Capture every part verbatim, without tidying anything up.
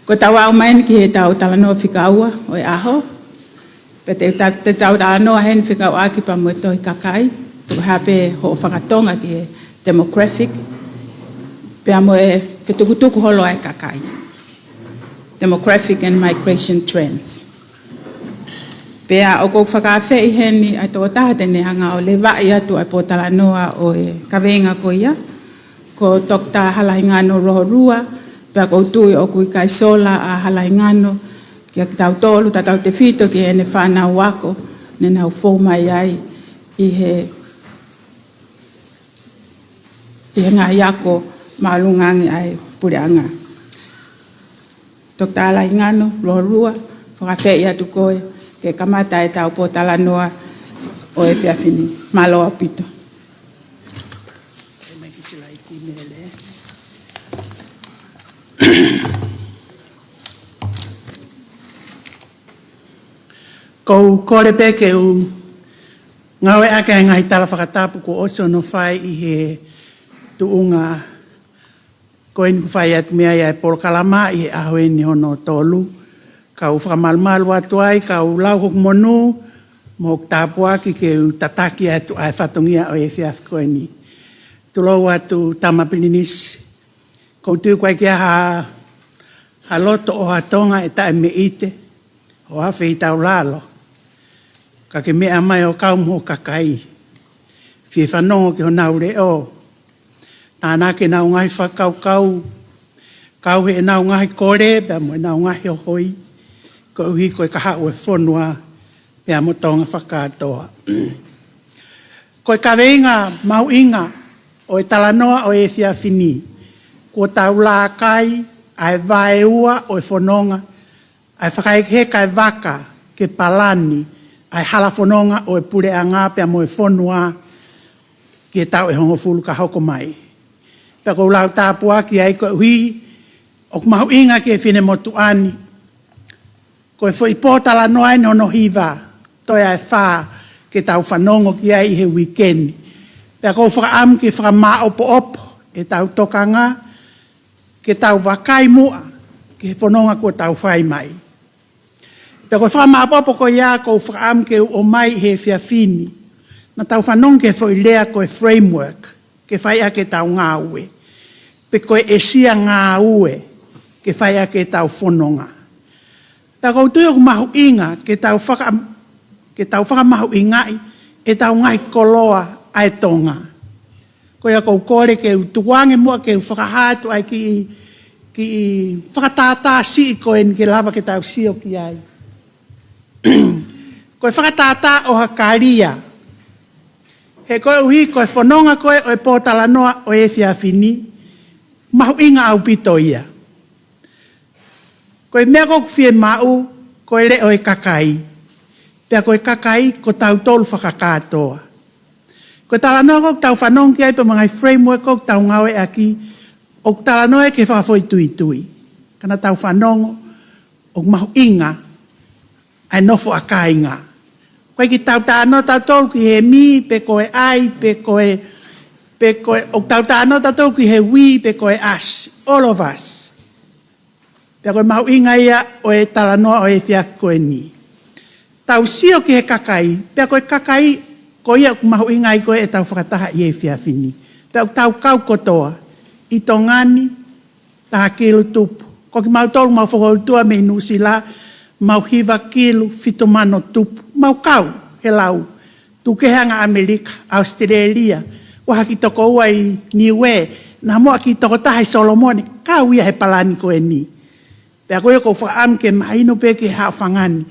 Ko ʻetau aʻu mai eni ki heʻetau talanoa fika ua ʻo e ʻaho. Pea te ta-, te tau talanoa heni fekauʻaki pea mo e tohi kakai. Tuku hā pē hoʻo fakatonga ki he demographic. Pea mo e fetukutuku holo ʻa e kakai. Demographic and migration trends. Pea ʻoku ou fakaafeʻi heni ʻa e tokotaha te ne hanga ʻo levaʻi atu ʻa e pōtalanoa ʻo e kaveinga ko ia. Ko Toketā Halahingano Rohorua, pea ʻoku ou tui ʻoku ʻikai sola ʻa Halahingano, kia kitautolu, tautautefito ki heʻene fānau ako, ne nau fou mai ai ʻi he, ʻi he ngaahi ako māʻolunga ange ʻa e puleʻanga. Toketā Halahingano Rohorua, fakaafeʻi atu koe ke kamata ʻetau pōtalanoa ʻo e efiafi ni. Mālō ʻaupito. Ko u kole pē ke u ngāueʻaki ʻa e ngaahi tala fakatapu kuo ʻosi hono fai ʻi he tuʻunga ko eni kuo fai atu mei ai ʻa e polokalama ʻi he ʻaho eni hono tolu. Ka u fakamalumalu atu ai, ka u lau hoku monū, mo hoku tāpuaki ke u tataki atu ʻa e fatongia ʻo e efiafi ko eni. Tulou atu Tama Pilinisi, ʻoku ou tui ʻoku ʻikai ke ʻi ai ha, ha loto ʻo ha Tonga ʻe taʻe meʻite, ʻo afe ʻi taulalo. Ka ke meʻa mai ʻo kau mo ho kakai. Fie fanongo ki honau leʻo. Tānaki ʻenau ngaahi fakakaukau, kau heʻenau ngaahi kole, pea mo ʻenau ngaahi hohoi, koeʻuhi ko e kahaʻu ʻo e fonua, pea mo Tonga fakakātoa. Ko e kaveinga mahuʻinga ʻo e talanoa ʻo e efiafi ni, kuo tau laka ai ʻa e vaeua ʻo e fononga, ʻa e fakahekeheka e vaka ke palani ʻa e hala fononga ʻo e puleʻanga pea mo e fonua ki he taʻu ʻe hongofulu ka hoko mai. Pea ʻoku ou lau tāpuaki ai koeʻuhi ʻoku mahuʻinga ki he finemotuʻa ni. Ko e foʻi pōtalanoa eni hono hiva, toe ʻa e fā ke tau fanongo ki ai ʻi he uike ni. Pea ʻoku ou fakaʻamu ke fakamāʻopoʻopo ʻetau tokanga, ke tau vakai muʻa ki he fononga kuo tau fai mai. Pea ko e fakamāʻopoʻopo ko ia ʻoku ou fakaʻamu ke u ʻomai he efiafi ni, naʻa tau fanongo ki he foʻi lea ko e framework, ke fai ʻaki ʻetau ngāue. Pe ko e ʻēsia ngāue, ke fai ʻaki ʻetau fononga. Pea ʻoku ou tui ʻoku mahuʻinga ke tau faka-, ke tau fakamahuʻingaʻi ʻetau ngaahi koloa ʻa e Tonga. Ko ia ʻoku ou kole ke u tukuange muʻa ke u fakahā atu ʻa e kiʻi, kiʻi fakatātā siʻi ko eni ke lava ke tau sio ki ai. Ko e fakatātā ʻo ha kalia. He koeʻuhi ko e fononga ko ē ʻo e pōtalanoa ʻo e efiafi ni, mahuʻinga ʻaupito ia. Ko e meʻa ʻoku ou fiemaʻu, ko e leʻo ʻo e kakai. Pea ko e kakai, ko tautolu fakakātoa. Ko e talanoa ʻoku tau fanongo ki ai pea mo e ngaahi framework ʻoku tau ngāueʻaki, ʻoku talanoa ia ki he fakafoʻituitui. Ka naʻa tau fanongo, ʻoku mahuʻinga ʻa e nofo ʻa kāinga. ʻOku ʻikai ke tau talanoa tautolu ki he mi, pe ko e ai, pe ko e, pe ko e, ʻoku tau talanoa tautolu ki he we, pe ko e us, all of us. Pea ko e mahuʻinga ia ʻo e talanoa ʻo e efiafi ko eni. Tau sio ki he kakai, pea ko e kakai, ko ia ʻoku mahuʻinga ai ko ē ʻetau fakataha ʻi he efiafi ni. Pea ʻoku tau kau kotoa, ʻi Tonga ni, taha kilu tupu. Ko kimautolu mau fokotuʻa mei Nuʻusila, mau hiva kilu, fitu mano tupu. Mau kau, he lau. Tuku kehe ange ʻAmelika, ʻAositelēlia, ʻoku ʻi ai ha kiʻi toko ua ʻi Niuē, naʻa mo ha kiʻi toko taha ʻi Solomone, kau ia he palani ko eni. Pea ko ia ʻoku ou fakaʻamu ke mahino pē ki he haʻofanga ni.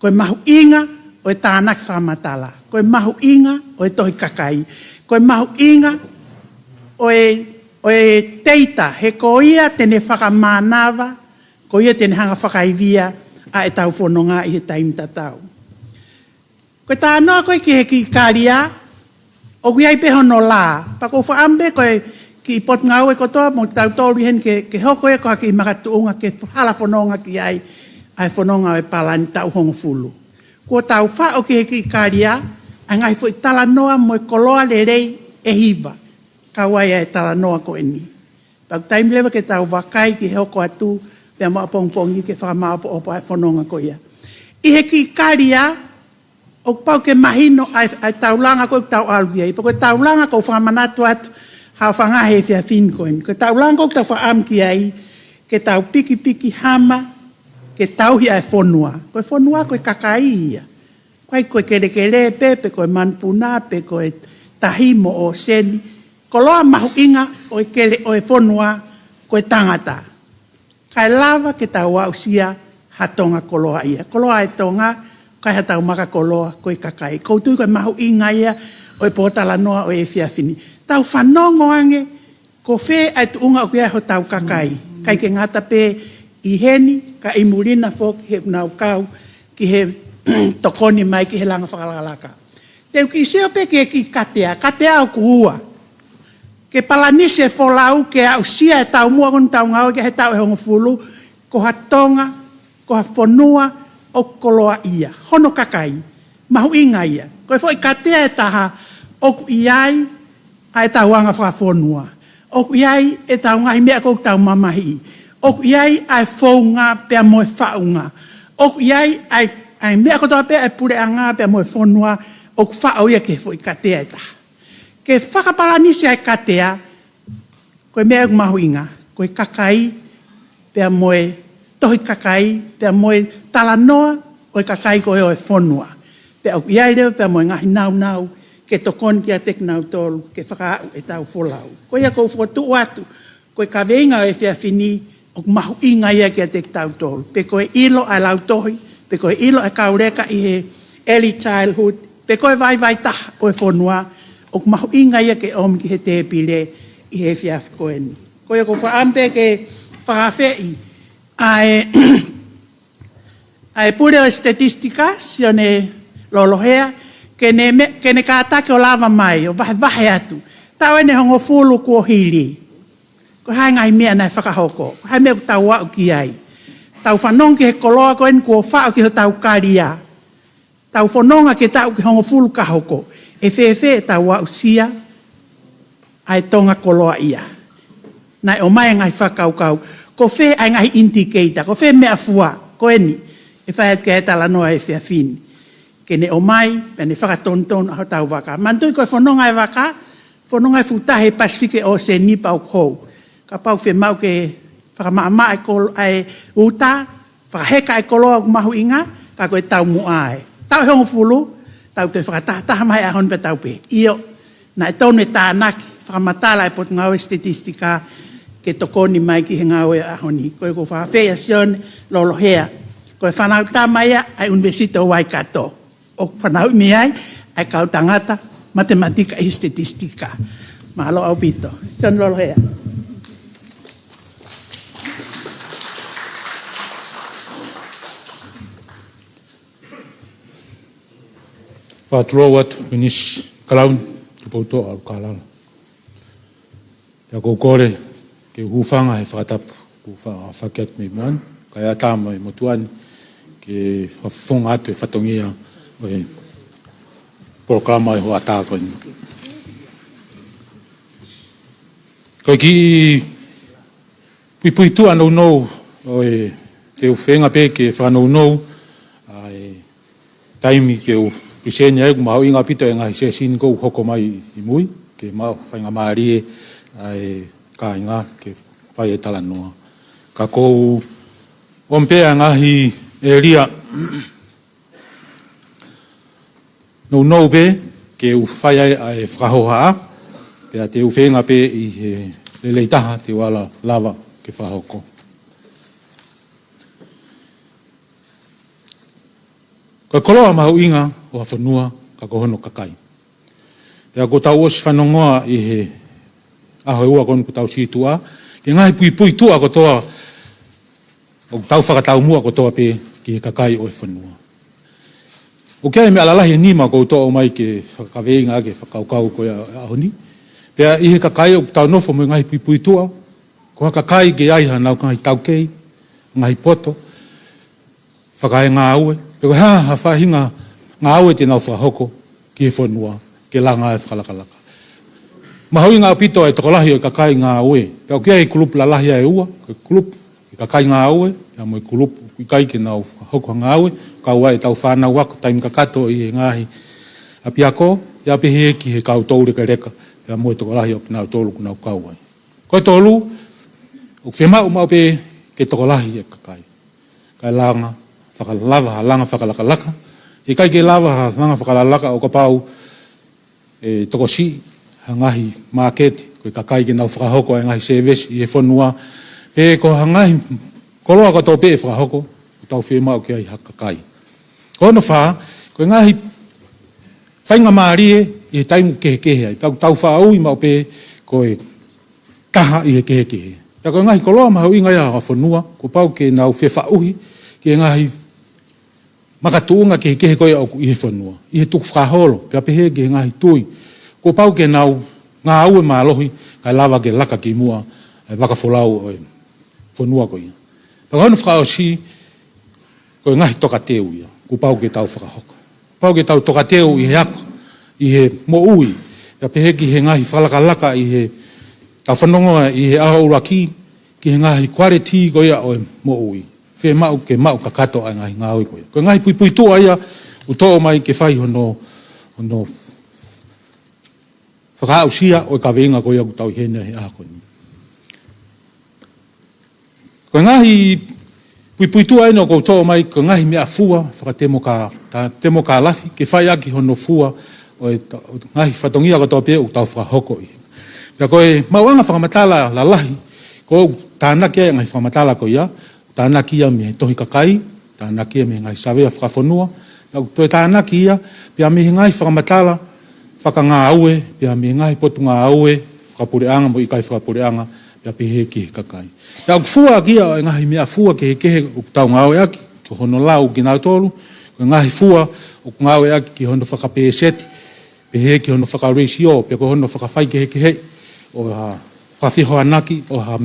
Ko e mahuʻinga ʻo e tānaki fakamatala. Ko e mahuʻinga ʻo e tohi kakai. Ko e mahuʻinga ʻo e, ʻo e teita, he ko ia te ne fakamānava, ko ia te ne hanga fakaivia ʻa ʻetau fononga ʻi he taimi tatau. Ko e talanoa ko ē ki he kiʻi kalia, ʻoku ʻi ai pē hono lā. Pea ʻoku ou fakaʻamu pē ko e kiʻi potungāue kotoa mo tautolu ʻi heni ke, ke hoko ia ko ha kiʻi makatuʻunga ke hala fononga ki ai, ʻa e fononga ʻo e palani taʻu hongofulu. Kuo tau faʻo ki he kiʻi kalia, ʻa e ngaahi foʻi talanoa mo e koloa lelei ʻe hiva. Kau ai ʻa e talanoa ko eni. Pea ʻoku taimi leva ke tau vakai ki he hoko atu pea mo ʻapongipongi ke fakamaʻopoʻopo ʻa e fononga ko ia. ʻI he kiʻi kalia, ʻoku pau ke mahino ʻa e, ʻa e taulanga ko ē ʻoku tau ʻalu ki ai. Pea ko e taulanga ʻoku ou fakamanatu atu, haʻo fanga he efiafi ni ko eni. Ko e taulanga ʻoku tau fakaʻamu ki ai, ke tau pikipiki hama, ke tauhi ʻa e fonua. Ko e fonua ko e kakai ia. ʻIkai ko e kelekele pē, pe ko e manupuna, pe ko e tahi mo ʻōseni. Koloa mahuʻinga ʻo e kele ʻo e fonua ko e tangata. Kae lava ke tau aʻusia ha Tonga koloaʻia. Koloa ʻa e Tonga, ʻikai ha tau maka koloa, ko e kakai. ʻOku ou tui ko e mahuʻinga ia ʻo e pōtalanoa ʻo e efiafi ni. Tau fanongo ange, ko fē ʻa e tuʻunga ʻoku ʻi ai hotau kakai. ʻIkai ke ngata pē ʻi heni, ka ʻi muli na foki he ʻoku nau kau ki he tokoni mai ki he langa fakalakalaka. Te u kiʻi sio pē ki he kiʻi katea, katea ʻoku ua. Ke palanisi e folau, ke aʻusia e taumuʻa ko eni ʻoku tau ngāue ki ai he taʻu ʻe hongofulu, ko ha Tonga, ko ha fonua ʻoku koloaʻia. Hono kakai, mahuʻinga ia. Ko e foʻi katea ʻe taha, ʻoku ʻi ai ʻa e tau anga fakafonua. ʻOku ʻi ai e tau ngaahi meʻa ʻoku tau mamahiʻi. ʻOku ʻi ai ʻa e founga pea mo e faʻunga. ʻOku ʻi ai ʻa e, ʻa e meʻa kotoa pē ʻa e puleʻanga pea mo e fonua ʻoku faʻo ia ki he foʻi katea ʻe taha. Ke fakapalanisi ʻa e katea, ko e meʻa ʻoku mahuʻinga, ko e kakai, pea mo e tohi kakai, pea mo e talanoa ʻo e kakai ko ē ʻo e fonua. Pea ʻoku ʻi ai leva pea mo e ngaahi nāunau, ke tokoni kiate kinautolu, ke fakaaʻu e tau folau. Ko ia ʻoku ou fokotuʻu atu, ko e kaveinga ʻo e efiafi ni, ʻoku mahuʻinga ia kiate kitautolu. Pe ko e ʻilo ʻa e lautohi, pe ko e ʻilo ʻa e kau leka ʻi he early childhood, pe ko e vaivai taha ʻo e fonua, ʻoku mahuʻinga ia ke ʻomi ki he tēpile ʻi he efiafi ko eni. Ko ia ʻoku ou fakaʻamu pē ke fakaafeʻi ʻa e, ʻa e pule ʻo e statistika, Sione Lolohea, ke ne me-, ke ne kātaki ʻo lava mai, ʻo vahevahe atu. Taʻu eni ʻe hongofulu kuo hili. Ko e hā e ngaahi meʻa naʻe fakahoko. Ko e hā e meʻa ʻoku tau aʻu ki ai. Tau fanongo ki he koloa ko eni kuo faʻo ki hotau kalia. Tau fononga ki he taʻu ʻe hongofulu ka hoko. ʻE fēfē ʻetau aʻusia ʻa e Tonga koloaʻia. Naʻe ʻomai e ngaahi fakakaukau. Ko fē ʻa e ngaahi indicator. Ko fē meʻafua. Ko eni. ʻE fai atu ki ai e talanoa ʻo e efiafi ni. Ke ne ʻomai, pea ne fakatonutonu ʻa hotau vaka. Manatuʻi ko e fononga e vaka, fononga e fuʻu tahi Pasifiki ʻo e ʻōseni pea ʻoku hou. Kapau ʻe fiemaʻu ke fakamaʻamaʻa e kol-, ʻa e uta, fakaheka e koloa ʻoku mahuʻinga, ka ko e taumuʻa ē. Taʻu ʻe hongofulu, tau toe fakatahataha mai he ʻaho ni pea tau pehē. ʻIo, naʻe tonu e tānaki, fakamatala e Potungāue Statistika, ke tokoni mai ki he ngāue ʻo e ʻaho ni. Ko ia ʻoku ou fakaafeʻi ʻa Sione Lolohea. Ko e fānau tama ia ʻa e ʻUnivēsiti ʻo Waikato. ʻOku fanauʻi mei ai ʻa e kau tangata matematika ʻi he statistika. Mālō ʻaupito. Sione Lolohea. Fakatulou atu, Minisi Kalauni, Tupoutoʻa ʻAlukālala. Pea ʻoku ou kole ke u hūfanga he fakatapu kuo fa-, fai atu mei muʻa ni, kae ʻatā mo e motuʻa ni ke fakafofonga atu e fatongia ʻo e polokalama ʻo e hoʻatā ko eni. Ko e kiʻi puipuituʻa nounou ʻoku ou feinga pē ke fakanounou ʻa e taimi ke u present ai, ʻoku mahuʻinga ʻaupito e ngaahi session ʻoku hoko mai ʻi mui, ke maʻu faingamālie ʻa e kāinga ke fai e talanoa. Ka ʻoku ou ʻomi pē ʻa e ngaahi ʻēlia nounou pē ke u fai ai ʻa e fakahohaʻa, pea te u feinga pē ʻi he lelei taha te u ala lava ke fakahoko. Ko e koloa mahuʻinga ʻo ha fonua, ka ko hono kakai. Pea ʻoku tau ʻosi fanongoa ʻi he ʻaho ʻe ua ko eni kuo tau sītuʻa, ki he ngaahi puipuituʻa kotoa ʻoku tau fakataumuʻa kotoa pē ki he kakai ʻo e fonua. ʻOku ʻi ai e meʻa lalahi ʻe nima ʻoku ou toʻo mai ke fakakaveinga ʻaki e fakakaukau ko ia ʻo e ʻaho ni. Pea ʻi he kakai ʻoku tau nofo mo e ngaahi puipuituʻa, ko ha kakai ʻoku ʻi ai haʻanau ngaahi taukei, ngaahi poto, fakaengāue, pe ko e hā ha faʻahinga ngāue te nau fakahoko ki he fonua, ke langa e fakalakalaka. Mahuʻinga ʻaupito e tokolahi ʻo e kakai ngāue, pea ʻoku ʻi ai e kulupu lalahi ʻe ua, ko e kulupu kakai ngāue, pea mo e kulupu ʻoku ʻikai ke nau fakahoko ha ngāue, kau ai ʻetau fānau ako taimi kakato ʻi he ngaahi ʻapiako, pea pehē ki he kau toulekeleka, pea mo e tokolahi ʻo kinautolu ʻoku nau kau ai. Ko e tolu, ʻoku fiemaʻu maʻu pē ke tokolahi e kakai. Kae langa, fakalava, ha langa fakalakalaka. ʻIkai ke lava ha langa fakalakalaka ʻo kapau ʻe tokosiʻi ha ngaahi māketi, ko e kakai ke nau fakahoko e ngaahi sēvesi ʻi he fonua. Pe ko ha ngaahi koloa kotoa pē ʻe fakahoko, ʻoku tau fiemaʻu ke ʻi ai ha kakai. Ko hono fā, ko e ngaahi faingamālie ʻi he taimi kehekehe ai. Pea ʻoku tau faʻa ui maʻu pē ko e taha ʻi he kehekehe. Pea ko e ngaahi koloa mahuʻinga ia ʻo e fonua, kuo pau ke nau fefaʻuhi ki he ngaahi makatuʻunga kehekehe ko ia ʻoku ʻi he fonua. ʻI he tukufakaholo, pea pehē ki he ngaahi tui. Kuo pau ke nau ngāue mālohi, kae lava ke laka ki muʻa e vaka folau ʻo e fonua ko ia. Pea ko hono fakaʻosi, ko e ngaahi tokateu ia, kuo pau ke tau fakahoko. Pau ke tau tokateu ʻi he ako, ʻi he moʻui, pea pehē ki he ngaahi fakalakalaka ʻi he tau fanongo ʻi he ʻaho ʻuluaki, ki he ngaahi quality ko ia ʻo e moʻui. Fiemaʻu ke maʻu kakato ʻa e ngaahi ngāue ko ia. Ko e ngaahi puipuituʻa ia ʻoku toʻo mai ke fai hono, hono fakaaʻusia ʻo e kaveinga ko ia ʻoku tau ʻi heni he ʻaho ko eni. Ko e ngaahi puipuituʻa ʻeni ʻoku ou toʻo mai ko e ngaahi meʻafua fakatemoka-, ta-, temokalafi ke fai ʻaki hono fua ʻo e ta-, ʻo e ngaahi fatongia kotoa pē ʻoku tau fakahoko ʻi. Pea ko e maʻuʻanga fakamatala lalahi, ʻoku tānaki ai e ngaahi fakamatala ko ia, tānaki ia mei he tohi kakai, tānaki ia mei he ngaahi savea fakafonua, pea ʻoku toe tānaki ia, pea mei he ngaahi fakamatala fakangāue, pea mei he ngaahi potungāue fakapuleʻanga mo ʻikai fakapuleʻanga, pea pehē ki he kakai. Pea ʻoku fua ʻaki ia ʻo e ngaahi meʻafua kehekehe ʻoku tau ngāueʻaki, ko hono lau kinautolu, ko e ngaahi fua ʻoku ngāueʻaki ki hono fakapēseti, pehē ki hono fakareisio, pe ko hono fakafaikehekehe, ʻo ha fakafehoanaki, ʻo ha,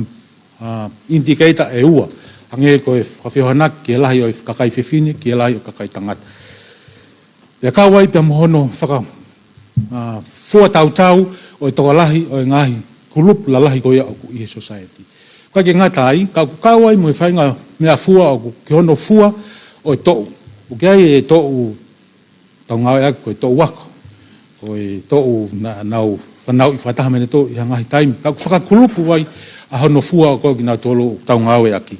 ha indicator ʻe ua. Hangē ko e fakafehoanaki ki he lahi ʻo e kakai fefine, ki he lahi ʻo e kakai tangata. Pea kau ai pea mo hono faka-, ʻa, fua tautau ʻo e tokolahi ʻo e ngaahi kulupu lalahi ko ia ʻoku ʻi he society. ʻIkai ke ngata ai, ka ʻoku kau ai mo e faʻahinga meʻafua ʻoku ki hono fua ʻo e toʻu. ʻOku ʻi ai e toʻu tau ngāueʻaki ko e toʻu ako. Ko e toʻu na-, nau fanauʻi fakataha mo ʻene toʻu ʻi ha ngaahi taimi. Ka ʻoku fakakulupu ai ʻa hono fua ʻo kinautolu ʻoku tau ngāueʻaki.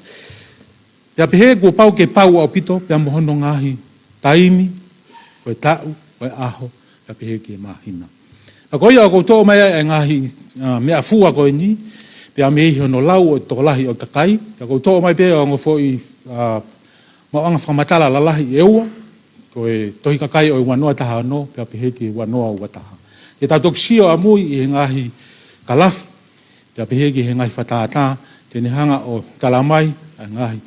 Pea pehē kuo pau ke pau ʻaupito, pea mo hono ngaahi taimi, ko e taʻu, ko e ʻaho, pea pehē ki he māhina. Pea ko ia ʻoku ou toʻo mai ai e ngaahi, ʻa, meʻafua ko eni, pea mei hono lau ʻo e tokolahi ʻo e kakai, pea ʻoku ou toʻo mai pē ʻa e ongo foʻi, ʻa, maʻuʻanga fakamatala lalahi ʻe ua, ko e tohi kakai ʻo e ua noa taha ono, pea pehē ki he ua noa ua taha. Ke tau toki sio ʻamui ʻi he ngaahi kalafi, pea pehē ki he ngaahi fakatātā, te ne hanga ʻo tala mai, ʻa e ngaahi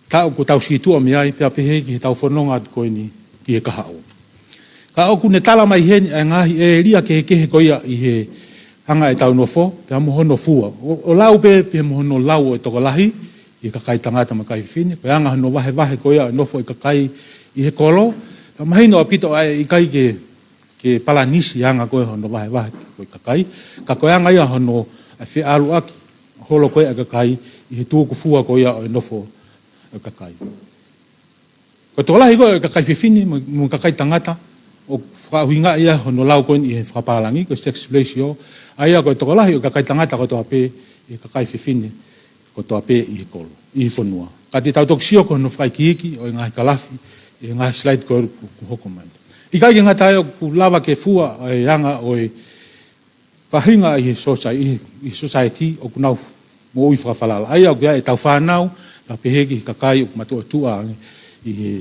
taʻu kuo tau situʻa mei ai, pea pehē ki he tau fononga atu ko eni ki he kahaʻu. Ka ʻoku ne tala mai heni ʻa e ngaahi ʻēlia kehekehe ko ia ʻi he anga ʻetau nofo, pea mo hono fua. ʻO, ʻo lau pē, pea mo hono lau ʻo e tokolahi, ʻi he kakai tangata mo e kakai fefine, ko e anga hono vahevahe ko ia ʻo e nofo ʻa e kakai ʻi he kolo, pea mahino ʻaupito ʻa e ʻikai ke ke palanisi anga ko ē hono vahevahe ko ē kakai, ka ko e anga ia hono ʻai feʻaluʻaki holo ko ē ʻa e kakai ʻi he tukufua ko ia ʻo e nofo ʻa e kakai. Ko e tokolahi ko ē ʻo e kakai fefine mo, mo e kakai tangata, ʻoku fakaʻuhingaʻi ia hono lau ko eni ʻi he fakapālangi, ko e sex ratio, ʻa ia ko e tokolahi ʻo e kakai tangata kotoa pē ʻi he kakai fefine kotoa pē ʻi he kolo, ʻi he fonua. Ka te tau toki sio ko hono fakaikiiki ʻo e ngaahi kalafi, ʻi he ngaahi slide ko ē ʻoku, ʻoku hoko mai. ʻIkai ke ngata ai ʻoku lava ke fua ʻa e anga ʻo e faʻahinga ʻi he sosai-, ʻi he, ʻi he society ʻoku nau moʻui fakafalala. ʻA ia ʻoku ʻi ai ʻetau fānau, pea pehē ki he kakai ʻoku matuʻotuʻa ange ʻi he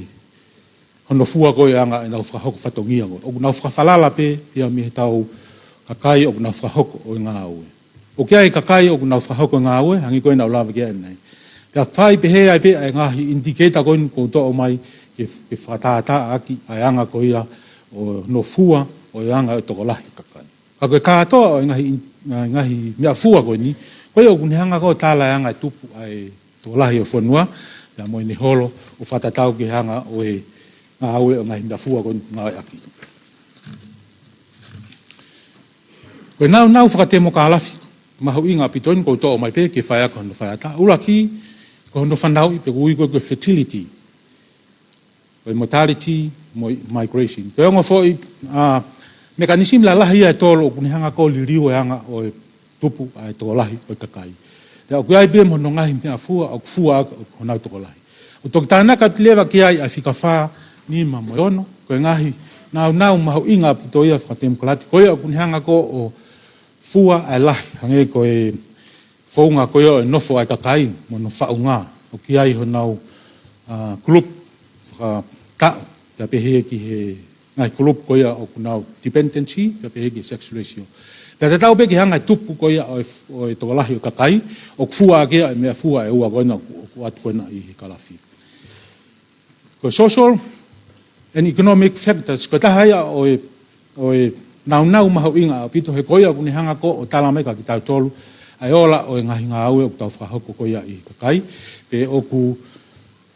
hono fua ko ē anga ʻenau fakahoko fatongia ko ē. ʻOku nau fakafalala pē, pea mei he tau kakai ʻoku nau fakahoko ʻo e ngāue. ʻOku ʻi ai e kakai ʻoku nau fakahoko e ngāue, hangē ko ē naʻa ku lave ki ai ʻanenai. Pea fai pehē ai pē ʻa e ngaahi indicator ko eni ʻoku ou toʻo mai ke, ke fakatātāʻaki ʻa e anga ko ia ʻo hono fua ʻo e anga ʻo e tokolahi kakai. Ka ko e kātoa ʻo e ngaahi, ngaahi, ngaahi meʻafua ko eni, ko ia ʻoku ne hanga ko ē ʻo tala e anga e tupu ʻa e tokolahi ʻo e fonua, pea mo ʻene holo ʻo fakatatau ki he anga ʻo e ngāue ʻo e ngaahi meʻafua ko eni ʻoku ngāueʻaki. Ko e nāunau fakatemokalafi, mahuʻinga ʻaupito eni ʻoku ou toʻo mai pē ke fai ʻaki hono faiʻatā. ʻUluaki, ko hono fanauʻi pe ʻoku ui ko e fertility, ko e mortality mo e migration. Ko e ongo foʻi, ā, mechanism lalahi ia ʻe tolu ʻoku ne hanga ʻo liliu e anga ʻo e tupu ʻa e tokolahi ʻo e kakai. Pea ʻoku ʻi ai pē mo hono ngaahi meʻafua ʻoku fua ʻaki honau tokolahi. ʻOku toki tānaki atu leva ki ai ʻa e fika fā, nima mo e ono, ko e ngaahi nāunau mahuʻinga ʻaupito ia fakatemokālati, ko ia ʻoku ne hanga ʻo fua ʻa e lahi, hangē ko e founga ko ia ʻo e nofo ʻa e kakai mo hono faʻunga. ʻOku ʻi ai honau, ā, group fakataʻu, pea pehē ki he ngaahi group ko ia ʻoku nau dependency, pea pehē ki he sex ratio. Pea tatau pē ki he anga e tupu ko ia ʻo e, ʻo e tokolahi ʻo e kakai, ʻoku fua ʻaki ʻa e meʻafua ʻe ua ko ena ʻoku, ʻoku ʻoatu ko ena ʻi he kalafi. Ko e social and economic factors, ko e taha ia ʻo e, ʻo e nāunau mahuʻinga ʻaupito, he ko ia ʻoku ne hanga ʻo tala mai kia kitautolu ʻa e ola ʻo e ngaahi ngāue ʻoku tau fakahoko ko ia ʻi he kakai, pe ʻoku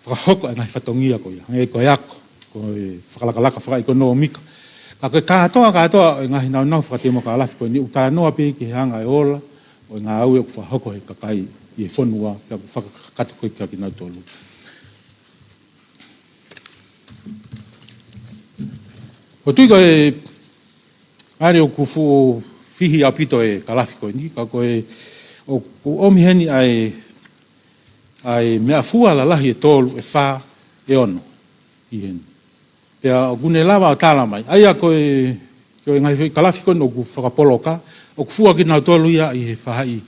fakahoko ʻa e ngaahi fatongia ko ia, hangē ko e ako, ko e fakalakalaka fakaʻekonōmika. Ka ko e kātoa, kātoa ʻo e ngaahi nāunau fakatemokālati ko eni ʻoku talanoa pē ki he anga e ola ʻo e ngāue ʻoku fakahoko ʻe he kakai ʻi he fonua, pea ʻoku fakakakato ko ia kia kinautolu. ʻOku ou tui ko e, ʻa ia ʻoku fuʻu fihi ʻaupito e kalafi ko eni, ka ko e, ʻoku ʻomi heni ʻa e, ʻa e meʻafua lalahi ʻe tolu, ʻe fā, ʻe ono ʻi heni. Pea ʻoku ne lava ʻo tala mai. ʻA ia ko e, ko e ngaahi foʻi kalafi ko eni ʻoku fakapoloka, ʻoku fua kinautolu ia ʻi he faʻahi,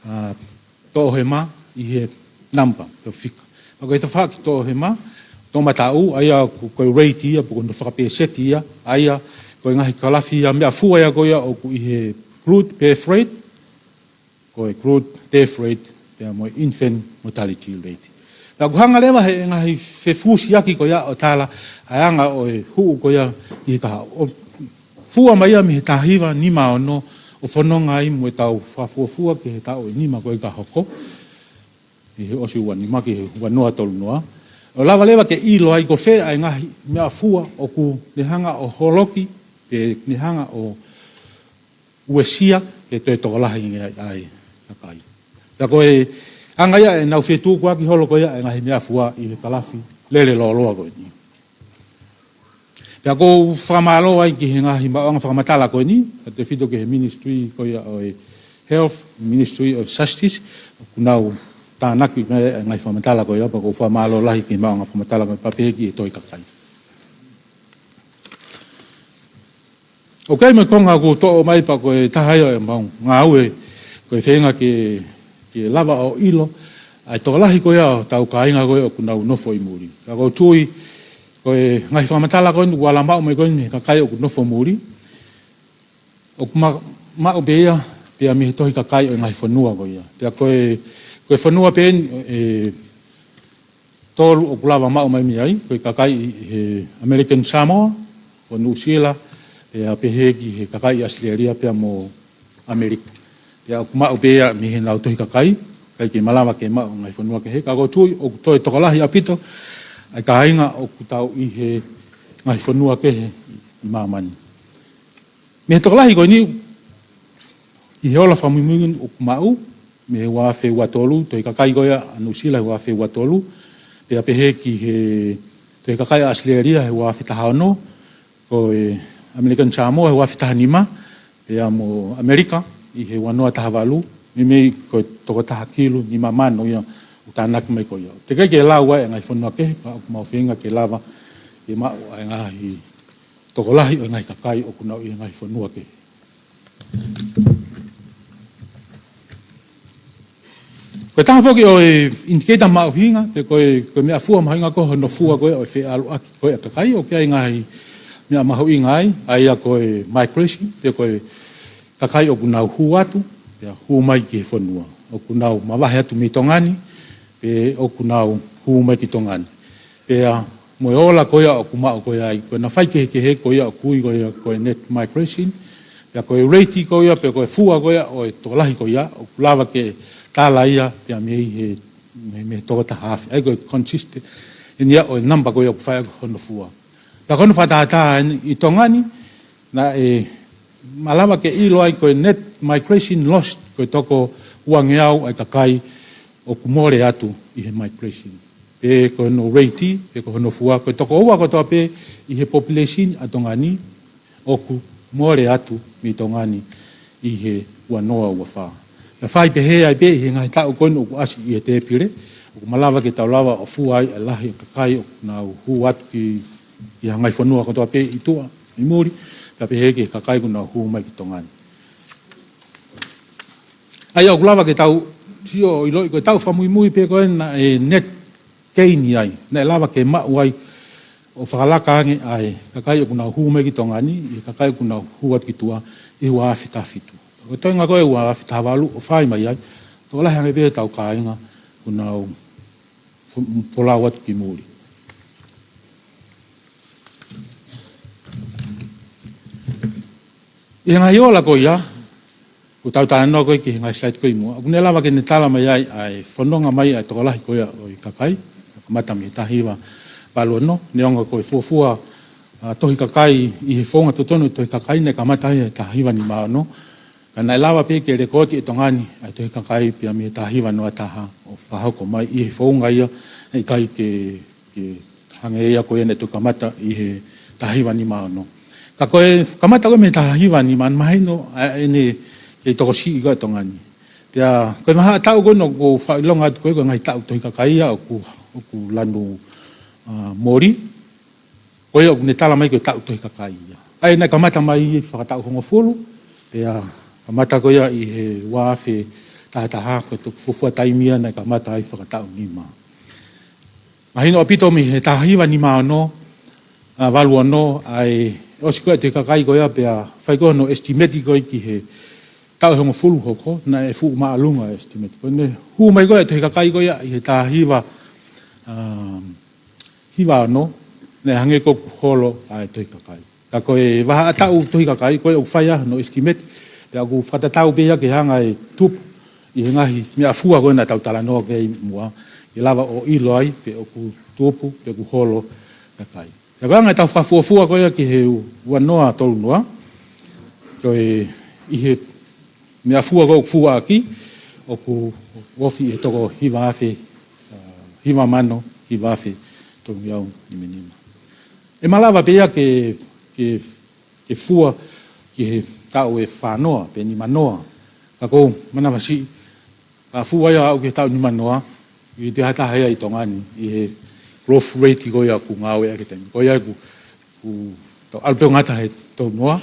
ā, toʻohema ʻi he namba, pe fika. Pea ko e tafaʻaki toʻohema, toʻomataʻu, ʻa ia ko, ko e rate ia, pe ko hono fakapēseti ia, ʻa ia ko e ngaahi kalafi ia meʻafua ia ko ia ʻoku ʻi he crude birth rate, ko e crude death rate, pea mo e infant mortality rate. Pea ʻoku hanga leva he ngaahi fefusiaki ko ia ʻo tala ʻa e anga ʻo e huʻu ko ia ʻi he kahaʻu. ʻO fua mai ia mei he taha hiva nima ono ʻo fononga ai mo e tau fakafuofua ki he taʻu ʻe nima ko ia ka hoko, ʻi he ʻosi ua nima ki he ua noa tolu noa. ʻO lava leva ke ʻilo ai ko fē ʻa e ngaahi meʻafua ʻoku ne hanga ʻo holoki, pe ne hanga ʻo uesia ke toe tokolahi ange ai ʻa e kakai. Pea ko e anga ia ʻenau fetukuaki holo ko ia ʻa e ngaahi meʻafua ʻi he kalafi lele lōloa ko eni. Pea ʻoku ou fakamālō ai ki he ngaahi maʻuʻanga fakamatala ko eni, kae tefito ki he Ministry ko ia ʻo e Health, Ministry of Justice, ʻoku nau tānaki mai ʻa e ngaahi fakamatala ko ia, pea ʻoku ou fakamālō lahi ki he maʻuʻanga fakamatala ko ia, pea pehē ki he tohi kakai. ʻOku ʻi ai mo e konga ʻoku toʻo mai pea ko e taha ia ʻemau ngāue, ko e feinga ke, ke lava ʻo ʻilo ʻa e tokolahi ko ia ʻo hotau kāinga ko ia ʻoku nau nofo ʻi muli. Ka ʻoku ou tui, ko e ngaahi fakamatala ko eni ʻoku ala maʻu mai ko eni mei he kakai ʻoku nofo muli, ʻoku ma-, maʻu pē ia, pea mei he tohi kakai ʻo e ngaahi fonua ko ia. Pea ko e, ko e fonua pē eni, ʻe, tolu ʻoku lava maʻu mai mei ai, ko e kakai ʻi he American Samoa, ko Nuʻusila, pea pehē ki he kakai ʻi ʻAositelēlia pea mo ʻAmelika. Pea ʻoku maʻu pē ia mei heʻenau tohi kakai, ʻikai ke malava ke maʻu ngaahi fonua kehe, ka ʻoku ou tui ʻoku toe tokolahi ʻaupito ʻa e kāinga ʻoku tau ʻi he ngaahi fonua kehe ʻi māmani. Mei he tokolahi ko eni, ʻi he ola fakamuimui ʻoku maʻu, mei he ua afe ua tolu, tohi kakai ko ia ʻa Nuʻusila he ua afe ua tolu, pea pehē ki he tohi kakai ʻa ʻAositelēlia he ua afe taha ono, ko e American Samoa he ua afe taha nima, pea mo ʻAmelika ʻi he ua noa taha valu, meimei ko e toko taha kilu nima mano ia ʻoku tānaki mai ko ia. Teʻeki ai ke lau ʻa e ngaahi fonua kehe, ka ʻoku mau feinga ke lava ke maʻu ʻa e ngaahi tokolahi ʻo e ngaahi kakai ʻoku nau ʻi he ngaahi fonua kehe. Ko e taha foki ʻo e indicator mahuʻinga, pe ko e, ko e meʻafua mahuʻinga ko hono fua ko ē ʻo e feʻaluʻaki ko ē ʻa e kakai, ʻoku ʻi ai ngaahi meʻa mahuʻinga ai, ʻa ia ko e migration, pe ko e kakai ʻoku nau hū atu, pea hū mai ki he fonua. ʻOku nau mavahe atu mei Tonga ni, pe ʻoku nau hū mai ki Tonga ni. Pea mo e ola ko ia ʻoku maʻu ko ia ai, ko ʻena faikehekehe ko ia ʻoku ui ko ia ko e net migration. Pea ko e rate ko ia, pe ko e fua ko ia ʻo e tokolahi ko ia, ʻoku lava ke tala ia pea mei he, mei, mei he toko taha afe. ʻA ia ko e consistent eni ia ʻo e namba ko ia ʻoku fai ʻaki hono fua. Pea ko hono fakatātā eni ʻi Tonga ni, naʻe malava ke ʻilo ai ko e net migration loss ko e toko uangeau ʻa e kakai ʻoku mole atu ʻi he migration. Pe ko hono rate, pe ko hono fua, ko e toko ua kotoa pē ʻi he population ʻa Tonga ni ʻoku mole atu mei Tonga ni ʻi he ua noa ua fā. Ka fai pehē ai pē ʻi he ngaahi taʻu ko eni ʻoku ʻasi ʻi he tēpile, ʻoku malava ke tau lava ʻo fua ai ʻa e lahi ʻo e kakai ʻoku nau hū atu ki, ki he ngaahi fonua kotoa pē ʻi tuʻa, ʻi muli, ka pehē ki he kakai ʻoku nau hū mai ki Tonga ni. ʻA ia ʻoku lava ke tau sio ʻo ʻiloʻi ko e taʻu fakamuimui pē ko ē naʻe net gain ai, naʻe lava ke maʻu ai ʻo fakalaka ange ʻa e kakai ʻoku nau hū mai ki Tonga ni, ʻi he kakai ʻoku nau hū atu ki tuʻa ʻi he ua afe taha fitu. Ko e toenga ko ē ua afe taha valu ʻo fai mai ai, tokolahi ange pē ʻetau kāinga ʻoku nau fo-, folau atu ki muli. ʻI he ngaahi ola ko ia, ʻoku tau talanoa ko ē ki he ngaahi slide ko ē ʻi muʻa, ʻoku ne lava ke ne tala mai ai ʻa e fononga mai ʻa e tokolahi ko ia ʻo e kakai, kamata mei he taha hiva valu ono, neongo ko e fuofua, ʻa, tohi kakai ʻi he founga totonu ʻo e tohi kakai naʻe kamata ai he taha hiva nima ono, ka naʻe lava pē ke lekooti ʻe Tonga ni ʻa e tohi kakai pea mei he taha hiva noa taha ʻo fakahoko mai ʻi he founga ia, ʻikai ke, ke hangē ia ko ia naʻe toki kamata ʻi he taha hiva nima ono. Ka ko e kamata ko ē mei he taha hiva nima ono mahino, ʻa ʻene kei tokosiʻi ko ē ʻa Tonga ni. Pea ko e vahaʻa taʻu ko ē ʻoku ou fakaʻilonga atu ko ē ko e ngaahi taʻu tohi kakai ia ʻoku, ʻoku lanu, ʻa, moli. Ko ia ʻoku ne tala mai ko e taʻu tohi kakai ia. ʻA ia naʻe kamata mai fakataʻu hongofulu, pea kamata ko ia ʻi he ua afe taha taha, ko e toki fuofua taimi ia naʻe kamata ai fakataʻu nima. Mahino ʻaupito mei he taha hiva nima ono, ʻa, valu ono, ʻa e ʻosi ko ē ʻa e tohi kakai ko ia pea fai ko ē hono estimate ko ē ki he taʻu ʻe hongofulu hoko, naʻe fuʻu māʻolunga e estimate. Ko ʻene hū mai ko ē ʻa e tohi kakai ko ia ʻi he taha hiva, um, hiva ono, naʻe hangē ko ē ʻoku holo ʻa e tohi kakai. Ka ko e vahaʻa taʻu tohi kakai, ko ē ʻoku fai ai hono estimate, pea ʻoku fakatatau pē ia ki he anga e tupu ʻi he ngaahi meʻafua ko ē naʻa tau talanoa ki ai ʻi muʻa, ke lava ʻo ʻilo ai pe ʻoku tupu, pe ʻoku holo kakai. Pea ko e anga ʻetau fakafuofua ko ia ki he ua noa tolu noa, ko e ʻi he meʻafua ko ē ʻoku fua ʻaki, ʻoku ofi ʻi he toko hiva afe, ʻa, hiva mano, hiva afe tolungeau nima nima. ʻE malava pē ia ke, ke, ke fua ki he taʻu ʻe fā noa, pe nima noa. Ka ʻoku ou manavasiʻi, ka fua ia ʻo aʻu ki he taʻu nima noa, ʻikai toe ʻi ai ha taha ia ʻi Tonga ni ʻi he growth rate ko ia ʻoku ngāueʻaki he taimi. Ko ia ʻoku, ʻoku tau ʻalu pē ʻo ngata he tolu noa,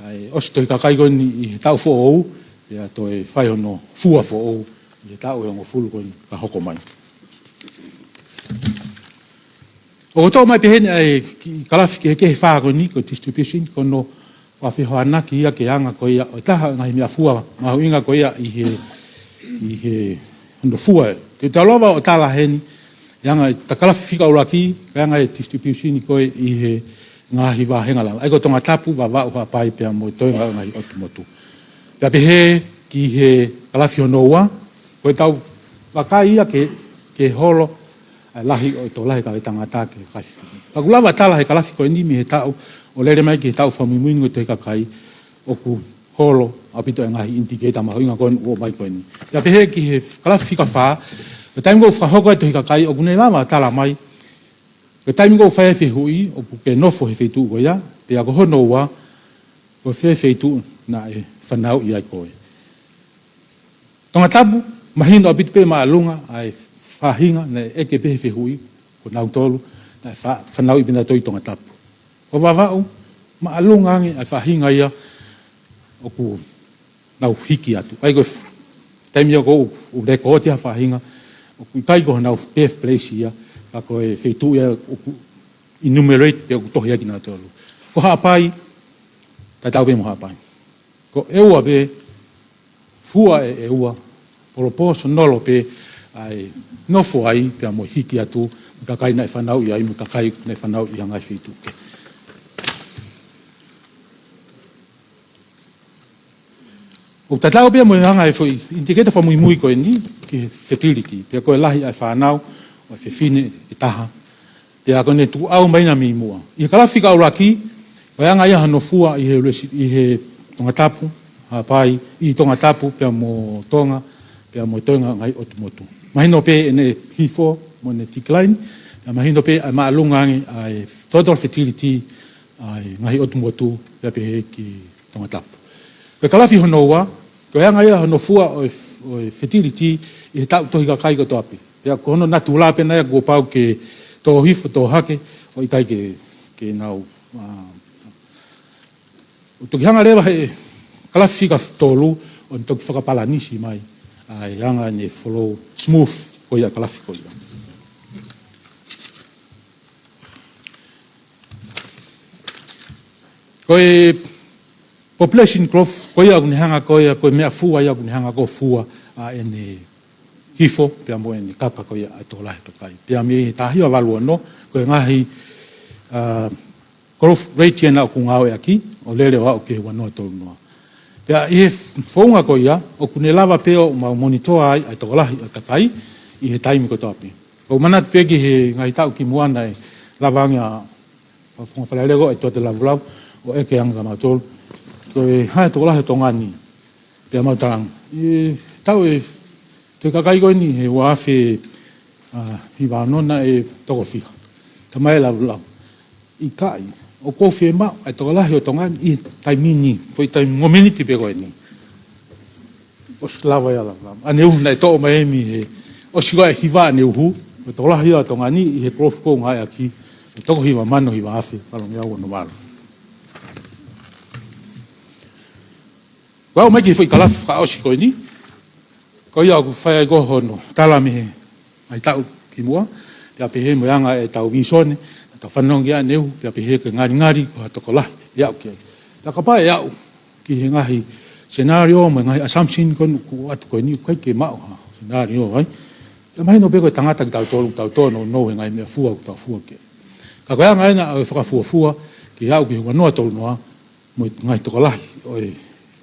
kae ʻosi tohi kakai ko eni ʻi he taʻu foʻou, pea toe fai hono fua foʻou ʻi he taʻu ʻe hongofulu ko eni ka hoko mai. ʻOku toʻo mai pē heni ʻa e kiʻi kalafi kehekehe ʻe fā ko eni, ko e distribution, ko hono fakafehoanaki ia ki he anga ko ia ʻo e taha ngaahi meʻafua mahuʻinga ko ia ʻi he, ʻi he hono fua. Te u tau lava ʻo tala heni, ʻi he anga ʻeta kalafi fika ʻuluaki, ko e anga e distribution ko ē ʻi he ngaahi vāhenga lalahi. ʻA ia ko Tongatapu, Vavaʻu, Haʻapai pea mo e toenga ngaahi ʻotu motu. Pea pehē ki he kalafi hono ua, ko ʻetau vakai ia ke, ke holo ʻa e lahi ʻo e tokolahi ʻo e kau tangata ki he kakai fefine. Ka ʻoku lava tala he kalafi ko eni mei he taʻu ʻo lele mai ki he taʻu fakamuimui ni ʻo e tohi kakai ʻoku holo ʻaupito e ngaahi indicator mahuʻinga ko eni ʻoku ʻomai ko eni. Pea pehē ki he kalafi fika fā, ko e taimi ʻoku fakahoko ai e tohi kakai ʻoku ne lava tala mai, ko e taimi ʻoku fai ai e fehuʻi ʻoku ke nofo he feituʻu ko ia, pea ko hono ua, ko fē feituʻu naʻe fanauʻi ai koe. Tongatapu, mahino ʻaupito pē māʻolunga ʻa e faʻahinga naʻe ʻeke pē he fehuʻi, ko nautolu naʻe fa-, fanauʻi pē nautolu ʻi Tongatapu. Ko Vavaʻu, māʻolunga ange ʻa e faʻahinga ia ʻoku nau hiki atu. ʻA ia ko e f-, taimi ia ʻoku ou lekooti ʻa e faʻahinga, ʻoku ʻikai ko honau birthplace ia, ka ko e feituʻu ia ʻoku enumerate pe ʻoku tohi ʻaki nautolu. Ko Haʻapai, tatau pē mo Haʻapai. Ko ʻEua pē, fua ʻe ʻEua, proportional pē ʻa e nofo ai pea mo e hiki atu, mo e kakai naʻe fanauʻi ai, mo e kakai naʻe fanauʻi ʻi ha ngaahi feituʻu kehe. ʻOku tatau pē mo e anga e foʻi indicator fakamuimui ko eni ki he fertility, pea ko e lahi ʻa e fānau ʻa e fefine ʻe taha. Pea ko ʻene tukuʻau mai ʻena mei muʻa. ʻI he kalafi fika ʻuluaki, ko e anga ia hono fua ʻi he resi-, ʻi he Tongatapu, Haʻapai, ʻi Tongatapu, pea mo Tonga, pea mo Tonga ngaahi ʻotu motu. Mahino pē ʻene hifo mo ʻene decline, pea mahino pē ʻa e māʻolunga ange ʻa e total fertility ʻa e ngaahi ʻotu motu, pea pehē ki Tongatapu. Ko e kalafi hono ua, ko e anga ia hono fua ʻo e, ʻo e fertility ʻi he taʻu tohi kakai kotoa pē. Pea ko hono natula pē ʻena ia kuo pau ke tō hifo, tō hake, ʻo ʻikai ke, ke nau, ʻa, ʻo toki hanga leva he kalafi fika tolu ʻo ne toki fakapalanisi mai ʻa e anga ʻene flow smooth ko ia kalafi ko ia. Ko e population growth, ko ia ʻoku ne hanga ko ia, ko e meʻa fua ia ʻoku ne hanga ko e fua ʻa ʻene hifo, pea mo ʻene kaka ko ia ʻa e tokolahi ʻo e kakai. Pea mei he taha hiva valu ono, ko e ngaahi, ʻa, growth rate ʻena ʻoku ngāueʻaki, ʻo lele ʻo aʻu ki he ua noa tolu noa. Pea ʻi he founga ko ia, ʻoku ne lava pē ʻo mau monitor ai ʻa e tokolahi ʻo e kakai ʻi he taimi kotoa pē. ʻOku ou manatu pē ki he ngaahi taʻu kimuʻa naʻe lava ange ʻa Fakafofonga Fale Alea ko e Toʻa Telavulau ʻo ʻeke ange kia mautolu, ko e hā e tokolahi ʻo Tonga ni. Pea mau talaange, ʻi he taʻu ʻe, ko e kakai ko eni he ua afe, ʻa, hiva ono naʻe toko fiha. Talamai ʻe Lavulau, ʻikai, ʻoku ou fiemaʻu ʻa e tokolahi ʻo Tonga ni ʻi he taimi ni, ko e taimi momeniti pē ko eni. ʻOsi lava ia lava. ʻAneuhu naʻe toʻo mai ʻe mei he, ʻosi ko e hiva ʻaneuhu, ko e tokolahi ia ʻo Tonga ni ʻi he growth ko ē ngāueʻaki, ko e toko hiva mano hiva afe, valu ngeau ono valu. Ko e aʻu mai ki he foʻi kalafi fakaʻosi ko eni, ko ia ʻoku fai ai ko hono tala mei he ngaahi taʻu kimuʻa, pea pehē mo e anga ʻetau vīsone, ʻetau fanongo ki ai ʻaneuhu, pea pehē ko e ngalingali ko ha tokolahi ʻe aʻu ki ai. Pea kapau ʻe aʻu ki he ngaahi scenario mo e ngaahi assumption ko eni ʻoku ʻoatu ko eni, ʻoku ʻikai ke maʻu ha scenario, right? Pea mahino pē ko e tangata kitautolu, tau tōnounou he ngaahi meʻa fua ʻoku tau fua ki ai. Ka ko e anga ʻena ʻo e fakafuofua ke aʻu ki he ua noa tolu noa, mo e ngaahi tokolahi ʻo e,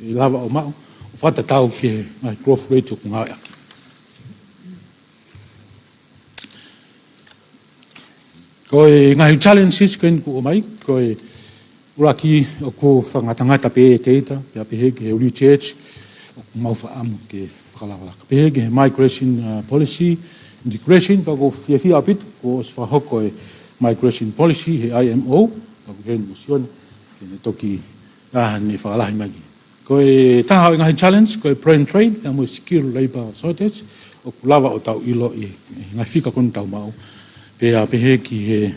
ʻe lava ʻo maʻu, ʻo fakatatau ki he ngaahi growth rate ʻoku ngāueʻaki. Ko e ngaahi challenges ko eni ʻoku ʻomai, ko e ʻuluaki ʻoku fakangatangata pē e data, pea pehē ki he research, ʻoku mau fakaʻamu ke fakalakalaka. Pehē ki he migration, ʻa, policy, integration, ka ʻoku ou fiefia ʻaupito, kuo ʻosi fakahoko e migration policy he I M O, ka ʻoku ʻi heni mo Sione, ke ne toki ʻa, ne fakalahi mai ki. Ko e taha ʻo e ngaahi challenge, ko e brain drain, pea mo e skilled labor shortage, ʻoku lava ʻo tau ʻilo ʻi, ʻi he ngaahi fika ko eni ʻoku tau maʻu. Pea pehē ki he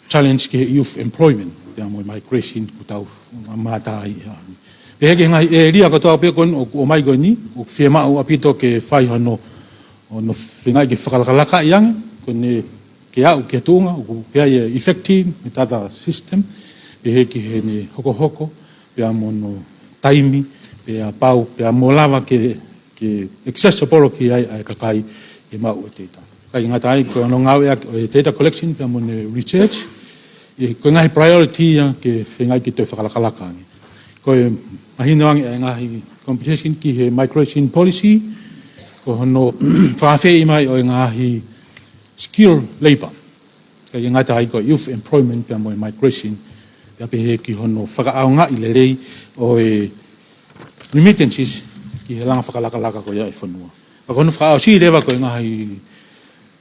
challenge ki he youth employment, pea mo e migration ʻoku tau mamata ai. Pehē ki he ngaahi ʻēlia kotoa pē ko eni ʻoku ʻomai ko eni, ʻoku fiemaʻu ʻaupito ke fai hano, ʻo ne feingaʻi ke fakalakalakaʻi ange, ko ʻene ke aʻu ki he tuʻunga, ʻoku ʻi ai e effective, e data system, pehē ki heʻene hokohoko, pea mo hono taimi, pea pau, pea mo lava ke, ke accessible ki ai ʻa e kakai ʻe maʻu e data. ʻIkai ngata ai, ko hono ngāueʻaki ʻo e data collection, pea mo ʻene research, ʻe, ko e ngaahi priority ia ke feingaʻi ke toe fakalakalaka ange. Ko e mahino ange ʻa e ngaahi computation ki he migration policy, ko hono fakaafeʻi mai ʻo e ngaahi skilled labor. ʻIkai ngata ai ko e youth employment pea mo e migration, pea pehē ki hono fakaʻaongaʻi lelei ʻo e remittances ki he langa fakalakalaka ko ia ʻa e fonua. Ka ko hono fakaʻosi leva ko e ngaahi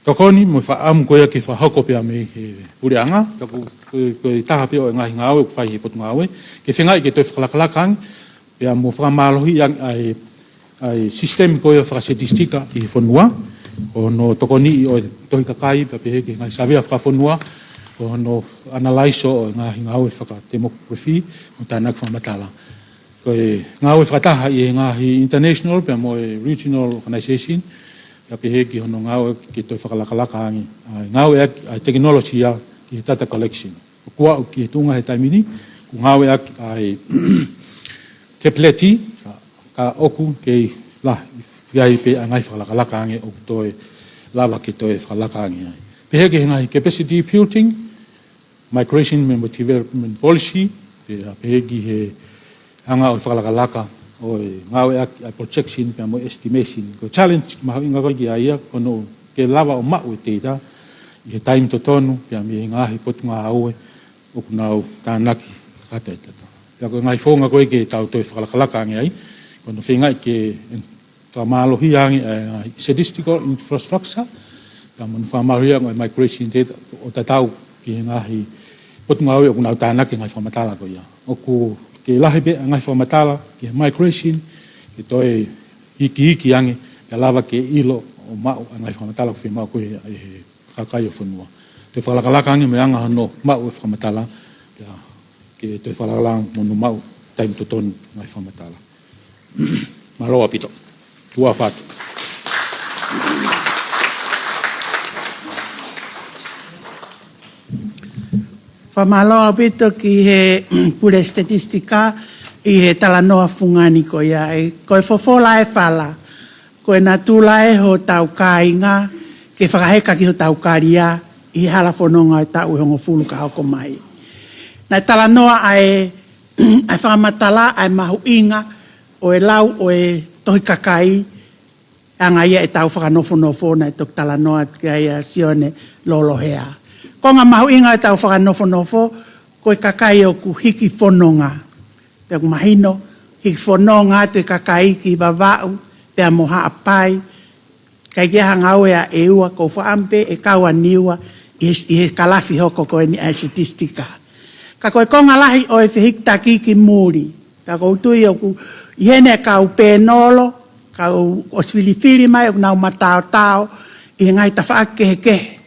tokoni mo e fakaʻamu ko ia ke fakahoko pea mei he puleʻanga, ka ko, ko, ko e taha pē ʻo e ngaahi ngāue ʻoku fai he potungāue, ke feingaʻi ke toe fakalakalaka ange, pea mo fakamālohiʻi ange ʻa e, ʻa e system ko ia fakasetitisika ʻi he fonua, ko hono tokoniʻi ʻo e tohi kakai, pea pehē ki he ngaahi savea fakafonua, ko hono analyse ʻo e ngaahi ngāue fakademography, mo tānaki fakamatala. Ko e ngāue fakataha ʻi he ngaahi international, pea mo e regional organization, pea pehē ki hono ngāue ke toe fakalakalaka ange, ʻa e ngāueʻaki ʻa e tekinolosia ki he data collection. ʻOku aʻu ki he tuʻunga he taimi ni, ʻoku ngāueʻaki ʻa e tablet, ka, ka ʻoku kei lahi, ʻi ai pē ʻa e ngaahi fakalakalaka ange ʻoku toe lava ke toe fakalakalaka ange ai. Pehē ki he ngaahi capacity building, migration mo e development policy, pea pehē ki he anga ʻo e fakalakalaka ʻo e ngāueʻaki ʻa e projection pea mo e estimation. Ko e challenge mahuʻinga ko ia ki ai ia, ko hono ke lava ʻo maʻu e data ʻi he taimi totonu, pea mei he ngaahi potungāue ʻoku nau tānaki kakato e data. Pea ko e ngaahi founga ko ē ke tau toe fakalakalaka ange ai, ko hono feingaʻi ke fakamālohia ange ʻa e ngaahi statistical infrastructure, pea mo hono fakamālohia ange ʻa e migration data ʻo tatau ki he ngaahi potungāue ʻoku nau tānaki e ngaahi fakamatala ko ia. ʻOku kei lahi pē ʻa e ngaahi fakamatala ki he migration, ke toe ikiiki ange, pea lava ke ʻilo ʻo maʻu ʻa e ngaahi fakamatala ʻoku fiemaʻu ko ē ʻe he kakai ʻo e fonua. Toe fakalakalaka ange mo e anga hono maʻu e fakamatala, pea ke toe fakalakalaka mo hono maʻu taimi totonu e ngaahi fakamatala. Mālō ʻaupito. Tuʻa ʻofa atu. Fakamālō ʻaupito ki he Pule Statistika ʻi he talanoa fungani ko ia. ʻE, ko e fofola e fala, ko e natula ē hotau kāinga ke fakaheka ki hotau kalia ʻi he hala fononga ʻo e taʻu ʻe hongofulu ka hoko mai. Naʻe talanoa ʻa e, ʻa e fakamatala ʻa e mahuʻinga ʻo e lau ʻo e tohi kakai, ʻa ia ʻe tau fakanofonofo, naʻe toki talanoa ki ai ʻa Sione Lolohea. Konga mahuʻinga ʻo e tau fakanofonofo, ko e kakai ʻoku hiki fononga. Pea ʻoku mahino, hiki fononga atu e kakai ki Vavaʻu, pea mo Haʻapai. ʻIkai ke ʻi ai ha ngāue ʻa ʻEua, ʻoku ou fakaʻamu pē ʻe kau ʻa Niua ʻi he, ʻi he kalafi hoko ko eni ʻa e statistika. Ka ko e konga lahi ʻo e fehikitaki ki muli. Pea ʻoku ou tui ʻoku ʻi heni e kau pēnolo, kau ʻosi filifili mai ʻoku nau mataotao ʻi he ngaahi tafaʻaki kehekehe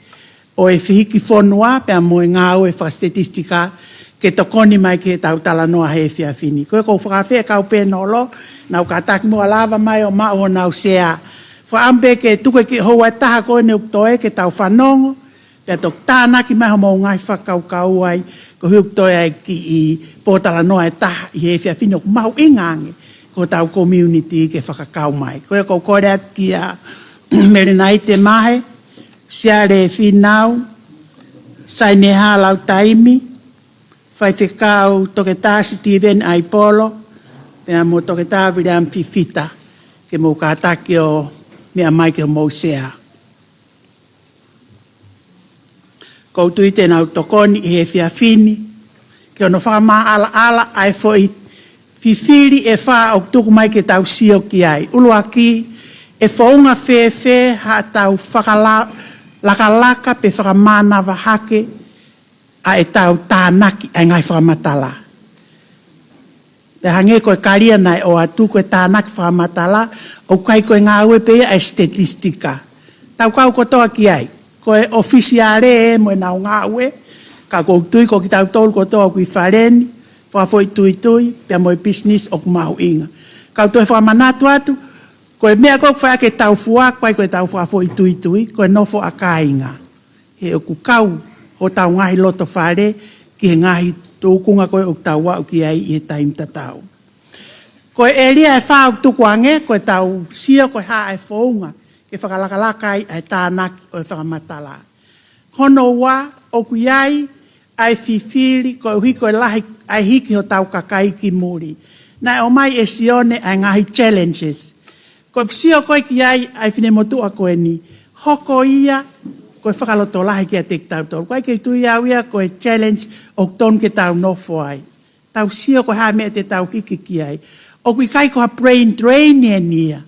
ʻo e fehiki fonua pea mo e ngāue fakastetisitika ke tokoni mai ki he tau talanoa he efiafi ni. Ko ia ʻoku ou fakaafeʻi e kau pēnolo, nau kātaki muʻa ʻo lava mai ʻo maʻu honau sea. Fakaʻamu pē ke tuku e kiʻi houa ʻe taha ko eni ʻoku toe ke tau fanongo, pea toki tānaki mai hoʻomou ngaahi fakakaukau ai, koeʻuhi ʻoku toe ʻi ai e kiʻi pōtalanoa ʻe taha ʻi he efiafi ni ʻoku mahuʻinga ange ki hotau community ke fakakau mai. Ko ia ʻoku ou kole atu kia Melenaite Mahe, Siale Fīnau, Saineha Lautaimi, Faifekau Toketā Sitīveni ʻAipolo, pea mo Toketā Viliami Fifita, ke mou kātaki ʻo meʻa mai ki hoʻomou sea. ʻOku ou tui te nau tokoni ʻi he efiafi ni ki hono fakamaʻalaʻala ʻa e foʻi fifili ʻe fā ʻoku tuku mai ke tau sio ki ai. ʻUluaki, ʻe founga fēfē haʻatau fakalakalaka pe fakamānava hake ʻa e tau tānaki ʻa e ngaahi fakamatala. Pea hangē ko e kalia naʻe ʻoatu, ko e tānaki fakamatala, ʻoku ʻikai ko e ngāue pē ia ʻa e statistika. Tau kau kotoa ki ai. Ko e ʻofisiale ē mo ʻenau ngāue, ka ʻoku ou tui ko kitautolu kotoa ʻoku ʻi fale ni, fakafoʻituitui, pea mo e business ʻoku mahuʻinga. Kau toe fakamanatu atu, ko e meʻa ko ē ʻoku fai ʻaki e tau fua, ʻikai ko e tau fakafoʻituitui, ko e nofo ʻa kāinga. He ʻoku kau hotau ngaahi loto fale ki he ngaahi tūkunga ko ē ʻoku tau aʻu ki ai ʻi he taimi tatau. Ko e ʻēlia ʻe fā ʻoku tuku ange, ko e tau sio ko e hā e founga ke fakalakalaka ai ʻa e tānaki ʻo e fakamatala. Hono ua, ʻoku ʻi ai ʻa e fifili, koeʻuhi ko e lahi ʻa e hiki hotau kakai ki muli. Naʻe ʻomai ʻe Sione ʻa e ngaahi challenges. Ko e sio ko ē ki ai ʻa e finemotuʻa ko eni, hoko ia ko e fakalotolahi kiate kitautolu. ʻIkai ke u tui au ia ko e challenge ʻoku tonu ke tau nofo ai. Tau sio ko e hā e meʻa te tau hiki ki ai. ʻOku ʻikai ko ha brain drain eni ia.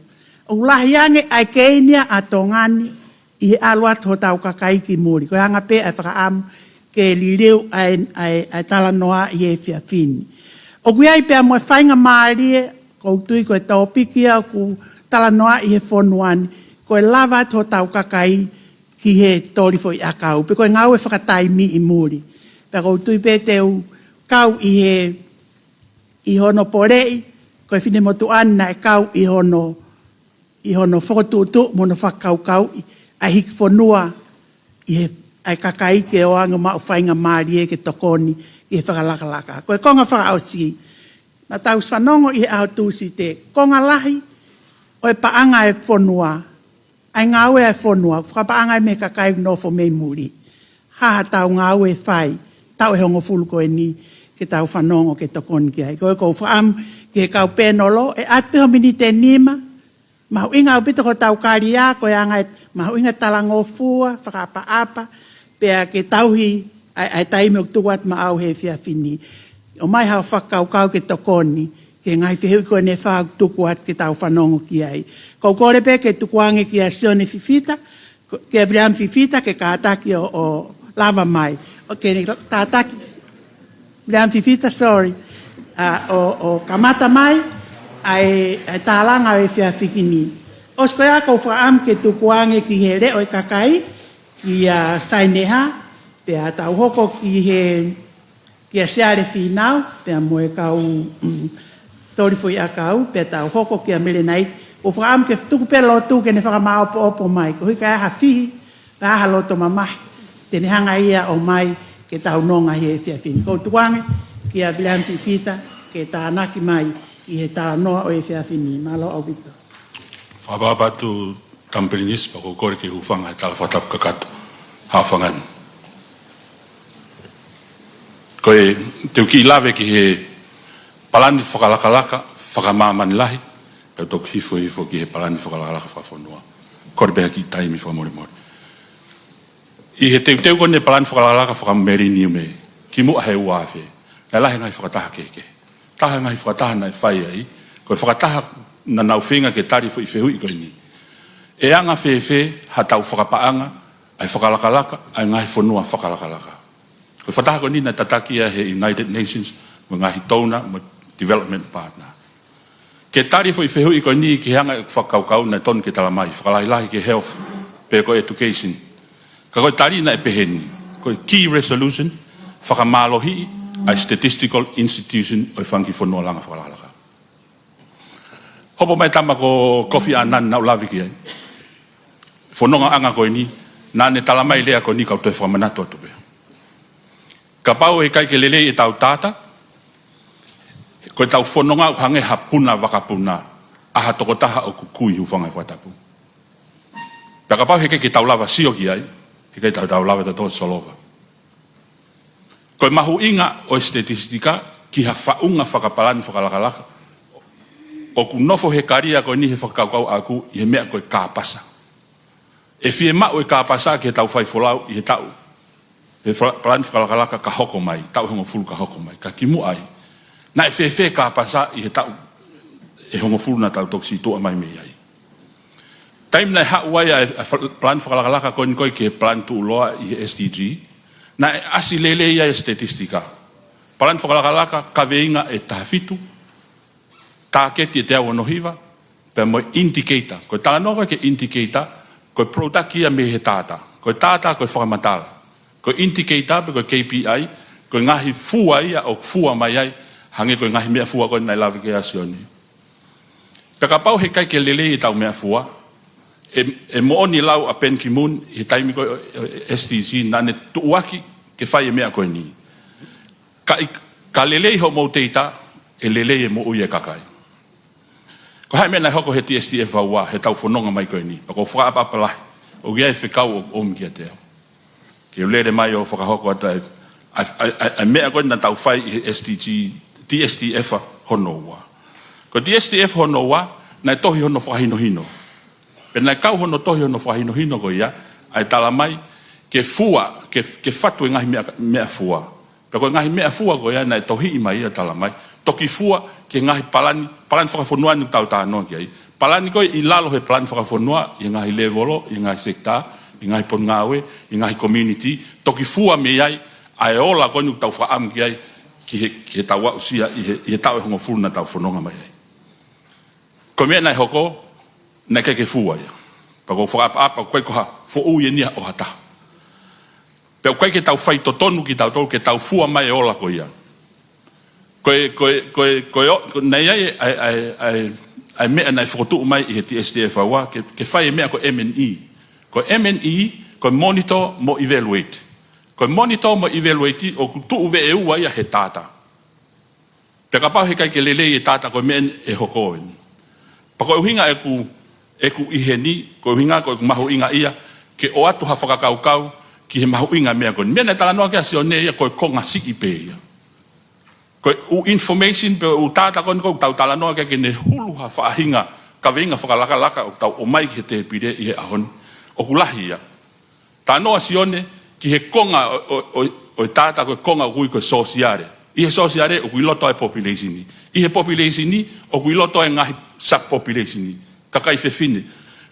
ʻOku lahi ange ʻa e keini ia ʻa Tonga ni ʻi he ʻalu atu hotau kakai ki muli. Ko e anga pē ʻa e fakaʻamu ke liliu ʻa e, ʻa e, ʻa e talanoa ʻi he efiafi ni. ʻOku ʻi ai pea mo e faingamālie, ʻoku ou tui ko e tōpiki ia ʻoku talanoa ʻi he fonua ni, ko e lava atu hotau kakai ki he toli foʻiʻakau, pe ko e ngāue fakataimi ʻi muli. Pea ʻoku ou tui pē te u kau ʻi he, ʻi hono poleʻi, ko e finemotuʻa ni naʻe kau ʻi hono, ʻi hono fokotuʻutuʻu mo hono fakakaukauʻi ʻa e hiki fonua ʻi he, ʻa e kakai ke ʻoange maʻu faingamālie ke tokoni ʻi he fakalakalaka. Ko e konga fakaʻosi, naʻa tau fanongo ʻi he ʻaho Tūsite, konga lahi ʻo e paʻanga e fonua, ʻa e ngāue ʻa e fonua, fakapaʻanga mei he kakai ʻoku nofo mei muli. Hā haʻatau ngāue ʻe fai, taʻu ʻe hongofulu ko eni, ke tau fanongo ke tokoni ki ai. Ko ia ʻoku ou fakaʻamu ki he kau pēnolo, ʻe ʻatu pē ho miniti ʻe nima, mahuʻinga ʻaupito ko hotau kalia, ko e anga e mahuʻinga talangofua, fakaʻapaʻapa, pea ke tauhi ʻa e, ʻa e taimi ʻoku tuku atu maʻau he efiafi ni. ʻOmai haʻo fakakaukau ke tokoni ki he ngaahi fehuʻi ko eni ʻe fā ʻoku tuku atu ke tau fanongo ki ai. Ko u kole pē ke tukuange kia Sione Fifita, ko, kia Viliami Fifita ke kātaki ʻo, ʻo lava mai. ʻO ke ne kātaki, Viliami Fifita, sorry. ʻA, ʻo, ʻo kamata mai ʻa e, ʻa e tālanga ʻo e efiafi ni. ʻOsi ko ia ko u fakaʻamu ke tukuange ki he Leʻo ʻo e Kakai, kia Saineha, pea tau hoko ki he, kia Siale Fīnau, pea mo e kau, mm, toli foʻi ʻakau, pea tau hoko kia Mele Naiki. ʻOku ou fakaʻamu ke tuku pē lotu ke ne fakamāʻopoʻopo mai. Koeʻuhi ka ʻi ai ha fihi, pe ha loto mamahi, te ne hanga ia ʻo ʻomai ke tau nonga he efiafi ni. Ko u tukuange kia Viliami Fifita ke tānaki mai ʻi he talanoa ʻo e efiafi ni. Mālō ʻaupito. Fakaʻapaʻapa atu Tama Pilinisi, pea ko u kole ke u hūfanga he tala fakatapu kakato. Haʻu fangani. Ko e, te u kiʻi lave ki he palani fakalakalaka fakamāmani lahi, pea toki hifo hifo ki he palani fakalakalaka fakafonua. Kole pē ha kiʻi taimi fakamolemole. ʻI he teuteu ko eni palani fakalakalaka fakameleniume, kimuʻa he ua afe, naʻe lahi e ngaahi fakataha kehekehe. Taha e ngaahi fakataha naʻe fai ai, ko e fakataha naʻa nau feinga ke tali e foʻi fehuʻi ko eni. ʻE anga fēfē haʻatau fakapaʻanga ʻa e fakalakalaka ʻa e ngaahi fonua fakalakalaka? Ko e fakataha ko eni naʻe tataki ia he United Nations mo e ngaahi donor mo e development partner. Ke tali e foʻi fehuʻi ko eni ki he anga ʻeku fakakaukau naʻe tonu ke talamai, fakalahilahi ki he health, pe ko e education. Ka ko e tali naʻe pehē ni, ko e key resolution, fakamālohiʻi ʻa e statistical institution ʻo e fanga kiʻi fonua langa fakalakalaka. Hopo mai Tama ko Kofi ʻAnani naʻa ku lave ki ai. Fonongaʻanga ko eni, naʻa ne talamai e lea ko eni ka u toe fakamanatu atu pē. Kapau ʻe ʻikai ke lelei ʻetau data, ko ʻetau fononga ʻoku hangē ha puna vakapuna ʻa ha tokotaha ʻoku kui, hūfanga he fakatapu. Pea kapau he ʻikai ke tau lava sio ki ai, he ʻikai tau, tau lava tautolu ʻo solova. Ko e mahuʻinga ʻo e statistika ki ha faʻunga fakapalani fakalakalaka, ʻoku nofo he kalia ko eni he fakakaukau ʻaʻaku ʻi he meʻa ko e kāpasa. ʻE fiemaʻu e kāpasa ke tau fai folau ʻi he taʻu, he fala-, palani fakalakalaka ka hoko mai, taʻu ʻe hongofulu ka hoko mai, ka kimuʻa ai, naʻe fēfē kāpasa ʻi he taʻu ʻe hongofulu naʻa tau toki situʻa mai mei ai? Taimi naʻe haʻu ai ʻa e, ʻa e fal-, palani fakalakalaka ko eni ko ē ki he palani tuʻuloa ʻi he S D G, naʻe ʻasi lelei ai e statistika. Palani fakalakalaka kaveinga ʻe taha fitu, tāketi ʻe teau ono hiva, pea mo e indicator. Ko e talanoa ko ē ki he indicator, ko e product ia mei he data. Ko e data ko e fakamatala. Ko e indicator pe ko e K P I, ko e ngaahi fua ia ʻoku fua mai ai, hangē ko e ngaahi meʻafua ko ē naʻe lave ki ai ʻa Sione. Pea kapau he ʻikai ke lelei ʻetau meʻafua, ʻe, ʻe moʻoni e lau ʻa Ban Ki-moon ʻi he taimi ko ē ʻo, ʻo, ʻo S D G, naʻa ne tuʻuaki ke fai e meʻa ko eni. Ka ʻi-, ka lelei hoʻomou data, ʻe lelei e moʻui e kakai. Ko e hā e meʻa naʻe hoko he T S D F ua, heʻetau fononga mai ko eni? Pea ko u fakaʻapaʻapa lahi, ʻoku ʻi ai e fekau ʻoku ʻomi kiate au. Ke u lele mai ʻo fakahoko atu ʻa e, ʻa e, ʻa e, ʻa e, ʻa e meʻa ko ē naʻa tau fai ʻi he S D G, T S D F hono ua. Ko e T S D F hono ua, naʻe tohi hono fakahinohino. Pea naʻe kau hono tohi hono fakahinohino ko ia, ʻa e talamai ke fua, ke, ke fatu e ngaahi meʻa, meʻafua. Pea ko e ngaahi meʻafua ko ia naʻe tohiʻi mai ia, talamai, toki fua ki he ngaahi palani, palani fakafonua ni ʻoku tau talanoa ki ai. Palani ko ē ʻi lalo he palani fakafonua, ʻi he ngaahi levolo, ʻi he ngaahi sekitā, ʻi he ngaahi potungāue, ʻi he ngaahi community, toki fua mei ai ʻa e ola ko eni ʻoku tau fakaʻamu ki ai, ki he, ki heʻetau aʻusia ʻi he, ʻi he taʻu ʻe hongofulu naʻa tau fononga mai ai. Ko e meʻa naʻe hoko, naʻe ʻikai ke fua ia. Pea ko u fakaʻapaʻapa, ʻoku ʻikai ko ha foʻui eni ia ʻo ha taha. Pea ʻoku ʻikai ke tau faitotonu kitautolu ke tau fua mai e ola ko ia. Ko e, ko e, ko e, ko e, ʻo, ko e, naʻe ʻi ai ʻa e, ʻa e, ʻa e, ʻa e meʻa naʻe fokotuʻu mai ʻi he T S D F ua, ke, ke fai e meʻa ko e M and E. Ko e M and E, ko e monitor mo evaluate. Ko e monitor mo evaluate ʻoku tuʻu veʻe ua ia he data. Pea kapau he ʻikai ke lelei e data, ko e meʻa eni ʻe hoko eni. Pea ko e ʻuhinga ʻeku, ʻeku ʻi heni, ko e ʻuhinga ko ʻeku mahuʻingaʻia ke ʻoatu ha fakakaukau ki he mahuʻinga e meʻa ko eni. Meʻa naʻe talanoa ki ai ʻa Sione ia ko e konga siʻi pē ia. Ko e ʻū information pe ʻū data ko eni ʻoku tau talanoa ki ai ke ne hulu ha faʻahinga kaveinga fakalakalaka ʻoku tau ʻomai ki he tēpile ʻi he ʻaho ni, ʻoku lahi ia. Talanoa ʻa Sione ki he konga ʻo, ʻo, ʻo, ʻo e data, ko e konga ʻoku ui ko e sōsiale. ʻI he sōsiale ʻoku ʻi loto e population. ʻI he population ʻoku ʻi loto e ngaahi sub-population. Kakai fefine,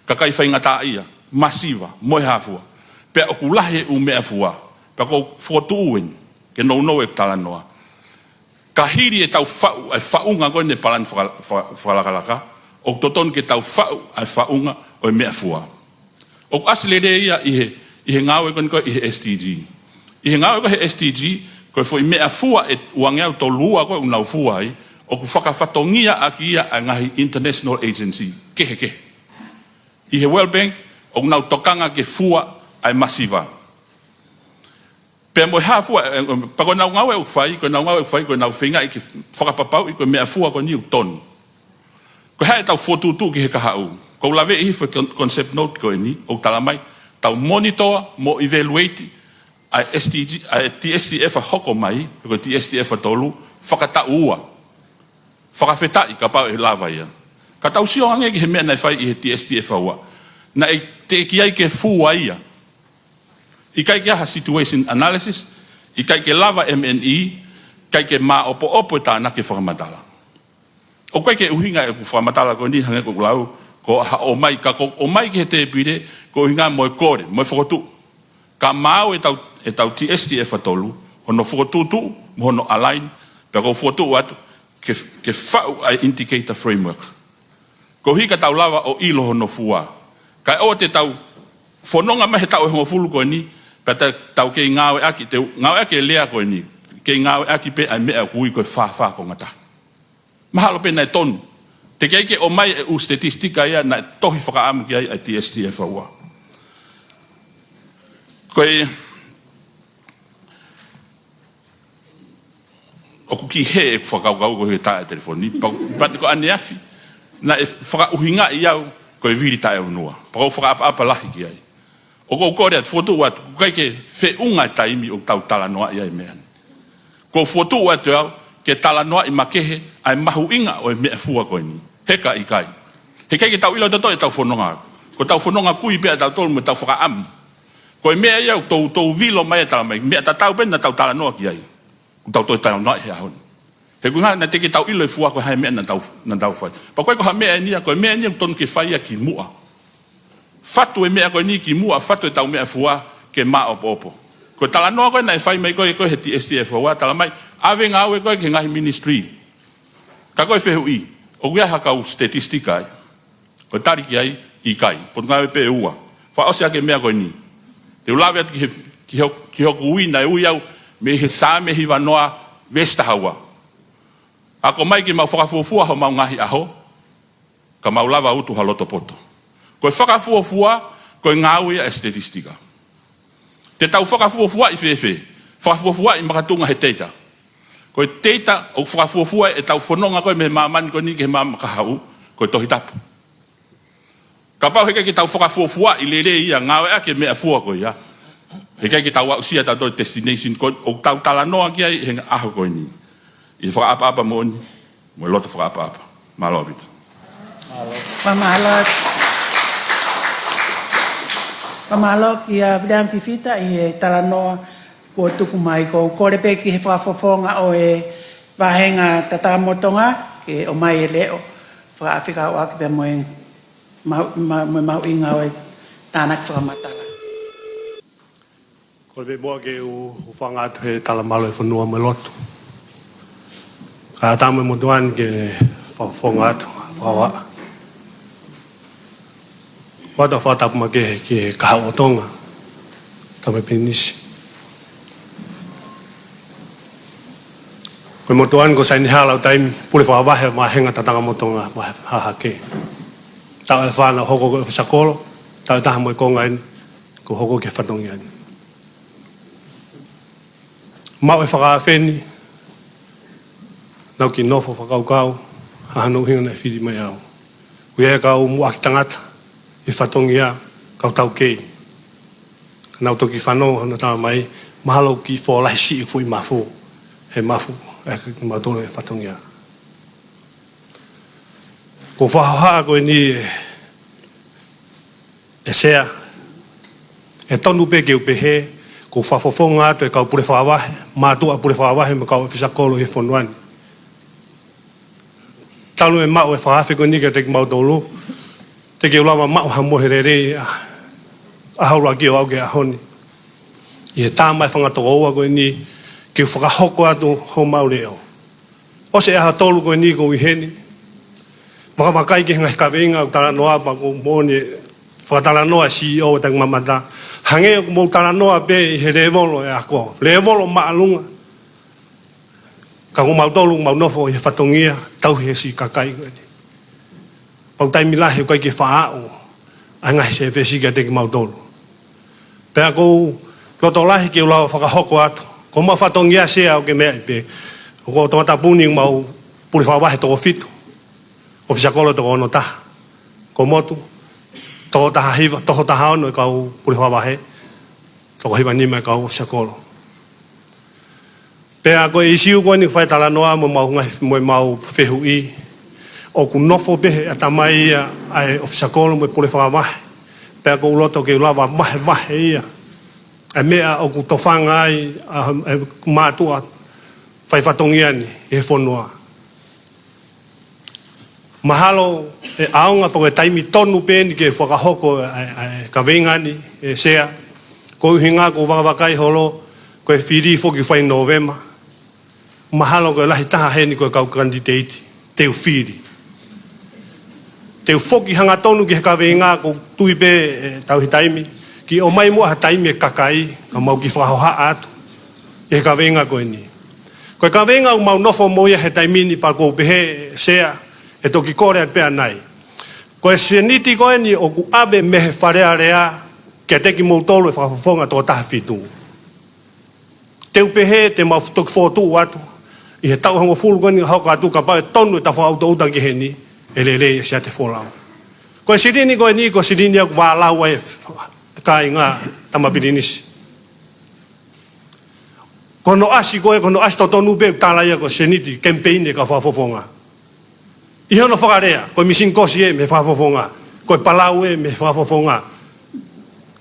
kakai faingataʻaʻia, masiva, mo e hā fua. Pea ʻoku lahi e ʻū meʻafua. Pea ʻoku ou fokotuʻu eni, ke nounou e talanoa. Ka hili ʻetau faʻu, e faʻunga ko eni e palani faka-, faka-, fakalakalaka, ʻoku totonu ke tau faʻu e faʻunga ʻo e meʻafua. ʻOku ʻasi lelei ia ʻi he, ʻi he ngāue ko eni ko ē ʻi he S D G. ʻI he ngāue ko ē he S D G, ko e foʻi meʻafua ʻe uangeau tolu ua ko ē ʻoku nau fua ai, ʻoku fakafatongia ʻaki ia ʻa e ngaahi international agency kehekehe. ʻI he World Bank, ʻoku nau tokanga ke fua ʻa e masiva. Pea mo e hā fua, e, e, pea ko ʻenau ngāue ʻoku fai, ko ʻenau ngāue ʻoku fai, ko ʻenau feingaʻi ke fakapapauʻi ko e meʻafua ko eni ʻoku tonu. Ko e hā ʻetau fokotuʻutuʻu ki he kahaʻu. ʻOku ou laveʻi hifo e con-, concept note ko eni, ʻoku tala mai, tau monitor mo evaluate ʻa e S D G, ʻa e T S D F ʻa hoko mai, ko e T S D F ʻa tolu, fakataʻu ua. Fakafetaʻi kapau ʻe lava ia. Ka tau sio ange ki he meʻa naʻe fai ʻi he T S D F ʻa ua. Naʻe teʻeki ai ke fua ia. ʻIkai ke ʻi ai ha situation analysis, ʻikai ke lava M N E, ʻikai ke māʻopoʻopo e tānaki e fakamatala. ʻOku ʻikai ke ʻuhinga ʻeku fakamatala ko eni hangē ko ʻeku lau, ko ha ʻomai, ka ko ʻomai ki he tēpile, ko e ʻuhinga mo e kole, mo e fokotuʻu. Ka maau ʻetau, ʻetau T S D F ʻa tolu, hono fokotuʻutuʻu, mo hono align, pea ʻoku ou fokotuʻu atu, ke, ke faʻu ʻa e indicator framework. Koeʻuhi ka tau lava ʻo ʻilo hono fua. Kae ʻoua te tau fononga mai he taʻu ʻe hongofulu ko eni, pea ta-, tau kei ngāueʻaki, te u ngāueʻaki e lea ko eni, kei ngāueʻaki pē ʻa e meʻa ʻoku ui ko e fā fā konga taha. Mahalo pē naʻe tonu. Teʻeki ai ke ʻomai e ʻū statistika ia naʻe tohi fakaʻamu ki ai ʻa e T S D F ʻa ua. Ko e ʻOku kiʻi hē ʻeku fakakaukau ko e taʻe telefoni. Pea, pea ko ʻaneafi, naʻe fakaʻuhingaʻi au ko e vili taʻeʻunua. Pea ʻoku ou fakaʻapaʻapa lahi ki ai. ʻOku ou kole atu, fokotuʻu atu, ʻoku ʻikai ke feʻunga e taimi ʻoku tau talanoaʻi ai e meʻa ni. ʻOku ou fokotuʻu atu au, ke talanoaʻi makehe, ʻa e mahuʻinga ʻo e meʻafua ko eni. He ka ʻikai. He ʻikai ke tau ʻilo tautolu ʻetau fononga. Ko ʻetau fononga kui pē ʻa tautolu mo ʻetau fakaʻamu. Ko e meʻa ia ʻoku tou, tou vilo mai e tala mai. Meʻa tatau pē naʻa tau talanoa ki ai. ʻOku tau toe talanoaʻi he ʻaho ni. He ʻoku ʻikai ngata naʻe teʻeki ke tau ʻilo e fua ko e hā e meʻa naʻa tau, naʻa tau fai. Pea ko e ko ha meʻa eni ia, ko e meʻa eni ia ʻoku tonu ke fai ia kimuʻa. Fatu e meʻa ko eni kimuʻa, fatu ʻetau meʻafua ke māʻopoʻopo. Ko e talanoa ko ē naʻe fai mai ko ē, ko ē he T S D F ʻa ua tala mai, ʻave ngāue ko ē ki he ngaahi ministry. Ka ko e fehuʻi, ʻoku ʻi ai ha kau statistika ai. Ko e tali ki ai, ʻikai. Potungāue pē ʻe ua. Fakaʻosi ʻaki e meʻa ko eni. Te u lave atu ki he, ki ho-, ki hoku ui naʻe ui au mei he Saame hiva noa veesi taha ua. Ako mai ke mau fakafuofua homau ngaahi ʻaho, ka mau lava utu ha loto poto. Ko e fakafuofua, ko e ngāue ia e statistika. Te tau fakafuofuaʻi fēfē, fakafuofuaʻi makatuʻunga he teita. Ko e teita ʻoku fakafuofua ʻetau fononga ko ē mei he māmani ko eni ki he māmani kahaʻu, ko e Tohi Tapu. Kapau heʻikai ke tau fakafuofuaʻi lelei ia ngāueʻaki e meʻafua ko ia, heʻikai ke tau aʻusia tautolu e destination ko ē ʻoku tau talanoa ki ai he ʻaho ko eni. ʻI he fakaʻapaʻapa moʻoni, mo e loto fakaʻapaʻapa. Mālō ʻaupito. Fakamālō. Fakamālō kia Viliami Fifita ʻi he talanoa kuo tuku mai. ʻOku ou kole pē ki he fakafofonga ʻo e vāhenga Tatakamotonga, ke ʻomai e leʻo fakaafekauʻaki pea mo e mahu-, ma-, mo e mahuʻinga ʻo e tānaki fakamatala. Kole pē muʻa ke u hūfanga atu he tala mālō e fonua mo e lotu. Kae ʻatā mo e motuʻa ni ke fakafofonga atu, fakavaʻa. Ua ta fakatapu makehe ki he kahaʻu ʻo Tonga, Tama Pilinisi. Ko e motuʻa ni ko Saini Hala ʻo taimi, pule fakavahe vāhenga Tatakamotonga, vahe hahake. Taʻu ʻe fā naʻa ku hoko ko e ʻofisa kolo, taʻu ʻe taha mo e konga eni, kuo u hoko ki he fatongia ni. Maʻu e fakaafe ni, naʻa ku kiʻi nofo fakakaukau, ha hano ʻuhinga naʻe fili mai au. Ko ia e kau muʻaki tangata, ʻi he fatongia, kau taukei. Ka naʻa ku toki fanongo, hono tala mai, mahalo ʻoku kiʻi fōlahi siʻi e foʻi mafu, he mafu, ʻe kimautolu e fatongia. Ko e fakahohaʻa ko eni ʻe, ʻe Sea, ʻe tonu pē ke u pehē, Ko e fakafofonga atu e kau pule fakavahe, mātuʻa pule fakavahe mo e kau ʻōfisa kolo ʻi he fonua ni. Talu e maʻu e fakaafe ko eni kiate kimautolu, te ke lava maʻu ha mohe lelei ʻa, ʻa haulaki ʻo aʻu ki he ʻaho ni. ʻI he tā mai fanga tokoua ko eni, ke u fakahoko atu homau leʻo. ʻOsi e ʻaho tolu ko eni ʻoku ou ʻi heni. Vakavakai ki he ngaahi kaveinga ʻoku talanoa pea ʻoku moʻoni e fakatalanoa e C E O ʻo e Taki Mamata. Hangē ʻoku mou talanoa pē ʻi he lēvolo e ako. Lēvolo māʻolunga. Ka ko mautolu, mau nofo ʻi he fatongia, tauhi e siʻi kakai ko eni. Pau taimi lahi ʻoku ʻikai ke faʻa aʻu ʻa e ngaahi sēvesi kiate kimautolu. Pea ʻoku ou loto lahi ke u lava fakahoko atu. Ko homau fatongia Sea ʻoku ke meaʻi pē. Ko Tongatapu ni ʻoku mau pule fakavahe toko fitu. ʻŌfisa kolo toko ono taha. Ko Motu, toko taha hiva, toko taha ono e kau pule fakavahe. Toko hiva nima e kau ʻōfisa kolo. Pea ko e ʻīsiu ko eni fai talanoa mo mau ngaahi, mo mau fehuʻi. ʻOku nofo pē he ʻatamai ia ʻa e ʻōfisa kolo mo e pule fakavahe. Pea ʻoku ou loto ke u lava vahevahe ia. ʻA e meʻa ʻoku tofanga ai ʻa e mātuʻa fai fatongia ni ʻi he fonua. Mahalo e ʻaonga pea ko e taimi tonu pē eni ke fakahoko ʻa e, ʻa e kaveinga ni, ʻe Sea. Ko e ʻuhinga ʻoku ou vakavakai holo, ko e fili foki fai Nōvema. Mahalo ko e lahi taha heni ko e kau kanititeiti, te u fili. Te u foki hangatonu ki he kaveinga ʻoku ou tui pē ʻe tauhi taimi, ke ʻomai muʻa ha taimi e kakai, ka mau kiʻi fakahohaʻa atu ʻi he kaveinga ko eni. Ko e kaveinga ʻoku mau nofo mo ia he taimi ni pea ʻoku ou pehē Sea, ʻe toki kole atu pē ʻanai. Ko e sēniti ko eni ʻoku ʻave mei he Fale Alea kiate kimoutolu e fakafofonga toko taha fitu. Te u pehē te mau toki fokotuʻu atu ʻi he taʻu hongofulu ko eni hoko atu kapau ʻe tonu e tau fakaʻutoʻuta ki heni, ʻe lelei ʻe Sea te folau. Ko e silini ko eni, ko e silini ʻoku vālau ai e kāinga, Tama Pilinisi. Ko hono ʻasi ko ē, ko hono ʻasi totonu pē ʻoku tala ia ko e sēniti kemipeini e kau fakafofonga. ʻI hono fakalea, ko e misini kosi ē mei he fakafofonga, ko e palau ē mei he fakafofonga,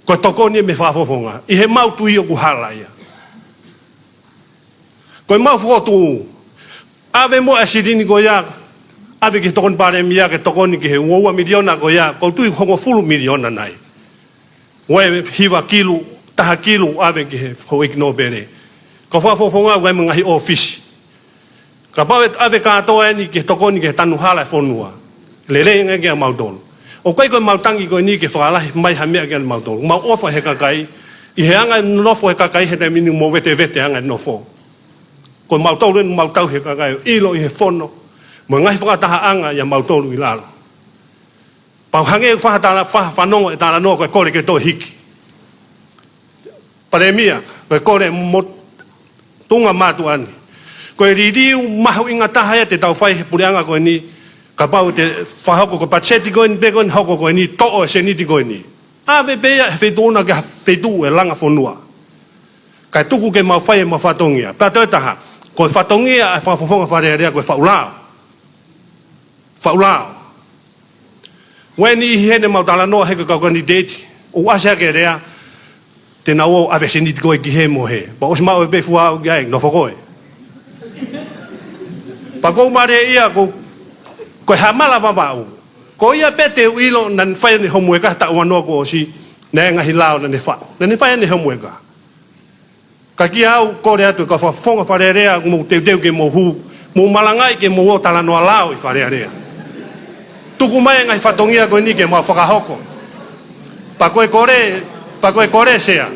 ko e tokoni ē mei he fakafofonga. ʻI heʻemau tui ʻoku hala ia. Ko ʻemau fokotuʻu, ʻave muʻa e silini ko ia, ʻave ki he Tokoni Palēmia ke tokoni ki he ua ua miliona ko ia, ʻoku ou tui hongofulu miliona nai. Ua e hiva kilu, taha kilu ʻave ki he houʻeiki nōpele. Kau fakafofonga ʻoku ʻi ai mo e ngaahi ʻōfisi. Kapau ʻe ʻave kātoa eni ke tokoni ki he tanu hala e fonua, lelei ange kiate kimautolu. ʻOku ʻikai ko ʻemau tangi ko eni ke fakalahi mai ha meʻa kiate kimautolu. Mau ʻofa he kakai, ʻi he anga e nofo he kakai he taimi ni mau vetevete anga e nofo. Ko mautolu eni mau tauhi e kakai ʻo ʻilo ʻi he fono, mo e ngaahi fakatahaʻanga ʻia mautolu ʻi lalo. Pau hangē ʻoku faʻa tala, faʻa fanongo e talanoa ko e kole ke toe hiki. Palēmia, ko e kole mo e tuʻunga mātuʻa ni. Ko e liliu mahuʻinga taha ia te tau fai he puleʻanga ko eni, kapau te fakahoko ko e patiseti ko eni pē ko eni hoko ko eni toʻo e sēniti ko eni. ʻAve pē ia he feituʻu na ki ha feituʻu ʻe langa fonua. Kae tuku ke mau fai ʻemau fatongia. Pea toe taha, ko e fatongia ʻa e fakafofonga Fale Alea ko e faʻu lao. Faʻu lao. Ua eni ʻi heni ʻemau talanoa he ko e kau kanititeiti. ʻOku ʻasi hake e lea, te nau ō ʻave sēniti ko ē ki hē mo hē. Pea ʻosi maʻu pē fua ʻoku ʻi ai, nofo koe. Pea ʻoku ou mālieʻia ko, ko e Hamala Vavaʻu. Ko ia pē te u ʻilo naʻa ne fai ʻene homueka taʻu ua noa kuo ʻosi, naʻe ngaahi lao naʻa ne faʻu. Naʻa ne fai ʻene homueka. Ka kiate au, kole atu e kau fakafofonga Fale Alea, mou teuteu ke mou hū, mou malangaʻi ke mou ō talanoa lao ʻi Fale Alea. Tuku mai e ngaahi fatongia ko eni ke mau fakahoko. Pea ko e kole, pea ko e kole Sea.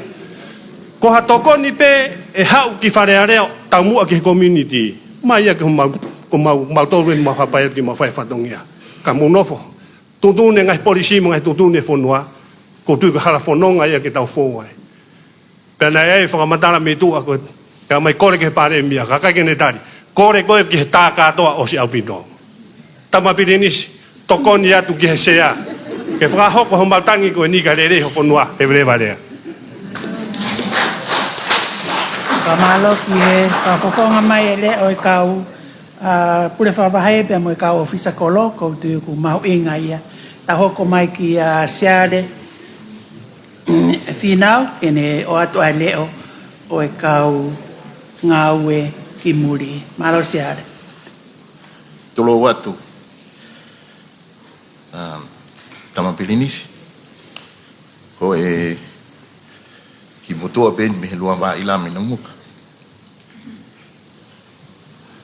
Ko ha tokoni pē ʻe haʻu ki Fale Alea, taumuʻa ki he community. Mai ia ke mau, ko mau, mautolu eni mau hapai atu ke mau fai fatongia. Ka mou nofo. Tuʻutuʻuni e ngaahi polisi mo e ngaahi tuʻutuʻuni e fonua. ʻOku ou tui ko e hala fononga ia ke tau fou ai. Pea naʻe ʻi ai e fakamatala mei tuʻa ko e, pea mai kole ki he Palēmia, ka ʻikai ke ne tali. Kole koe ki he tā kātoa ʻosi ʻaupito. Tama Pilinisi, tokoni atu ki he Sea. Ke fakahoko homau tangi ko eni kae lelei ho fonua, leveleva lea. Fakamālō ki he fakafofonga mai e leʻo e kau, ʻa, pule fakavahe pea mo e kau ʻōfisa kolo, ʻoku ou tui ʻoku mahuʻinga ia. Tau hoko mai kia Siale Fīnau, ke ne ʻoatu ʻa e leʻo ʻo e kau ngāue ki muli. Mālō Siale. Tulou atu, um, Tama Pilinisi, ko e kiʻi motuʻa pē eni mei he Lua Vaʻa ʻi Lami na muka.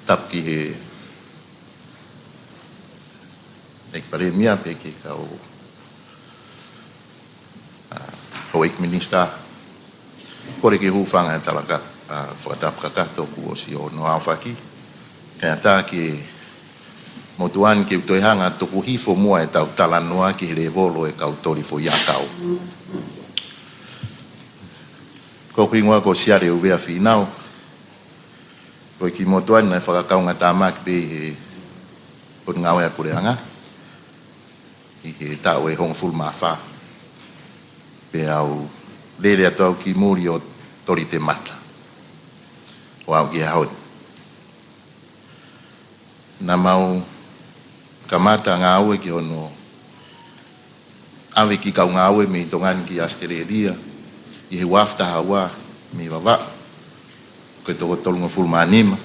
Tapu ki he ʻEiki Palēmia pea ki he kau, ʻa, houʻeiki minisitā. Kole ke hūfanga e talaka, ʻa, fakatapu kakato kuo ʻosi hono aofaki. Kae ʻatā ki he motuʻa ni ke u toe hanga ʻo tuku hifo muʻa ʻetau talanoa ki he lēvolo ʻo e kau toli foʻiʻakau. Ko hoku hingoa ko Siale ʻUvea Fīnau. Ko e kiʻi motuʻa ni naʻe fakakaungātāmaki pē ʻi he Potungāue ʻa e Puleʻanga ʻi he taʻu ʻe hongofulu mā fā. Pea u lele atu au ki muli ʻo toli temata ʻo aʻu ki he ʻaho ni. Naʻa mau kamata ngāue ki hono ʻave kiʻi kau ngāue mei Tonga ni ki ʻAositelēlia ʻi he ua afe taha ua mei Vavaʻu. Ko e toko tolungofulu mā nima.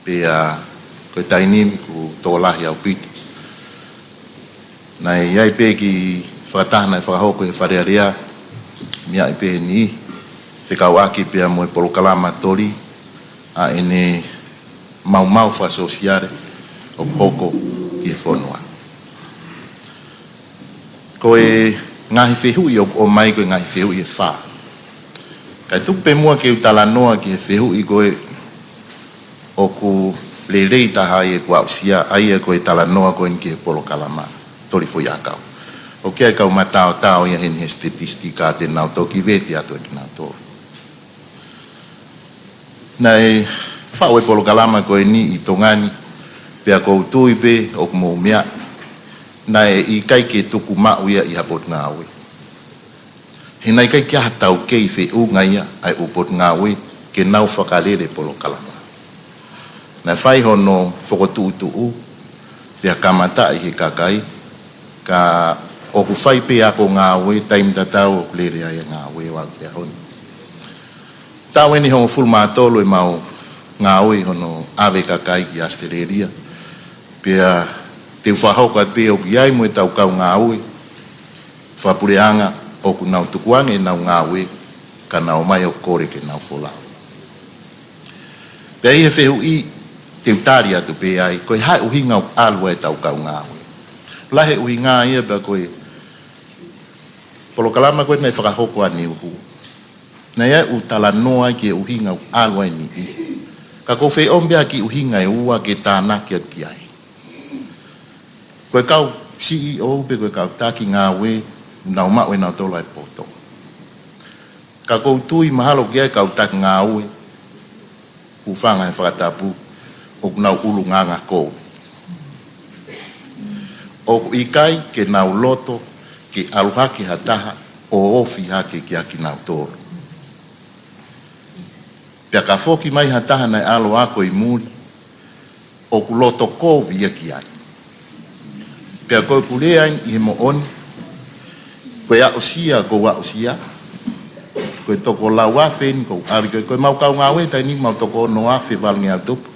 Pea ko e taimi ni kuo tokolahi ʻaupito. Naʻe ʻi ai pē kiʻi fakataha naʻe fakahoko ʻe he Fale Alea, meʻa pē eni, fekauʻaki pea mo e polokalama toli ʻa ʻene maumau fakasōsiale ʻoku hoko ʻi he fonua. Ko e ngaahi fehuʻi ʻoku ʻomai ko e ngaahi fehuʻi ʻe fā. Kae tuku pē muʻa ke u talanoa ki he fehuʻi ko ē ʻoku lelei taha ai ʻeku aʻusia, ʻa ia ko e talanoa ko eni ki he polokalama toli foʻiʻakau. ʻOku ʻi ai e kau mataotao ia heni he statistika te nau toki vete atu ʻe kinautolu. Naʻe faʻu e polokalama ko eni ʻi Tonga ni, pea ʻoku ou tui pē ʻoku mou meaʻi, naʻe ʻikai ke tuku maʻu ia ʻi ha potungāue. He naʻe ʻikai ke ʻi ai ha taukei feʻunga ia ʻa e ʻū potungāue ke nau fakalele polokalama. Naʻe fai hono fokotuʻutuʻu, pea kamataʻi ʻe he kakai, ka ʻoku fai pē ako ngāue, taimi tatau ʻoku lele ai e ngāue ʻo aʻu ki he ʻaho ni. Taʻu eni ʻe hongofulu mā tolu ʻemau ngāue ʻi hono ʻave kakai ki ʻAositelēlia. Pea te u fakahoko atu pē ʻoku ʻi ai mo ʻetau kau ngāue fakapuleʻanga ʻoku nau tukuange ʻenau ngāue ka nau ō mai ʻo kole ke nau folau. Pea ʻi he fehuʻi te u tali atu pē ai, ko e hā e ʻuhinga ʻoku ʻalu ai ʻetau kau ngāue. Lahi e ʻuhinga ia pea ko e polokalama ko ē naʻe fakahoko ʻaneuhu, naʻe ʻi ai e ʻū talanoa ki he ʻuhinga ʻoku ʻalu ai e niʻihi. Ka ʻoku ou fie ʻomi pē ha kiʻi ʻuhinga ʻe ua ke tānaki atu ki ai. Ko e kau C E O pe ko e kau taki ngāue, nau maʻu ʻe nautolu ʻa e poto. Ka ʻoku ou tui mahalo ʻoku ʻi ai e kau taki ngāue, hūfanga he fakatapu, ʻoku nau ʻulungaanga kovi. ʻOku ʻikai ke nau loto ke ʻalu hake ha taha ʻo ofi hake kiate kinautolu. Pea ka foki mai ha taha naʻe ʻalu ʻo ako ʻi muli, ʻoku loto kovi ia ki ai. Pea ko ʻeku lea eni ʻi he moʻoni, ko e aʻusia, ko e aʻusia, ko e toko lau afe eni ʻoku ʻalu ki ai, ko ʻemau kau ngāue he taimi ni ʻoku mau toko ono afe valungeau tupu,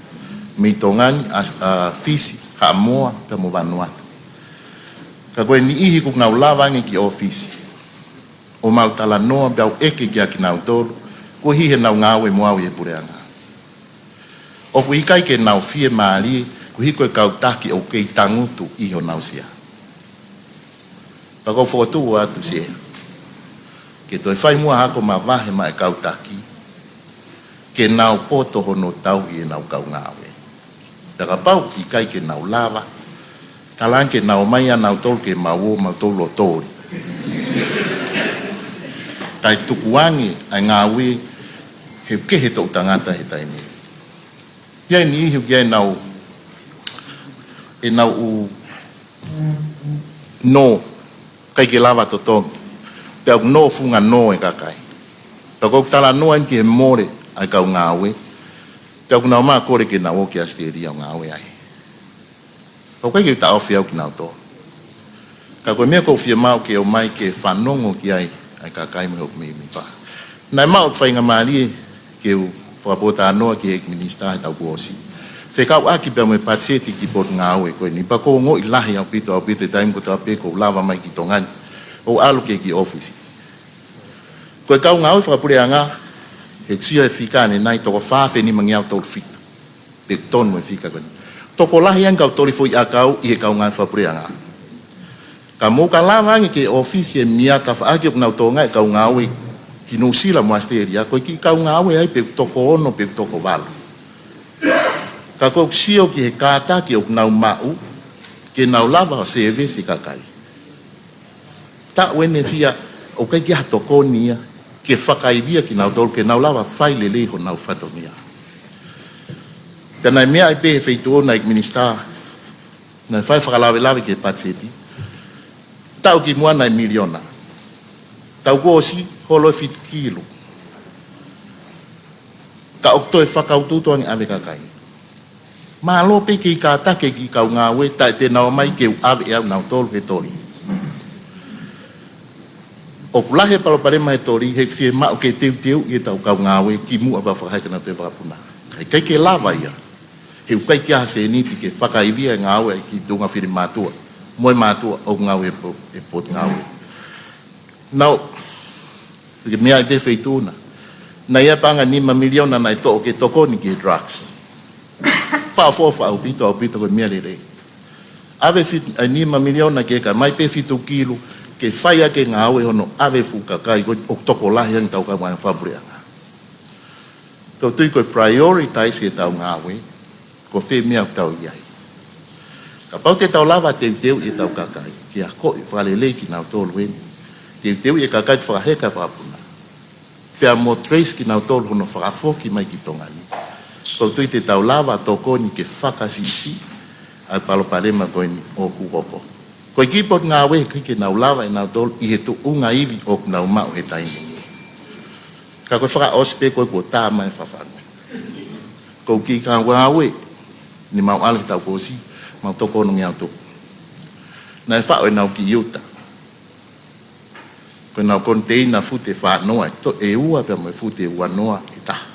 mei Tonga ni, ʻa, ʻa Fisi, Haʻamoa, pea mo Vanuatu. Ka ko e niʻihi ʻoku nau lava ange ki ʻōfisi ʻo mau talanoa pea u ʻeke kiate kinautolu, koeʻuhi he nau ngāue mo au ʻi he puleʻanga. ʻOku ʻikai ke nau fiemālie, koeʻuhi ko e kau taki ʻoku kei tangutu ʻi honau sea. Pea ʻoku ou fokotuʻu atu Sea, ke toe fai muʻa ha ako mavahe maʻa e kau taki, ke nau poto hono tauhi ʻenau kau ngāue. Pea kapau ʻikai ke nau lava, talaange ke nau ō mai ʻa nautolu ke mau ō mautolu ʻo toli. Kae tukuange ʻa e ngāue he ʻoku kehe e toʻu tangata he taimi ni. ʻI ai e niʻihi ʻoku ʻi ai ʻenau, ʻenau ʻū nō, ʻikai ke lava totongi. Pea ʻoku nō funga nō e kakai. Pea ʻoku ou talanoa eni ki he mole ʻa e kau ngāue. Pea ʻoku nau ō mai ʻo kole ke nau ō ki ʻAositelēlia ʻo ngāue ai. ʻOku ʻikai ke u taʻofi au kinautolu. Ka ko e meʻa ʻoku ou fiemaʻu ke ō mai ke fanongo ki ai ʻa e kakai mo e houʻeiki mēmipa. Naʻe maʻu ʻeku faingamālie ke u fakapōtalanoa ki he ʻEiki Minisitā he taʻu kuo ʻosi, fekauʻaki pea mo e patiseti ki he potungāue ko eni, pea ʻoku ou ongoʻi lahi ʻaupito, ʻaupito he taimi kotoa pē ʻoku ou lava mai ki Tonga ni, ʻo ʻalu ki he kiʻi ʻōfisi. Ko e kau ngāue fakapuleʻanga, he ʻoku ou sio he fika ʻanenai, toko fā afe nima ngeau tolu fitu. Pe tonu e fika ko eni. Tokolahi ange kau toli foʻi ʻakau ʻi he kau ngāue fakapuleʻanga. Ka mou ka lava ange ki he ʻōfisi ʻo e meʻa, tafaʻaki ʻoku nau tokangaʻi e kau ngāue ki Nuʻusila mo ʻAositelēlia, ko e kiʻi kau ngāue ai pe ʻoku toko ono pe ʻoku toko valu. Ka ʻoku ou sio ki he kātaki ʻoku nau maʻu ke nau lava ʻo sēvesi e kakai. Taʻu ʻeni ʻe fiha ʻoku ʻikai ke ʻi ai ha tokoni ia ke fakaivia kinautolu ke nau lava fai lelei honau fatongia. Pea naʻe meaʻi pē he feituʻu na, ʻEiki Minisitā, naʻe fai fakalavelave ki he patiseti. Taʻu kimuʻa naʻe miliona. Taʻu kuo ʻosi holo e fitu kilu. Ka ʻoku toe fakautuutu ange ʻave e kakai. Mālō pē ke kātaki e kiʻi kau ngāue taʻe te nau ō mai ke u ʻave ʻe au nautolu he toli. ʻOku lahi e palopalema he toli, he fiemaʻu ke teuteuʻi ʻetau kau ngāue kimuʻa pea fakaheka nautolu e vakapuna. Ka ʻikai ke lava ia. He ʻoku ʻikai ke ʻi ai ha sēniti ke fakaivia e ngāue ʻa e kiʻi tuʻunga finemātuʻa mo e mātuʻa ʻoku ngāue he po-, he potungāue. Naʻe, ke meaʻi pē feituʻu na. Naʻe ʻi ai e paʻanga nima miliona naʻe toʻo ke tokoni ki he drugs. Fakaʻofoʻofa ʻaupito, ʻaupito, ko e meʻa lelei. ʻAve fit-, ʻa e nima miliona ke ka mai pē fitu kilu, ke fai ʻaki e ngāue hono ʻave e fuʻu kakai ko ē ʻoku tokolahi ange ʻetau kau ngāue fakapuleʻanga. Tau tui ko e prioritize ʻetau ngāue, ko fē meʻa ʻoku tau ʻi ai. Kapau te tau lava teuteuʻi ʻetau kakai, ke akoʻi fakalelei kinautolu eni. Teuteuʻi e kakai ke fakaheka e vakapuna. Pea mo trace kinautolu hono fakafoki mai ki Tonga ni. Tau tui te tau lava tokoni ke fakasiʻisiʻi ʻa e palopalema ko eni ʻoku hoko. Ko e kiʻi potungāue ʻikai ke nau lava ʻe nautolu ʻi he tuʻunga ivi ʻoku nau maʻu he taimi ni. Ka ko e fakaʻosi pē ko ē kuo tā mai e fafangu. Ko e kiʻi kau ngāue ni mau ʻalu he taʻu kuo ʻosi, mau toko ono ngeau tupu. Naʻe faʻo ʻenau kiʻi uta. Ko ʻenau koniteina fute fā noa, ʻe to-, ʻe ua pea mo e fute ua noa ʻe taha.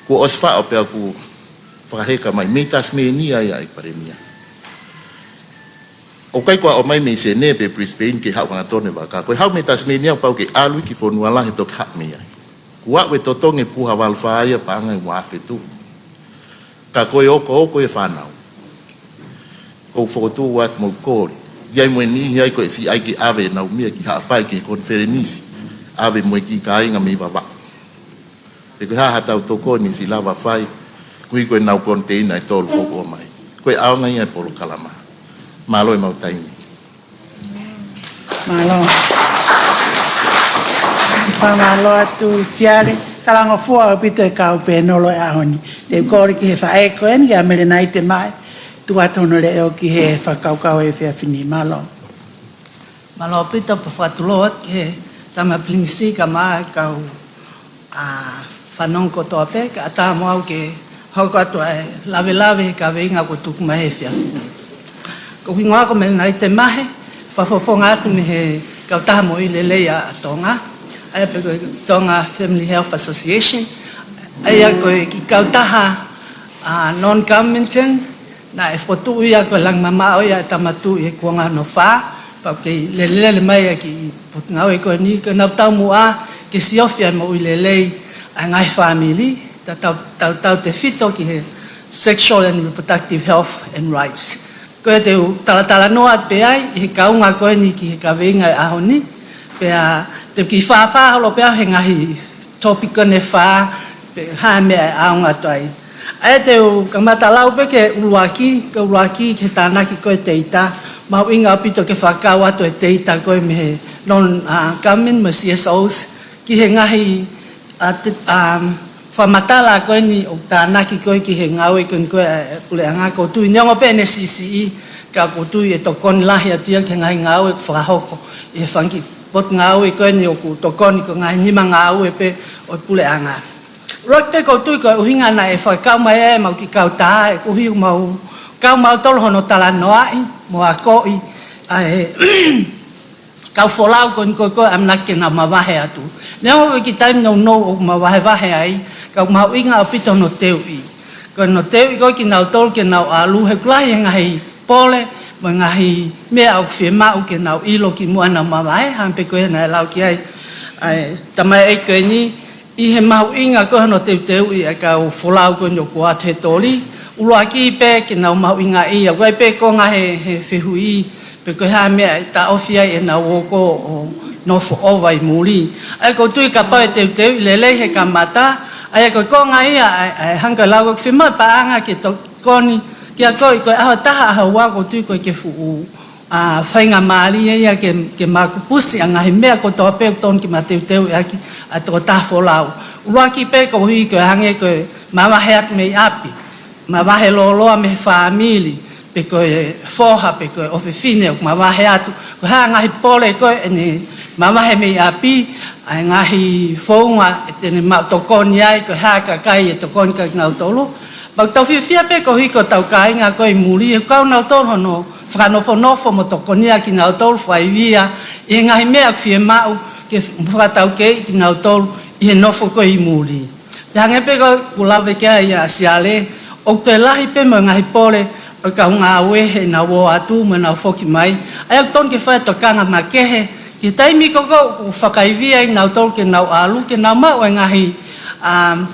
Kuo ʻosi faʻo pea kuo fakaheka mai mei Tasmania ia ʻe Palēmia. ʻOku ʻikai ko e haʻu mai mei Senē pe Brisbane ke haʻu hangatonu e vaka. Ko e haʻu mei Tasmania pau ke ʻalu ki fonua lahi ʻo toki haʻu mei ai. Kuo aʻu e totongi e puha valu fā ia paʻanga ʻe ua afe tupu. Ka ko e okooko e fānau. ʻOku ou fokotuʻu atu mo kole. ʻI ai mo e niʻihi ai ko e siʻi ʻai ke ʻave ʻenau meʻa ki Haʻapai ki he konifelenisi. ʻAve mo e kiʻi kāinga mei Vavaʻu. Pe ko e hā haʻatau tokoni ʻe siʻi lava fai, koeʻuhi ko ʻenau koniteina ʻe tolu ʻoku ʻomai. Ko e ʻaonga ia e polokalama. Mālō e mau taimi. Mālō. Fakamālō atu Siale, talangofua ʻaupito e kau pēnolo he ʻaho ni. Te u kole ki he faʻē ko eni, kia Melenaite Mae, tuku atu hono leʻo ki he fakakaukau he efiafi ni. Mālō. Mālō ʻaupito pea fakatulou atu ki he Tama Pilinisi kae ʻumaʻā e kau, ā, fanongo kotoa pē, kae ʻatā mo au ke hoko atu ʻa e lavelave he kaveinga kuo tuku mai he efiafi ni. Ko hoku hingoa ko Melenaite Mae, fakafofonga atu mei he kautaha moʻui lelei ʻa Tonga, ʻa ia pē ko e Tonga Family Health Association, ʻa ia ko e kiʻi kautaha, ā, non-governmental, naʻe fokotuʻu ia ko e langi mamaʻo ia ʻa e Tama Tuʻi he kuonga hono fā, pea kei lelelele mai ʻa e kiʻi potungāue ko eni, ko ʻenau taumuʻa ke siofi ʻa e moʻui lelei ʻa e ngaahi fāmili, tautau, tautautefito ki he sexual and reproductive health and rights. Ko ia te u talatalanoa atu pē ai, ʻi he kaunga ko eni ki he kaveinga e ʻaho ni, pea te u kiʻi fāfā holo pē au he ngaahi topic ko eni ʻe fā, pe ko e hā e meʻa ʻe ʻaonga atu ai. ʻA ia te u kamata lau pē ki he ʻuluaki, ki he ʻuluaki ki he tānaki ko e teita, mahuʻinga ʻaupito ke fakakau atu e teita ko ē mei he non, ā, government mo e C S Os, ki he ngaahi, ā, te-, ā, fakamatala ko eni ʻoku tānaki ko ē ki he ngāue ko eni ko ē ʻa e puleʻanga, ʻoku ou tui neongo pē ʻene siʻisiʻi, ka ʻoku ou tui ʻe tokoni lahi atu ia ki he ngaahi ngāue ʻoku fakahoko ʻi he fanga kiʻi potungāue ko eni ʻoku tokoni ko e ngaahi nima ngāue pē ʻo e puleʻanga. ʻUluaki pē ʻoku ou tui ko e ʻuhinga naʻe fakakau mai ai ʻemau kiʻi kautaha, ʻe koeʻuhi ʻoku mau kau mautolu hono talanoaʻi mo akoʻi ʻa e kau folau ko eni ko ē ko ē ʻamanaki ke nau mavahe atu. Neongo ko e kiʻi taimi nounou ʻoku mavahevahe ai, ka ʻoku mahuʻinga ʻaupito hono teuʻi. Ko hono teuʻi ko ē kinautolu ke nau ʻalu, he ʻoku lahi e ngaahi pole, mo e ngaahi meʻa ʻoku fiemaʻu ke nau ʻilo kimuʻa naʻa nau mavahe, hangē pē ko ia naʻe lau ki ai ʻa e tamaioʻeiki ko eni, ʻi he mahuʻinga ko ē hono teuteuʻi ʻa e kau folau ko eni ʻoku ʻoatu he toli. ʻUluaki pē ke nau mahuʻingaʻia, ʻoku ʻi ai pē konga he, he fehuʻi, pe ko e hā e meʻa ʻe taʻofi ai ʻenau ō ko ē ʻo nofo ʻova ʻi muli. ʻA ia ʻoku ou tui kapau ʻe teuteuʻi lelei he kamata, ʻa ia ko e konga ia, ʻa e, ʻa e hangē ko e lau ʻoku fiemaʻu e paʻanga ke tokoni ki ai ko ē ʻi he ʻaho ʻe taha, ʻaho ua, ʻoku ou tui ko e ke fuʻu ʻa e faingamālie ia ke, ke makupusi ʻa e ngaahi meʻa kotoa pē ʻoku totonu ke ma teuteuʻi ʻaki ʻa e tokotaha folau. ʻUluaki pē koeʻuhi ko e hangē ko e mavahe atu mei ʻapi, mavahe lōloa mei he fāmili, pe ko e foha, pe ko e ʻofefine ʻoku mavahe atu. Ko e hā e ngaahi pole ko ē ʻene mavahe mei ʻapi, ʻa e ngaahi founga te ne maʻu tokoni ai, ko e hā e kakai ʻe tokoni kia kinautolu. Pea ʻoku tau fiefia pē koeʻuhi ko hotau kāinga ko ē ʻi muli, ʻoku kau nautolu hono fakanofonofo mo tokonia kinautolu fakaivia ʻi he ngaahi meʻa ʻoku fiemaʻu ke fakataukeiʻi kinautolu ʻi he nofo ko ē ʻi muli. Pea hangē pē ko ʻeku lave ki ai ʻa Siale, ʻoku toe lahi pē mo e ngaahi pole ʻo e kau ngāue heʻenau ō atu mo ʻenau foki mai. ʻA ia ʻoku totonu ke fai e tokanga makehe ki he taimi ko ē ʻoku fakaivia ai kinautolu ke nau ʻalu, ke nau maʻu e ngaahi, um,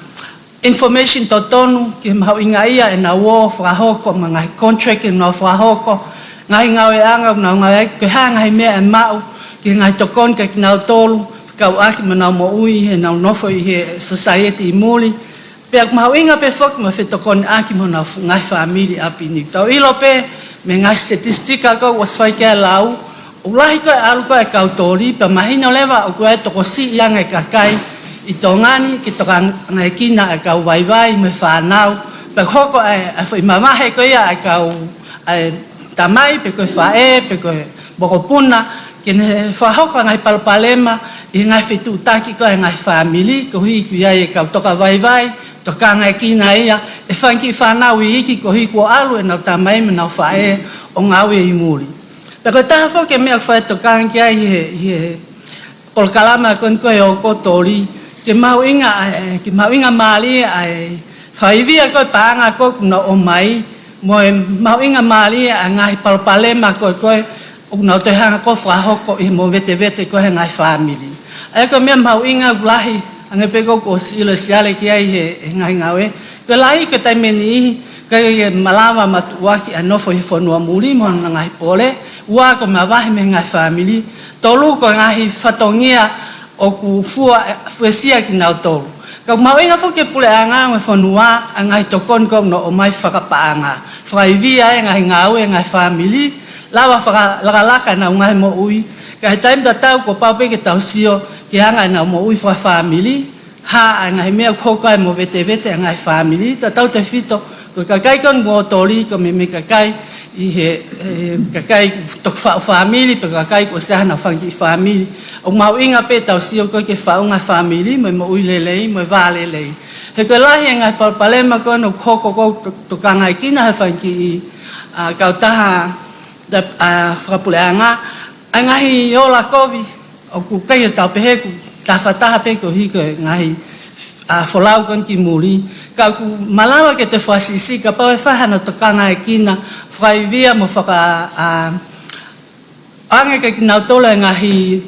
information totonu ki he mahuʻingaʻia ʻenau ō fakahoko, mo e ngaahi contract ʻenau fakahoko, ngaahi ngāueʻanga ʻoku nau ngāue ai, ko e hā e ngaahi meʻa ʻe maʻu ki he ngaahi tokoni kia kinautolu, kau ʻaki mo ʻenau moʻui heʻenau nofo ʻi he society ʻi muli. Pea ʻoku mahuʻinga pē foki mo e fetokoniʻaki mo honau f-, ngaahi fāmili ʻi ʻapi ni. Tau ʻilo pē mei he ngaahi statistika ko ē ʻoku ʻosi fai ki ai e lau, ʻoku lahi ko ē e ʻalu ko ē e kau toli, pea mahino leva ʻoku ʻi ai e tokosiʻi ange e kakai ʻi Tonga ni ke tokangaekina e kau vaivai mo e fānau. Pea hoko ai ʻa e foʻi mavahe ko ia ʻa e kau, ʻa e tamai, pe ko e faʻē, pe ko e mokopuna, ke ne fakahoko e ngaahi palopalema ʻi he ngaahi fetuʻutaki ko ē e ngaahi fāmili, koeʻuhi ʻoku ʻi ai e kau toka vaivai, tokangaekina ia e fanga kiʻi fānau iiki koeʻuhi kuo ʻalu ʻenau tamai mo ʻenau faʻē ʻo ngāue ʻi muli. Pea ko e taha foki e meʻa ʻoku fai e tokanga ki ai ʻi he, ʻi he polokalama ko eni ko ē ʻo e ō ko ē toli, ke mahuʻinga, ʻa e, ke mahuʻingamālie ʻa e fakaivia ko ē e paʻanga ko ē ʻoku nau ʻomai, mo e mahuʻingamālie ʻa e ngaahi palopalema ko ē ko ē ʻoku nau toe hanga ko ē ʻo fakahoko ʻi he movetevete ko ē he ngaahi fāmili. ʻA ia ko e meʻa mahuʻinga ʻoku lahi, hangē pē ko ʻeku ʻosi ʻilo ʻe Siale ki ai he, he ngaahi ngāue, ko e lahi ko e taimi ʻe niʻihi ʻoku ʻikai ke malava ʻa e mātuʻaki ʻo nofo ʻi he fonua muli mo hono ngaahi pole, ua ko e mavahe mei he ngaahi fāmili, tolu ko e ngaahi fatongia ʻoku fua, fuesia kinautolu. Ka ʻoku mahuʻinga foki ki he puleʻanga mo e fonua ʻa e ngaahi tokoni ko ē ʻoku nau ʻomai fakapaʻanga, fakaivia e ngaahi ngāue e ngaahi fāmili, lava fakalakalaka ʻenau ngaahi moʻui, ka ʻi he taimi tatau kuo pau pē ke tau sio ki he anga ʻenau moʻui fakafāmili, hā e ngaahi meʻa ʻoku hoko ai e movetevete ʻa e ngaahi fāmili, tautautefito ko e kakai ko eni ʻoku ō toli, ko e meimei kakai ʻi he, e, kakai toki faʻu fāmili, pe kakai kuo ʻosi ʻi ai haʻanau fanga kiʻi fāmili. ʻOku mahuʻinga pē ʻetau sio ko ē ki he faʻunga e fāmili, mo e moʻui lelei, mo e vā lelei. He ko e lahi e ngaahi palopalema ko eni ʻoku hoko ʻoku to-, tokangaekina he fanga kiʻi, ʻa, kautaha, ʻa, fakapuleʻanga, ʻa e ngaahi ola kovi, ʻoku ʻikai ke tau pehē ʻoku tafataha pē koeʻuhi ko e ngaahi, ʻa, folau ko eni ki muli. Ka ʻoku malava ke toe fakasiʻisiʻi kapau ʻe fai hano tokangaekina, fakaivia mo faka-, ʻa, ʻoange kia kinautolu e ngaahi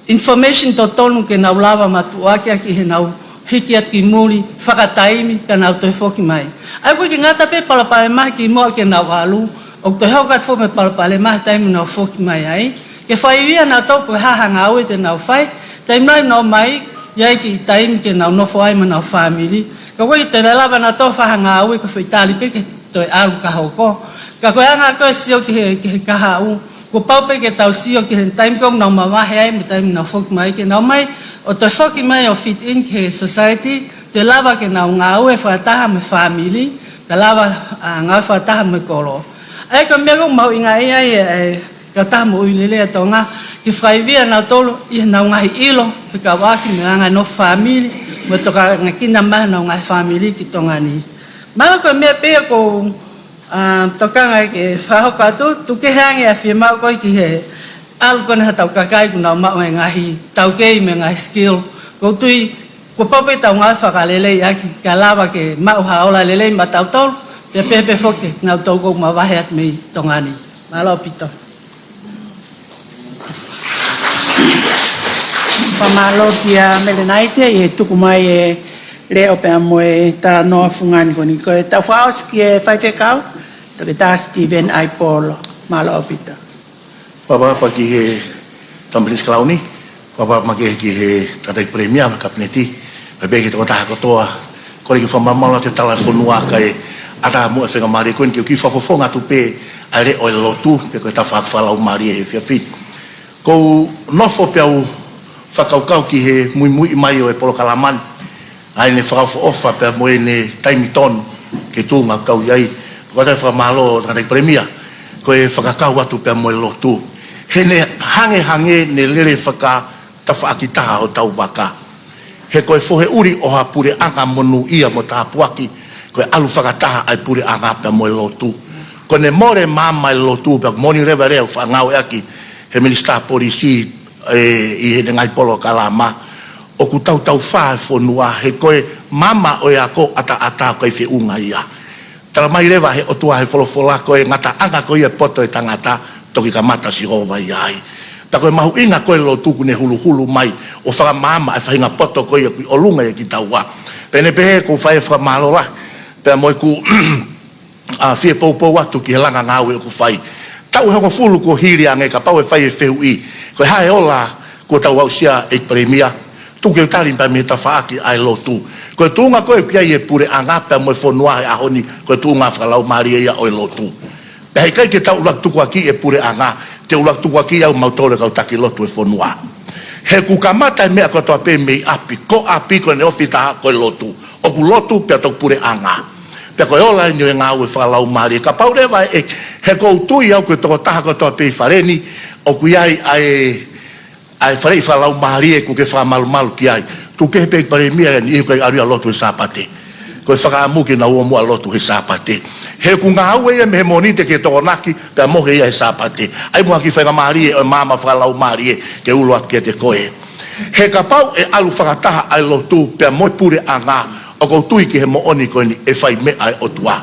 information totonu ke nau lava mātuʻaki ʻaki heʻenau hiki atu ki muli, fakataimi, ka nau toe foki mai. ʻA ia ʻoku ʻikai ke ngata pē palopalema he kimuʻa ke nau ʻalu, ʻoku toe hoko atu foki mo e palopalema he taimi ʻoku nau foki mai ai. Ke fakaivia nautolu pe ko e hā ha ngāue te nau fai, taimi lahi ʻoku nau ō mai, ʻi ai e kiʻi taimi ke nau nofo ai mo ʻenau fāmili. Ka ʻoku ʻikai ke toe lava nautolu ʻo fai ha ngāue, ko e foʻi tali pē ke toe ʻalu ka hoko. Ka ko e anga ko ē e sio ki he, ki he kahaʻu, kuo pau pē ke tau sio ki he taimi ko ē ʻoku nau mavahe ai mo e taimi ʻoku nau foki mai, ke nau ō mai ʻo toe foki mai ʻo fit in ki he society, toe lava ke nau ngāue fakataha mo e fāmili, toe lava, ʻa, ngāue fakataha mo e kolo. ʻA ia ko e meʻa ʻoku mahuʻingaʻia ai e, e kautaha moʻui lelei ʻa Tonga, ke fakaivia nautolu ʻi heʻenau ngaahi ʻilo, fekauʻaki mo e anga e nofo fāmili, mo e tokangaekina mai honau ngaahi fāmili ki Tonga ni. Mahalo ko e meʻa pē ia ʻoku ou, ʻa, tokanga ke fakahoko atu, tuku kehe ange ʻa e fiemaʻu ko ē ki he ʻAlu ko ena hatau kakai kuo nau maʻu e ngaahi taukei mo e ngaahi skill. ʻOku ou tui, kuo pau pē ke tau ngāue fakaleleiʻaki, kae lava ke maʻu ha ola lelei maʻatautolu, pea pehē pē foki kinautolu ʻoku mavahe atu mei Tonga ni. Mālō ʻaupito. Fakamālō kia Melenaite ʻi he tuku mai e leʻo pea mo e talanoa fungani ko eni. Ko e tau fakaʻosi ki he faifekau, Toketā Steven Aipolo. Mālō ʻaupito. Fakatapu ki he Tama Palesiteni Kalauni, fakatapu ki he, ki he Tangataʻeiki Palēmia mo e Kapineti, pea pehē ki he tokotaha kotoa, kole ke fakamalumalu atu e tala e fonua kae ʻatā muʻa e faingamālie ko eni ke u kiʻi fakafofonga atu pē ʻa e leʻo ʻo e lotu, pea ko e tafaʻaki fakalaumālie he efiafi ni. ʻOku ou nofo pea u fakakaukau ki he muimuiʻi mai ʻo e polokalama ni, ʻa ʻene fakaʻofoʻofa pea mo ʻene taimi tonu ki he tuʻunga ʻoku tau ʻi ai. Ko e tau fakamālō Tangataʻeiki Palēmia, ko e fakakau atu pea mo e lotu. He ne hangehangē ne lele fakatafaʻaki taha hotau vaka. He ko e fohe ʻuli ʻo ha puleʻanga monūʻia mo tāpuaki, ko e ʻalu fakataha ʻa e puleʻanga pea mo e lotu. Ko ʻene mole maama e lotu pea moʻoni leva e lea ʻoku faʻa ngāueʻaki he Minisitā Polisi, ē, ʻi heʻene ngaahi polokalama, ʻoku tautaufā e fonua, he ko e maama ʻo e ako ʻataʻatā ʻoku ʻikai feʻunga ia. Tala mai leva he ʻOtua he folofola ko e ngataʻanga ko ia e poto ʻo e tangata, toki kamata ʻa Sihova ia ai. Pea ko e mahuʻinga ko e lotu ʻoku ne huluhulu mai ʻo fakamaama e faʻahinga poto ko ia ʻoku ʻi ʻolunga ia kitaua. Pea ne pehē ʻoku ou fai e fakamālō lahi pea mo ʻeku ʻa, fie poupou atu ki he langa ngāue ʻoku fai. Taʻu ʻe hongofulu kuo hili ange kapau ʻe fai e fehuʻi, ko e hā e ola kuo tau aʻusia ʻEiki Palēmia, tuku ke u tali pē mei he tafaʻaki ʻa e lotu. Ko e tuʻunga ko ē ʻoku ʻi ai e puleʻanga pea mo e fonua he ʻaho ni, ko e tuʻunga fakalaumālie ia ʻo e lotu. Pea heʻikai ke tau ʻuluaki tukuakiʻi e puleʻanga, te u ʻuluaki tukuakiʻi au mautolu e kau taki lotu e fonua. He ʻoku kamata e meʻa kotoa pē mei ʻapi, ko ʻapi ko ʻene ofi taha ko e lotu. ʻOku lotu pea toki puleʻanga. Pea ko e ola eni ʻo e ngāue fakalaumālie. Kapau leva ē, he ʻoku ou tui au ko e tokotaha kotoa pē ʻi fale ni, ʻoku ʻi ai ʻa e, ʻa e faleʻi fakalaumālie ʻoku ke fakamalumalu ki ai. Tuku kehe pē ʻEiki Palēmia eni ʻoku ʻikai ʻalu ia ʻo lotu he Sāpate. Ko e fakaʻamu ke nau ō muʻa ʻo lotu he Sāpate. He ʻoku ngāue ia mei he Mōnite ki he Tokonaki, pea mohe ia he Sāpate. ʻAi muʻa ha kiʻi faingamālie ʻo e maama fakalaumālie ke ulo atu kiate koe. He kapau ʻe ʻalu fakataha ʻa e lotu pea mo e puleʻanga, ʻoku ou tui ki he moʻoni ko eni ʻe fai meʻa e ʻOtua.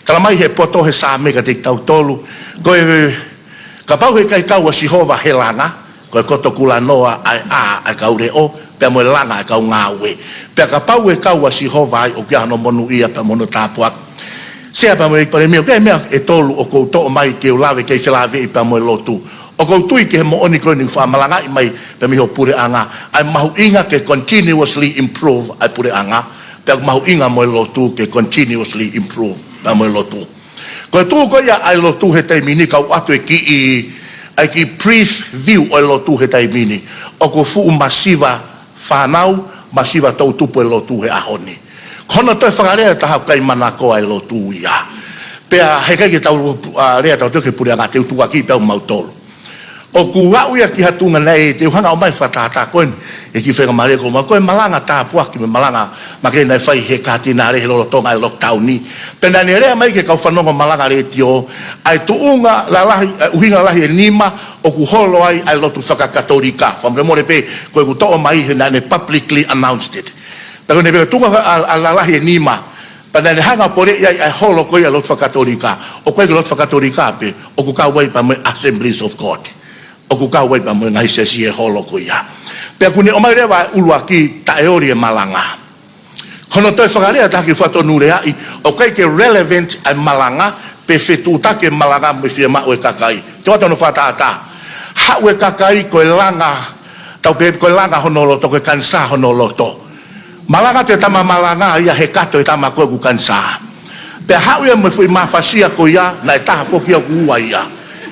Tala mai he poto he Saame kiate kitautolu, ko e kapau heʻikai kau ʻa Sihova he langa, ko e koto kulanoa ʻa e ʻā ʻa e kau leʻo, pea mo e langa ʻa e kau ngāue. Pea kapau ʻe kau ʻa Sihova ai ʻoku ʻi ai hono monūʻia pea mo hono tāpuaki. Sea pea mo e ʻEiki Palēmia, ʻoku ʻi ai e meʻa ʻe tolu ʻoku ou toʻo mai ke u lave ke felāveʻi pea mo e lotu. ʻOku ou tui ki he moʻoni ko eni ʻoku fakamalangaʻi mai pea mei hoʻo puleʻanga, ʻa e mahuʻinga ke continuously improve ʻa e puleʻanga, pea ʻoku mahuʻinga mo e lotu ke continuously improve pea mo e lotu. Ko e tuʻu ko ia ʻa e lotu he taimi ni, kau ʻoatu e kiʻi, ʻa e kiʻi brief view ʻo e lotu he taimi ni. ʻOku fuʻu masiva fānau, masiva toʻutupu e lotu he ʻaho ni. Ko hono toe fakalea ʻe taha ʻoku ʻikai manakoa e lotu ia. Pea heʻikai ke tau, ʻa, lea tautolu ki he puleʻanga, te u tukuakiʻi pē au mautolu. ʻOku aʻu ia ki ha tuʻunga naʻe, te u hanga ʻo ʻomai fakatātā ko eni, ʻEiki faingamālie ko ma, ko e malanga tāpuaki mo e malanga makehe naʻe fai he Katinale he lolotonga e lockdown ni. Pea naʻa ne lea mai ki he kau fanongo malanga letiō, ʻa e tuʻunga lalahi, ʻa e ʻuhinga lalahi ʻe nima ʻoku holo ai ʻa e lotu fakakatolika. Fakamolemole pē, ko ʻeku toʻo mai he naʻa ne publicly announced it. Pea ko ʻene pehē tuʻunga ʻa, ʻa lalahi ʻe nima, pea naʻa ne hanga ʻo poleʻi ai ʻa e holo ko ia lotu fakakatolika. ʻOku ʻikai ko e lotu fakakatolika pē, ʻoku kau ai pea mo e Assemblies of God. ʻOku kau ai pea mo e ngaahi siasi e holo ko ia. Pea ʻoku ne ʻomai leva e ʻuluaki taʻeoli e malanga. Ko hono toe fakalea ʻe taha ke fakatonuleaʻi, ʻoku ʻikai ke relevant ʻa e malanga, pe fetuʻutaki e malanga mo e fiemaʻu e kakai. Te u ʻoatu hono fakatātā. Haʻu e kakai ko e langa, tau pehē ko e langa hono loto, ko e kanisā hono loto. Malanga atu e tama malanga ia he kato e tama ko ē ʻoku kanisā. Pea haʻu ia mo e foʻi mafasia ko ia, naʻe taha foki ia ʻoku ua ia.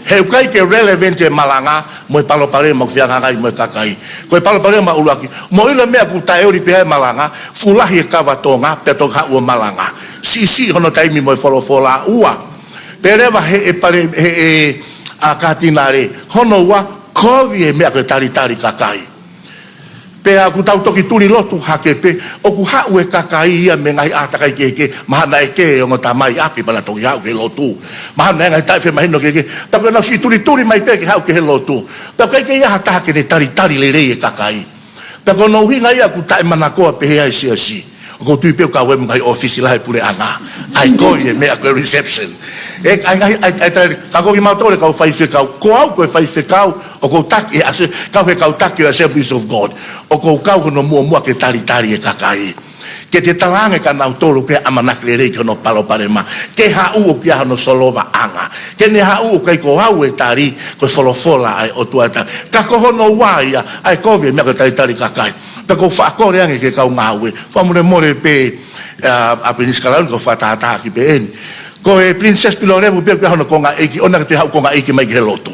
He ʻoku ʻikai ke relevant e malanga mo e palopalema ʻoku fehangahangai mo e kakai. Ko e palopalema ʻuluaki, mo e ʻilo e meʻa ʻoku taʻeoli pē ai e malanga, fuʻu lahi e kava Tonga, pea toki haʻu ʻo malanga. Siʻisiʻi hono taimi mo e folofola. Ua. Pea leva he ʻEiki Pale-, he ʻEiki, ʻa, Katinale. Hono ua, kovi e meʻa ko e talitali kakai. Pea ʻoku tau toki tuli lotu hake pē, ʻoku haʻu e kakai ia mei he ngaahi ʻātakai kehekehe, mahalo naʻe kē e ongo tamai ʻapi pea na toki haʻu ki he lotu. Mahalo naʻe ngaahi taʻefemahino kehekehe, pea ko ʻenau siʻi tulituli mai pē ke haʻu ki he lotu. Pea ʻoku ʻikai ke ʻi ai ha taha ke ne talitali lelei e kakai. Pea ko hono ʻuhinga ia ʻoku taʻemanakoa pehē ai e siasi. ʻOku ou tui pē ʻoku kau ai mo e ngaahi ʻōfisi lahi e puleʻanga. ʻA ia ko e meʻa ko e reception. ʻE, ʻa e ngaahi, ʻa e, ʻa e tali, ka ko kimautolu e kau faifekau. Ko au ko e faifekau, ʻoku ou taki, ʻe ase, kau he kau taki ʻo e Assemblies of God. ʻOku ou kau hono muʻomuʻa ke talitali e kakai. Ke te talaange kia nautolu pē ʻa e ʻamanaki lelei ki hono palopalema. Ke haʻu ʻoku ʻi ai hono solovaʻanga. Ke ne haʻu ʻoku ʻikai ko au e tali, ko e folofola ʻa e ʻOtua e tali. Ka ko hono ua ia, ʻa e kovi e meʻa ko e talitali kakai. Pea ʻoku ou faʻa kole ange ki he kau ngāue. Fakamolemole pē, ʻa, ʻa Pilinisi Kalauni ʻoku ou fakatātā ki pē eni. Ko e Pilinisesi Pilolevu pē ʻoku ʻi ai hono konga ʻeiki, ʻoua naʻa ke toe haʻu konga ʻeiki mai ki he lotu.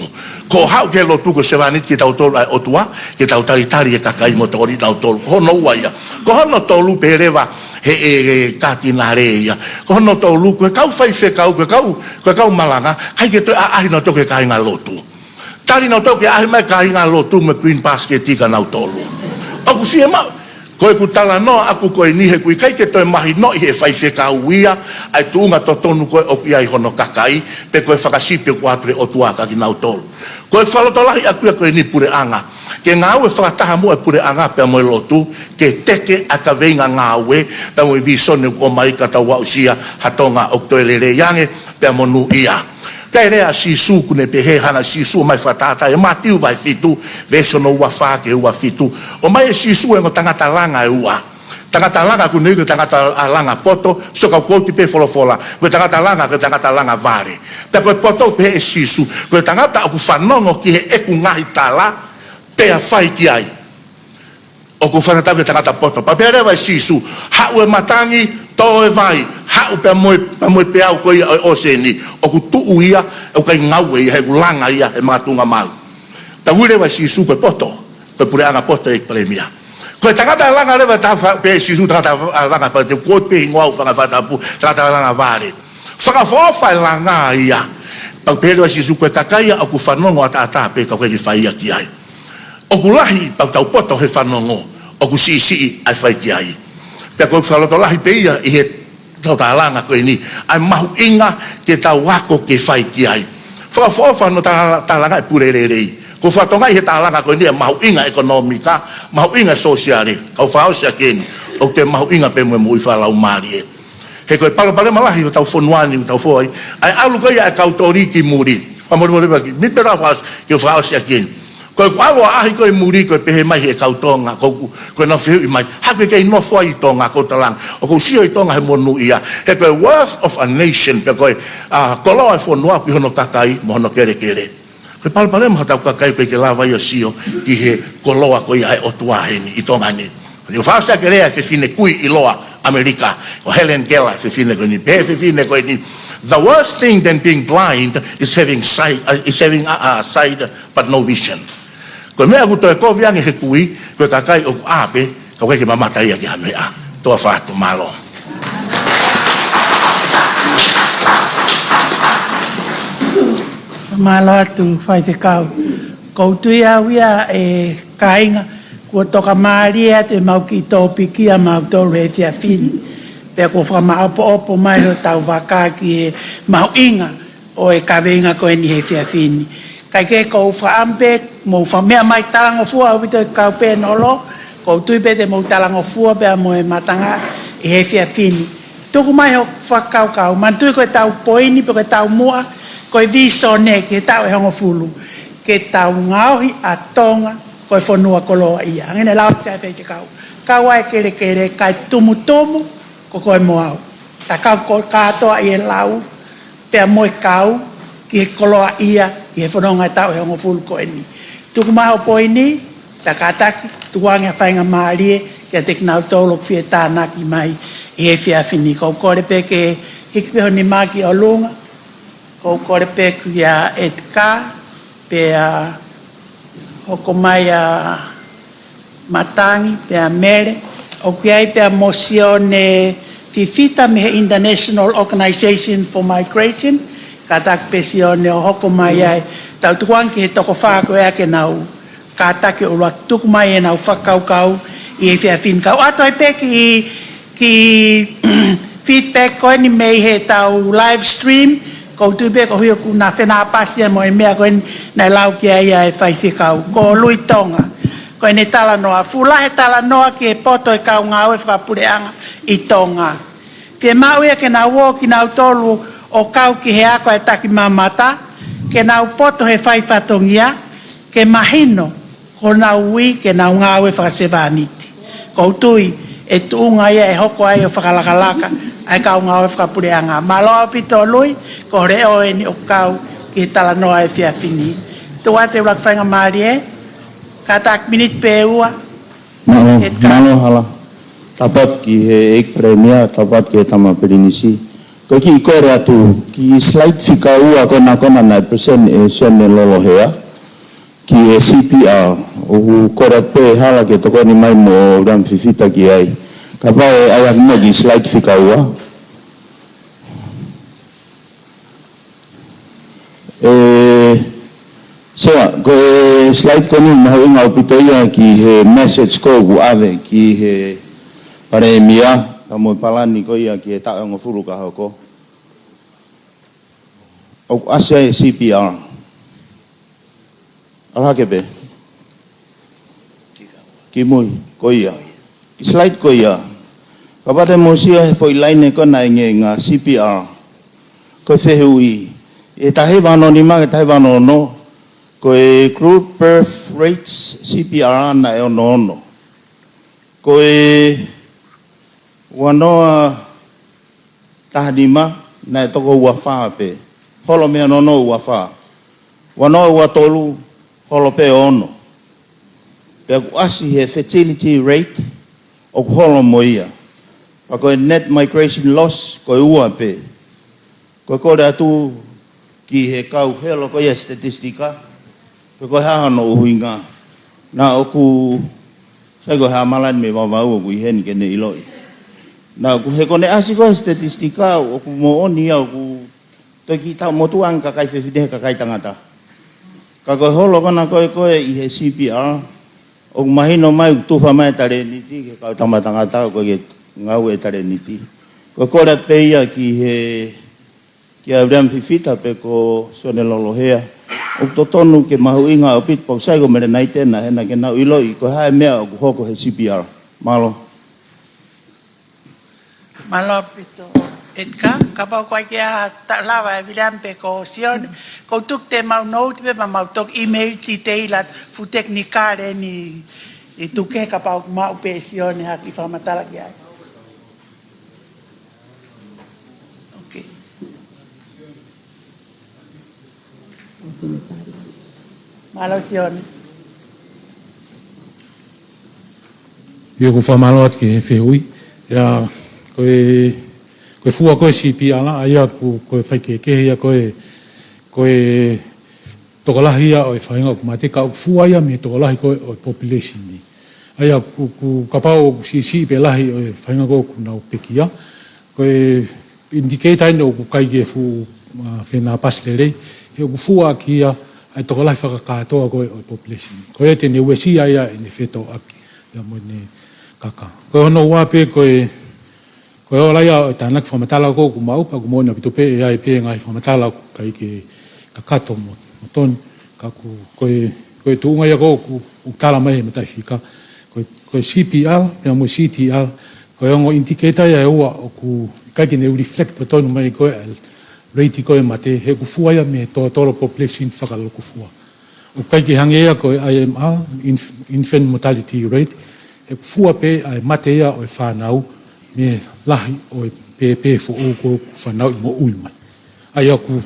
Ko e haʻu ki he lotu ko e sevāniti ke tau tolu ʻa e ʻOtua, ke tau talitali e kakai mo tokoni nautolu. Ko hono ua ia. Ko hono tolu pehē leva he, ʻe, ʻe, katinale ia. Ko hono tolu, ko e kau faifekau, ko e kau, ko e kau malanga, ʻikai ke toe ʻaʻahi nautolu ki he kāinga lotu. Tali nautolu ke ʻaʻahi mai e kāinga lotu mo e Green Basket kia nautolu. ʻOku fiemaʻu, ko ʻeku talanoa ʻaku ko eni he ʻoku ʻikai ke toe mahinoʻi ʻe he faifekau ia ʻa e tuʻunga totonu ko ē ʻoku ʻi ai hono kakai, pe ko e fakasipi ʻoku ʻoatu ʻe he ʻOtua kia kinautolu. Ko e fakalotolahi ʻaku ia ko eni puleʻanga. Ke ngāue fakataha muʻa e puleʻanga pea mo e lotu, ke teke ʻa e kaveinga ngāue, pea mo e vīsone ʻoku ʻomai ka tau aʻusia ha Tonga ʻoku toe lelei ange, pea monūʻia. Ko e lea ʻa Sīsū ʻoku ne pehē, hanga ʻe Sīsū ʻo ʻomai fakatātā ʻi Mātiu vahe fitu, veesi hono ua fā ki he ua fitu. ʻOmai ʻe Sīsū e ongo tangata langa ʻe ua. Tangata langa ʻoku ne ui ko e tangata langa poto, sio ka u kouti pē folofola, ko e tangata langa, ko e tangata langa vale. Pea ko e poto pehē ʻe Sīsū, ko e tangata ʻoku fanongo ki heʻeku ngaahi tala, pea fai ki ai. ʻOku fakatatau ki he tangata poto. Pea pehē leva ʻe Sīsū, haʻu e matangi, tō e vai, haʻu pea mo e, pea mo e peau ko ia ʻo e ʻōseni, ʻoku tuʻu ia, ʻoku ʻikai ngāue ia, he ʻoku langa ia he makatuʻunga malu. Pea ui leva ʻe Sīsū ko e poto, ko e puleʻanga poto ʻEiki Palēmia. Ko e tangata langa leva ta fa-, pehē ʻe Sīsū tangata langa pea te u kouti pē hingoa ʻo fanga fatapu, tangata langa vale. Fakaʻofoʻofa e langa ia. Pea pehē leva ʻe Sīsū ko e kakai ia ʻoku fanongo ʻataʻatā pē ka ʻoku ʻikai ke fai ia ki ai. ʻOku lahi pea tau poto he fanongo, ʻoku siʻisiʻi ʻa e fai ki ai. Pea ko e fakalotolahi pē ia ʻi he tau tālanga ko eni, ʻa e mahuʻinga ke tau ako ke fai ki ai. Fakaʻofoʻofa hono tā-, tālanga e pule lelei. ʻOku fakatonga ʻi he tālanga ko eni ʻa e mahuʻinga ʻekonōmika, mahuʻinga sōsiale, ka u fakaʻosi ʻaki eni, ʻoku toe mahuʻinga pē mo e moʻui fakalaumālie. He ko e palopalema lahi ʻo hotau fonua ni, ʻoku tau foʻi. ʻA e ʻalu ko ia ʻa e kau toli ki muli. Fakamolemole pē ki, mi pera fas, ke fakaʻosi ʻaki eni. Ko e ʻalu ʻaʻahi ko ē muli ko e pehē mai ʻe he kau Tonga, ko, ko ʻenau fehuʻi mai. Hake kei nofo ai ʻi Tonga ko e talanga. ʻOku ou sio ʻi Tonga he monūʻia. He ko e wealth of a nation, pe ko e, ʻa, koloa e fonua ʻoku ʻi hono kakai, mo hono kelekele. Ko e palopalema hotau kakai ʻoku ʻikai ke lava ia ʻo sio ki he koloa ko ia ʻa e ʻOtua heni ʻi Tonga ni. ʻOku ou fakaʻosi ʻaki e lea ʻa e fefine kui ʻiloa ʻAmelika, ko Helen Keller, fefine ko eni, pehē ʻe he fefine ko eni, "The worst thing than being blind is having sight, uh, is having a, a sight but no vision." Ko e meʻa ʻoku toe kovi ange he kui, ko e kakai ʻoku ʻā pē, ka ʻoku ʻikai ke mamata ia ki ha meʻa. Toa fatu mālō. Mālō atu, faifekau. ʻOku ou tui au ia ʻe kāinga, kuo toka mālie atu ʻemau kiʻi tōpiki ʻamautolu he efiafi ni. Pea kuo fakamaʻopoʻopo mai hotau vaka ki he mahuʻinga ʻo e kaveinga ko eni he efiafi ni. Kae kehe ʻoku ou fakaʻamu pē, mou fakameʻa mai talangofua ʻaupito e kau pēnolo, ʻoku ou tui pē te mou talangofua pea mo e matanga ʻi he efiafi ni. Tuku mai hoʻo fakakaukau, manatuʻi ko ʻetau poini, pe ko ʻetau muʻa, ko e vīsone ki he taʻu ʻe hongofulu. Ke tau ngaohi ʻa Tonga, ko e fonua koloaʻia. Hangē ne lau atu ʻe he faifekau. Kau ai e kelekele, kae tumutumu, ko koe mo au. Ta kau ko kātoa ʻi he lau, pea mo e kau, ki he koloaʻia, ki he fononga ʻi he taʻu ʻe hongofulu ko eni. Tuku mai hoʻo poini, pea kātaki, tukuange ha faingamālie, kiate kinautolu ʻoku fie tānaki mai, ʻi he efiafi ni. ʻOku ou kole pē ke hiki pē ho nima ki ʻolunga, ʻoku ou kole pē kia Edgar, pea hoko mai ʻa Matangi, pea Mele, ʻoku ʻi ai pea mo Sione Fifita mei he International Organization for Migration, kātaki pē Sione ʻo hoko mai ai, tau tukuange ki he toko fā ko ia ke nau kātaki ʻo ʻuluaki tuku mai ʻenau fakakaukau ʻi he efiafi ni. Kau ʻoatu ai pē kiʻi, kiʻi feedback ko eni mei heʻetau live stream, ʻoku ou tui pē ko e ʻuhi ʻoku na fenāpasi ia mo e meʻa ko eni naʻe lau ki ai ʻa e faifekau. Ko Lui Tonga, ko ʻene talanoa, fuʻu lahi e talanoa ki he poto ʻo e kau ngāue fakapuleʻanga ʻi Tonga. Fiemaʻu ia ke nau ō kinautolu ʻo kau ki he ako ʻa e takimamata, ke nau poto he fai fatongia, ke mahino ko honau ui ke nau ngāue fakasevāniti. ʻOku ou tui ʻe tuʻunga ia ʻe hoko ai ʻo fakalakalaka ʻa e kau ngāue fakapuleʻanga. Mālō ʻaupito Lui, ko hoʻo leʻo eni ʻoku kau ki he talanoa ʻo e efiafi ni. Tuku atu e ʻuluaki faingamālie, kātaki miniti pē ʻe ua. Mālō, ʻEta. Mālō Hala. Tapu atu ki he ʻEiki Palēmia, tapu atu ki he Tama Pilinisi. Ko e kiʻi kole atu, kiʻi slide fika ua ko ena ko ena naʻe present ʻe Sione Lolohea ki he C P R. ʻOku ou kole atu pē Hala ke tokoni mai mo Viliami Fifita ki ai. Kapau ʻe ʻai hake mo e kiʻi slide fika ua. ʻE, Sea, ko e slide ko eni mahuʻinga ʻaupito ia ki he message ko ē ʻoku ʻave ki he Palēmia, pea mo e palani ko ia ki he taʻu ʻe hongofulu ka hoko. ʻOku ʻasi ai e C P R. ʻAlu hake pē. Ki mui, ko ia. Ki slide ko ia. Kapau te mou sio he foʻi laine ko ena ʻi he ngaahi C P R. Ko e fehuʻi. ʻI he taha hiva ono nima ki he taha hiva ono ono. Ko e crude birth rates C P R naʻe ono ono. Ko e ua noa taha nima naʻe toko ua fā pē. Holo mei he ono noa ua fā. Ua noa ua tolu, holo pē ʻo ono. Pea ʻoku ʻasi he fertility rate ʻoku holo mo ia. Pea ko e net migration loss, ko e ua pē. Ko e kole atu ki he kau helo ko ia statistics, pe ko e hā hono ʻuhinga. Naʻa ʻoku, sai ko e hā malani mei Vavaʻu ʻoku ʻi heni ke ne ʻiloʻi. Naʻa ʻoku he ko ʻene ʻasi ko e statistics, ʻoku moʻoni ia ʻoku toki taʻu motuʻa ange kakai fefine he kakai tangata. Ka ko e holo ko ena ko ē ko ē ʻi he C P R, ʻoku mahino mai ʻoku tufa mai e talēniti ki he kau tama tangata ʻoku ʻikai ke ngāue e talēniti. Ko e kole atu pē ia ki he, kia Viliami Fifita pe ko Sione Lolohea. ʻOku totonu ke mahuʻinga ʻaupito pau sai ko Merenaite na hena ke nau ʻiloʻi ko e hā e meʻa ʻoku hoko he C P R. Mālō. Mālō ʻaupito. ʻEta, kapau ʻoku ʻikai ke ʻi ai ha taʻu lava ʻe Viliami pe ko Sione, ʻoku ou tuku atu ʻemau nōti pē pea mau toki email detail ʻa e fuʻu technical ʻeni ʻe tuku kapau ʻoku maʻu pē ʻe Sione ha kiʻi fakamatala ki ai. Okay. Mālō Sione. ʻIo, ʻoku ou fakamālō atu ki he fehuʻi. ʻIa, ko e, ko e fua ko ē C P R, ʻa ia ʻoku, ko e faikehekehe ia ko e, ko e tokolahi ia ʻo e faʻahinga ʻoku mate ka ʻoku fua ia mei he tokolahi ko ē ʻo e population ni. ʻA ia ʻoku, ʻoku kapau ʻoku siʻisiʻi pē lahi ʻo e faʻahinga ko ē ʻoku nau pekia. Ko e indicator ʻeni ʻoku ʻikai ke fuʻu, ʻa, fenāpasi lelei, he ʻoku fua ʻaki ia ʻa e tokolahi fakakātoa ko ē ʻo e population. Ko ia te ne uesia ia ʻene fetōʻaki, ia mo ʻene kaka. Ko hono ua pē ko e, ko e ola ia ʻo e tānaki fakamatala ko ē ʻoku maʻu, pea ʻoku moʻoni ʻaupito pē ʻe ʻi ai pē ngaahi fakamatala ʻoku ʻikai ke kakato mo, mo tonu, ka ʻoku, ko e, ko e tuʻunga ia ko ē ʻoku, ʻoku tala mai he mataʻifika, ko e, ko e C P R, pea mo e C T R, ko e ongo indicator ia ʻe ua ʻoku ʻikai ke ne reflect totonu mai ko ē ʻa e rate ko ē mate, he ʻoku fua ia mei he total population fakalūkufua. ʻOku ʻikai ke hangē ia ko e I M R, inf-, infant mortality rate, he ʻoku fua pē ʻa e mate ia ʻo e fānau mei he lahi ʻo e pēpē foʻou ko ē ʻoku fanauʻi moʻui mai. ʻA ia ʻoku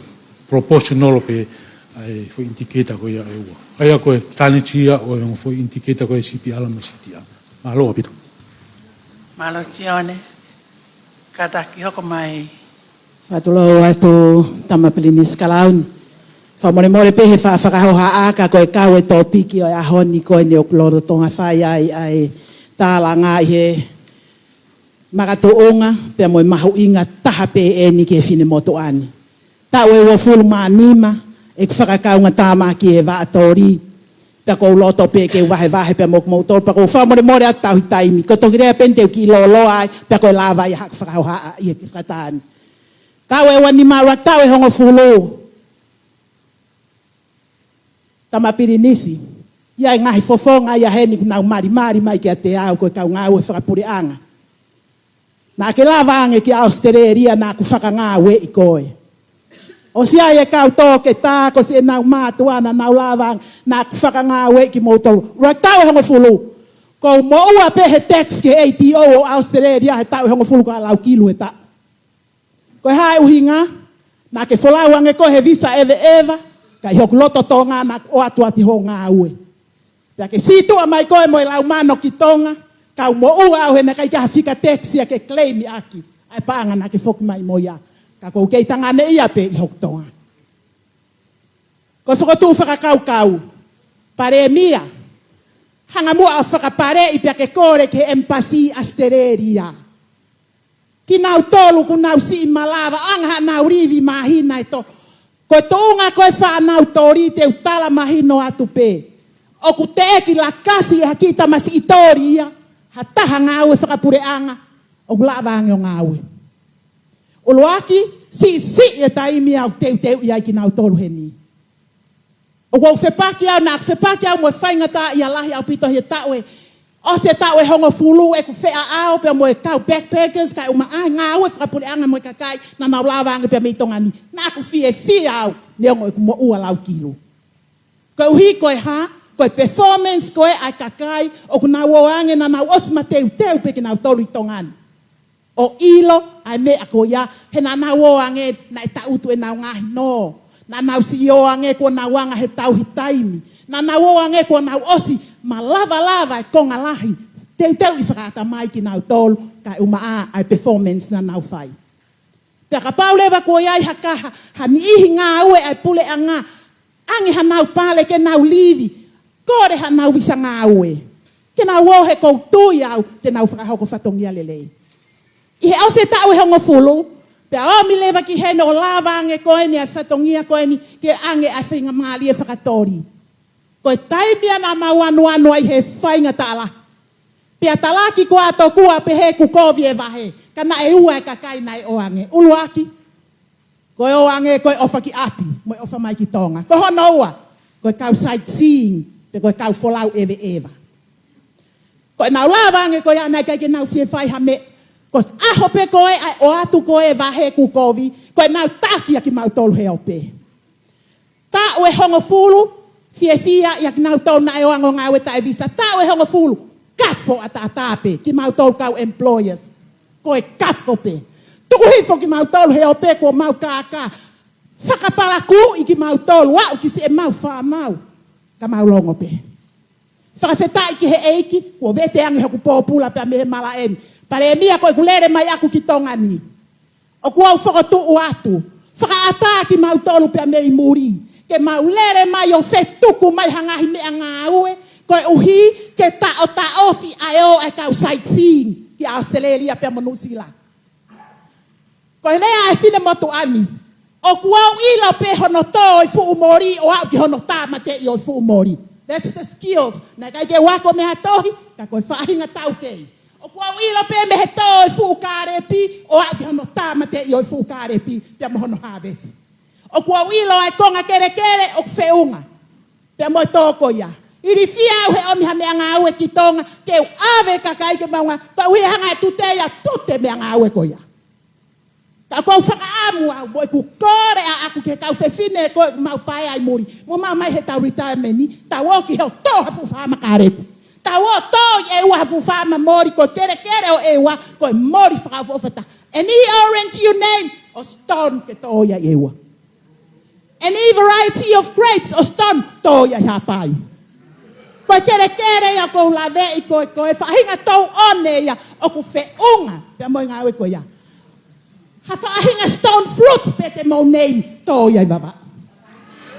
proportional pē ʻa e foʻi indicator ko ia ʻe ua. ʻA ia ko e challenge ia ʻo e ongo foʻi indicator ko ē C P R mo C T R. Mālō ʻaupito. Mālō Sione. Kātaki hoko mai. Fakatulou atu Tama Pilinisi Kalauni. Fakamolemole pē he fa-, fakahohaʻa ka ko e kau e tōpiki ʻo e ʻaho ni ko eni ʻoku lolotonga fai ai ʻa e tālanga ʻi he makatuʻunga pea mo e mahuʻinga taha pē ʻeni ki he finemotuʻa ni. Taʻu ʻe uofulu mā nima ʻeku fakakaungatāmaki he Vaʻa Toli. Pea ʻoku ou loto pē ke u vahevahe pea mo kimoutolu, pea ʻoku ou fakamolemole atu tauhi taimi. Ko e toki lea pē eni te u kiʻi lōloa ai, pea ko e lava ia haʻaku fakahohaʻa ʻi he fakatātā ni. Taʻu ʻe ua nima, ʻuluaki taʻu ʻe hongofulu. Tama Pilinisi. ʻI ai e ngaahi fofonga ia heni ʻoku nau malimali mai kiate au, ko e kau ngāue fakapuleʻanga. Naʻa ke lava ange ki ʻAositelēlia, naʻa ku fakangāueʻi koe. ʻOsi ʻi ai e kau toketā, ko siʻenau mātuʻa naʻa nau lava ange, naʻa ku fakangāueʻi kimoutolu. ʻUluaki taʻu ʻe hongofulu. Kuo u moʻua pē he tax ki he ATO ʻo ʻAositelēlia he taʻu ʻe hongofulu, ko e lau kilu he taʻu. Ko e hā e ʻuhinga? Naʻa ke folau ange koe he visa ʻeveʻeva, ka ʻi hoku loto Tonga naʻa ku ʻoatu atu hoʻo ngāue. Pea ke sītuʻa mai koe mo e lau mano ki Tonga, ka u moʻua au he naʻe ʻikai ke ʻi ai ha fika tax ia ke claim ʻaki ʻa e paʻanga naʻa ke foki mai mo ia. Ka ʻoku ou kei tanganeʻia pē ʻi hoku Tonga. Ko e fokotuʻu fakakaukau, Palēmia, hanga muʻa ʻo fakapaleʻi pea ke kole ki he embassy ʻAositelēlia. Kinautolu ʻoku nau siʻi malava, ʻoange haʻanau livi māhina ʻe tolu. Ko e tuʻunga ko e fānau toli, te u tala mahino atu pē. ʻOku teʻeki lakasi ʻe ha kiʻi tamasiʻi toli ia ha taha ngāue fakapuleʻanga ʻoku lava ange ʻo ngāue. ʻUluaki, siʻisiʻi e taimi ʻoku teuteuʻi ai kinautolu heni. ʻOku ou fepaki au, naʻa ku fepaki au mo e faingataʻaʻia lahi ʻaupito he taʻu ē, ʻosi e taʻu ʻe hongofulu ʻeku feʻao pea mo e kau backpackers, kae ʻumaʻā e ngāue fakapuleʻanga mo e kakai naʻa nau lava ange pea mei Tonga ni. Naʻa ku fiefia au, neongo ʻeku moʻua lau kilu. Koeʻuhi ko e hā? Ko e performance ko ē ʻa e kakai ʻoku nau ō ange, naʻa nau ʻosi mateuteu pē kinautolu ʻi Tonga ni ʻo ʻilo ʻa e meʻa ko ia, he naʻa nau ō ange naʻe taʻutu ʻenau ngaahi nō. Naʻa nau siʻi ō ange kuo nau anga he tauhi taimi. Naʻa nau ō ange kuo nau ʻosi malavalava e konga lahi, teuteuʻi fakaʻatamai kinautolu, kae ʻumaʻā ʻa e performance naʻa nau fai. Pea kapau leva kuo ʻi ai ha kaha, ha niʻihi ngāue ʻa e puleʻanga, ʻoange haʻanau pale ke nau livi, kole haʻanau visa ngāue, ke nau ō he ʻoku ou tui au te nau fakahoko fatongia lelei. ʻI he ʻosi e taʻu ʻe hongofulu, pea ʻomi leva ki heni ʻo lava ange ko eni ʻa e fatongia ko eni ke ʻoange ʻa e faingamālie fakatoli. Ko e taimi ia naʻa mau anuanu ai he faingataʻa lahi. Pea talaki ko ā tokua pehē kuo kovi e vahe, ka naʻe ua e kakai naʻe ō ange. ʻUluaki, ko e ō ange ko e ʻofa ki ʻapi mo e ʻofa mai ki Tonga. Ko hono ua, ko e kau sightseeing, pe ko e kau folau ʻeveʻeva. Ko ʻenau lava ange ko ia naʻe ʻikai ke nau fie fai ha meʻa. Ko e ʻaho pē ko ē ʻa e ʻoatu ko ē vahe kuo kovi, ko ʻenau taki ʻa kimautolu he ope. Taʻu ʻe hongofulu, fiefia ia kinautolu naʻe ō ange ʻo ngāue taʻe visa. Taʻu ʻe hongofulu, kafo ʻataʻatā pē kimautolu kau employers. Ko e kafo pē. Tuku hifo kimautolu he ope kuo mau kākā. Fakapalakuʻi kimautolu, aʻu ki siʻemau fānau. Ka mau longo pē. Fakafetaʻi ki he ʻEiki, kuo vete ange hoku pōpula pea mei he malaʻe ni. Palēmia, ko ʻeku lele mai ʻaku ki Tonga ni, ʻoku ou fokotuʻu atu, fakaʻatā kimautolu pea mei muli, ke mau lele mai ʻo fetuku mai ha ngaahi meʻangāue, koeʻuhi ke taʻotaʻofi ʻa e ō ʻa e kau sightseeing ki ʻAositelēlia pea mo Nuʻusila. Ko e lea ʻa e finemotuʻa ni, ʻoku ou ʻilo pē hono tō e fuʻu moli ʻo aʻu ki hono tāmateʻi ʻo e fuʻu moli. That's the skills. Naʻe ʻikai ke u ako meʻa tohi, ka ko e faʻahinga taukei. ʻOku ou ʻilo pē mei he tō e fuʻu kālepi ʻo aʻu ki hono tāmateʻi ʻo e fuʻu kālepi pea mo hono harvest. ʻOku ou ʻilo ʻa e konga kelekele ʻoku feʻunga pea mo e tō ko ia. Ilifia au he ʻomi ha meʻangāue ki Tonga ke u ʻave e kakai ke mau ngāue, koeʻuhi ʻe hanga ʻe Tutea ʻo tute e meʻangāue ko ia. Ka ʻoku ou fakaʻamu au mo ʻeku kole ʻaʻaku ki he kau fefine ko ē ʻoku mau paea ʻi muli, mou ō mai heʻetau retirement ni, tau ō ki he ʻo tō ha fuʻu faama kālepi. Tau ō tō ʻi ʻEua ha fuʻu faama moli, ko e kelekele ʻo ʻEua ko e moli fakaʻofoʻofa taha. Any orange you name, ʻosi tonu ke tō ia ʻi ʻEua. Any variety of grapes, ʻosi tonu, tō ia ʻi Haʻapai. Ko e kelekele ia ʻoku ou laveʻi, ko e, ko e faʻahinga tōʻone ia ʻoku feʻunga pea mo e ngāue ko ia. Ha faʻahinga stone fruit pē te mou name, tō ia ʻi Vavaʻu.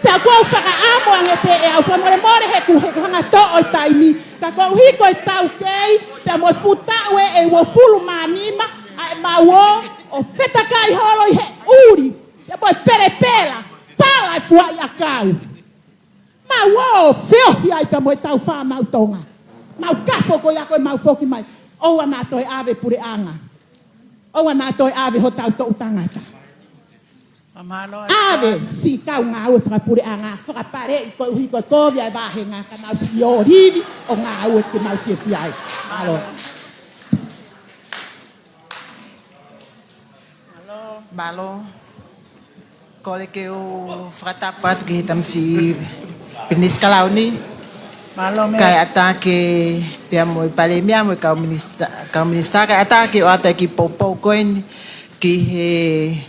Pea ʻoku ou fakaʻamu ange pē ʻe au, fakamolemole he ʻoku, he ʻoku hanga toʻo e taimi, ka koeʻuhi ko e taukei pea mo e fuʻu taʻu ē ʻe uofulu mā nima ʻa ʻemau ō ʻo fetakai holo ʻi he ʻuli pea mo e pelepela, pala e fuaʻi ʻakau. Mau Kuo feohi ai pea mo e tau fānau Tonga. Mau kafo ko ia ko e mau foki mai. ʻOua naʻa toe ʻave puleʻanga. ʻOua naʻa toe ʻave hotau toʻu tangata. ʻAve siʻi kau ngāue fakapuleʻanga, fakapaleʻi koeʻuhi ko e kovi ʻa e vāhenga ka mau siʻi ō livi ʻo ngāue ke mau fiefia ai. Mālō. Mālō. Kole ke u fakatapu atu ki he tamasiʻi Pilinisi Kalauni. Mālō, Mea. Kae ʻatā ke pea mo e Palēmia mo e kau minisitā, kau minisitā, kae ʻatā ke ʻoatu e kiʻi poupou ko eni ki he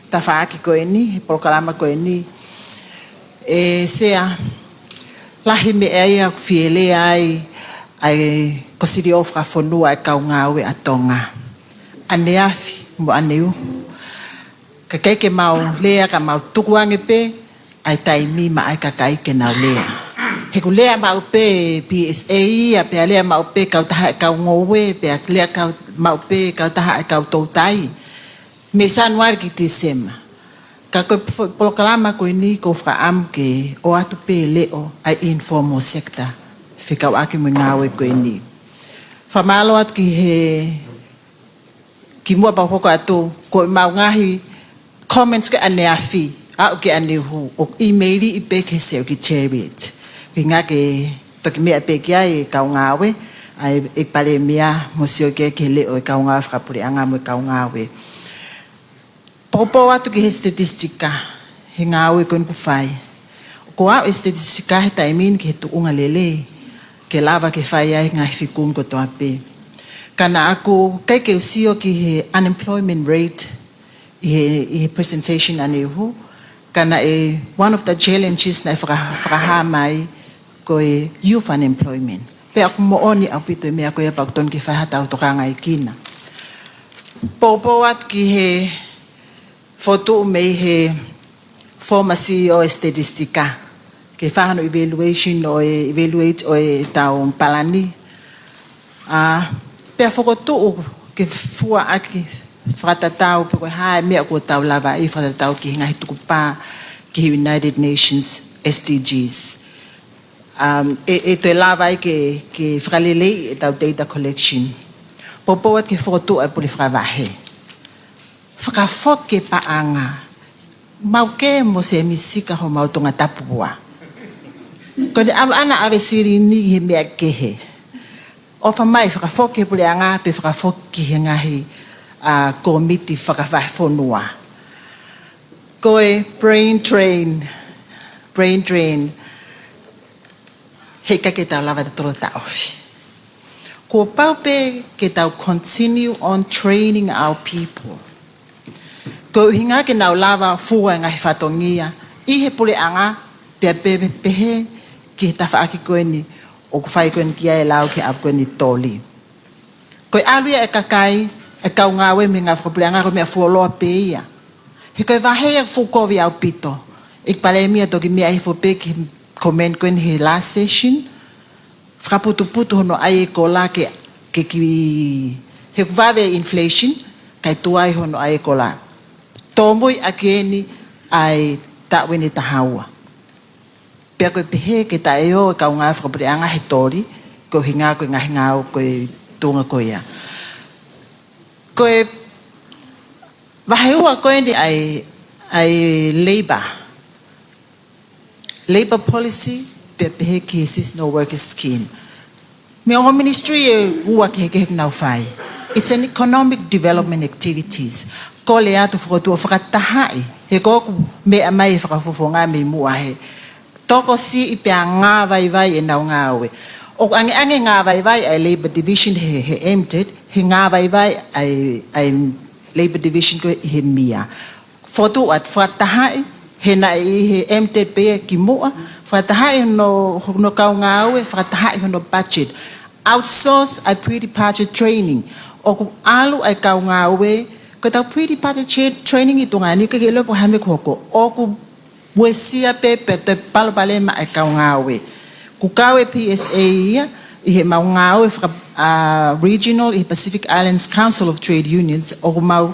tafaʻaki ko eni, he polokalama ko eni. ʻE Sea, lahi meʻa ia ʻoku fie lea ai ʻa e Kosilio Fakafonua ʻa e kau ngāue ʻa Tonga. ʻAneafi mo ʻaneuhu. Ka ʻikai ke mau lea ka mau tukuange pē ʻa e taimi maʻa e kakai ke nau lea. He ʻoku lea maʻu pē P S A ia, pea lea maʻu pē kautaha e kau ngoue, pea lea kau, maʻu pē kautaha e kau toutai. Mei Sānuali ki Tīsema. Ka ko e po-, polokalama ko eni ʻoku ou fakaʻamu ke ʻoatu pē leʻo ʻa e informal sector fekauʻaki mo e ngāue ko eni. Fakamālō atu ki he, kimuʻa pea u hoko atu, ko e mau ngaahi comments ko ē ʻaneafi, aʻu ki ʻaneuhu, ʻoku ʻīmeiliʻi pē ki he Secretariat. Ki ngā ke toki meʻa pē ki ai e kau ngāue, ʻa e, e Palēmia mo sio ki ai ki he leʻo e kau ngāue fakapuleʻanga mo e kau ngāue. Poupou atu ki he statistika, he ngāue ko eni ʻoku fai. ʻOku aʻu e statistika he taimi ni ki he tuʻunga lelei, ke lava ke fai ai ngaahi fekumi kotoa pē. Ka naʻa ʻoku ʻikai ke u sio ki he unemployment rate ʻi he, ʻi he presentation ʻaneuhu, ka naʻe one of the challenges naʻe faka-, fakahā mai ko e youth unemployment. Pea ʻoku moʻoni ʻaupito e meʻa ko ia pea ʻoku totonu ke fai haʻatau tokangaʻi kina. Poupou atu ki he fokotuʻu mei he former C E O e statistika, ke fai hano evaluation ʻo e, evaluate ʻo e tau palani. ʻA, pea fokotuʻu ke fua ʻaki fakatatau pe ko e hā e meʻa kuo tau lava ʻi fakatatau ki he ngaahi tukupā ki he United Nations S D Gs. Um, ʻe, ʻe toe lava ai ke, ke fakaleleiʻi e tau data collection. Poupou atu ke fokotuʻu e pule fakavahe. Fakafoki e paʻanga. Mau kē mo Sēmisi Sika homau Tongatapu ua. Ko ʻene ʻalu ʻana ʻave silini he meʻa kehe. ʻOfa mai fakafoki he puleʻanga pe fakafoki he ngaahi, ʻa, kōmiti fakavahefonua. Ko e brain drain, brain drain. Heʻikai ke tau lava ʻo tolo taʻofi. Kuo pau pē ke tau continue on training our people. Ko e ʻuhinga ke nau lava fua e ngaahi fatongia ʻi he puleʻanga pea pehē, pehē ki he tafaʻaki ko eni ʻoku fai ko eni ki ai e lau ki he ʻapi ko eni toli. Ko e ʻalu ia e kakai, e kau ngāue mei he ngāue fakapuleʻanga ko e meʻa fuoloa pē ia. He ko e vahe ia fuʻu kovi ʻaupito. ʻEiki Palēmia toki meʻa hifo pē ki he comment ko eni he last session. Fakaputuputu hono ʻai e kola ke, ke ki, he ʻoku vave e inflation, kae tuai hono ʻai e kola. Tōmui ʻaki eni ʻa e taʻu ʻeni ʻe taha ua. Pea ko e pehē ke taʻeʻaonga e kau ngāue fakapuleʻanga he toli, ko e ʻuhinga ko e ngaahi ngāue ko e tuʻunga ko ia. Ko e vahe ua ko eni ʻa e, ʻa e labour. Labour policy, pea pehē ki he seasonal worker scheme. Mei he ongo ministry ʻe ua kehekehe ʻoku nau fai. It's an economic development activities. Kole atu fokotuʻu ʻo fakatahaʻi, he ko ʻeku meʻa mai e fakafofonga mei muʻa he tokosiʻi pea ngāvaivai ʻenau ngāue. ʻOku ʻangeʻange ngāvaivai ʻa e Labour Division he, he MTED, he ngāvaivai ʻa e, ʻa e Labour Division ko ē ʻi he M I A. Fokotuʻu atu fakatahaʻi, he naʻe ʻi he MTED pē ia kimuʻa, fakatahaʻi hono, hono kau ngāue, fakatahaʻi hono budget. Outsource ʻa e pre-departure training. ʻOku ʻalu ʻa e kau ngāue, ko e tau pre-departure tra-, training ʻi Tonga ni, ʻikai ke ʻilo pe ko e hā e meʻa ʻoku hoko. ʻOku uesia pē pea toe palopalema e kau ngāue. ʻOku kau e P S A ia, ʻi he mau ngāue faka-, ʻa, regional, ʻi he Pacific Islands Council of Trade Unions, ʻoku mau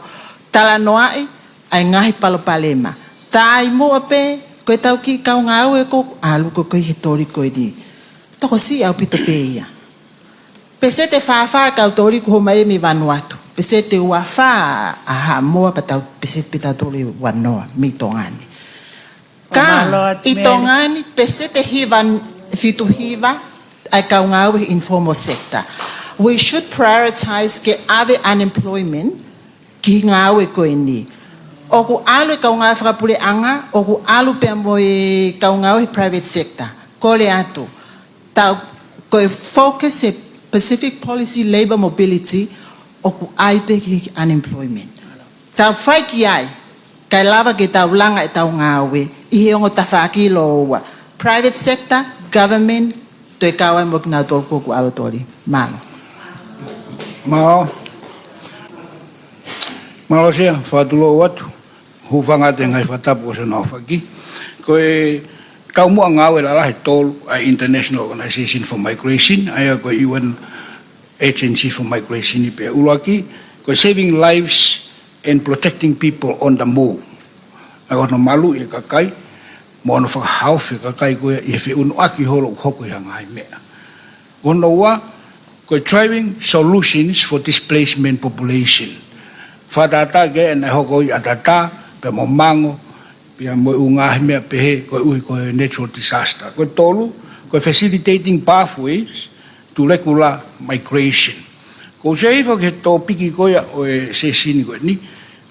talanoaʻi ʻa e ngaahi palopalema. Taimi muʻa pē, Ko e tau kiʻi kau ngāue ko ē ʻoku ʻalu ko ē he toli ko eni, tokosiʻi ʻaupito pē ia. Peseti fā fā kau toli ʻoku hū mai mei Vanuatu. Peseti ua fā ʻa Haʻamoa, pea tau peseti pē tautolu ʻe ua noa mei Tonga ni. Ka ʻi Tonga ni, peseti hiva fitu hiva ʻa e kau ngāue informal sector. We should prioritize ke ʻave unemployment ki he ngāue ko eni. ʻOku ʻalu e kau ngāue fakapuleʻanga, ʻoku ʻalu pea mo e kau ngāue he private sector. Kole atu, tau, ko e focus he Pacific Policy Labour Mobility, ʻoku ʻai pē ki he unemployment. Tau fai ki ai, kae lava ke tau langa ʻetau ngāue ʻi he ongo tafaʻaki lōua. Private sector, government, toe kau ai mo kinautolu ko ē ʻoku ʻalu toli. Mālō. Mālō. Mālō Sea, fakatulou atu. Hūfanga atu he ngaahi fakatapu ʻosi hono aofaki. Ko e taumuʻa ngāue lalahi ʻe tolu ʻa e International Organization for Migration, ʻa ia ko e U N Agency for Migration pē. ʻUluaki, ko e saving lives and protecting people on the move. ʻA ia ko hono maluʻi e kakai, mo hono fakahaofi e kakai ko ia ʻi he feʻunuʻaki holo ʻoku hoko ʻi ha ngaahi meʻa. Ko hono ua, ko e driving solutions for displacement population. Fakatātā ki ai ʻa e hoko ʻi ʻAtatā, pea mo Mango, pea mo e ʻū ngaahi meʻa pehē, koeʻuhi ko e natural disaster. Ko e tolu, ko e facilitating pathways to regular migration. Ko u sio hifo ki he tōpiki ko ia ʻo e sesini ko eni,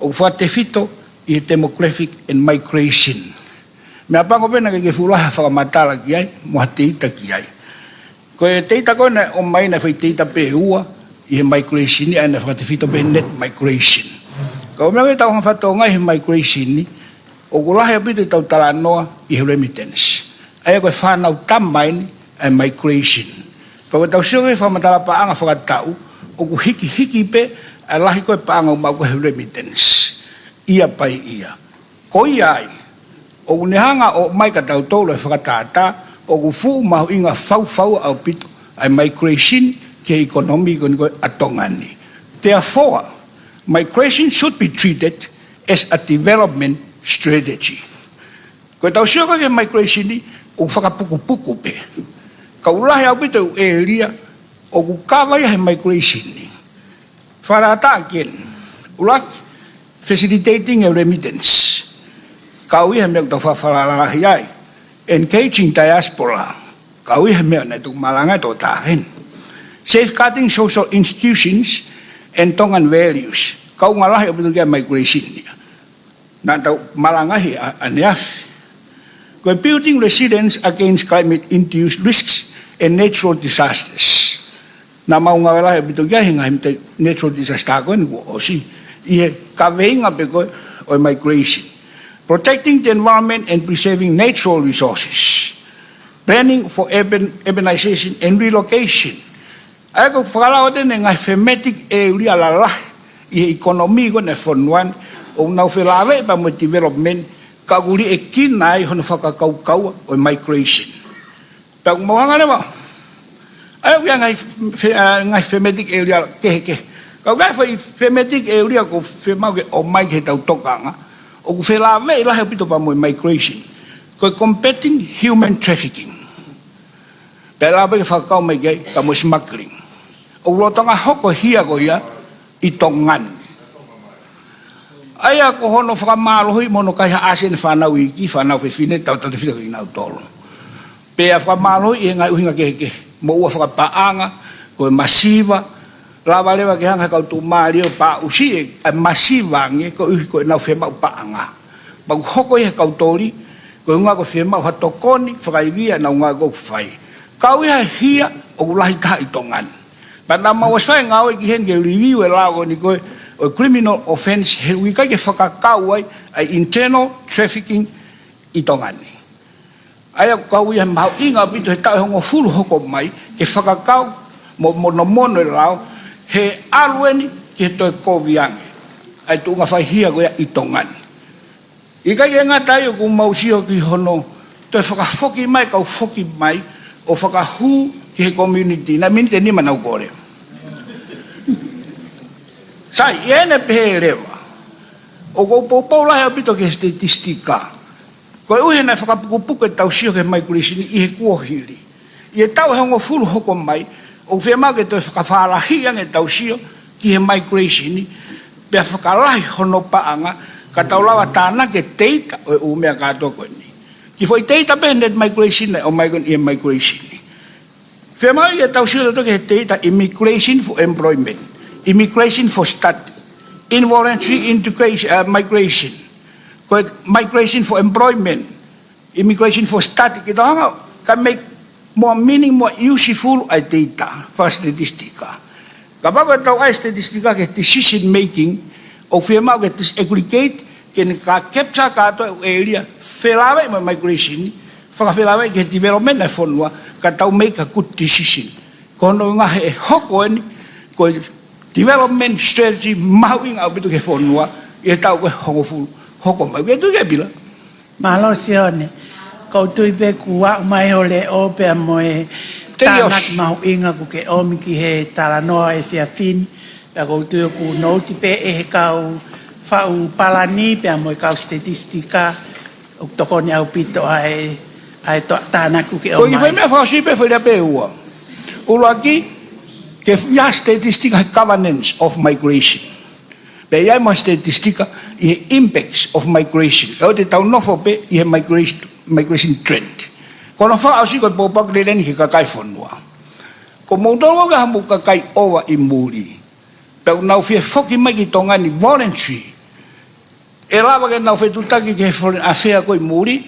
ʻoku fakatefito ʻi he demographic and migration. Meʻapango pē naʻe ʻikai ke fuʻu lahi ha fakamatala ki ai, mo ha teita ki ai. Ko e teita ko ē naʻe ʻomai naʻe fai teita pē ʻe ua, ʻi he migration, ʻa ia naʻe fakatefito pē he net migration. Ka ko e meʻa ko ē ʻoku tau hanga ʻo fakatonga ʻi he migration, ʻoku lahi ʻaupito ʻetau talanoa ʻi he remittance. ʻA ia ko e fānau tama eni ʻa e migration. Pea ko ʻetau sio ki he fakamatala paʻanga fakataʻu, ʻoku hikihiki pē ʻa e lahi ko ē paʻanga ʻoku maʻu ko ē he remittance. Ia pai ia. Ko ia ai, ʻoku ne hanga ʻo ʻomai kia tautolu e fakatātā, ʻoku fuʻu mahuʻinga faufaua ʻaupito ʻa e migration ki he economy ko eni ko ē ʻa Tonga ni. Therefore, migration should be treated as a development strategy. Ko ʻetau sio ko ē ki he migration ni, ʻoku fakapukupuku pē. Ka ʻoku lahi ʻaupito e ʻū ʻēlia ʻoku kava ia he migration ni. Fakatātā ki heni. ʻUluaki, facilitating a remittance. Kau ia he meʻa ʻoku tau fakalalahi ai. Engaging diaspora. Kau ia he meʻa naʻe tuku malanga ʻe Tōtā heni. Safeguarding social institutions and Tongan values. Kaunga lahi ʻaupito ki ai e migration ia. Naʻa tau malanga ai ʻa, ʻaneafi. Ko e building resilience against climate-induced risks and natural disasters. Naʻa mau ngāue lahi ʻaupito ki ai he ngaahi mita-, natural disaster ko eni kuo ʻosi. ʻI he kaveinga pē ko ē ʻo e migration. Protecting the environment and preserving natural resources. Planning for urban, urbanization and relocation. ʻA ia ko e fakalao atu eni e ngaahi thematic ʻēlia lalahi ʻi he economy ko eni ʻa e fonua ni, ʻoku nau felāveʻi pea mo e development, ka ʻoku liʻekina ai hono fakakaukaua ʻo e migration. Pea ʻoku mau hanga leva. ʻA ia ʻoku ʻi ai e ngaahi fe-, ʻa, ngaahi thematic ʻēlia kehekehe. Ka ʻoku ʻi ai e foʻi thematic ʻēlia ʻoku fiemaʻu ke ʻomai ki heʻetau tokanga, ʻoku felāveʻi lahi ʻaupito pea mo e migration. Ko e combating human trafficking. Pea lava pē ke fakakau mai ki ai, pea mo e smuggling. ʻOku lolotonga hoko e hia ko ia ʻi Tonga ni. ʻA ia ko hono fakamālohi mo hono kaihaʻasi ʻene fānau iiki, fānau fefine, tautautefito kinautolu. Pea fakamālohi ʻi he ngaahi ʻuhinga kehekehe, moʻua fakapaʻanga, ko e masiva, lava leva ke hanga ʻe he kau tuʻumālie ʻo paʻusiʻi e masiva ange koeʻuhi ko ʻenau fiemaʻu paʻanga. Pea ʻoku hoko ia he kau toli, ko e ʻuhinga ko e fiemaʻu ha tokoni fakaivia ʻenau ngāue ʻoku fai. Kau ia he hia ʻoku lahi taha ʻi Tonga ni. Pea naʻa mau ʻosi fai e ngāue ki heni ke review e lao ko eni ko ē ʻo e criminal offence, he ʻoku ʻikai ke fakakau ai ʻa e internal trafficking ʻi Tonga ni. ʻA ia ʻoku kau ia he mahuʻinga ʻaupito he taʻu ʻe hongofulu hoko mai, ke fakakau mo, monomono e lao, he ʻalu eni ki he toe kovi ange ʻa e tuʻunga faihia ko ia ʻi Tonga ni. ʻIkai ke ngata ai, ʻoku mau sio ki hono toe fakafoki mai, kau foki mai ʻo fakahū ki he community. Naʻe miniti ʻe nima naʻa ku kole. Sai, ʻi heʻene pehē leva, ʻoku ou poupou lahi ʻaupito ki he statistika. Koeʻuhi naʻe fakapukupuku ʻetau sio ki he migration ʻi he kuohili. ʻI he taʻu ʻe hongofulu hoko mai, ʻoku fiemaʻu ke toe fakafālahi ange ʻetau sio ki he migration, pea fakalahi hono paʻanga, ka tau lava tānaki e teita ʻo e ʻū meʻa kātoa ko eni. Kiʻi foʻi teita pē net migration naʻe ʻomai ko eni ʻi he migration. Fiemaʻu ke tau sio tautolu ki he teita immigration for employment, immigration for study, involuntary integration, uh, migration, ko e migration for employment, immigration for study, ke tau hanga ʻo make more meaning, more useful ʻa e teita fakasitetisetika. Kapau ko e tau ʻai e sitetisetika ki he decision making, ʻoku fiemaʻu ke disaggregate, ke ne ka capture kātoa e ʻū ʻēlia felāveʻi mo e migration, fakafelāveʻi ki he development ʻa e fonua, ka tau make a good decision. Ko hono ʻuhinga he ʻe hoko eni ko e development strategy mahuʻinga ʻaupito ki he fonua ʻi he taʻu ko ē hongofulu hoko mai. Ke tui ke pila. Mālō Sione. ʻOku ou tui pē kuo aʻu mai hoʻo leʻo pea mo e tānaki mahuʻinga kuo ke ʻomi ki he talanoa ʻo e efiafi ni. Pea ʻoku ou tui ʻoku nouti pē ʻe he kau faʻu palani pea mo e kau sitetisetika ʻoku tokoni ʻaupito ʻa e, ʻa e tānaki kuo ke ʻomi. Ko e kiʻi foʻi meʻa fakaʻosi pē, foʻi lea pē ua. ʻUluaki, ke ʻi ai e sitetisetika he governance of migration. Pea ʻi ai mo e sitetisetika ʻi he impacts of migration. ʻOku tau nofo pē ʻi he migration, migration trend. Ko hono fakaʻosi ko e pōpoaki lelei eni ki he kakai e fonua. Ko moutolu ʻoku ʻi ai haʻamou kakai ʻova ʻi muli, pea ʻoku nau fie foki mai ki Tonga ni voluntary, ʻe lava ke nau fetuʻutaki ki he Foreign Affairs ko ē ʻi muli,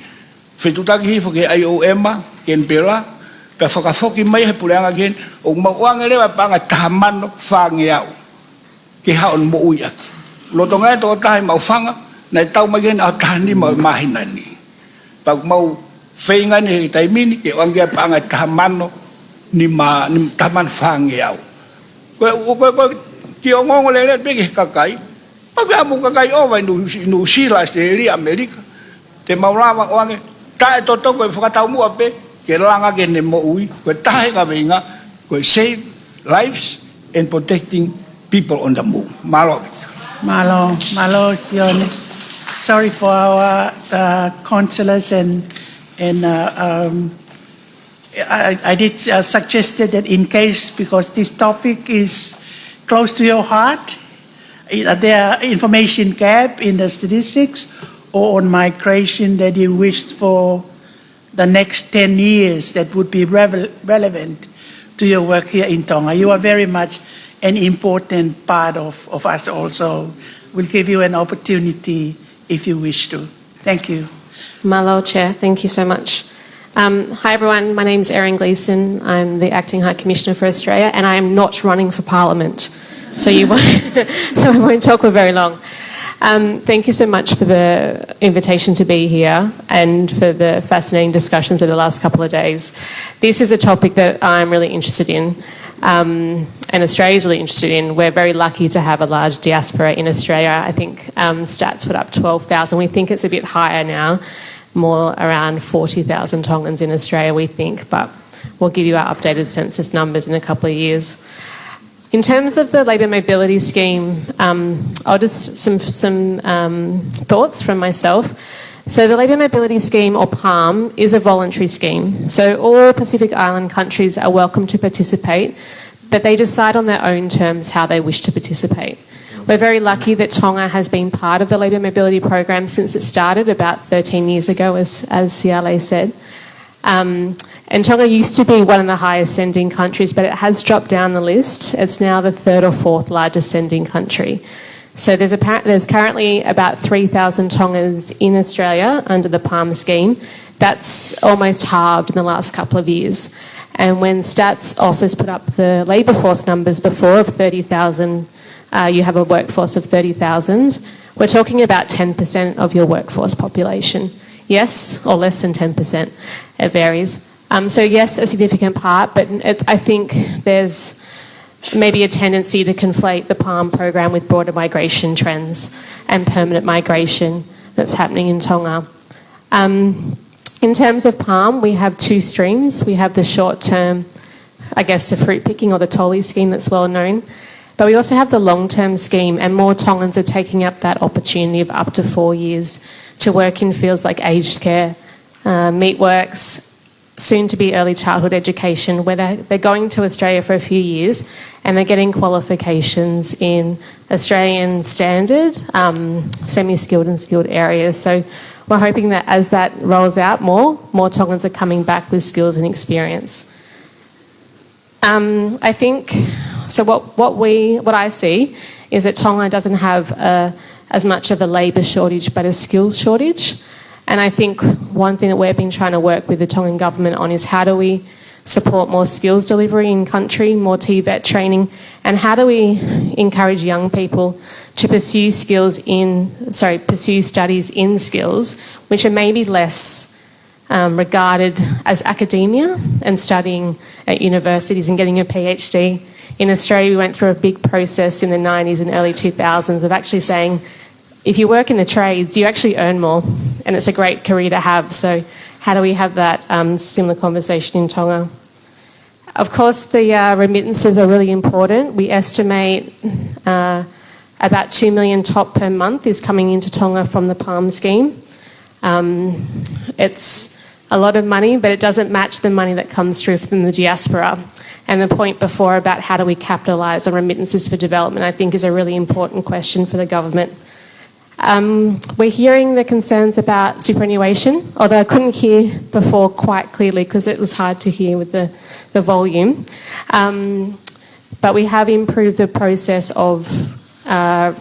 fetuʻutaki hifo ki he ʻai ʻo ʻema, Canberra, pea fakafoki mai he puleʻanga ki heni, ʻoku mau ʻoange leva e paʻanga ʻe taha mano fāngeau ke haʻu ʻo moʻui ʻaki. Lolotonga e tokotaha ʻi Maʻufanga, naʻe tau mai ki heni ʻaho taha nima ʻo e māhina ni. Pea ʻoku mau feinga eni he taimi ni ke ʻoange e paʻanga ʻe taha mano nima, nima, taha mano fāngeau. Ko e, ko e, ko e kiʻi ongoongo lelei pē ki he kakai. Pea ʻoku ʻi ai haʻamou kakai ʻova ʻi Nuʻu, ʻi Nuʻusila, ʻAositelēlia, ʻAmelika. Te mau lava ʻo ʻoange taʻetoto, ko e fakataumuʻa pē ke langa ke ne moʻui. Ko e taha e kaveinga, ko e save lives and protecting people on the move. Mālō ʻaupito. Mālō, mālō Sione. Sorry for our, uh, councillors and, and, uh, um, I, I did, uh, suggested that in case, because this topic is close to your heart, i-, are there information gap in the statistics or on migration that you wished for the next ten years that would be revel-, relevant to your work here in Tonga? You are very much an important part of, of us also. We'll give you an opportunity if you wish to. Thank you. Mālō, Chair. Thank you so much. Um, hi, everyone. My name's Erin Gleeson. I'm the Acting High Commissioner for Australia, and I am not running for Parliament. So you won't, so I won't talk for very long. Um, thank you so much for the invitation to be here and for the fascinating discussions of the last couple of days. This is a topic that I'm really interested in, um, and Australia is really interested in. We're very lucky to have a large diaspora in Australia. I think, um, Stats put up twelve thousand. We think it's a bit higher now, more around forty thousand Tongans in Australia, we think, but we'll give you our updated census numbers in a couple of years. In terms of the Labour Mobility Scheme, um, I'll just some, some, um, thoughts from myself. So the Labour Mobility Scheme, or PALM, is a voluntary scheme. So all Pacific Island countries are welcome to participate, but they decide on their own terms how they wish to participate. We're very lucky that Tonga has been part of the Labour Mobility Program since it started about thirteen years ago, as, as Siale said. Um, and Tonga used to be one of the highest sending countries, but it has dropped down the list. It's now the third or fourth largest sending country. So there's, apparent, there's currently about three thousand Tongans in Australia under the PALM scheme. That's almost halved in the last couple of years. And when Stats Office put up the labour force numbers before of thirty thousand, uh, you have a workforce of thirty thousand, we're talking about ten percent of your workforce population. Yes, or less than ten percent. It varies. Um, so yes, a significant part, but it, I think there's maybe a tendency to conflate the PALM program with broader migration trends and permanent migration that's happening in Tonga. Um, in terms of PALM, we have two streams. We have the short term, I guess, the fruit picking or the tole scheme that's well known. But we also have the long term scheme, and more Tongans are taking up that opportunity of up to four years to work in fields like aged care, uh, meatworks, soon to be early childhood education, where they're, they're going to Australia for a few years and they're getting qualifications in Australian standard, um, semi-skilled and skilled areas. So we're hoping that as that rolls out more, more Tongans are coming back with skills and experience. Um, I think, so what, what we, what I see is that Tonga doesn't have a, as much of a labour shortage, but a skills shortage. And I think one thing that we've been trying to work with the Tongan government on is how do we support more skills delivery in country, more T VET training, and how do we encourage young people to pursue skills in, sorry, pursue studies in skills, which are maybe less um, regarded as academia and studying at universities and getting a PhD. In Australia, we went through a big process in the nineties and early two thousands of actually saying, if you work in the trades, you actually earn more, and it's a great career to have. So how do we have that, um, similar conversation in Tonga? Of course, the, uh, remittances are really important. We estimate, uh, about two million top per month is coming into Tonga from the PALM scheme. Um, it's a lot of money, but it doesn't match the money that comes through from the diaspora. And the point before about how do we capitalise on remittances for development, I think, is a really important question for the government. Um, we're hearing the concerns about superannuation, although I couldn't hear before quite clearly because it was hard to hear with the, the volume. Um, but we have improved the process of, uh,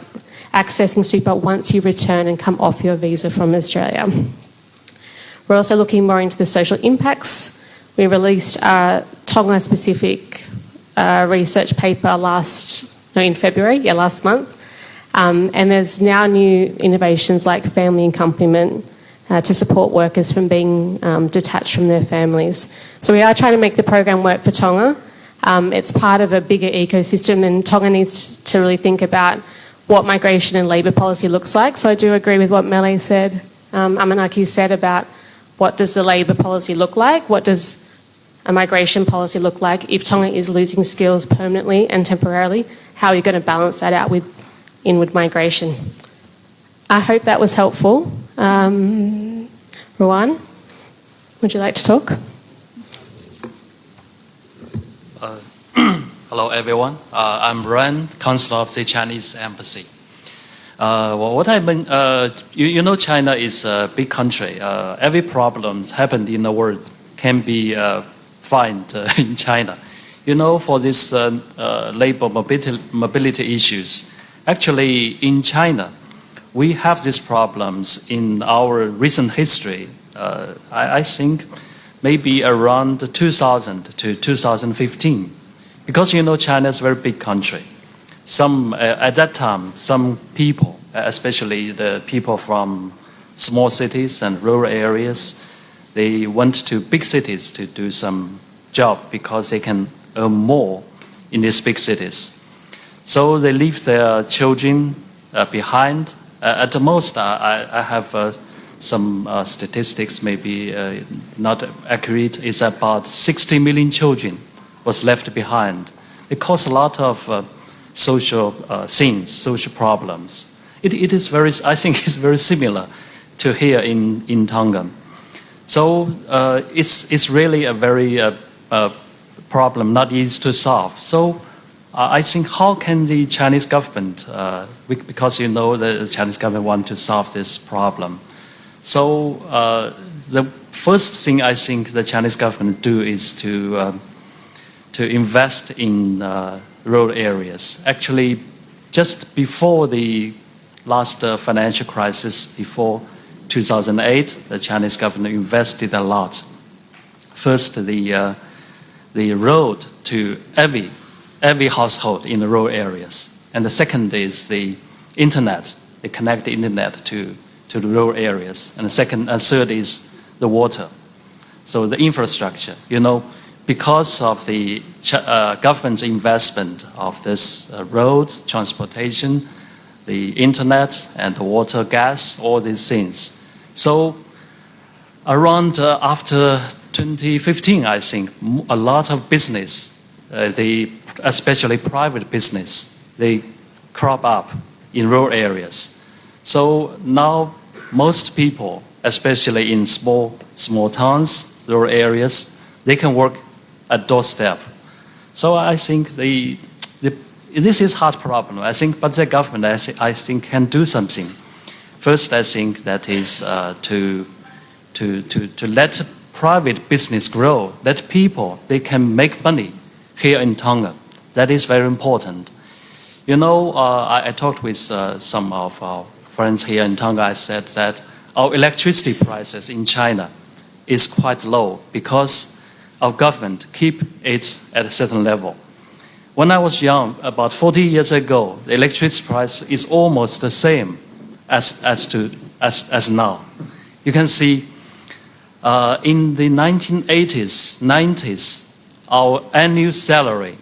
accessing super once you return and come off your visa from Australia. We're also looking more into the social impacts. We released a Tonga-specific, uh, research paper last, no, in February, yeah, last month. Um, and there's now new innovations like family accompaniment, uh, to support workers from being, um, detached from their families. So we are trying to make the program work for Tonga. Um, it's part of a bigger ecosystem, and Tonga needs to really think about what migration and labour policy looks like. So I do agree with what Mele said, um, Amanaki said about what does the labour policy look like? What does a migration policy look like if Tonga is losing skills permanently and temporarily? How are you gonna balance that out with inward migration? I hope that was helpful. Um, Ruan, would you like to talk? Uh, hello, everyone. Uh, I'm Ren, counselor of the Chinese embassy. Uh, well, what I mean, uh, you, you know, China is a big country. Uh, every problem happened in the world can be, uh, find, uh, in China. You know, for this, uh, uh, labor mobility, mobility issues, actually in China, we have these problems in our recent history. Uh, I, I think maybe around two thousand to two thousand fifteen, because, you know, China is a very big country. Some, uh, at that time, some people, uh, especially the people from small cities and rural areas, they went to big cities to do some job because they can earn more in these big cities. So they leave their children, uh, behind. Uh, at the most, uh, I, I have, uh, some, uh, statistics, maybe, uh, not accurate, is about sixty million children was left behind. It caused a lot of, uh, social, uh, things, social problems. It, it is very, I think it's very similar to here in, in Tonga. So, uh, it's, it's really a very, uh, uh, problem not easy to solve. So, uh, I think how can the Chinese government, uh, be-, because, you know, the Chinese government want to solve this problem. So, uh, the first thing I think the Chinese government do is to, um, to invest in, uh, rural areas. Actually, just before the last, uh, financial crisis, before two thousand eight, the Chinese government invested a lot. First, the, uh, the road to every, every household in the rural areas. And the second is the internet, the connect the internet to, to the rural areas. And the second, uh, third is the water. So the infrastructure, you know, because of the ch-, uh, government's investment of this, uh, road, transportation, the internet, and the water, gas, all these things. So around, uh, after twenty fifteen, I think, m-, a lot of business, uh, the, especially private business, they crop up in rural areas. So now most people, especially in small, small towns, rural areas, they can work at doorstep. So I think the, the, this is hard problem. I think, but the government, I, thi- I think, can do something. First, I think that is uh, to, to, to, to let private business grow, let people, they can make money here in Tonga. That is very important. You know, uh, I, I talked with uh, some of our friends here in Tonga. I said that our electricity prices in China is quite low because our government keep it at a certain level. When I was young, about forty years ago, the electricity price is almost the same as, as, to, as, as now. You can see uh, in the nineteen eighties, nineties, our annual salary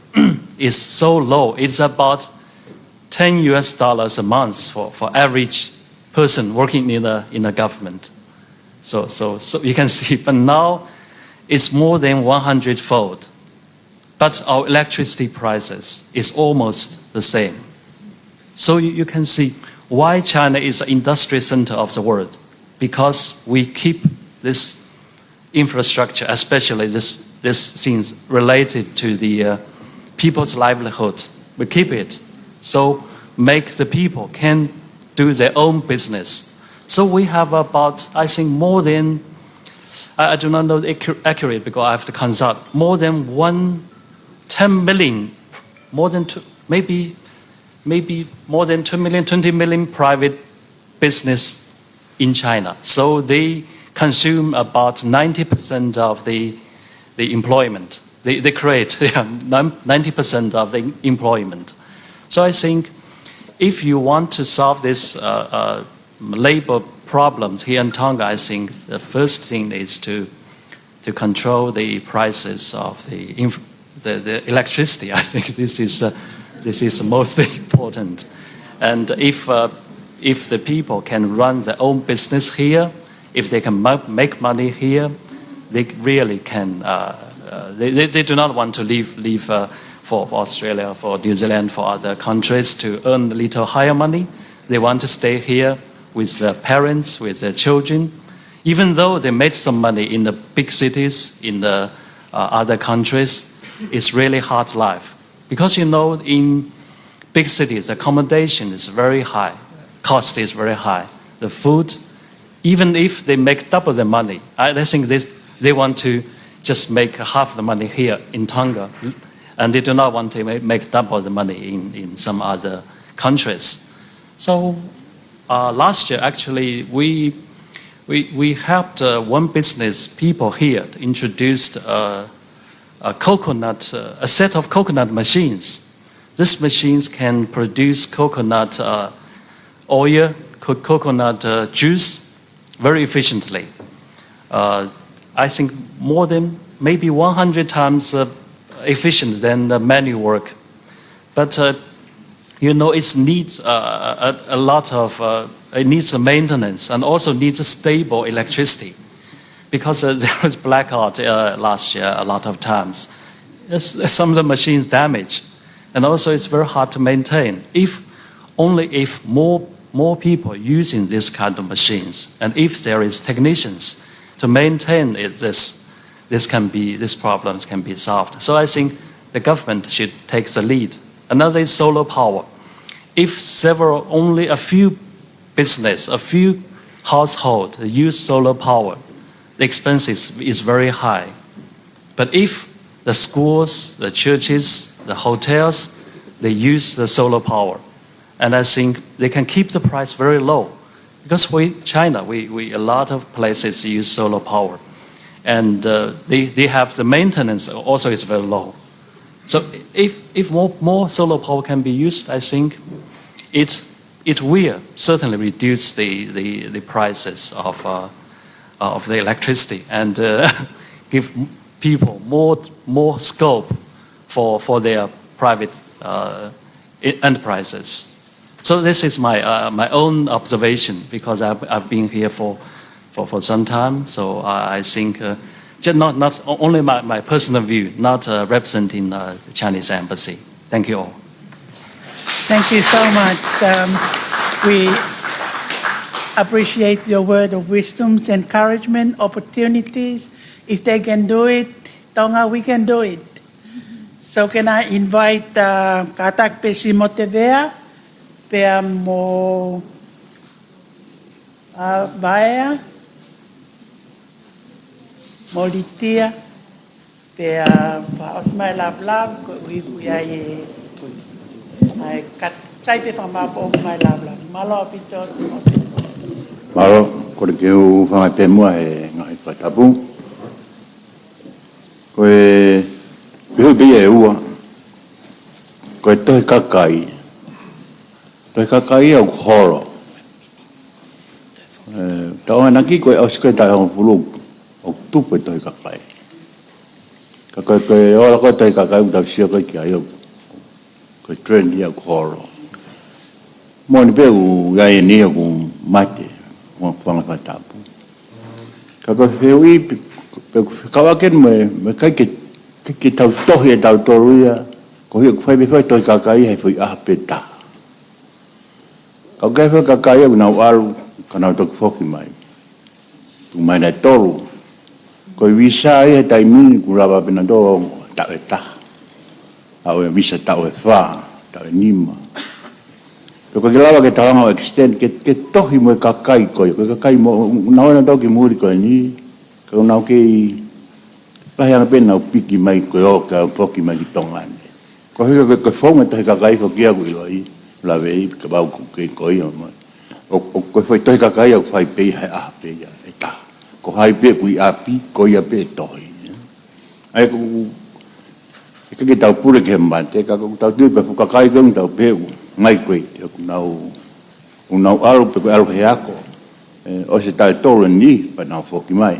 is so low. It's about ten U S dollars a month for, for average person working in the, in the government. So, so, so you can see, but now it's more than one hundred fold. But our electricity prices is almost the same. So you, you can see why China is an industrial center of the world, because we keep this infrastructure, especially this, this things related to the uh, people's livelihood. We keep it. So make the people can do their own business. So we have about, I think, more than, I, I do not know accu- accurate because I have to consult, more than one, ten million, more than two, maybe, maybe more than two million, twenty million private business in China. So they consume about ninety percent of the, the employment. They, they create yeah, ninety percent of the employment. So I think if you want to solve this uh, uh, labor problems here in Tonga, I think the first thing is to to control the prices of the, inf- the, the electricity. I think this is, uh, this is most important. And if, uh, if the people can run their own business here, if they can mo- make money here, they really can. Uh, uh, they, they, they do not want to leave, leave uh, for, for Australia, for New Zealand, for other countries to earn a little higher money. They want to stay here with their parents, with their children. Even though they made some money in the big cities, in the uh, other countries, it's really hard life. Because, you know, in big cities, accommodation is very high, cost is very high. The food, even if they make double the money, I, I think this, they want to just make half the money here in Tonga, and they do not want to make, make double the money in, in some other countries. So uh, last year, actually, we, we, we helped uh, one business people here introduced uh, a coconut, uh, a set of coconut machines. These machines can produce coconut uh, oil, co- coconut uh, juice very efficiently. Uh, I think more than maybe one hundred times uh, efficient than the manual work. But uh, you know, it needs uh, a, a lot of uh, it needs a maintenance and also needs a stable electricity, because uh, there was blackout uh, last year a lot of times. It's, some of the machines damaged, and also it's very hard to maintain. If only if more more people using this kind of machines, and if there is technicians to maintain it, this this can be these problems can be solved. So I think the government should take the lead. Another is solar power. If several, only a few business, a few household use solar power, the expenses is very high. But if the schools, the churches, the hotels, they use the solar power, and I think they can keep the price very low. Because we, China, we, we a lot of places use solar power, and uh, they, they have the maintenance also is very low. So if, if more, more solar power can be used, I think it, it will certainly reduce the, the, the prices of, uh, of the electricity and uh, give people more, more scope for, for their private uh, e- enterprises. So this is my, uh, my own observation because I've, I've been here for, for, for some time. So I, I think uh, ju- not, not o- only my, my personal view, not uh, representing uh, the Chinese embassy. Thank you all. Thank you so much. Um, we appreciate your word of wisdoms, encouragement, opportunities. If they can do it, Tonga, we can do it. So can I invite, uh, kātaki pē Simote Vea, pea mo, uh, Vaea, mo Litia, pea fakaʻosi mai Lavulavu, koeʻuhi ʻoku ʻi ai e, ʻa e ka-, sai pē fakamāʻopoʻopo mai Lavulavu. Mālō ʻaupito Simote. Mālō, kole ke u hūfanga pē muʻa he ngaahi fakatapu. Ko e, pehē pē ia ʻe ua. Ko e tohi kakai. Tohi kakai ia ʻoku holo. ʻE, tau ʻamanaki ko e ʻosi ko e taʻu hongofulu ʻoku tupu e tohi kakai. Ka ko e, ko e ola ko e tohi kakai ʻoku tau sio ko ē ki ai ʻoku, ko e trend ia ʻoku holo. Moʻoni pē ʻoku ʻi ai eni ʻoku mate, mo fanga fakatapu. Ka ko e fehuʻi pe, pe ʻoku fekauʻaki mo e, mo e ʻikai ke, ke, ke tau tohi ʻe tautolu ia, koeʻuhi ʻoku fai pē fai tohi kakai he foʻi ʻaho pē taha. Ka ʻoku ʻi ai e foʻi kakai ʻoku nau ʻalu, ka nau toki foki mai. Tuku mai naʻe tolu. Ko e visa ia he taimi ni ʻoku lava pē naʻe tolu taʻu ʻe taha. ʻA e visa taʻu ʻe fā, taʻu ʻe nima. Pea ʻoku ʻikai ke lava ke tau hanga ʻo extend, ke, ke tohi mo e kakai ko ē, ko e kakai mo, nau ʻalu nautolu ki muli ko eni, ka ʻoku nau kei lahi ange pē ʻenau piki mai ko ē ʻo ka foki mai ki Tonga ni. Koeʻuhi ko e, ko e founga e tohi kakai foki ia ʻoku ʻiloʻi, laveʻi, kapau ʻoku ke ko ia mai. ʻO, ʻo ko e foʻi tohi kakai ʻoku fai pē ia he ʻaho pē ia ʻe taha. Ko hai pē ʻoku ʻi ʻapi, ko ia pē ʻe tohi. ʻA ia ʻoku, ʻikai ke tau pule ki he mate, ka ʻoku tau tui ko e fuʻu kakai ko ē ʻoku tau pehē ʻoku migrate, ʻoku nau, ʻoku nau ʻalu pe ko e ʻalu he ako. ʻE, ʻosi e taʻu ʻe tolu eni, pea nau foki mai.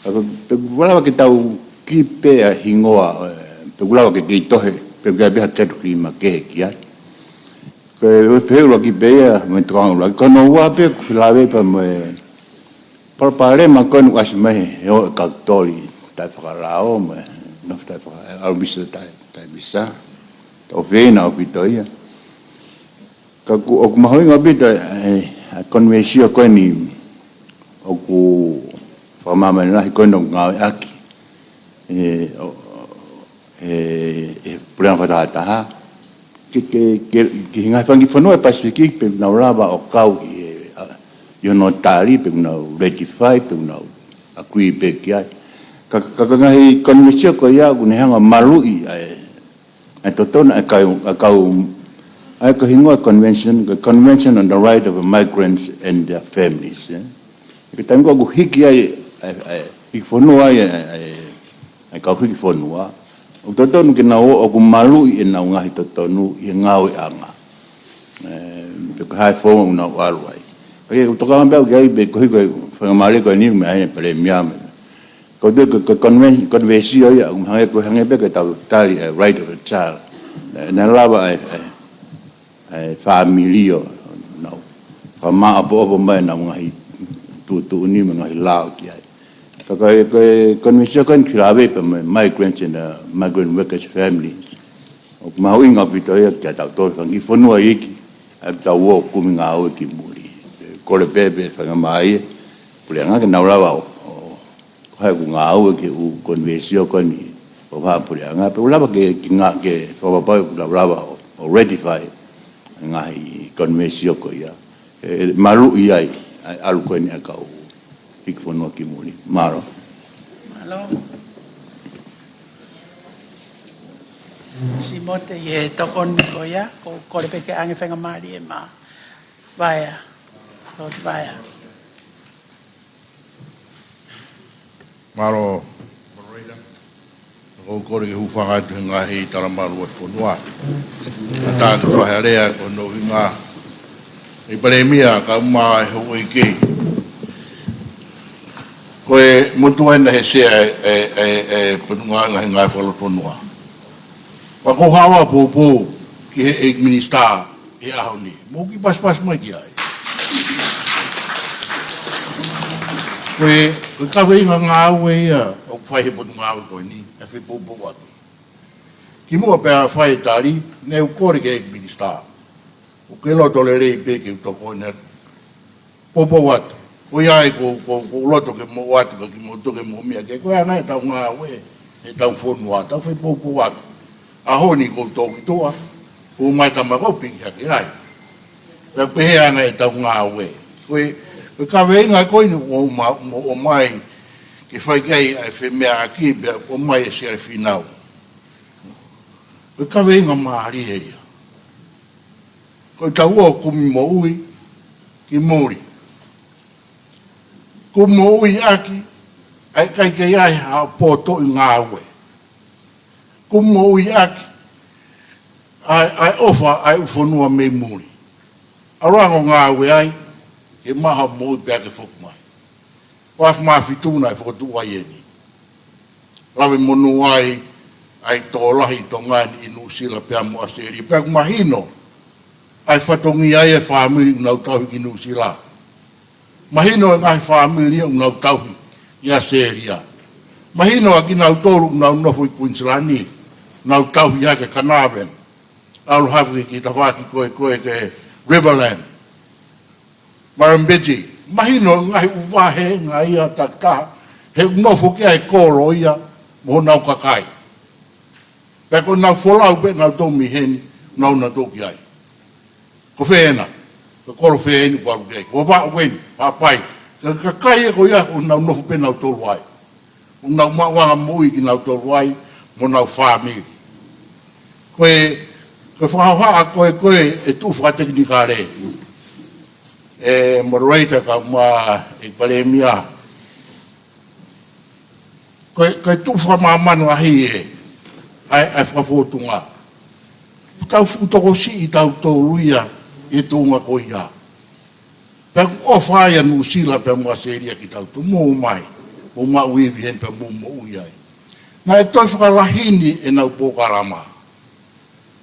Ka ko, pe ʻoku lava ke tau kiʻi pē ʻa e hingoa, ʻe, pe ʻoku lava ke kei tohi, pe ʻoku ʻi ai pē ha category makehe ki ai. Ko e pehē ʻuluaki pē ia, mo e tokanga ʻuluaki. Ko hono ua pē, ʻoku lave pea mo e palopalema ko eni ʻoku ʻasi mai he ʻoku kau toli, taʻefakalao, mo e nofo taʻefaka-, ʻalu visa taʻe, taʻe visa. Tau feinga ʻaupito ia. Ka ʻoku, ʻoku mahuʻinga ʻaupito, ʻe, ʻa e konivēsio ko eni ʻoku fakamāmani lahi ko eni ʻoku ngāueʻaki. ʻE, ʻo, ʻe, ʻe puleʻanga fakatahataha. Ke, ke, ke, ke ngaahi fanga kiʻi fonua ʻi he Pasifiki pe ʻoku nau lava ʻo kau ʻi he, ʻa, ʻi hono tali pe ʻoku nau ratify pe ʻoku nau agree pē ki ai. Ka, ka, ka ngaahi konivēsio ko ia ʻoku ne hanga ʻo maluʻi ʻa e, ʻa e totonu ʻa e kau, ʻa e kau, ʻa ia ko e hingoa convention, ko e Convention on the Right of Migrants and Their Families, ē. Ko e taimi ko ē ʻoku hiki ai, ʻa e, ʻa e, hiki fonua ai, ʻa e, ʻa e, ʻa e kau hiki fonua. ʻOku totonu ke nau ō ʻoku maluʻi ʻenau ngaahi totonu ʻi he ngāueʻanga. ʻE, pe ko e hā e founga ʻoku nau ʻalu ai. Ka ʻoku tokanga pē au ki ai pe koeʻuhi ko e faingamālie ko eni meʻa ʻa e Palēmia mo e. Ko e, ko e, ko e conven-, konivēsio ia, ʻoku hangē, ʻoku hangē pē ko ʻetau tali, ʻa e right of a child. ʻE, naʻe lava ʻa e, ʻa e, ʻa e fāmili ʻo nau fakamāʻopoʻopo mai ʻenau ngaahi tuʻutuʻuni mo e ngaahi lao ki ai. Ka ko e, ko e konivēsio ko eni ʻoku lave pē mo e migrants and, uh, migrant workers families. ʻOku mahuʻinga ʻaupito ia kiate kitautolu fanga kiʻi fonua iiki, ʻa ʻetau ō ʻo kumi ngāue ki muli. Kole pē, pē faingamālie, puleʻanga ke nau lava ʻo, ʻo, ko hai ʻoku ngāue ki he ʻū konivēsio ko eni ʻo fakapuleʻanga, pe ʻoku lava ke, ke ngā-, ke fakapapauʻi ʻoku nau lava ʻo, ʻo ratify ngaahi konivēsio ko ia. ʻE maluʻi ai, ʻa e ʻalu ko eni ʻa e kau hiki fonua ki muli. Mālō. Mālō. Simote, ʻi he tokoni ko ia, ʻoku ou kole pē ke ʻoange faingamālie maʻa Vaea. Lord Vaea. Mālō. ʻOku ou kole ke u hūfanga atu he ngaahi talamalu ʻa e fonua. Ka tā ke fai ha lea ko hono ʻuhinga ʻe he Palēmia kae ʻumaʻā e houʻeiki. Ko e motuʻa ena he sea ʻa e, ʻa e, ʻa e, ʻa e Potungāue Ngaahi Ngāue Fakalotofonua. Pea ʻoku ou haʻu ʻo poupou ki he ʻEiki Minisitā he ʻaho ni. Mou kiʻi pasipasi mai ki ai. Ko e, ko e kaveinga ngāue ia ʻoku fai he Potungāue ko eni, ʻa e fepoupouaki. Kimuʻa pea fai e tali, ne u kole ki he ʻEiki Minisitā. ʻOku ke loto lelei pē ke u tokoni atu. Poupou atu. Ko ia ai ko, ko, ko loto ke mou atu ka ki mou toke mou mea ke. Ko ia nai tau ngāue, he tau fonua, tau fai poupou atu. ʻAho ni ko tō ki tua, ko mai tama ko piki hake ai. Tau pehē ʻa nai tau ngāue. Ko e, ko e kaveinga ko eni o ma, mo o mai, ke fai kai ai fe mea aki, pea ko mai e sia finau. Ko e kaveinga mālie ia. Ko e tau ō kumi moʻui, ki muli. Kumi moʻui ʻaki, ʻa e kai kai ai ha pōtoʻi ngāue. Kumi moʻui ʻaki, ʻa e, ʻa e ʻofa, ʻa e ʻū fonua mei muli. ʻAlu ange ʻo ngāue ai, ke maha moʻui pea ke foki mai. Ko e afi mā fitu naʻe fokotuʻu ai eni. Lave monū ai, ʻa e tokolahi ʻi Tonga ni ʻi Nuʻusila pea mo ʻAositelēlia. Pea ʻoku mahino, ʻa e fatongia ʻa e fāmili ʻoku nau tauhi ki Nuʻusila. Mahino e ngaahi fāmili ʻoku nau tauhi ʻi ʻAositelēlia. Mahino ʻa kinautolu ʻoku nau nofo ʻi Queensland ni, nau tauhi hake Carnarvon. ʻAlu hake ki tafaʻaki ko ē, ko ē ki Riverland. Murrumbidgee, mahino ngaahi ʻū vahenga ia takitaha, he ʻoku nofo ki ai e kolo ia, mo honau kakai. Pea ko ʻenau folau pē ʻenau tō mei heni, nau nau tō ki ai. Ko fē ena, ko e kolo fē eni ʻoku ʻalu ki ai, ko Vaʻu eni, Haʻapai. Ka, kakai ē ko ia, ʻoku nau nofo pē nautolu ai. ʻOku nau maʻuʻanga moʻui kinautolu ai, mo honau fāmili. Ko e, ko e fakahohaʻa ko ē, ko ē, ʻe tuʻu fakatekinikale. ʻE moderator kae ʻumaʻā e Palēmia. Ko e, ko e tuʻu fakamāmani lahi ē, ʻa e, ʻa e fakafōtunga. Tau fuʻu tokosiʻi tautolu ia, ʻi he tuʻunga ko ia. Pea ʻoku ʻofa ai ʻa Nuʻusila pea mo ʻAositelēlia kitautolu, mou ō mai, mou maʻu ivi heni pea mou moʻui ai. Naʻe toe fakalahini ʻenau polokalama.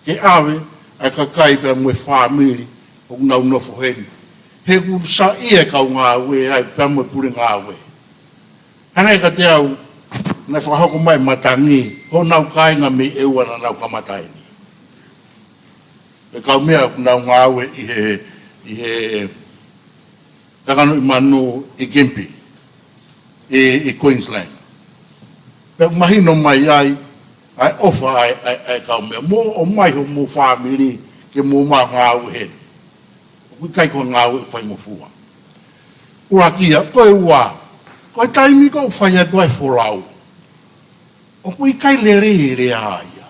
Ke ʻave, ʻa e kakai pea mo e fāmili, ʻoku nau nofo heni. He ʻoku saiʻia e kau ngāue ai, pea mo e pule ngāue. Hangē kiate au, naʻe fakahoko mai matangi, ko honau kāinga mei ʻEua naʻa nau kamata eni. E kau meʻa ʻoku nau ngāue ʻi he, ʻi he kakano ʻi Manu ʻi Gympie, ʻi, ʻi Queensland. Pea mahino mai ai, ʻa e ʻofa ʻa e, ʻa e, ʻa e kau meʻa. Mou ō mai homou fāmili, ke mou maʻu ngāue heni. ʻOku ʻikai ko e ngāue faingofua. ʻUluaki ia, ko e ua. Ko e taimi ko ē ʻoku fai atu ai e folau. ʻOku ʻikai lelei e lea ia.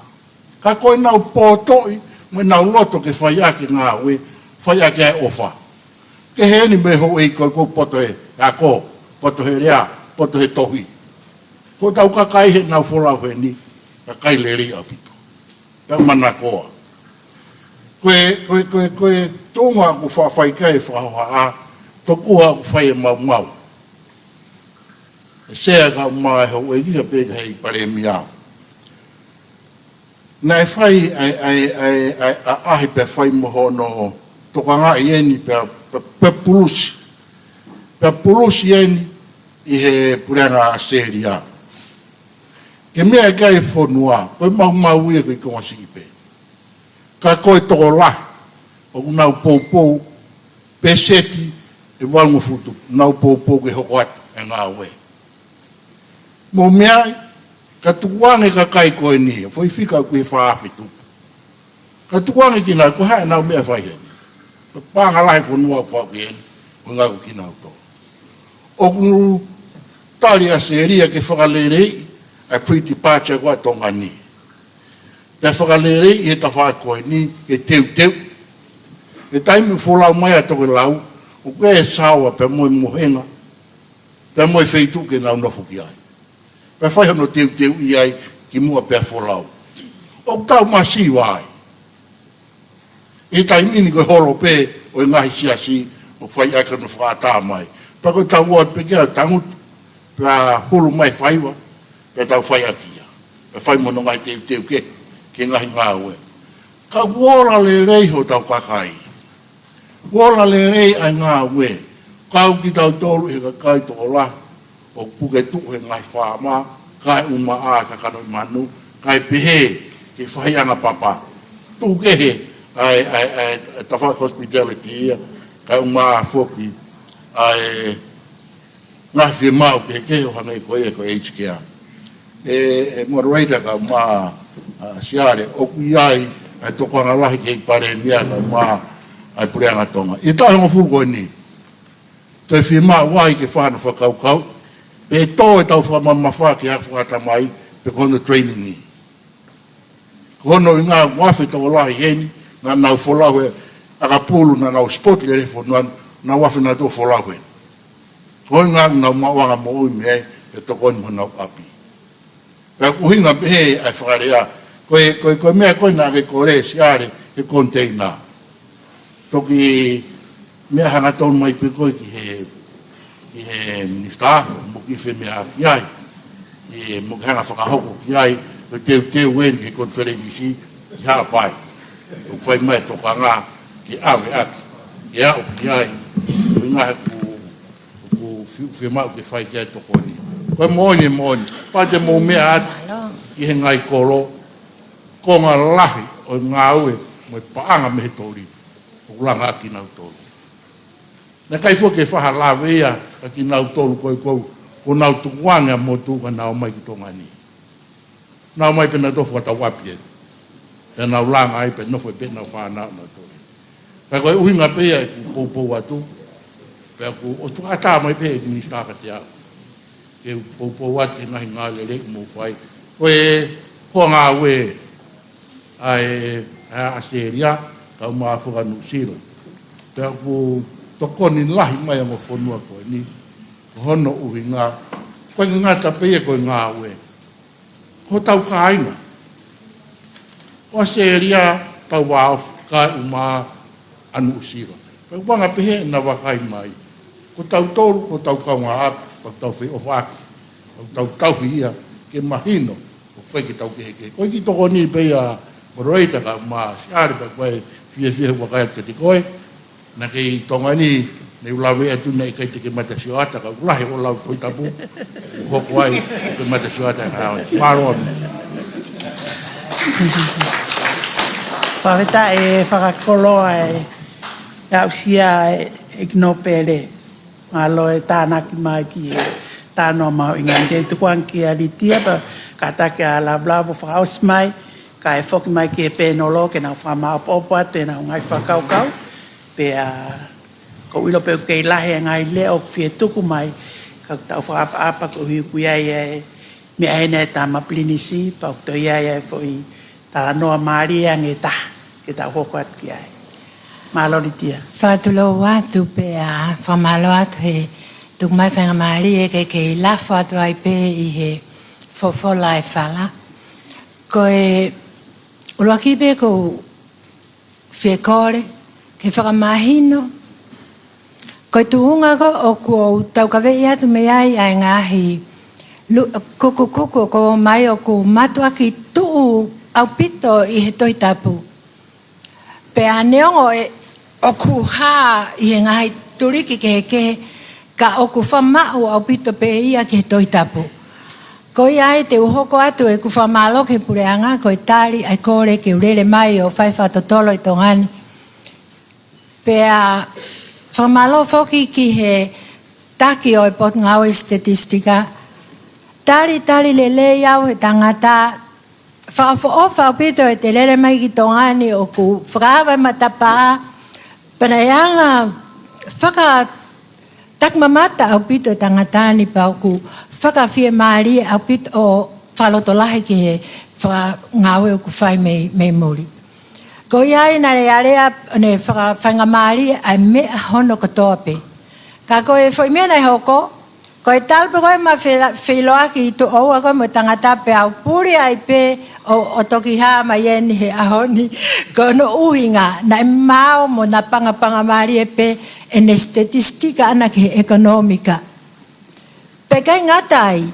Ka ko ʻenau pōtoʻi, mo ʻenau loto ke fai ʻaki e ngāue, fai ʻaki ʻa e ʻofa. Kehe eni mei he houʻeiki ko ē ʻoku poto he ako, poto he lea, poto he tohi. Ko hotau kakai heʻenau folau heni, kakai lelei ʻaupito. Pea manakoa. Ko e, ko e, ko e, ko e tuʻunga ʻoku faʻa fai ki ai e fakahohaʻa, tokua ʻoku fai e maumau. ʻE Sea kae ʻumaʻā e houʻeiki pea ki he Palēmia. Naʻe fai ʻa e, ʻa e, ʻa e, ʻa e, ʻa e ʻaʻahi pea fai mo hono tokangaʻi eni pea, pea, pea pulusi. Pea pulusi eni ʻi he puleʻanga ʻAositelēlia. Ke meʻa ki ai e fonua, ko e maumau ia ko e konga siʻi pē. Ka ko e tokolahi, ʻoku nau poupou, pēseti ʻe valungofulu tupu, nau poupou ke hoko atu e ngāue. Mou meaʻi, ka tukuange kakai ko eni, foʻi fika ʻoku ʻi he fā afe tupu. Ka tukuange kinautolu, ko e hā ʻenau meʻa fai heni. Ko e paʻanga lahi e fonua ʻoku faʻu ki heni, ko e ngāue kinautolu. ʻOku tali ʻa ʻAositelēlia ke fakaleleiʻi ʻa e pre-departure ko ē ʻa Tonga ni. Pea fakaleleiʻi he tafaʻaki ko eni ke teuteu. He taimi ʻoku folau mai ai e tokelau, ʻoku ʻi ai e saoa pea mo e mohenga, pea mo e feituʻu ke nau nofo ki ai. Pea fai hono teuteuʻi ai kimuʻa pea folau. ʻOku tau masiva ai. ʻI he taimi ni ko e holo pē ʻo e ngaahi siasi ʻoku fai ʻaki hono fakaʻatā mai. Pea ko e tau ō atu pē ki ai ʻo tangutu, pea hulu mai e faiva, pea tau fai ʻaki ia. Pea fai mo hono ngaahi teuteu kehe, ki he ngaahi ngāue. Ka ʻoku ola lelei hotau kakai. ʻOku ola lelei ʻa e ngāue. Kau kitautolu ʻi he kakai tokolahi, ʻoku puke tuʻu he ngaahi faama, kae ʻumaʻā e kakano ʻi Manu, kae pehē ki he faʻahinga papa. Tuʻu kehe ʻa e, ʻa e, ʻa e, ʻa e tafaʻaki hospitality ia, kae ʻumaʻā foki ʻa e ngaahi fiemaʻu kehekehe ʻo hangē ko ia ko e aged care. ʻE, ʻe moderator kae ʻumaʻā ʻa Siale, ʻoku ʻi ai ʻa e tokanga lahi ki he Palēmia kae ʻumaʻā ʻa e Puleʻanga Tonga ʻi he taʻu hongofulu ko eni. Toe fiemaʻu ai ke fai hano fakakaukau pe tō ʻetau fakamamafa ki he fakatamai pe ko hono training. Ko hono ʻuhinga ʻoku afe tokolahi heni naʻa nau folau he ʻakapulu, naʻa nau sport lele he fonua, nau afe nautolu folau heni. Ko e ʻuhinga ʻoku nau maʻuʻanga moʻui mei ai, pea tokoni mo honau ʻapi. Pea ʻoku ʻuhinga pehē ʻa e fakalea, ko e, ko e, ko e meʻa ko ē naʻa ke kole Siale he container. Toki meʻa hangatonu mai pē koe ki he, ki he minisitā, mo ke femeʻaʻaki ai. ʻE, mo ke hanga fakahoko ki ai, ko e teuteu eni ki he konifelenisi ʻi Haʻapai. ʻOku fai mai tokanga ke ʻave ʻaki, ke aʻu ki ai, ko e ʻuhinga he ʻoku, ʻoku fi-, fiemaʻu ke fai ki ai tokoni. Ko e moʻoni, moʻoni. Pea te mou meʻa atu ki he ngaahi kolo, konga lahi ʻo e ngāue mo e paʻanga mei he toli ʻoku langa ʻaki kinautolu. Naʻe ʻikai foki ke faʻa lave ia kia kinautolu ko ē ʻoku nau tukuange ʻa motu ka nau ō mai ki Tonga ni. Nau ō mai pē nautolu fakatau ʻapi ē. Pea nau langa ai pē, nofo pē ʻenau fānau nautolu. Pea ko e ʻuhinga pē ia ʻeku poupou atu. Pea ʻoku ou fakaʻatā mai pē ʻeku minisitā kiate au ke u poupou atu ki he ngaahi ngāue lelei ʻoku mou fai. Ko e hoa ngāue ʻa e, ʻa ʻAositelēlia, kae ʻumaʻā foki ʻa Nuʻusila. Pea ʻoku tokoni lahi mai ʻa e ongo fonua ko eni, ko hono ʻuhinga, ʻoku ʻikai ngata pē ia ko e ngāue. Ko hotau kāinga. Ko ʻAositelēlia, tau vāofi, kae ʻumaʻā ʻa Nuʻusila. Pea ʻoku anga pehē ʻena vakai mai. Ko tautolu, ko hotau kaungāʻapi, ko hotau feʻofaʻaki. Ko hotau tauhi ia, ke mahino, ʻoku ʻikai ke tau kehekehe. Ko e kiʻi tokoni pē ia, moderator kae ʻumaʻā Siale, pea ko e fiefia he vakai atu kiate koe. Naʻa ke ʻi Tonga ni, naʻa ku lave atu naʻe ʻikai te ke mata sioʻata, ka ʻoku lahi hoʻo lau Tohi Tapu, ʻoku hoko ai, ke mata sioʻata ʻa e ngāue. Mālō atu. Fakafetaʻi e fakakoloa e aʻusia e ʻEiki Nōpele. Mālō e tānaki mai ki he talanoa mahuʻinga ni. Te u tukuange kia Litia, pea kātaki ʻa Lavulavu fakaʻosi mai, kae foki mai ki he pēnolo ke nau fakamāʻopoʻopo atu ʻenau ngaahi fakakaukau. Pea ʻoku ou ʻilo pē ʻoku kei lahi e ngaahi leʻo ʻoku fie tuku mai, ka ʻoku tau fakaʻapaʻapa koeʻuhi ʻoku ʻi ai e meʻa ʻeni ʻa e Tama Pilinisi, pea ʻoku toe ʻi ai e foʻi talanoa mālie ange ʻe taha ke tau hoko atu ki ai. Mālō Litia. Fakatulou atu pea fakamālō atu he tuku mai faingamālie ke kei lafo atu ai pē ʻi he folofola ʻa e fala. Ko e ʻuluaki pē ʻoku ou fie kole ke fakamahino, ko e tuʻunga ko ē ʻoku ou taukaveʻi atu mei ai ʻa e ngaahi lu-, kukukuku ʻoku ō mai ʻoku mātuʻaki tuʻu ʻaupito ʻi he Tohi Tapu. Pea neongo ʻe ʻoku hā ʻi he ngaahi tuliki kehekehe, ka ʻoku fakamaʻu ʻaupito pē ia ki he Tohi Tapu. Ko ia ai te u hoko atu ʻeku fakamālō ki he puleʻanga, ko e tali ʻa e kole ke u lele mai ʻo fai fakatotolo ʻi Tonga ni. Pea fakamālō foki ki he taki ʻo e Potungāue Statistika. Talitali lelei au he tangata, fakaʻofoʻofa ʻaupito ʻete lele mai ki Tonga ni ʻoku fakaava e matapā, pea naʻe anga fakatakimamata ʻaupito e tangata ni pea ʻoku fakafiemālie ʻaupito ʻo fakalotolahi ki he fakangāue ʻoku fai mei, mei muli. Ko ia ai naʻe alea, naʻe faka-, faingamālie ʻa e meʻa hono kotoa pē. Ka ko e foʻi meʻa naʻe hoko, ko e talu pē ko ē ʻema fela-, feʻiloaki ʻi tuʻo ua ko ē mo e tangata pea u puli ai pē ʻo, ʻo toki hā mai eni he ʻaho ni. Ko hono ʻuhinga, naʻe mao mo napangapangamālie pē ʻene statistika ʻana ki he ʻekonōmika. Pea ʻikai ngata ai,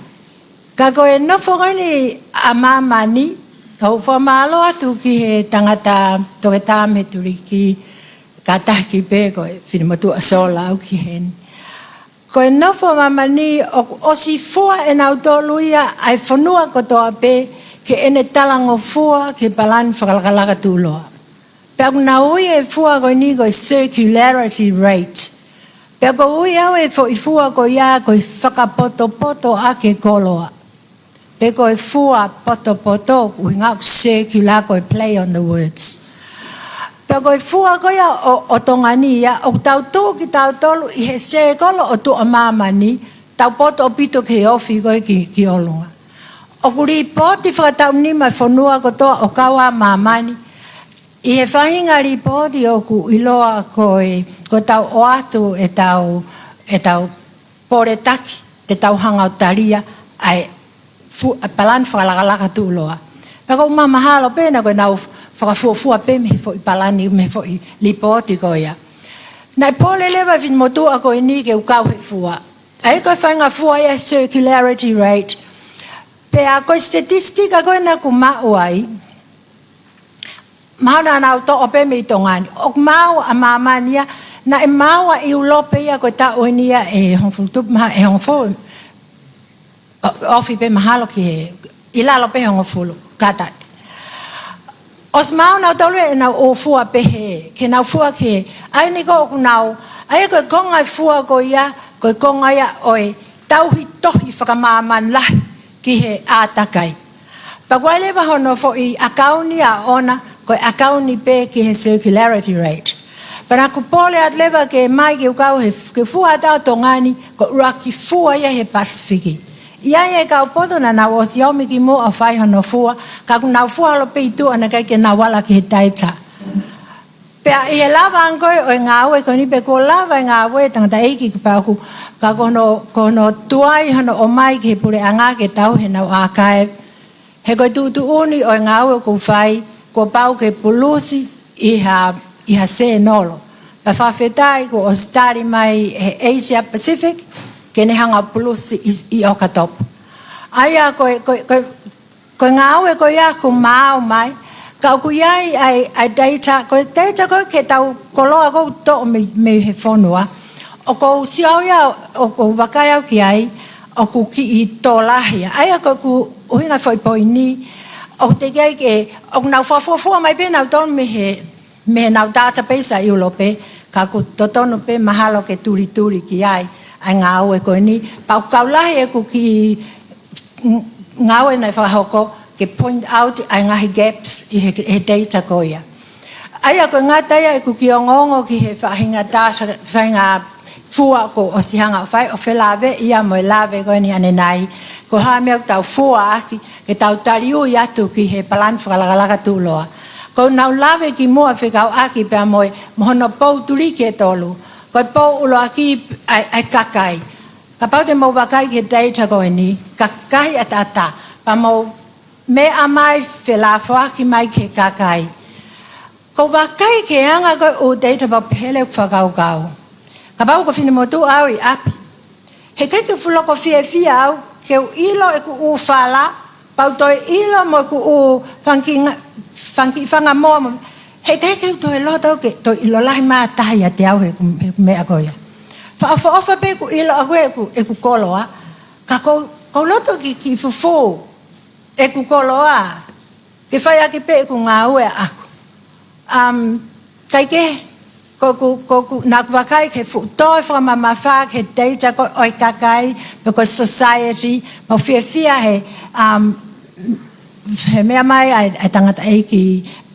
ka ko e nofo ko eni ʻa māmani, ʻoku ou fakamālō atu ki he tangata toketā mei he tuliki, kātaki pē ko e finemotuʻa sola au ki heni. Ko e nofo ʻa māmani ʻoku ʻosi fua ʻe nautolu ia ʻa e fonua kotoa pē ki heʻene talangofua ki he palani fakalakalaka tuʻuloa. Pea ʻoku nau ui e fua ko eni ko e circularity rate. Pea ʻoku ou ui au e foʻi fua ko ia ko e fakapotopoto ʻaki e koloa. Pe ko e fua potopoto, ʻuhinga ʻoku circular, ko e play on the words. Pea ko e fua ko ia ʻo, ʻo Tonga ni ia, ʻoku tau tuʻu kitautolu ʻi he sēkolo ʻo tuʻa māmani, tau poto ʻaupito ki he ofi ko ē ki, ki ʻolunga. ʻOku lipooti fakataʻu nima e fonua kotoa ʻo kau ʻa māmani. ʻI he faʻahinga lipooti ʻoku ʻiloa ko e, ko ʻetau ʻoatu ʻetau, ʻetau poletaki, te tau hanga ʻo talia ʻa e fu-, ʻa e palani fakalakalaka tuʻuloa. Pea ʻoku ou mahalo pē naʻa ko ʻenau fakafuofua pē mei he foʻi palani, mei he foʻi lipooti ko ia. Naʻe pole leva e finemotuʻa ko eni ke u kau he fua. ʻA ia ko e faʻahinga fua ia e circularity rate. Pea ko e statistika ko ē naʻa ku maʻu ai, mahalo naʻa nau toʻo pē mei Tonga ni. ʻOku maau ʻa māmani ia, naʻe maau ʻa ʻIulope ia ko e taʻu eni ia ʻe hongofulu tupu maha, ʻe hongofulu. ʻO, ofi pē mahalo ki he, ʻi lalo pē hongofulu, kātaki. ʻOsi maau nautolu ʻenau ō fua pehē, ke nau fua ki he, ʻa eni ko ʻoku nau, ʻa ia ko e konga e fua ko ia, ko e konga ia ʻo e tauhi tohi fakamāmani lahi ki he ʻātakai. Pea ko e leva hono foʻi ʻakauni ʻaʻona, ko e ʻakauni pē ki he circularity rate. Pea naʻa ku pole atu leva ke mai ke u kau he, ke fua atu ʻa Tonga ni, ko e ʻuluaki fua ia he Pasifiki. ʻI ai e kau poto naʻa nau ʻosi ō mai ki muʻa ʻo fai hono fua, ka ʻoku nau fua holo pē ʻi tuʻa naʻe ʻikai ke nau ala ki he data. Pea ʻi he lava ange ko ē ʻo e ngāue ko eni pe kuo lava e ngāue tangataʻeiki ki paku, ka ko hono, ko hono tuai hono ʻomai ki he puleʻanga ke tauhi ʻenau archive. He ko e tuʻutuʻuni ʻo e ngāue ʻoku ou fai, kuo pau ke pulusi ʻi ha, ʻi ha sēnolo. Pea fakafetaʻi kuo ʻosi tali mai he Asia Pacific, ke ne hanga ʻo pulusi ʻi, ʻi ʻOkatopa. ʻA ia ko e, ko e, ko e, ko e ngāue ko ia ʻoku maau mai, ka ʻoku ʻi ai ʻa e, ʻa e data, ko e data ko ē ke tau koloa ʻoku toʻo mei, mei he fonua. ʻOku ou sio au ia, ʻoku ou vakai au ki ai, ʻoku kiʻi tō lahi ia. ʻA ia ko ʻeku ʻuhinga foʻi poini, ʻoku teʻeki ai ke, ʻoku nau fakafuofua mai pē nautolu mei he, mei heʻenau database ʻa ʻIulope, ka ʻoku totonu pē mahalo ke tulituli ki ai, ʻa e ngāue ko eni, pea ʻoku kau lahi ʻeku kiʻi ng-, ngāue naʻe fakahoko, ke point out ʻa e ngaahi gaps ʻi he, he data ko ia. ʻA ia ko e ngata ia ʻeku kiʻi ongoongo ki he faʻahinga data, faʻahinga fua kuo ʻosi hanga ʻo fai, ʻo felāveʻi ia mo e lave ko eni ʻanenai. Ko e hā e meʻa ʻoku tau fua ʻaki, ke tau taliui atu ki he palani fakalakalaka tuʻuloa. ʻOku nau lave ki muʻa fekauʻaki pea mo e, mo hono pou tuliki ʻe tolu. Ko e pou ʻuluaki ʻa e, ʻa e kakai. Kapau te mou vakai ki he data ko eni, kakahi ʻataʻatā, pea mou meʻa mai felāfoaki mai ki he kakai. ʻOku ou vakai ki he anga ko ē ʻū data pea pehē leva ʻeku fakakaukau. Kapau ko e finemotuʻa au ʻi ʻapi, heʻikai ke fuʻu loko fiefia au ke u ʻilo ʻeku ʻū fala, pea u toe ʻilo mo ʻeku ʻū fanga kiʻi nga-, fanga kiʻi fanga moa mo, heʻikai ke u toe loto ke toe ʻilo lahi mai ha taha ʻiate au he ʻeku, he ʻeku meʻa ko ia. Fakaʻofoʻofa pē ʻeku ʻilo ʻaʻaku ʻeku, ʻeku koloa, ka ʻoku ou, ʻoku ou loto ke kiʻi fufū ʻeku koloa, ke fai ʻaki pē ʻeku ngāue ʻaʻaku. Um, kae kehe, ko ʻeku, ko ʻeku, naʻa ku vakai ki he fuʻu toe fakamamafa ki he data ko ē ʻo e kakai, pe ko e society, mo fiefia he, um, he meʻa mai ʻa e, ʻa e tangataʻeiki,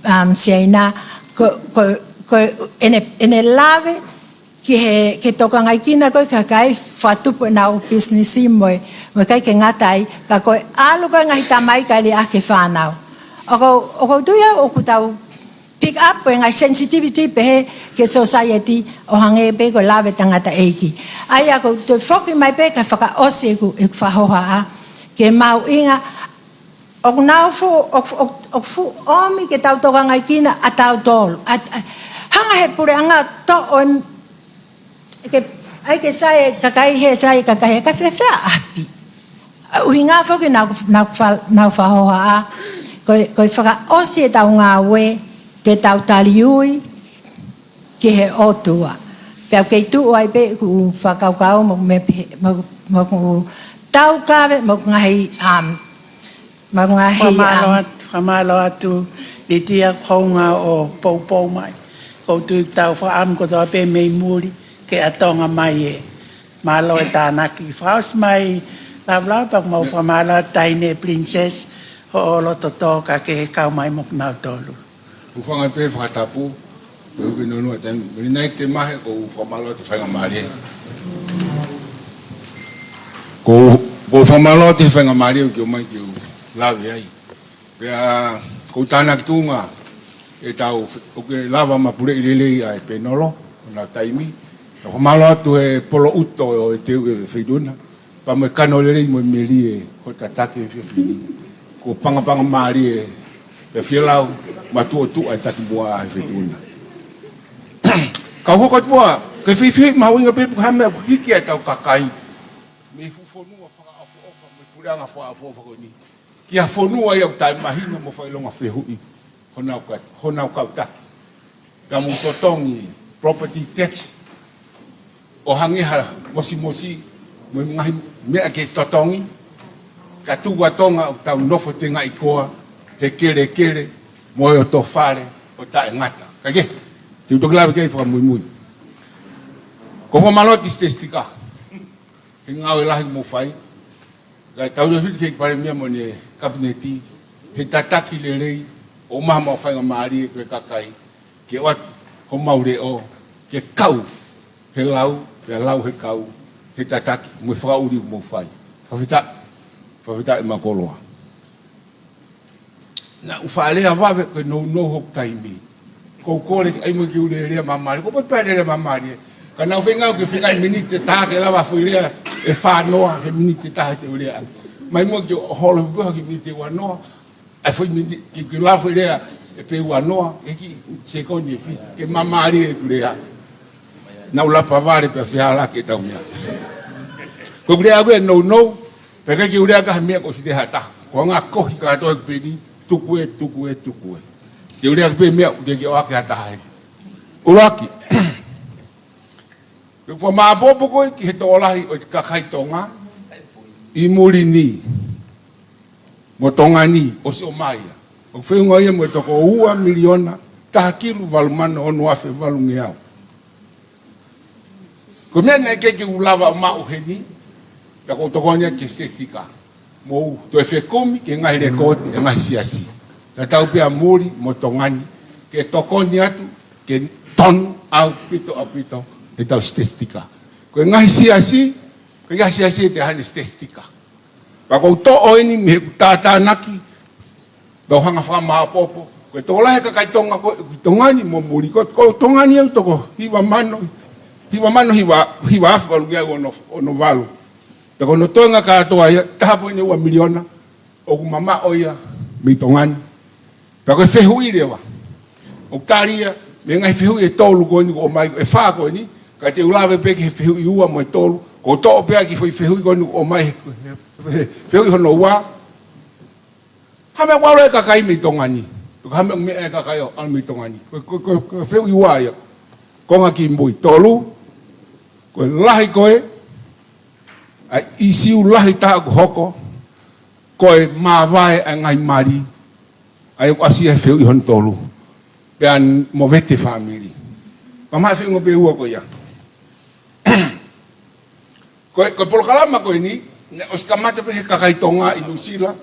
um, Siaina, ko, ko, ko ʻene, ʻene lave, ki he, ki he tokangaekina ko ē kakai fakatupu ʻenau pisinisi mo e, mo e ʻikai ke ngata ai, ka ko e ʻalu ko ē ngaahi tamai kae liʻaki e fānau. ʻOku ou, ʻoku ou tui au ʻoku tau pick up e ngaahi sensitivity pehē ki he society ʻo hangē pē ko e lave tangataʻeiki. ʻA ia ʻoku ou toe foki mai pē kae fakaʻosi ʻeku, ʻeku fakahohaʻa, ke mahuʻinga, ʻoku nau fuʻu, ʻoku, ʻoku, ʻoku fuʻu ʻomi ke tau tokangaekina ʻa tautolu. ʻA, ʻa, hanga he puleʻanga toʻo em, ke, ʻai ke sai e kakai he, sai e kakai he, ka fēfē ʻa ʻapi. ʻA, ʻuhinga foki naʻa ku, naʻa ku fa-, naʻa ku fakahohaʻa, ko e, ko e fakaʻosi ʻetau ngāue, te tau taliui ki he ʻOtua. Pea ʻoku kei tuʻu ai pē ʻeku fakakaukau mo, mo, mo, mo ʻeku taukave, mo e ngaahi, um, mo e ngaahi, fakamālō um, atu, fakamālō atu, Litia, ko e ʻuhinga hoʻo poupou mai. ʻOku ou tui ʻoku tau fakaʻamu kotoa pē mei muli, ke ʻatonga mai e mālō e tānaki. Fakaʻosi mai Lavulava, pea mau fakamālō atu Taʻahine Princess hoʻo loto tō kae kau mai mo kimautolu. Hūfanga pē he fakatapu, pea u ke nonua taimi. Mele nai te mahe, ʻoku ou fakamālō atu he faingamālie. ʻOku ou, ʻoku ou fakamālō atu he faingamālie ʻoku ke ʻomai ke u lave ai. Pea ʻoku ou tānaki tuʻunga ʻetau, ʻoku ke lava mapuleʻi lelei ʻa e pēnolo, ʻo nau taimi. Fakamālō atu he polo ʻuto ʻo e teu e Feituʻuna. Pea mo e kano lelei mo e melie ʻo e tataki he efiafi ni. Ko e pangapanga mālie, pea fielau, matuʻotuʻa e takimuʻa he Feituʻuna. Kau hoko atu ʻo, ke fifili mahuʻinga pē ʻoku hā meʻa ʻoku hiki ai ʻetau kakai mei he fuʻu fonua fakaʻofoʻofa, mei he puleʻanga fakaʻofoʻofa ko eni. Ki ha fonua ia ʻoku taʻemahino mo fakaʻilonga fehuʻi honau ka-, honau kau taki. Ka mou totongi property tax ʻo hangē ha mosimosi mo e ngaahi meʻa ke totongi, ka tuku ʻa Tonga ʻoku tau nofo tengaʻi koa he kelekele mo e ʻoto fale ʻo taʻengata. Ka ke, te u toki lave ki ai fakamuimui. ʻOku ou fakamālō atu ki he Sitesitika he ngāue lahi ʻoku mou fai. Kae tau lea fiti ki he Palēmia mo ʻene Kapineti he tataki lelei ʻo maha mo faingamālie ki he kakai ke ʻoatu homau leʻo ke kau he lau, pea lau he kau he tataki mo e fakaʻuli ʻoku mou fai. Fakafetaʻi, fakafetaʻi ʻe makoloa. Naʻa ku faʻa lea vave ko e nounou hoku taimi. Ko u kole ke ʻai mo ke u lea māmālie. Ko u poti pē lea māmālie. Ka naʻa ku feinga ke feinga he miniti ʻe taha ke lava foʻi lea ʻe fānoa he miniti ʻe taha te u lea. Mai mo ke holo pē ha kiʻi miniti ʻe uanoa. ʻAi foʻi miniti ke, ke lava foʻi lea ʻe pē uanoa. ʻE kiʻi sekoni ʻe fiha. Ke māmālie ʻeku lea. Naʻa ku lapa vale pea fehālaaki ʻetau meʻa. Ko ʻeku lea ʻaku ʻe nounou. Pea ʻikai ke u lea ki ha meʻa kuo ʻosi lea ʻe ha taha. Ko e ngaahi kohi kātoa ʻeku peni, tuku ē, tuku ē, tuku ē. Ke u lea ki he meʻa ʻoku teʻeki ke ʻohake ʻe ha taha heni. ʻUluaki. Ke u fakamāʻopoʻopo ko ē ki he tokolahi ʻo e kakai Tonga ʻi muli ni mo Tonga ni ʻosi ʻomai ia. ʻOku feʻunga ia mo e toko ua miliona, taha kilu valu mano ono afe valungeau. Ko e meʻa naʻe ʻikai ke u lava ʻo maʻu heni, pea ʻoku ou tokoni atu ki he Sitesitika. Mou toe fekumi ki he ngaahi lekooti ʻa e ngaahi siasi. Tatau pē ʻa muli mo Tonga ni, ke tokoni atu, ke tonu ʻaupito, ʻaupito ʻetau Sitesitika. Ko e ngaahi siasi, ko e ngaahi siasi ʻe te hane Sitesitika. Pea ʻoku ou toʻo eni mei heʻeku tātānaki, pea u hanga fakamāʻopoʻopo. Ko e tokolahi e kakai Tonga ko ē, ʻoku ʻi Tonga ni mo muli, ko, ko Tonga ni ʻoku toko hiva mano, hiva mano, hiva, hiva afe valungeau ono, ono valu. Pea ko hono toenga kātoa ia, taha poini ua miliona, ʻoku mamaʻo ia mei Tonga ni. Pea ko e fehuʻi leva. ʻOku tali ia mei he ngaahi fehuʻi ʻe tolu ko eni ʻoku ʻomai, ʻe fā ko eni, ka te u lave pē ki he fehuʻi ua mo e tolu, ʻoku ou toʻo pē ʻa e kiʻi foʻi fehuʻi ko eni ʻoku ʻomai he, he, he fehuʻi hono ua. Hā e meʻa ʻoku ʻalu ai e kakai mei Tonga ni. Ko e hā e meʻa ʻoku meʻa ai e kakai ʻo ʻalu mei Tonga ni. Ko, ko, ko, ko e fehuʻi ua ia. Konga kimui. Tolu, ko e lahi ko ē ʻa e ʻīsiu lahi taha ʻoku hoko, ko e māvae ʻa e ngaahi mali, ʻa ia ʻoku ʻasi ai e fehuʻi hono tolu. Pea mo Vete Fāmili. Ka maha feʻunga pē ua ko ia. Ko e, ko e polokalama ko eni, naʻe ʻosi kamata pē he kakai Tonga ʻi Nuʻusila,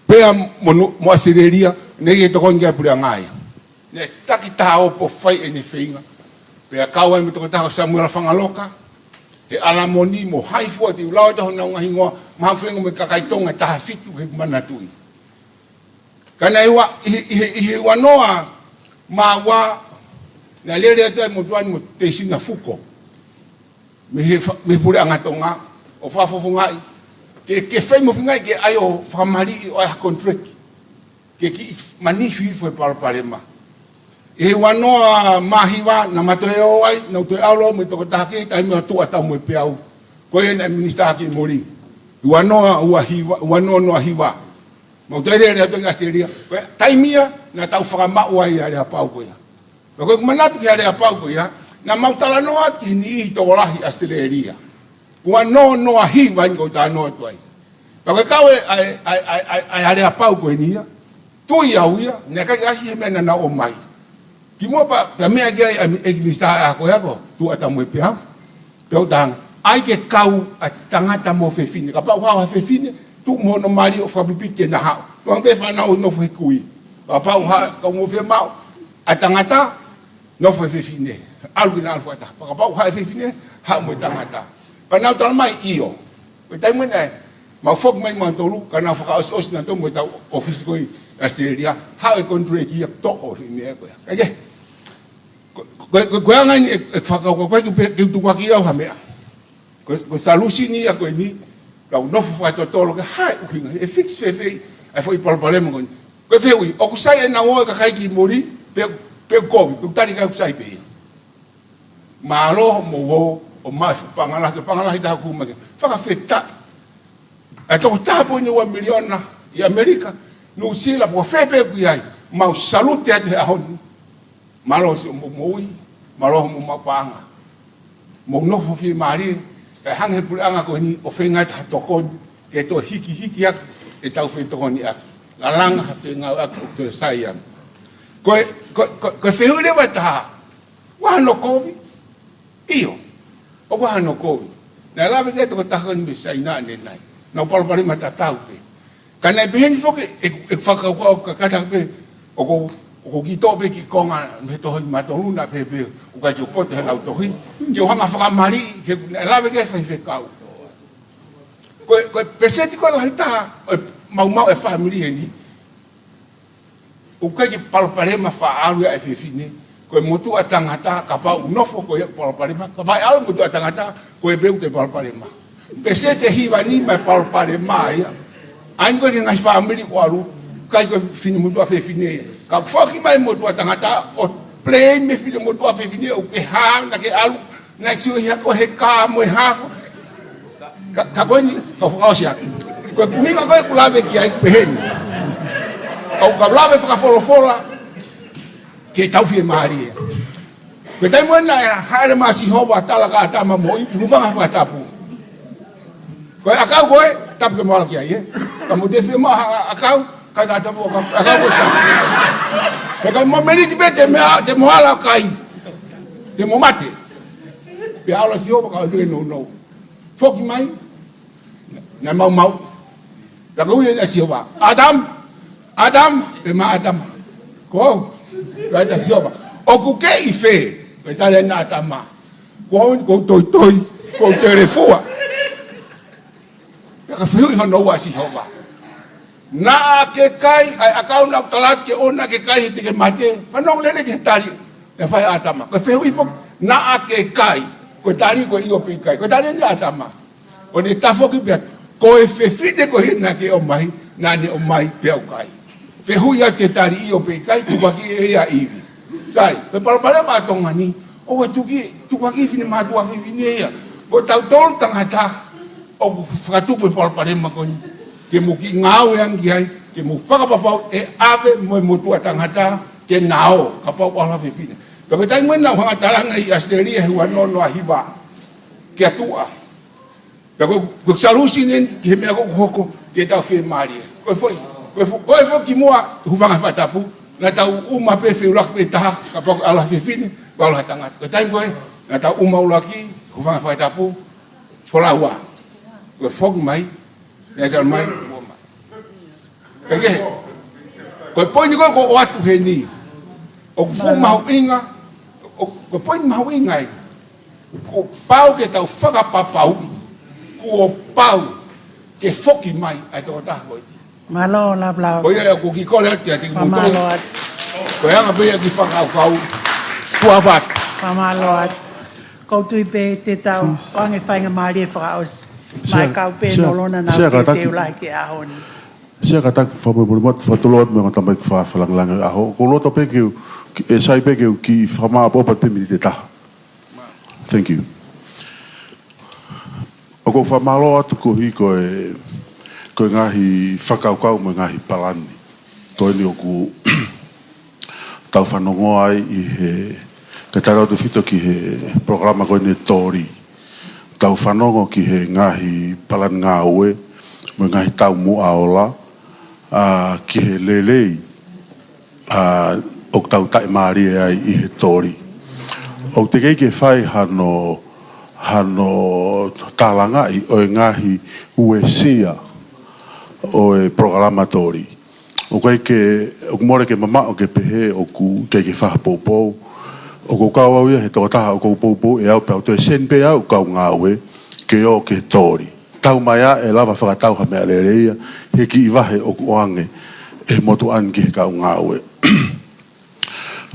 pea mo Nu-, mo ʻAositelēlia, naʻe ʻikai ke tokoni ki ai e puleʻanga ia. Naʻe taki taha ʻo pō fai ʻene feinga. Pea kau ai mo e tokotaha ko Samuela Fangaloka, he ʻAlamoni mo hai fua te u lau atu honau ngaahi hingoa, maha feʻunga mo e kakai Tonga ʻe taha fitu he manatuʻi. Ka naʻe ua, ʻi he, ʻi he, ʻi he ua noa mā ua, naʻe lele atu ai e motuʻa ni mo Teisina Fuko mei he fa-, mei he puleʻanga Tonga, ʻo fakafofongaʻi ke, ke fai mo feingaʻi ke ʻai ʻo fakamaliʻi ʻo ʻai ha contract ke kiʻi manifi hifo e palopalema. ʻI he ua noa mā hiva naʻa ma toe ō ai, naʻa ku toe ʻalu au mo e tokotaha kehe, taimi ʻa Tuʻa Taumoepeau, ko ia naʻe minisitā ki muli. Ua noa ua hiva, ua noa noa hiva. Ma u toe lele atu ki ʻAositelēlia. Ko e taimi ia naʻa tau fakamaʻu ai ʻa e aleapau ko ia. Pea ko ʻeku manatu ki he aleapau ko ia, naʻa mau talanoa atu ki he niʻihi tokolahi ʻAositelēlia. Ua noa noa hiva eni ʻoku ou talanoa atu ai. Pea ko e kau e, ʻa e, ʻa e, ʻa e, ʻa e, ʻa e aleapau ko eni ia, tui au ia, naʻe ʻikai ke ʻasi he meʻa naʻa nau ʻomai. Kimuʻa pea, pea meʻa ki ai ʻa e minisitā ʻa e ako, ʻa e ako, Tuʻa Tamuepeau. Pea u talaange, ʻai ke kau ʻa e tangata mo e fefine. Kapau ʻoku haʻu ha fefine, tuʻu mo hono mali ʻo fakapipiki ke na haʻu. Tuʻanga pē fānau ʻo nofo he kui. Kapau ʻoku haʻu, kau mo fiemaʻu ʻa e tangata, nofo e fefine. ʻAlu ke na ʻalu fakataha. Pea kapau ʻoku haʻu e fefine, haʻu mo e tangata. Pea nau talamai ʻio. Ko e taimi naʻe mau foki mai mautolu, ka nau fakaʻosiʻosi nautolu mo ʻetau ʻōfisi ko ē ʻi ʻAositelēlia, haʻu e contract ia toʻo e meʻa ko ia. Kae kehe, ko, ko, ko, ko e anga eni e, e fakakaukau ko ē ke u pe-, ke u tukuakiʻi au ha meʻa. Ko, ko e solution ia ko eni, kau nofo fakatotolo ke hā e ʻuhinga, ʻe fix fēfē ʻa e foʻi palopalema ko eni. Ko e fehuʻi, ʻoku sai ʻenau ō e kakai ki muli, pe, pe kovi, pe tali kae ʻoku sai pē ia. Mālō hoʻomou ō, ʻo maʻu e fuʻu paʻanga lahi, ko e paʻanga lahi taha ʻoku hū mai ke fakafetaʻi. ʻA e toko taha poini ua miliona ʻi ʻAmelika, Nuʻusila, pe ko fē pē ʻoku ʻi ai, mau salute atu he ʻaho ni. Mālō siʻomou moʻui, mālō hoʻomou maʻu paʻanga. Mou nofo fiemālie, kae hanga he puleʻanga ko eni ʻo feinga ʻe taha tokoni, ke toe hikihiki ʻaki ʻetau fetokoniʻaki. Langa ha fengāueʻaki ʻoku toe sai ange. Ko e, ko, ko, ko e fehuʻi leva ʻe taha, ʻoku ʻi ai hano kovi? ʻIo. ʻOku ʻi ai hano kovi. Naʻe lave ki ai e tokotaha ko eni mei Saina ʻanenai. Nau palopalema tatau pē. Ka naʻe pehē ni foki e, e fakakaukau ka kata pē, ʻoku, ʻoku ou kiʻi toʻo pē kiʻi konga mei he tohi ʻa mautolu naʻe pehē pē, ʻoku ʻikai ke u poto he lautohi. Ke u hanga ʻo fakamaliʻi, he naʻe lave ki ai e faifekau. Ko e, ko e pēseti ko ē lahi taha ʻo e maumau e fāmili eni, ʻoku ʻikai ke palopalema faʻa ʻalu ia ʻa e fefine, ko e motuʻa tangata, kapau ʻoku nofo ko ia ʻoku palopalema, kapau ʻe ʻalu e motuʻa tangata, ko e pē ʻoku toe palopalema. Pēseti ʻe hiva ni mai palopalema ia. ʻA eni ko e ngaahi fāmili ʻoku ʻalu, ʻikai ko e finemotuʻa fefine ia. Ka ʻoku foki mai e motuʻa tangata, ʻo blame e finemotuʻa fefine, ʻoku ke hā naʻa ke ʻalu, naʻe sio ia ko e heka mo e hā fua. Ka, ka ko eni, kau fakaʻosi atu. Ko e ʻuhinga ko ē ʻoku lave ki ai pehē ni. Kau, kau lave fakafolofola, ke tau fiemālie. Ko e taimi ko ē naʻe hāʻele mai ʻa Sihova ʻo tala kia ʻĀtama mo ʻIvi, hūfanga he fakatapu. Ko e ʻakau ko ē, tapu ke mo ala ki ai, ē. Ka mou toe fiemaʻu ha ʻakau, kai ka tapu ʻakau, ʻakau ko ē tapu. He ka mo miniti pē te mea, te mo ala kai. Te mo mate. Pea ala Sihova ka ʻoku ʻikai ke nounou. Foki mai, naʻe maumau. Pea ko e ui ʻe Sihova, ʻĀtama, ʻĀtama, pea mo ʻĀtama. Ko au, pea ʻai ʻe Sihova, ʻoku ke ʻi fē? Pea tali ʻe ʻĀtama, ko au, ʻoku ou toitoi, ʻoku ou telefua. Pea ko e fehuʻi hono ua ʻa Sihova, naʻa ke kai ʻa e ʻakau naʻa ku tala atu ke ʻoua naʻa ke kai he te ke mate? Fanongo lelei ki he tali naʻe fai ʻe ʻĀtama. Ko e fehuʻi foki, naʻa ke kai? Ko e tali ko e ʻio pe ʻikai. Ko e tali ʻe ʻĀtama. ʻO ne tafoki pē atu, ko e fefine ko ē naʻa ke ʻomai, naʻa ne ʻomai pea u kai. Fehuʻi atu ke tali ʻio pe ʻikai, tukuakiʻi ʻe ia ʻa ʻIvi. Sai, ko e palopalema ʻa Tonga ni, ʻoua tuku, tukuakiʻi e finemotuʻa fefine ia. Ko tautolu tangata, ʻoku fakatupu e palopalema ko eni. Ke mou kiʻi ngāue ange ki ai, ke mou fakapapauʻi ʻe ʻave mo e motuʻa tangata, ke na ō, kapau ʻoku ʻalu ha fefine. Pea ko e taimi ko ē naʻa ku hanga ʻo talaange ʻi ʻAositelēlia he ua noa noa hiva, kia Tuʻa. Pea ko, ko e solution eni ki he meʻa ko ē ʻoku hoko, ke tau fiemālie. Ko e foʻi, ko e fo-, ko e foʻi kimuʻa, hūfanga he fakatapu, naʻa tau uma pē feʻiloaki pē taha, kapau ʻoku ʻalu ha fefine, pe ʻalu ha tangata. Ko e taimi ko ē naʻa tau uma ʻuluaki, hūfanga he fakatapu, folau ua. Ko e foki mai, naʻe talamai, ua mai. Kae kehe, ko e poini ko ē ʻoku ou ʻoatu heni, ʻoku fuʻu mahuʻinga, ʻo, ko e poini mahuʻinga ē, kuo pau ke tau fakapapauʻi, kuo pau ke foki mai ʻa e tokotaha ko ē. Mālō, Lavelau. Ko ia ʻoku ou kiʻi kole atu kiate kimoutolu. Fakamālō atu. Ko e anga pē ia e kiʻi fakakaukau. Tuʻa ʻofa atu. Fakamālō atu. ʻOku ou tui pē te tau ʻoange faingamālie fakaʻosi. Sea, mai kau pē sea, Nolona naʻa sea ku kātaki. Teuteu lahi ki he ʻaho ni. Sea kātaki fakamolemole atu, fakatulou atu mo e ongo tamaiki fakalāngilangi ʻo e ʻaho. ʻOku ou loto pē ke u, ke, ʻe sai pē ke u kiʻi fakamāʻopoʻopo pē miniti ʻe taha. Thank you. ʻOku ou fakamālō atu koeʻuhi ko e, ko e ngaahi fakakaukau mo e ngaahi palani. Ko eni ʻoku tau fanongo ai ʻi he, kae tautautefito ki he polokalama ko eni ʻa e Tōlī. Tau fanongo ki he ngaahi palani ngāue, mo e ngaahi taumuʻa ola, ʻa, ki he lelei, ʻa, ʻoku tau taʻimālie ai ʻi he toli. ʻOku teʻeki ke fai hano, hano tālangaʻi ʻo e ngaahi uesia ʻo e polokalama toli. ʻOku ʻikai ke, ʻoku mole ke mamaʻo ke pehē ʻoku ʻikai ke fai ha poupou. ʻOku ou kau au ia he tokotaha ʻoku ou poupou ʻe au pea u toe send pē au kau ngāue ke ō ki he toli. Tau mai ā ʻe lava fakatau ha meʻalele ia he kiʻi vahe ʻoku ʻoange ʻe he motuʻa ni ki he kau ngāue.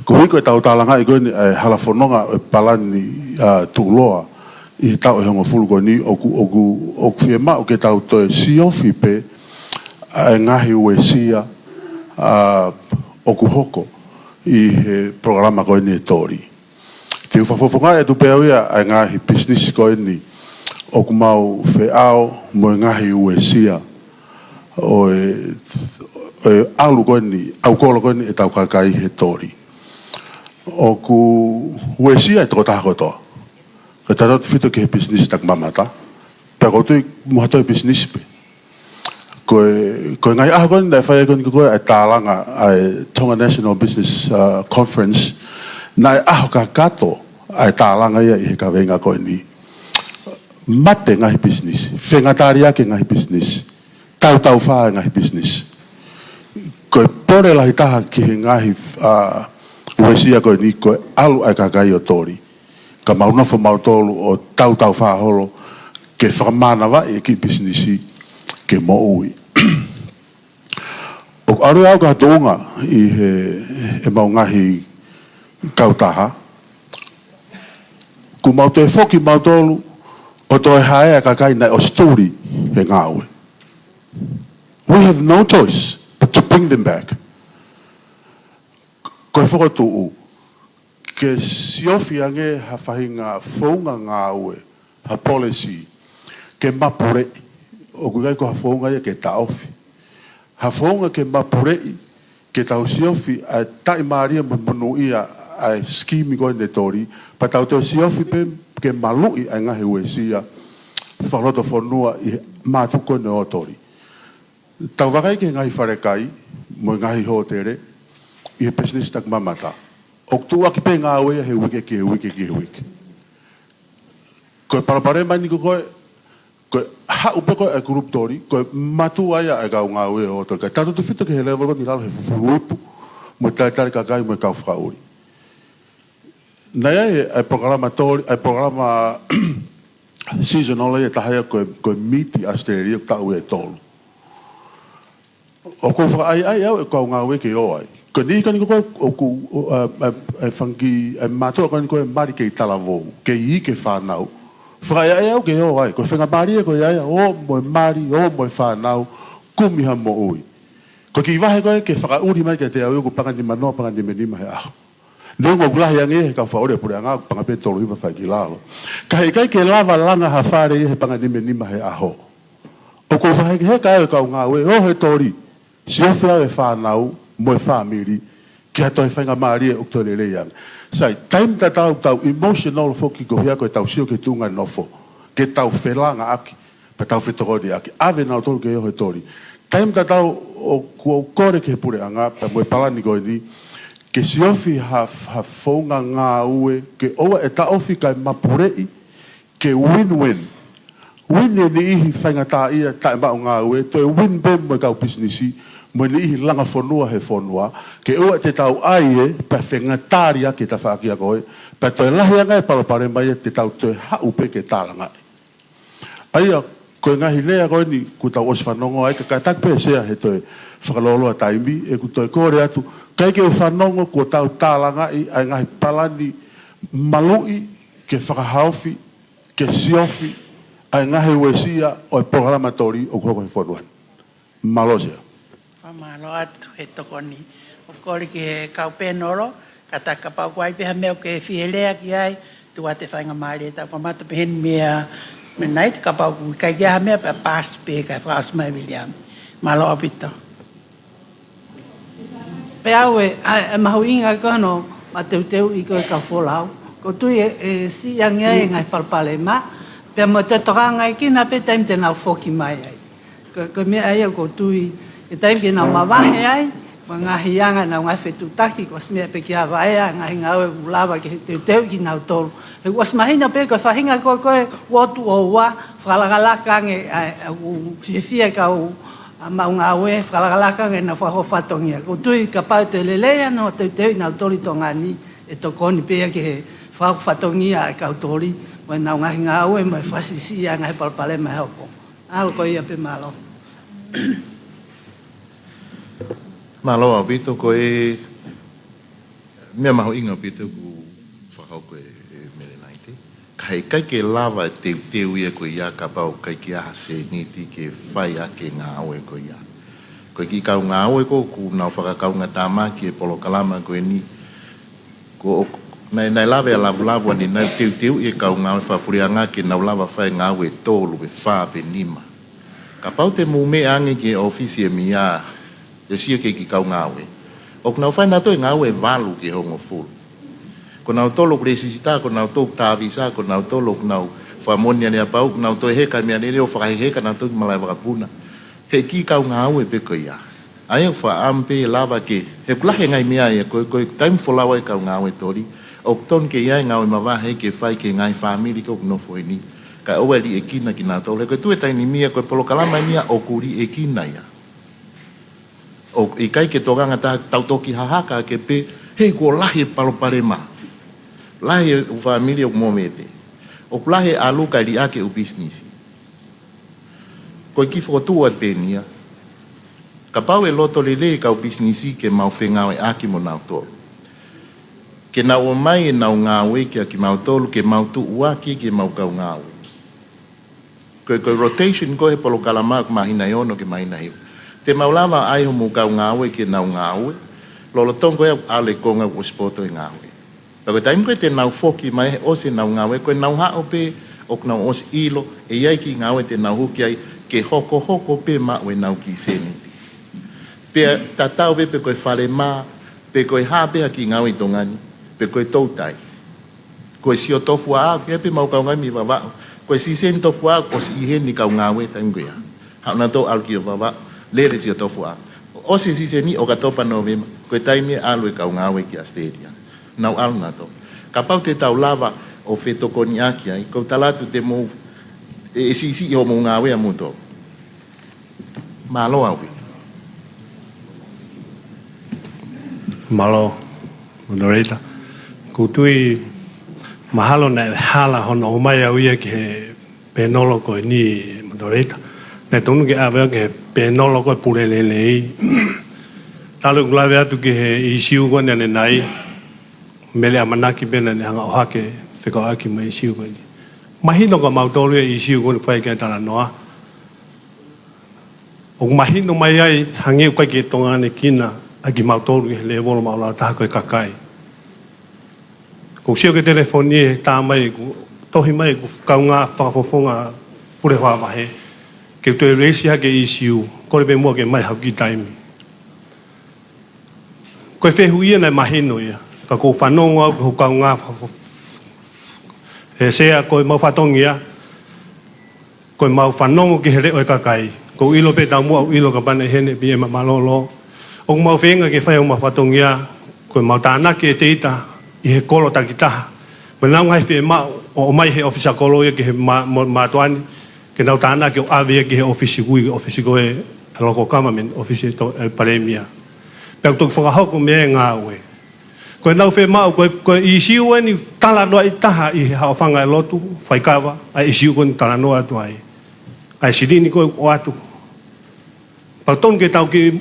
Koeʻuhi ko ʻetau tālangaʻi ko eni ʻa e hala fononga ʻo e palani, ā, tuʻuloa ʻi he taʻu ʻe hongofulu ko eni, ʻoku, ʻoku, ʻoku fiemaʻu ke tau toe siofi pē ʻa e ngaahi uesia, ā, ʻoku hoko ʻi he polokalama ko eni e toli. Te u fakafofongaʻi atu pē au ia ʻa e ngaahi pisinisi ko eni ʻoku mau feʻao mo e ngaahi uesia ʻo e, ʻo e ʻalu ko eni, ʻalu kolo ko eni ʻetau kakai he toli. ʻOku uesia e tokotaha kotoa. Ko e tautefito ki he pisinisi takimamata, pea ʻoku ou tui mo ha toe pisinisi pē. Ko e, ko e ngaahi ʻaho ko eni naʻe fai ai ko eni ko ē ʻa e tālanga ʻa e Tonga National Business, uh, Conference, naʻe ʻaho kakato ʻa e tālanga ia ʻi he kaveinga ko eni. Mate ngaahi pisinisi, fengataliake ngaahi pisinisi, tautaufā e ngaahi pisinisi. Ko e pole lahi taha ki he ngaahi, ā, uesia ko eni, ko e ʻalu ʻa e kakai ʻo toli, ka mau nofo mautolu ʻo tautaufā holo ke fakamānavaʻi e kiʻi pisinisi ke moʻui. ʻOku ʻalu au ki ha tuʻunga ʻi he, ʻemau ngaahi kautaha, kuo mau toe foki mautolu ʻo toe haea e kakai naʻe ʻosi tuli he ngāue. We have no choice but to bring them back. Ko e fokotuʻu ke siofi ange ha faʻahinga founga ngāue, ha policy, ke mapuleʻi. ʻOku ʻikai ko ha founga ia ke taʻofi. Ha founga ke mapuleʻi, ke tau siofi ʻa e taʻimālie mo e monūʻia ʻa e scheme ko eni e toli, pea tau toe siofi pē ke maluʻi ʻa e ngaahi uesia fakalotofonua ʻi he mātuku ko eni ʻo e toli. Tau vakai ki he ngaahi falekai mo e ngaahi hōtele ʻi he pisinisi takimamata. ʻOku tuʻuaki pē ngāue ia he uike ki he uike ki he uike. Ko e palopalema eni ko ē, ko e haʻu pē ko ē ʻa e kulupu toli, ko e mātuʻa ia ʻa e kau ngāue ʻo e toli. Ka tautefito ki he level ko eni ʻi lalo he fufulu ipu mo e talitali kakai mo e kau fakaʻuli. Naʻe ʻi ai e, e polokalama toli, e polokalama seasonal ia ʻe taha ia ko e, ko e miti ʻAositelēlia ʻoku taʻu ʻe tolu. ʻOku ou fakaʻaiʻai au e kau ngāue ke ō ai. Ko e niʻihi ko eni ko ē ʻoku, ʻo, ʻa, ʻa, ʻa e fanga kiʻi, ʻa e mātuʻa ko eni ko ē mali kei talavou, kei iiki e fānau. Fakaʻaiʻai au ke ō ai. Ko e faingamālie ko ia ia, ō mo e mali, ō mo e fānau, kumi ha moʻui. Ko e kiʻi vahe ko ē ke fakaʻuli mai kiate au ia ʻoku paʻanga nimanoa, paʻanga nimanima he ʻaho. Neongo ʻoku lahi ange he kau fakaʻuli ʻa e puleʻanga, ʻoku paʻanga pē tolu hiva fai ki lalo. Ka heʻikai ke lava langa ha fale ia he paʻanga nimanima he ʻaho. ʻOku ou fakahekeheka au e kau ngāue ʻo e toli, siofi au e fānau mo e fāmili ki ha toe faingamālie ʻoku toe lelei ange. Sai, taimi tatau tau emotional foki ko ia ko ʻetau sio ki he tuʻunga nofo, ke tau felāngaaki, pea tau fetokoniʻaki, ʻave nautolu ke ō he toli. Taimi tatau ʻoku ou kole ki he puleʻanga, pea mo e palani ko eni, ke siofi ha, ha founga ngāue, ke ʻoua ʻe taʻofi kae mapuleʻi, ke win-win. Win e niʻihi faingataʻaʻia taʻemaʻu ngāue, toe win pē mo e kau pisinisi, mo e niʻihi langa fonua he fonua, ke ʻoua te tau ʻai ē, pea fengataliake tafaʻaki ia ko ē, pea toe lahi ange e palopalema ia te tau toe haʻu pē ke tālangaʻi. ʻA ia, ko e ngaahi lea ko eni kuo tau ʻosi fanongo ai, ka kātaki pē Sea he toe fakalōloa taimi, ʻeku toe kole atu, ʻikai ke u fanongo kuo tau tālangaʻi ʻa e ngaahi palani maluʻi ke fakahaofi, ke siofi ʻa e ngaahi uesia ʻo e polokalama toli ʻoku hoko he fonua ni. Mālō Sea. Fakamālō atu he tokoni. ʻOku kole ki he kau pēnolo, kātaki kapau ʻoku ʻi ai pē ha meʻa ʻoku ke fie lea ki ai, tuku atu e faingamālie, tau kamata pē heni meia, meia Naite, kapau ʻoku ʻikai ke ʻi ai ha meʻa pea paasi pē kae fakaʻosi mai Viliami. Mālō ʻaupito. Pea ʻoku ʻi ai e, ʻa e, ʻa e mahuʻinga ko hono mateuteuʻi ko ē e kau folau. ʻOku ou tui ʻe, ʻe siʻi ange ai e ngaahi palopalema, pea mo e toe tokangaʻi kinaua pē taimi te nau foki mai ai. Ko, ko e meʻa ia ʻoku ou tui, e taimi ke nau mavahe ai, Ngaahi anga ʻenau ngaahi fetuʻutaki, kuo ʻosi meʻa pē kia Vaea, ngaahi ngāue ʻoku lava ke teuteu kinautolu. He kuo ʻosi mahino pē ko e faʻahinga ko ē ko ē ʻoku tuʻu ʻo ua, fakalakalaka ange, ʻa, ʻa, ʻoku fiefia kau ʻa maʻu ngāue, fakalakalaka ange ʻenau fakahoko fatongia. ʻOku ou tui kapau te lelei ʻenau teuteu kinautolu ʻi Tonga ni, ʻe tokoni pē ia ki he fakahoko fatongia ʻa e kau toli, mo ʻenau ngaahi ngāue, mo e fakasiʻisiʻi ʻa e ngaahi palopalema ʻe hoko. ʻAlu ko ia pē, mālō. Mālō ʻaupito, ko e meʻa mahuʻinga ʻaupito ʻoku fakahoko ʻe, ʻe Mele Naite. Ka heʻikai ke lava e teuteu ia ko ia kapau ʻoku ʻikai ke ʻi ai ha sēniti ke fai ʻaki e ngāue ko ia. Ko e kiʻi kau ngāue ko ē ʻoku nau fakakaungātāmaki e polokalama ko eni, ko, naʻe, naʻe lava ʻe Lavulavu ʻanenai ʻo teuteuʻi e kau ngāue fakapuleʻanga ke nau lava fai e ngāue ʻe tolu, ʻe fā pe nima. Kapau te mou meʻa ange ki he ʻōfisi ʻe Mia, ʻe sio ki he kiʻi kau ngāue, ʻoku nau fai nautolu e ngāue ʻe valu ki he hongofulu. Ko nautolu ʻoku lēsisita, ko nautolu ʻoku tāvisa, ko nautolu ʻoku nau fakamoʻoni ʻa e aleapau, ko nautolu ʻoku heka e meʻalele ʻo fakahekeheka nautolu ki malaʻe vakapuna. He kiʻi kau ngāue pē ko ia. ʻA ia ʻoku fakaʻamu pē ʻe lava ke, he ʻoku lahi e ngaahi meʻa ia, ko e, ko e taimi folau ai e kau ngāue toli, ʻoku tonu ke ʻi ai e ngāue mavahe ke fai ki he ngaahi fāmili ko ē ʻoku nofo heni. Kae ʻoua ʻe liʻekina kinautolu. He ko e tuʻu he taimi ni ia, ko e polokalama ni ia ʻoku liʻekina ia. ʻOku ʻikai ke tokanga taha tau toki hahaka ke pehē, hei, kuo lahi e palopalema. Lahi e ʻū fāmili ʻoku movete. ʻOku lahi e ʻalu kae liʻaki e ʻū pisinisi. Ko e kiʻi fokotuʻu atu pē eni ia. Kapau ʻe loto lelei e kau pisinisi ke mau fengāueʻaki mo nautolu, ke nau ʻomai ʻenau ngāue kia kimautolu, ke mau tuʻuaki ki heʻemau kau ngāue. Ko e, ko e rotation ko ē he polokalama ʻoku māhina ʻe ono ki he māhina ʻe hiva. Te mau lava ʻai homou kau ngāue ke nau ngāue, lolotonga ko ē ʻa e konga ʻoku ʻosi poto e ngāue. Pea ko e taimi ko ē te nau foki mai he ʻosi ʻenau ngāue, ko ʻenau haʻu pē ʻoku nau ʻosi ʻilo ʻe ʻi ai e kiʻi ngāue te nau hū ki ai, ke hokohoko pē maʻu ʻenau kiʻi sēniti. Pea tatau pē pe ko e falemā, pe ko e hā pē ha kiʻi ngāue ʻi Tonga ni, pe ko e toutai. Ko e sio tofuaʻa, ʻoku ʻi ai pē ʻemau kau ngāue mei Vavaʻu. Ko e sīseni tofuaʻa, ʻosi ʻi heni e kau ngāue taimi ko ia. Haʻu nautolu ʻalu ki Vavaʻu, lele sio tofuaʻa. ʻOsi e sīseni ʻOkatopa, Nōvema, ko e taimi ʻe ʻalu e kau ngāue ki ʻAositelēlia. Nau ʻalu nautolu. Kapau te tau lava ʻo fetokoniʻaki ai, ʻoku ou tala atu te mou, ʻe, ʻe siʻisiʻi hoʻomou ngāue ʻamoutolu. Mālō ʻaupito. Mālō, Moderator. ʻOku ou tui mahalo naʻe hala hono ʻomai au ia ki he pēnolo ko eni, Moderator. Naʻe tonu ke ʻave au ki he pēnolo ko e pule lelei. Talu ʻeku lave atu ki he ʻīsiu ko eni ʻanenai, Mele ʻamanaki pē naʻa ne hanga ʻo ʻohake fekauʻaki mo e ʻīsiu ko eni. Mahino kia mautolu ia e ʻīsiu ko eni ʻoku fai ki ai e talanoa. ʻOku mahino mai ai, hangē ʻoku ʻikai ke tokanga ange kinautolu ʻa kimautolu ki he lēvolo maʻulalo taha ko e kakai. ʻOku ou sio ki he telefoni he tā mai, ʻoku tohi mai ʻeku kaungā fakafofonga pule fakavahe, ke u toe raise hake e ʻīsiu, kole pē muʻa ke ʻomai haʻaku kiʻi taimi. Ko e fehuʻi ia naʻe mahino ia, ka ʻoku ou fanongo au ki hoʻo kaungā fa-, fa-, fa-, ʻe Sea, ko ʻemau fatongia, ko ʻemau fanongo ki he leʻo ʻo e kakai. ʻOku ou ʻilo pē taumuʻa ʻoku ʻilo kapau naʻe ʻi heni ʻa e P M Mālōlō. ʻOku mau feinga ke fai ʻemau fatongia, ko ʻemau tānaki e teita ʻi he kolo takitaha. Ko ʻenau ngaahi fiemaʻu ʻo ʻomai he ʻōfisa kolo ia ki he mā-, mā-, mātuʻa ni, ke nau tānaki ʻo ʻave ia ki he ʻōfisi kui, ʻōfisi ko ē ʻa e local government, ʻōfisi ʻa e to-, ʻa e palēmia. Pea ʻoku toki fakahoko mei ai e ngāue. Ko ʻenau fiemaʻu, ko e, ko e ʻīsiu eni talanoaʻi taha ʻi he haʻofanga ʻo e lotu, faikava, ʻa e ʻīsiu ko eni talanoa atu ai. ʻA e silini ko ē ʻoatu. Pea tonu ke tau kiʻi,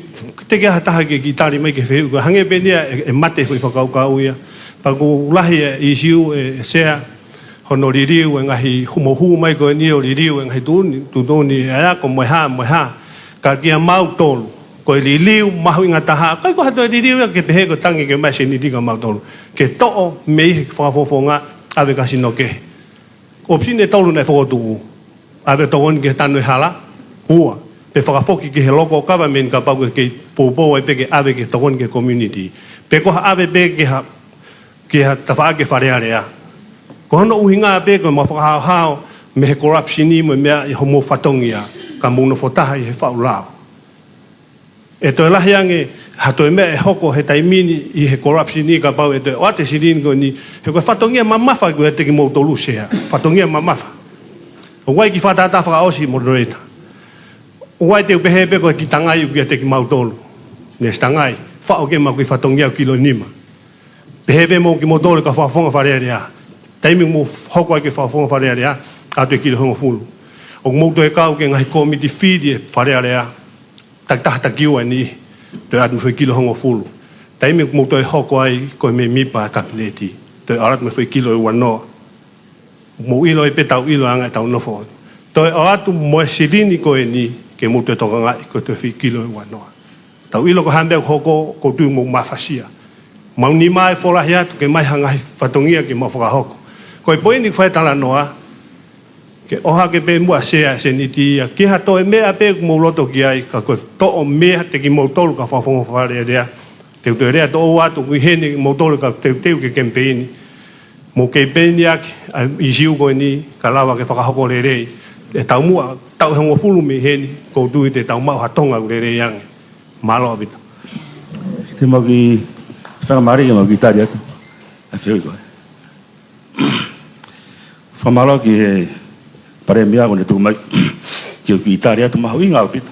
te ke ʻai ha taha ke kiʻi tali mai ki he fehuʻi ko ē, hangē pē eni ia ʻe, ʻe mate e foʻi fakakaukau ia. Pea ʻoku lahi e ʻīsiu ʻe, ʻe Sea, hono liliu e ngaahi hū mo hū mai ko eni ʻo liliu e ngaahi tuʻutuʻuni, tuʻutuʻuni ʻa e ako mo e hā, mo e hā. Ka kia mautolu, ko e liliu mahuʻinga taha, ʻikai ko ha toe liliu ia ke pehē ko e tangi ke ʻomai e sēniti kia mautolu. Ke toʻo mei he fakafofonga ʻave ki ha sino kehe. ʻŌpisini ʻe tolu naʻe fokotuʻu. ʻAve tokoni ki he tanu ʻo e hala, ua. Pe fakafoki ki he local government kapau ʻoku kei poupou ai pē ke ʻave ke tokoni ki he community. Pe ko ha ʻave pē ki ha, ki ha tafaʻaki ʻo e Fale Alea. Ko hono ʻuhinga pē ko ʻemau fakahaohaoa mei he corruption mo e meʻa ʻi hoʻomou fatongia, ka mou nofo taha ʻi he faʻu lao. ʻE toe lahi ange ha toe meʻa ʻe hoko he taimi ni ʻi he corruption ni kapau ʻe toe ʻoatu e silini ko eni, he ko e fatongia mamafa ko ia ʻiate kimoutolu Sea. Fatongia mamafa. ʻOku ʻi ai e kiʻi fakatātā fakaʻosi, Moderator. ʻOku ʻi ai, te u pehē pē ko e kiʻi tangai ʻoku ʻiate kimautolu. Ne tangai, faʻo ke maʻu e kiʻi fatongia ʻe kilo nima. Pehē pē mo kimoutolu kau fakafofonga Fale Alea. Taimi ʻoku mou hoko ai ko e fakafofonga Fale Alea, ʻoatu e kilo hongofulu. ʻOku mou toe kau ki he ngaahi kōmiti fili ʻa e Fale Alea, takitaha takiua ʻe niʻihi, toe ʻoatu mo e foʻi kilo hongofulu. Taimi ʻoku mou toe hoko ai ko e mēmipa Kapineti, toe ʻoatu mo e foʻi kilo ʻe uanoa. Mou ʻilo ai pē, tau ʻilo ʻa e anga ʻetau nofo. Toe ʻoatu mo e silini ko eni ke mou toe tokangaʻi ko e toe foʻi kilo ʻe uanoa. Tau ʻilo ko e hā e meʻa ʻoku hoko, ʻoku ou tui ʻoku mou mafasia. Mau nima ʻe folahi atu ke ʻomai ha ngaahi fatongia ke mau fakahoko. Ko e poini ʻoku fai e talanoa, ke ʻohake pē muʻa Sea e sēniti ia ki ha toe meʻa pē ʻoku mou loto ki ai, ka ko e toʻo meʻa ʻiate kimoutolu kau fakafofonga Fale Alea. Te u toe lea toʻo atu, ʻoku ʻi heni kimoutolu kau teuteu ki he kemipeini. Mou kemipeini ʻaki ʻa e ʻīsiu ko eni, ka lava ke fakahoko lelei. ʻE taumuʻa taʻu ʻe hongofulu mei heni, ʻoku ou tui te tau maʻu ha Tonga ʻoku lelei ange. Mālō ʻaupito. Te mau kiʻi fakamālō, ke mau kiʻi tali atu. ʻA e fehuʻi ko ē. Fakamālō ki he Palēmia kuo ne tuku mai ke u kiʻi tali atu, mahuʻinga ʻaupito.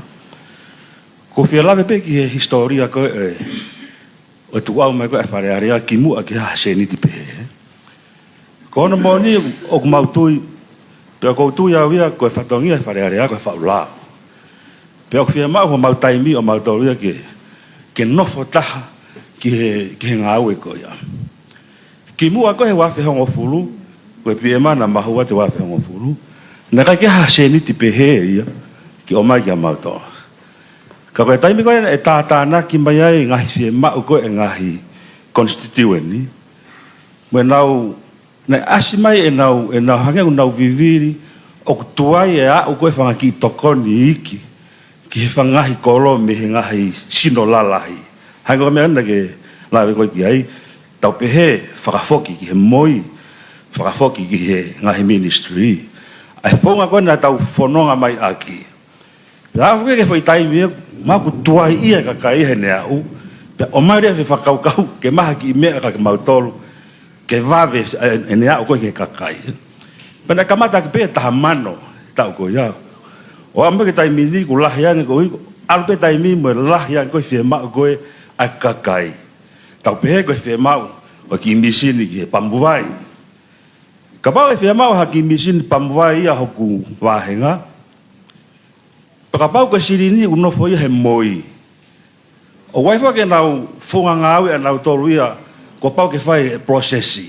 ʻOku ou fie lave pē ki he hisitōlia ko ē ʻo e tuʻu mai ko ē ʻa e Fale Alea kimuʻa ke ʻi ai ha sēniti pehē. Ko hono moʻoni ʻoku mau tui, pea ʻoku ou tui au ia ko e fatongia ʻo e Fale Alea ko e faʻu lao. Pea ʻoku fiemaʻu homau taimi ʻo mautolu ia ke, ke nofo taha ki he, ki he ngāue ko ia. Kimuʻa ko ē he ua afe hongofulu, ko e PM naʻa mau ʻoatu he ua afe hongofulu, naʻe ʻikai ke ʻi ai ha sēniti pehē ia ke ʻomai kia mautolu. Ka ko e taimi ko ē naʻe tātānaki mai ai e ngaahi fiemaʻu ko ē ʻa e ngaahi konisititiueni, mo ʻenau, naʻe ʻasi mai ʻenau, ʻenau hangē ʻoku nau vivili ʻoku tuai e aʻu ko ē e fanga kiʻi tokoni iiki ki he fanga ngaahi kolo mei he ngaahi sino lalahi. Hangē ko e meʻa naʻa ke lave ko ē ki ai, tau pehē fakafoki ki he MOI, fakafoki ki he ngaahi ministry. ʻA e founga ko ē naʻa tau fononga mai ʻaki. Pea aʻu ki he foʻi taimi ē, mahalo ʻoku tuai ia e kakai heʻene aʻu, pea ʻomai leva e fakakaukau ke ʻomai ha kiʻi meʻa kia kimautolu, ke vave ʻe, ʻene aʻu ko ē ki he kakai. Pea naʻe kamata ʻaki pē ʻe taha mano he taʻu ko ia. ʻO aʻu mai ki he taimi ni kuo lahi ange ko ē, ʻalu pē taimi mo e lahi ange ko ē e fiemaʻu ko ē ʻa e kakai. Tau pehē ko e fiemaʻu ʻo e kiʻi mīsini ki he pamu vai. Kapau ʻe fiemaʻu ha kiʻi mīsini pamu vai ʻi hoku vāhenga, pea kapau ko e silini ʻoku nofo ia he MOI, ʻoku ʻi ai foki ʻenau founga ngāue ʻanautolu ia kuo pau ke fai e process.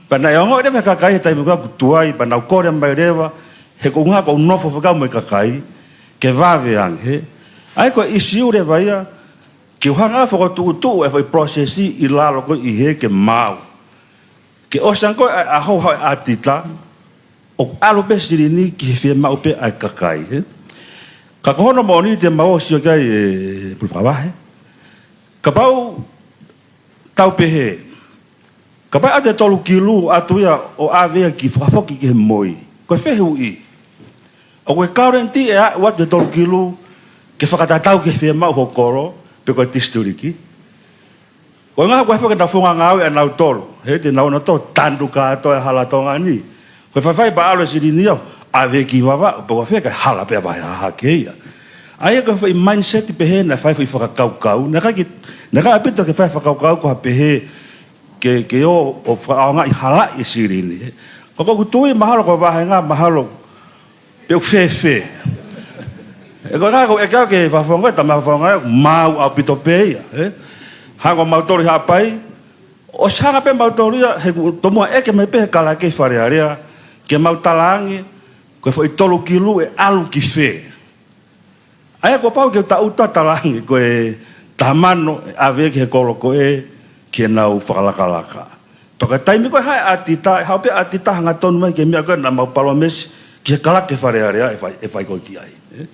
Pea naʻe ongoʻi leva ʻe he kakai he taimi ko ē ʻoku tuai, pea nau kole mai leva, he ko e ʻuhinga ʻoku ou nofo fakataha mo e kakai, ke vave ange. ʻA ia ko e ʻīsiu leva ia, ke u hanga ʻo fokotuʻutuʻu e foʻi process ʻi lalo ko ē ʻi hē ke maau. Ke ʻosi ange ko ē ʻa e ʻaho ʻa e ʻaotita, ʻoku ʻalu pē silini ki he fiemaʻu pē ʻa e kakai, ē? Ka ko hono moʻoni te mau sio ki ai, ē, Pule Fakavahe. Kapau tau pehē, kapau ʻe ʻoatu e tolu kilu ʻoatu ia ʻo ʻave ia ke fakafoki ki he MOI, ko e fehuʻi. ʻOku ʻi ai e guarantee ʻe ʻoatu e tolu kilu ke fakatatau ki he fiemaʻu ʻa e kolo, pe ko e tisilitiki? Ko e ʻuhinga ko e foki ʻenau founga ngāue ʻanautolu, he te nau ō ʻo tanu kātoa e hala Tonga ni. Ko e faifai pē ʻalu e silini ia ʻo ʻave ki Vavaʻu, pe ko fē, kae hala pē ʻa Vahe Hahake ia. ʻA ia ko e foʻi mindset pehē naʻe fai e foʻi fakakaukau, naʻe ʻikai ke, naʻe ʻikai ʻaupito ke fai e fakakaukau ko ha pehē ke, ke ō ʻo fakaʻaongaʻi halaʻi e silini. Ko ʻeku tui mahalo ko e vāhenga mahalo pe ʻoku fēfē. Ē, ko e ʻuhinga ko e ʻeke au ki he fakafofonga, tama fakafofonga, maau ʻaupito pē ia, ē? Hangē ko mautolu ʻi Haʻapai, ʻosi hanga pē mautolu ia, he kuo tomuʻa ʻeke mai pē ʻe he kalake Fale Alea, ke mau talaange, ko e foʻi tolu kilu ʻe ʻalu ki fē. ʻA ia kuo pau ke tau talaange ko e taha mano ʻe ʻave ki he kolo ko ē ke nau fakalakalaka. Pea ko e taimi ko ē haʻu e ʻaotita, ʻe haʻu pē ʻaotita hangatonu mai ki he meʻa ko ē naʻa mau palōmesi ki he kalake Fale Alea ʻe fai, ʻe fai ko ē ki ai. Ē?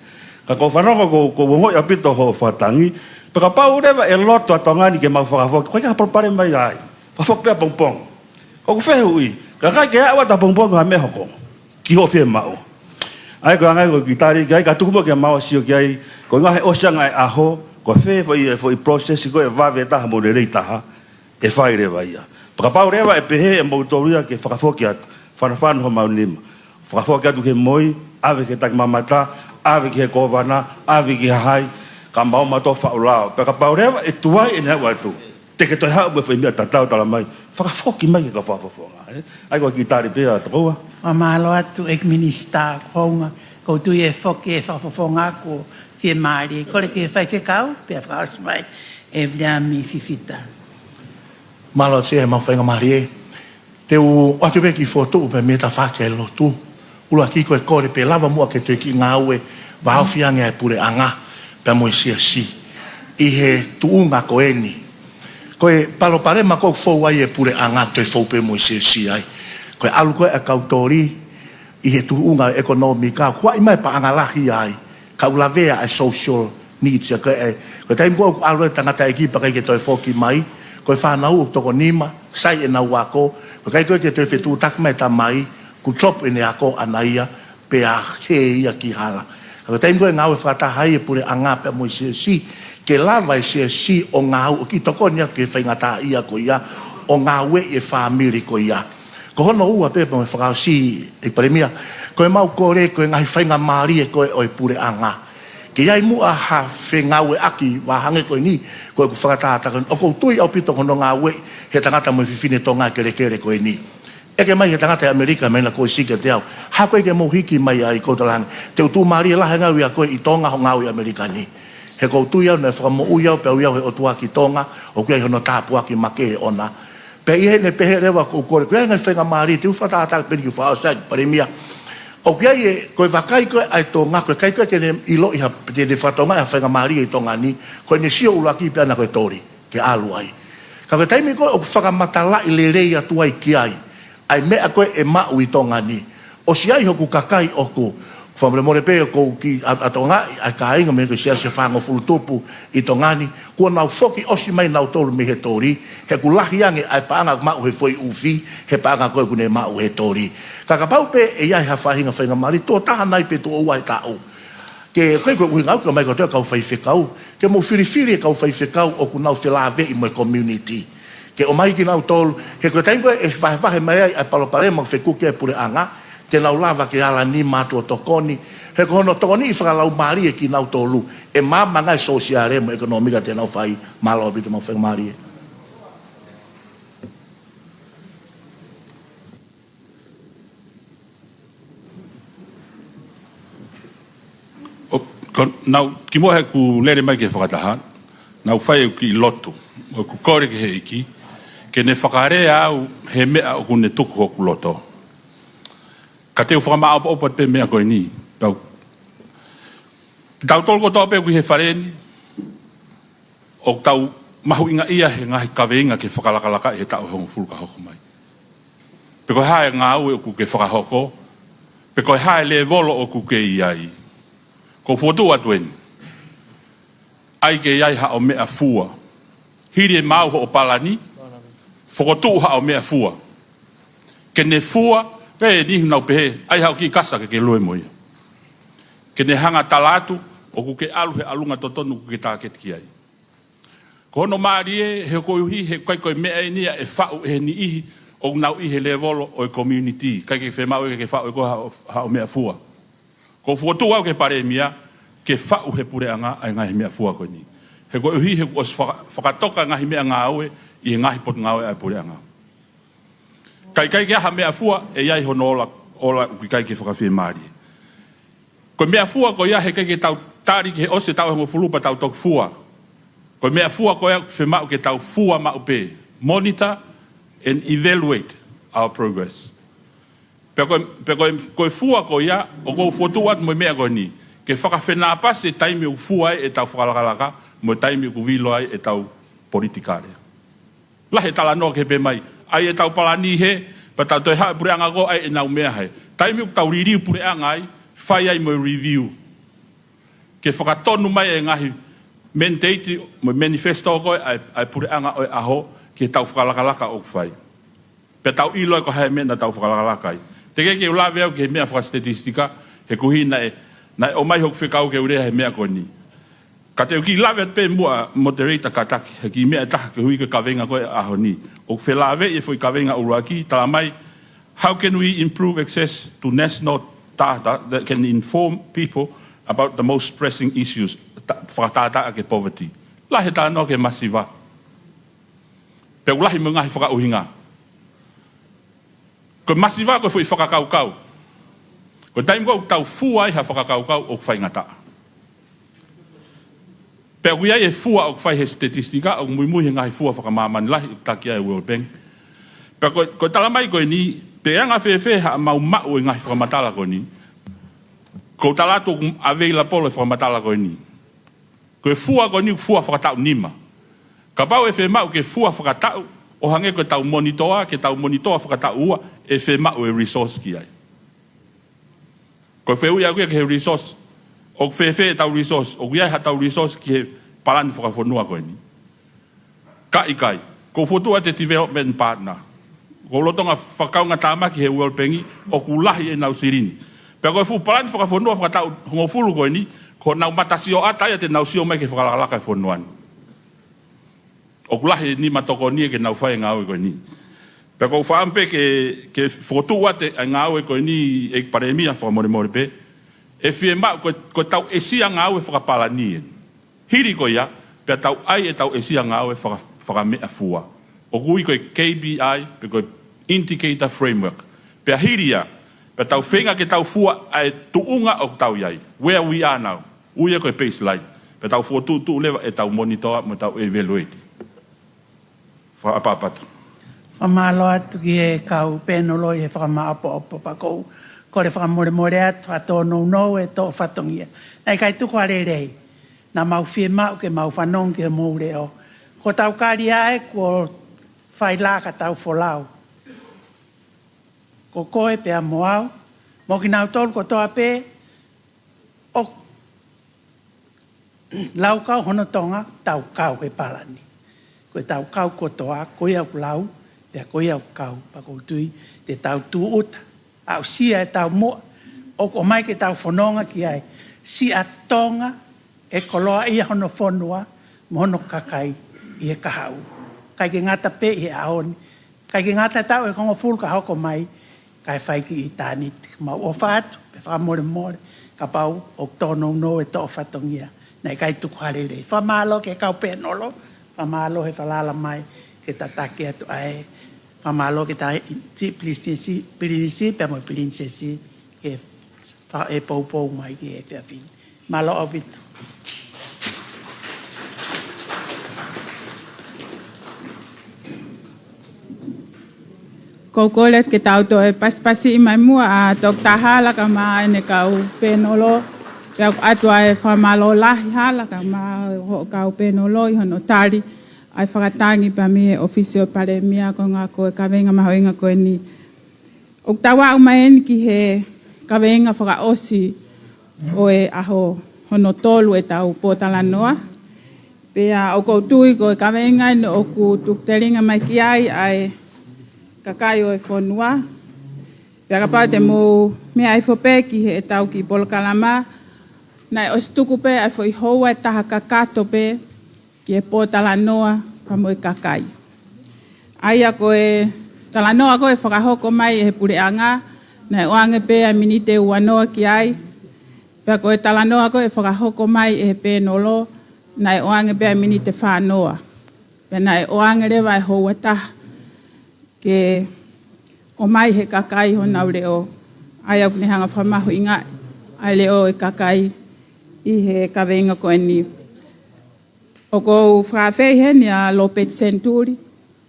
Ka ʻoku ou fanongo ʻoku, ʻoku ongoʻi ʻaupito hoʻo fakatangi, pea kapau leva ʻe loto ʻa Tonga ni ke mau fakafoki, ko e ʻikai ha palopalema ia ai. Fakafoki pē ʻapongipongi. ʻOku fehuʻi, ka ʻikai ke aʻu atu ʻapongipongi ha meʻa hoko ki hoʻo fiemaʻu. ʻA ia ko e anga ia ko e kiʻi tali ki ai, ka tuku muʻa ke mau sio ki ai, ko e ʻuhinga he ʻosi ange e ʻaho, Ko e fē foʻi, foʻi process ko ē vave taha mo lelei taha ʻe fai leva ia. Pea kapau leva ʻe pehē ʻe moutolu ia ke fakafoki atu, fanafana homau nima. Fakafoki atu ki he moi, ʻave ki he taki mamata, ʻave ki he kōvana, ʻave ki he hā, ka mau mato faʻu lao. Pea kapau leva ʻe tuai ʻene aʻu atu, te ke toe haʻu mo e foʻi meʻa tatau, talamai, fakafoki mai ki he kau fakafofonga, ē? ʻAi ko e kiʻi tali pē ʻa tokoua. Fakamālō atu ʻEiki Minisitā Hounga, ʻoku ou tui ʻe foki e fakafofonga kuo fiemālie. Kole ki he faifekau, pea fakaʻosi mai ʻe Viliami Fifita. Mālō Sea, mau faingamālie. Te u ʻoatu pē kiʻi fokotuʻu pē mei he tafaʻaki ʻa e lotu. ʻUluaki ko e kole pē lava muʻa ke toe kiʻi ngāue vāofi ange ʻa e puleʻanga pea mo e siasi ʻi he tuʻunga ko eni. Ko e palopalema ʻoku fou ai e puleʻanga, toe fou pē mo e siasi ai. Ko e ʻalu ko ē ʻa e kau toli ʻi he tuʻunga ʻekonōmika, kuo ʻai mai paʻanga lahi ai, ka ʻoku lavea ʻa e social needs, ʻa ko e, ko e taimi ko ē ʻoku ʻalu e tangataʻeiki pea ʻikai ke toe foki mai, ko e fānau ʻoku toko nima, sai ʻenau ako, ko e ʻikai ko ē ke toe fetuʻutaki mai e tamai, kuo drop ʻene ako ʻaʻana ia, pea hē ia ki hala. Ka ko e taimi ko ē ngāue fakataha ai e puleʻanga pea mo e siasi, ke lava e siasi ʻo ngāue ʻo kiʻi tokoni atu ki he faingataʻaʻia ko ia, ʻo ngāueʻi e fāmili ko ia. Ko hono ua pē pea mo e fakaʻosi, ʻEiki Palēmia, ko e mau kole ko e ngaahi faingamālie ko ē ʻo e puleʻanga, ke ʻi ai muʻa ha fengāueʻaki, vā hangē ko eni, ko ʻeku fakatātā ko eni. ʻOku ou tui ʻaupito ko hono ngāueʻi he tangata mo e fefine Tonga kelekele ko eni. ʻEke mai he tangata ʻi ʻAmelika, meʻa naʻe ko e sika te au. Hā ko ē ke mou hiki mai ai, ʻoku ou talaange, te u tuʻumālie lahi ange au ʻia koe ʻi Tonga hoʻo ngāue ʻi ʻAmelika ni. He ʻoku ou tui au naʻe fakamoʻui au pea ui au he ʻOtua ki Tonga, ʻoku ʻi ai hono tāpuaki makehe ʻoʻona. Pea ʻi heʻene pehē leva ʻoku ou kole, ko e ngaahi faingamālie, te u fakatātā pē ni ke fakaʻosi ʻEiki Palēmia. ʻOku ʻi ai e, ko e vakai ko ē ʻa e Tonga, ko e ʻikai ko ē ke ne ʻiloʻi ha, te ne fakatonga ha faingamālie ʻi Tonga ni, ko ʻene sio ʻuluaki pē ʻaʻana ko e toli ke ʻalu ai. Ka ko e taimi ko ē ʻoku fakamatalaʻi lelei atu ai ki ai ʻa e meʻa ko ē ʻe maʻu ʻi Tonga ni, ʻosi ʻi ai hoku kakai ʻoku, fakamolemole pē ʻoku ou kiʻi ʻa, ʻa Tonga, ʻa e kāinga mei he Siasi ʻe Fāngofulu Tupu ʻi Tonga ni, kuo nau foki ʻosi mai nautolu mei he toli, he ʻoku lahi ange ʻa e paʻanga ʻoku maʻu he foʻi ʻufi, he paʻanga ko ē ʻoku ne maʻu he toli. Ka kapau pē ʻe ʻi ai ha faʻahinga faingamālie, tuʻo taha nai pe tuʻo ua he taʻu. Ke, ko e, ko e ʻuhinga ʻoku ʻomai kotoa e kau faifekau, ke mou filifili e kau faifekau ʻoku nau felāveʻi mo e community. Ke ʻomai kinautolu, he ko e taimi ko ē ʻe vahevahe mai ai ʻa e palopalema ʻoku fekuki ai e puleʻanga, te nau lava ke ala nima atu ʻo tokoni, he ko hono tokoniʻi fakalaumālie kinautolu, ʻe maama ange e sōsiale mo e ʻekonōmika te nau fai. Mālō ʻaupito, mau faingamālie. ʻO, ko, naʻa ku kimuʻa he ʻoku lele mai ki he fakataha, naʻa ku fai ʻeku kiʻi lotu, ʻoku kole ki he ʻEiki ke ne fakalea au he meʻa ʻoku ne tuku hoku loto. Ka te u fakamāʻopoʻopo pē meʻa ko eni, pau. Tautolu kotoa pē ʻoku ʻi he fale ni, ʻoku tau mahuʻingaʻia he ngaahi kaveinga ke fakalakalaka ʻi he taʻu ʻe hongofulu ka hoko mai. Pe ko e hā e ngāue ʻoku ke fakahoko, pe ko e hā e lēvolo ʻoku ke ʻi ai. ʻOku ou fokotuʻu atu eni, ʻai ke ʻi ai haʻo meʻafua. Hili e maau hoʻo palani, fokotuʻu haʻo meʻafua. Ke ne fua, pea ʻe niʻihi ʻoku nau pehē, ʻai haʻo kiʻi kasa ke ke lue mo ia. Ke ne hanga tala atu ʻoku ke ʻalu he ʻalunga totonu ʻoku ke tāketi ki ai. Ko hono mālie, he koeʻuhi he ʻikai ko e meʻa eni ia ʻe faʻu ʻe he niʻihi ʻoku nau ʻi he lēvolo ʻo e community. ʻIkai ke fiemaʻu ia ke faʻu ʻe koe haʻo, haʻo meʻafua. ʻOku ou fokotuʻu au ki he Palēmia ke faʻu he puleʻanga ʻa e ngaahi meʻafua ko eni. He koeʻuhi he kuo ʻosi faka-, fakatoka e ngaahi meʻangāue ʻi he ngaahi potungāue ʻa e puleʻanga. Ka ʻikai ke ʻi ai ha meʻafua, ʻe ʻi ai hono ola, ola ʻoku ʻikai ke fakafiemālie. Ko e meʻafua ko ia he ʻikai ke tau tali ki he ʻosi e taʻu ʻe hongofulu pea tau toki fua. Ko e meʻafua ko ia ʻoku fiemaʻu ke tau fua maʻu pē. Monitor and evaluate our progress. Pea ko e, pea ko e, ko e fua ko ia, ʻoku ou fokotuʻu atu mo e meʻa ko eni, ke fakafenāpasi e taimi ʻoku fua ai ʻetau fakalakalaka, mo e taimi ʻoku vilo ai ʻetau politikale. Lahi e talanoa ke pehē mai, ʻai ʻetau palani hē, pea tau toe haʻu e puleʻanga ko ē ʻai ʻenau meʻa hē. Taimi ʻoku tau liliu puleʻanga ai, fai ai mo e review. Ke fakatonu mai e ngaahi mandate mo e manifesto ko ē ʻa e, ʻa e puleʻanga ʻo e ʻaho, ki heʻetau fakalakalaka ʻoku fai. Pea tau ʻilo ai ko e hā e meʻa naʻa tau fakalakalaka ai. Teʻeki ke u lave au ki he meʻa fakasitetitika, he koeʻuhi naʻe, naʻe ʻomai hoku fekau ke u lea he meʻa ko eni. Ka te u kiʻi lave atu pē muʻa, moderator kātaki, he kiʻi meʻa ʻe taha koeʻuhi ko e kaveinga ko ē ʻaho ni. ʻOku felāveʻi e foʻi kaveinga ʻuluaki, talamai, how can we improve access to national data that can inform people about the most pressing issues? Ta-, fakatātā ki he poverty. Lahi e talanoa ki he masiva. Pea ʻoku lahi mo e ngaahi fakaʻuhinga. Ko e masiva ko e foʻi fakakaukau. Ko e taimi ko ē ʻoku tau fua ai ha fakakaukau ʻoku faingataʻa. Pea ʻoku ʻi ai e fua ʻoku fai he statistika, ʻoku muimui he ngaahi fua fakamāmani lahi ʻoku taki ai e World Bank. Pea ko, ko e talamai ko eni, pe anga fēfē haʻamau maʻu e ngaahi fakamatala ko eni. Ko e tala atu ʻoku available e fakamatala ko eni. Ko e fua ko eni ʻoku fua fakataʻu nima. Kapau ʻe fiemaʻu ke fua fakataʻu, ʻo hangē ko ʻetau monitoa, ke tau monitoa fakataʻu ua, ʻe fiemaʻu e resource ki ai. Ko e fehuʻi ʻaʻaku ia ki he resource, ʻoku fēfē ʻetau resource, ʻoku ʻi ai haʻatau resource ki he palani fakafonua ko eni. Ka ʻikai, ʻoku ou fokotuʻu atu e development partner. ʻOku ou lolotonga fakakaungatāmaki he World Bank, ʻoku lahi ʻenau silini. Pea ko e fuʻu palani fakafonua fakataʻu hongofulu ko eni, ko honau matasioʻata ia te nau sio mai ki he fakalakalaka e fonua ni. ʻOku lahi e nima tokoni ia ke nau fai e ngāue ko eni. Pea ʻoku ou fakaʻamu pē ke, ke fokotuʻu atu e ngāue ko eni ʻEiki Palēmia fakamolemole pē. ʻE fiemaʻu ko, ko ʻetau ʻesia ngāue fakapalani eni. Hili ko ia, pea tau ʻai ʻetau ʻesia ngāue faka-, fakameʻafua. ʻOku ui ko e K P I, pe ko e Indicator Framework. Pea hili ia, pea tau feinga ke tau fua ʻa e tuʻunga ʻoku tau ʻi ai. Where we are now. Ui ia ko e baseline. Pea tau fokotuʻutuʻu leva ʻetau monitoa mo ʻetau evaluate. Fakaʻapaʻapa atu. Fakamālō atu ki he kau pēnolo ʻi he fakamāʻopoʻopo pea ʻoku ou kole fakamolemole atu ha tōnounou e toʻo fatongia. Naʻe ʻikai tuku ha lelei. Naʻa mau fiemaʻu ke mau fanongo ki homou leʻo. Ko hotau kalia ē kuo fai laka tau folau. Ko koe pea mo au, mo kinautolu kotoa pē, ʻoku laukau hono Tonga, tau kau he palani. Ko ʻetau kau kotoa, ko ia ʻoku lau, pea ko ia ʻoku kau, pea ʻoku ou tui, te tau tūʻuta, aʻusia ʻetau muʻa, ʻoku ʻomai ke tau fononga ki ai, siʻa Tonga, ʻe koloaʻia hono fonua, mo hono kakai, ʻi he kahaʻu. ʻIkai ke ngata pē ʻi he ʻaho ni, ʻikai ke ngata taʻu ʻe hongofulu ka hoko mai, kae fai ki ʻitāniti. Mau ʻofa atu, pea fakamolemole, kapau ʻoku tōnounou e toʻo fatongia. Naʻe ʻikai tuku ha lelei. Fakamālō ki he kau pēnolo, fakamālō he falala mai, ke tataki atu ai. Fakamālō ki he Tangataʻeiki Pilinisi, Pilinisi, pea mo e Pilinisesi, ke fa-, ʻe poupou mai ki he efiafi ni. Mālō ʻaupito. ʻOku ou kole ke tau toe pasipasiʻi mai muʻa ʻa Toketā Hala kae ʻumaʻā ʻene kau pēnolo. Pea ʻoku ʻoatu ʻa e fakamālō lahi Hala kae ʻumaʻā hoʻo kau pēnolo ʻi hono tali ʻa e fakatangi pea mei he ʻOfisi ʻo e Palēmia ko e ngaahi ko e kaveinga mahuʻinga ko eni. ʻOku tau aʻu mai eni ki he kaveinga fakaʻosi ʻo e ʻaho hono tolu ʻetau pōtalanoa. Pea ʻoku ou tui ko e kaveinga eni ʻoku tuku telinga mai ki ai ʻa e kakai ʻo e fonua. Pea kapau te mou meʻa hifo pē ki heʻetau kiʻi polokalama, naʻe ʻosi tuku pē ʻa e foʻi houa ʻe taha kakato pē ki he pōtalanoa pea mo e kakai. ʻA ia ko e talanoa ko ē ʻe fakahoko mai ʻe he puleʻanga, naʻe ʻoange pē ʻa e miniti ʻe uanoa ki ai. Pea ko e talanoa ko ē ʻe fakahoko mai ʻe he pēnolo, naʻe ʻoange pē ʻa e miniti ʻe fānoa. Pea naʻe ʻoange leva ʻa e houa ʻe taha ke ʻomai ʻe he kakai honau leʻo. ʻA ia ʻoku ne hanga ʻo fakamahuʻingaʻi ʻa e leʻo ʻo e kakai ʻi he kaveinga ko eni. ʻOku ou fakaafeʻi heni ʻa Lopeti Senituli.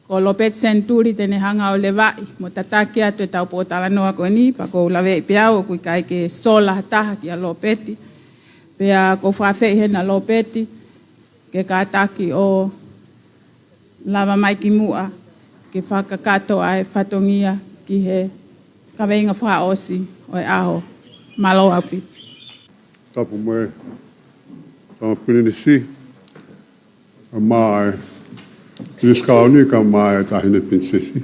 Ko Lopeti Senituli te ne hanga ʻo levaʻi mo tataki atu ʻetau pōtalanoa ko eni, pea ʻoku ou laveʻi pē au ʻoku ʻikai ke sola ha taha kia Lopeti. Pea ʻoku ou fakaafeʻi heni ʻa Lopeti ke kātaki ʻo lava mai ki muʻa ke fakakakato ʻa e fatongia ki he kaveinga fakaʻosi ʻo e ʻaho. Mālō ʻaupito. Tapu mo e Tama Pilinisi, kae ʻumaʻā e Pilinisi Kalauni, kae ʻumaʻā e Taʻahine Pilinisesi.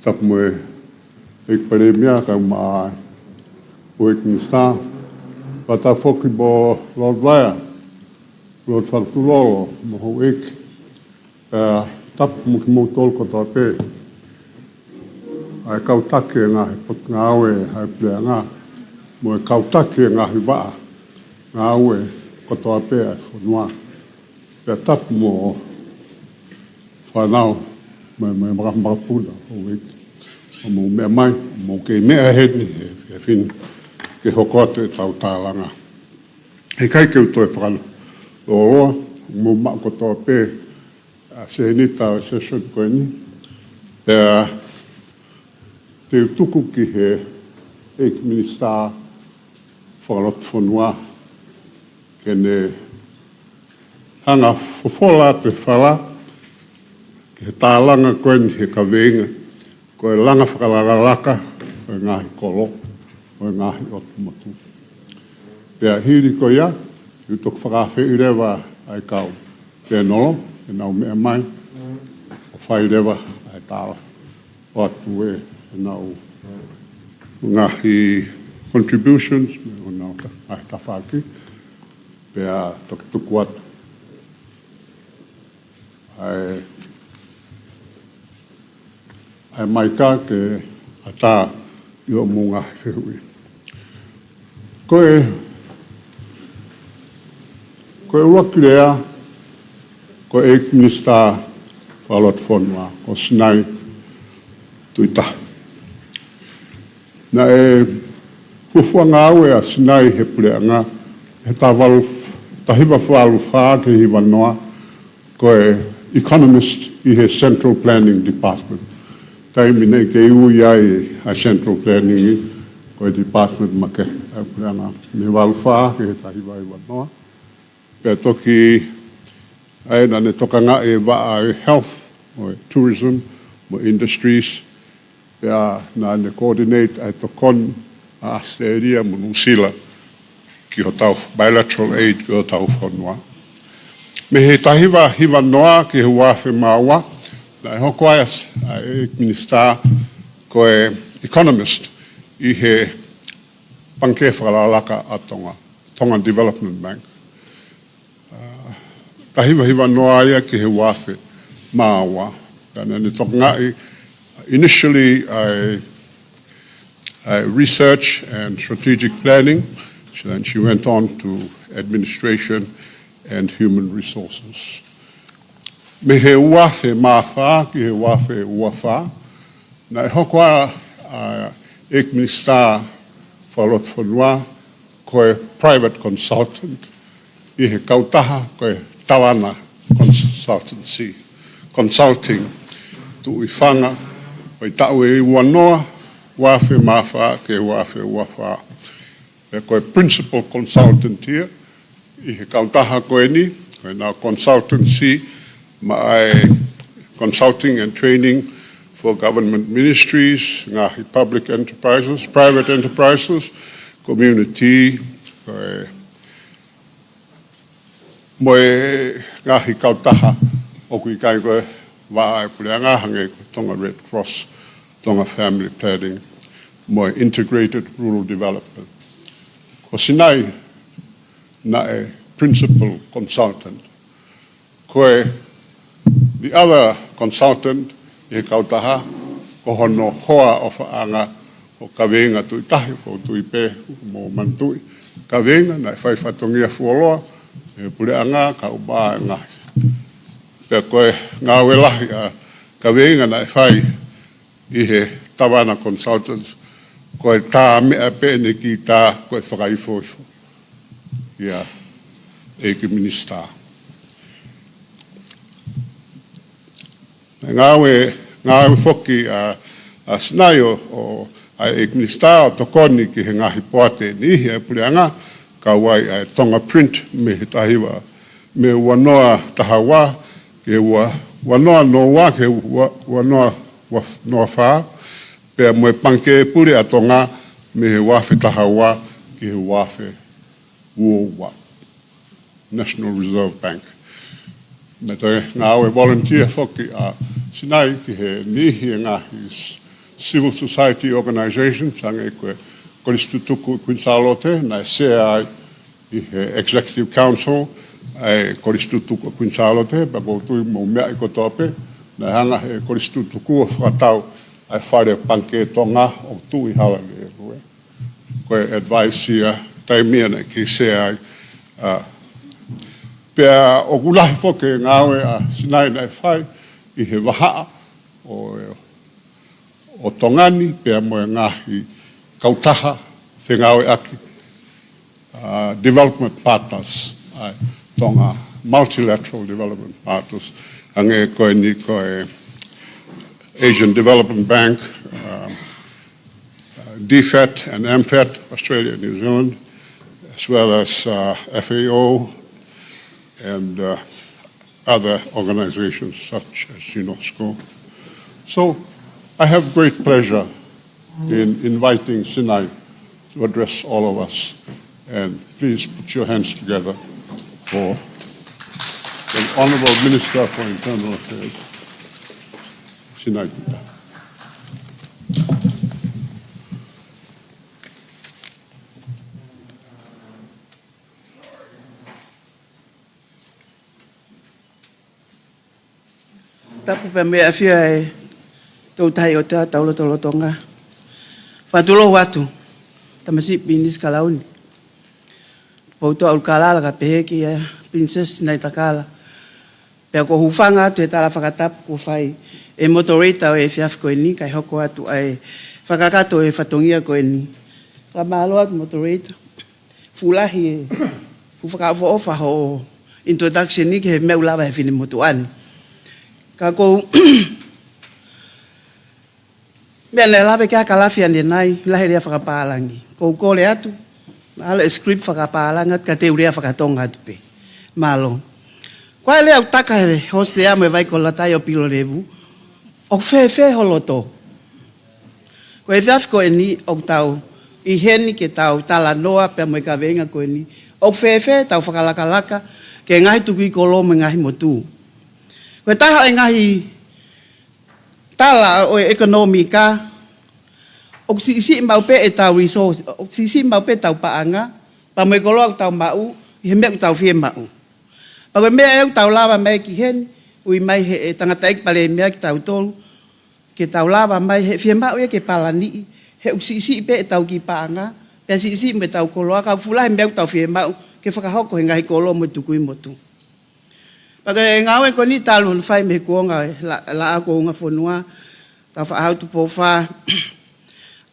Tapu mo e ʻEiki Palēmia, kae ʻumaʻā e ʻEiki Minisitā. Pea tapu foki mo Lord Blair. Lord Fakatulolo mo houʻeiki, pea tapu mo kimoutolu kotoa pē ʻa e kau taki e ngaahi potungāue ʻa e puleʻanga, mo e kau taki e ngaahi vaʻa ngāue kotoa pē ʻa e fonua. Pea tapu mo fānau mo e, mo e maka-, makapuna, houʻeiki. ʻOku mou meʻa mai, ʻoku mou kei meʻa heni he, he fini ke hoko atu ʻetau tālanga. ʻIkai ke u toe fakalōloa, mou maʻu kotoa pē ʻa e sēniti ʻo e session ko eni. Pea te u tuku ki he ʻEiki Minisitā Fakalotofonua ke ne hanga ʻo fofola atu e fala ki he tālanga ko eni he kaveinga ko e langa fakalakalaka ʻo e ngaahi kolo, ʻo e ngaahi ʻotu motu. Pea hili ko ia, ʻe toki fakaafeʻi leva ʻa e kau pēnolo ke nau meʻa mai ʻo fai leva ʻa e tala ʻo ʻoatu ʻenau ngaahi contributions, mo ʻenau ta-, ngaahi tafaʻaki, pea toki tuku atu ʻa e, ʻa e maika ke ʻatā ʻi hoʻomou ngaahi fehuʻi. Ko e, ko e ʻuluaki lea, ko e ʻEiki Minisitā Fakalotofonua, ko Sinai Tuʻitahi. Naʻe fuofua ngāue ʻa Sinai he puleʻanga he taʻu valu, taʻu hiva valu fā ki he hiva noa, ko e economist ʻi he Central Planning Department. Taimi naʻe kei ui ai ʻa e Central Planning, ko e department makehe ʻa e puleʻanga, mei he valu fā ki he taʻu hiva hiva noa. Pea toki ʻa ia naʻa ne tokangaʻi e vaʻa ʻo e health, mo e tourism, mo e industries, pea naʻa ne coordinate ʻa e tokoni ʻa ʻAositelēlia mo Nuʻusila ki hotau bilateral aid ki hotau fonua. Mei he taʻu hiva hiva noa ki he ua afe mā ua, naʻe hoko ai ʻa e, ʻa e minisitā ko e economist ʻi he Pangikē Fakalakalaka ʻa Tonga, Tonga Development Bank. Taʻu hiva hiva noa ia ki he ua afe mā ua. Pea naʻa ne tokangaʻi initially ʻa e, ʻa e research and strategic planning, so then she went on to administration and human resources. Mei he ua afe mā fā ki he ua afe ua fā, naʻe hoko ʻa e ʻEiki Minisitā Fakalotofonua ko e private consultant ʻi he kautaha ko e Tawana Consultancy, Consulting, Tuʻi Fanga, ʻo e taʻu ʻe ua noa, ua afe mā fā ki he ua afe ua fā. Pea ko e principal consultant ia ʻi he kautaha ko eni, ko ʻenau consultancy, maʻa e consulting and training for government ministries, ngaahi public enterprises, private enterprises, community, ko e, mo e ngaahi kautaha ʻoku ʻikai ko e vaʻa ʻa e puleʻanga, hangē ko e Tonga Red Cross, Tonga Family Planning, mo e Integrated Rural Development. Ko Sinai naʻe principal consultant. Ko e, the other consultant ʻi he kautaha, ko hono hoa ʻofaʻanga ko Kaveinga Tuʻitahi, ko Tuʻi pē, mo Manatuʻi. Kaveinga naʻe fai fatongia fuoloa ʻe he puleʻanga, kae ʻumaʻā e ngaahi. Pea ko e ngāue lahi ʻa Kaveinga naʻe fai ʻi he Tawana Consultants, ko e tā meʻa pē ʻene kiʻi tā, ko e fakaifoifo ia ʻEiki Minisitā. Ngāue, ngāue foki ʻa, ʻa Sinai ʻo, ʻo, ʻa e ʻEiki Minisitā ʻo tokoni ki he ngaahi poate ʻe niʻihi ʻa e puleʻanga, kau ai ʻa e Tonga Print mei he taʻu hiva, mei he ua noa taha ua, ki he ua, ua noa noa ua, ki he ua, ua noa ua, noa fā, pea mo e Pangikē Pule ʻa Tonga mei he ua afe taha ua ki he ua afe ua ua, National Reserve Bank. Naʻe toe ngāue volunteer foki ʻa Sinai ki he niʻihi e ngaahi s-, civil society organizations, hangē ko e Kolisi Tutuku Queen Sālote, naʻe sea ai ʻi he Executive Council, ʻa e Kolisi Tutuku ʻa Kuini Sālote, pea ʻoku ou tui mou meaʻi kotoa pē, naʻe hanga ʻe he Kolisi Tutuku ʻo fakatau ʻa e fale Pangikē Tonga ʻoku tuʻu ʻi Hala ʻi Hēluē. Ko e advice ia, taimi ia naʻe kei sea ai. ʻA, pea ʻoku lahi foki e ngāue ʻa Sinai naʻe fai ʻi he vahaʻa ʻo, ʻo Tonga ni, pea mo e ngaahi kautaha fengāueʻaki, uh, development partners, uh, Tonga, multilateral development partners, hangē ko eni ko e Asian Development Bank, uh, uh, D FAT and M FAT, Australia and New Zealand, as well as, uh, F A O and, uh, other organizations such as UNESCO. So I have great pleasure in inviting Sinai to address all of us. And please put your hands together for the Honorable Minister for Internal Affairs, Sinai Tuta. Tapu pea mo e ʻafio ʻa e Toutai ʻOtua ʻi hotau lotolotonga. Fakatulou atu, Tamasiʻi Pilinisi Kalauni. Poutoa ʻUlukalala kae pehē ki he Pilinisesi Sinaitakala. Pea ʻoku ou hūfanga atu he tala fakatapu kuo fai ʻe he moderator ʻo e efiafi ko eni, kae hoko atu ʻa e fakakakato ʻo e fatongia ko eni. Fakamālō atu moderator. Fuʻu lahi e fuʻu fakaʻofoʻofa hoʻo introduction ni ki he meʻa ʻoku lava ʻe he finemotuʻa ni. Ka ʻoku ou meʻa naʻe lave ki ai ʻa Kalafi ʻanenai, lahi e lea fakapālangi. ʻOku ou kole atu, mahalo e script fakapālangi atu, ka te u lea fakatonga atu pē. Mālō. Ko e lea ʻoku taka ʻe he hostea mo e vaikolo latai ʻo Pilolevu, ʻoku fēfē ho loto? Ko e efiafi ko eni ʻoku tau ʻi heni ke tau talanoa pea mo e kaveinga ko eni, ʻoku fēfē ʻetau fakalakalaka ki he ngaahi tukui kolo mo e ngaahi motu? Ko e taha ʻo e ngaahi tala ʻo e ʻekonōmika, ʻoku siʻisiʻi maʻu pē ʻetau resource, ʻoku siʻisiʻi maʻu pē ʻetau paʻanga, pea mo e koloa ʻoku tau maʻu, ʻi he meʻa ʻoku tau fiemaʻu. Pea ko e meʻa ʻoku tau lava mai ki heni, ui mai ʻe he tangataʻeiki palēmia kitautolu, ke tau lava mai he fiemaʻu ia ke palaniʻi, he ʻoku siʻisiʻi pē ʻetau kiʻi paʻanga, pea siʻisiʻi mo ʻetau koloa, ka ʻoku fuʻu lahi e meʻa ʻoku tau fiemaʻu, ke fakahoko he ngaahi kolo mo e tukui motu. Pea ko e ngāue ko eni talu hono fai mei he kuonga ʻo e la-, Laʻā Kuonga Fonua, Taufaʻāhau Tupou Fā,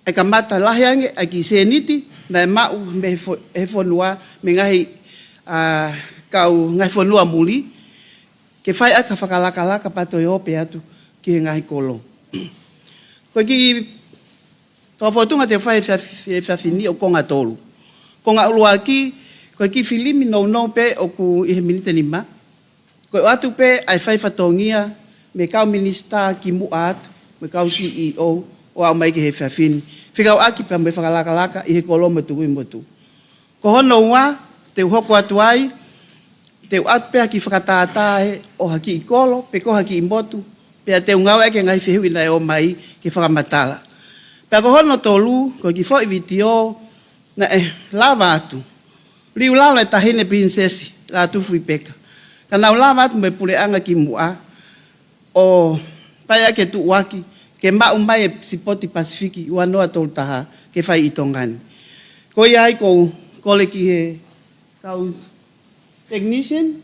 ʻa e kamata lahi ange ʻa e kiʻi sēniti naʻe maʻu mei he fo-, he fonua, mei he ngaahi, ʻa, kau ngaahi fonua muli, ke fai ʻaki ha fakalakalaka pea toe ope atu ki he ngaahi kolo. Ko e kiʻi tau fōtunga te u fai he efiafi ni ʻoku konga tolu. Konga ʻuluaki, ko e kiʻi filimi nounou pē ʻoku ʻi he miniti ʻe nima. Ko e ʻoatu pē ʻa e fai fatongia mei he kau minisitā kimuʻa atu, mei he kau C E O, ʻo aʻu mai ki he efiafi ni. Fekauʻaki pea mo e fakalakalaka ʻi he kolo mo e tukui motu. Ko hono ua, te u hoko atu ai, te u ʻoatu pē ha kiʻi fakatātā ʻo ha kiʻi kolo, pe ko ha kiʻi motu, pea te u ngāueʻaki e ngaahi fehuʻi naʻe ō mai ke fakamatala. Pea ko hono tolu, ko e kiʻi foʻi vitiō naʻe lava atu. Liu lalo e Taʻahine Pilinisesi Lātūfuipeka. Ka nau lava atu mo e puleʻanga kimuʻa, ʻo pea ia ke tuʻuaki, ke maʻu mai e sipoti Pasifiki ua noa tolu taha ke fai ʻi Tonga ni. Ko ia ai ʻoku ou kole ki he kau technician,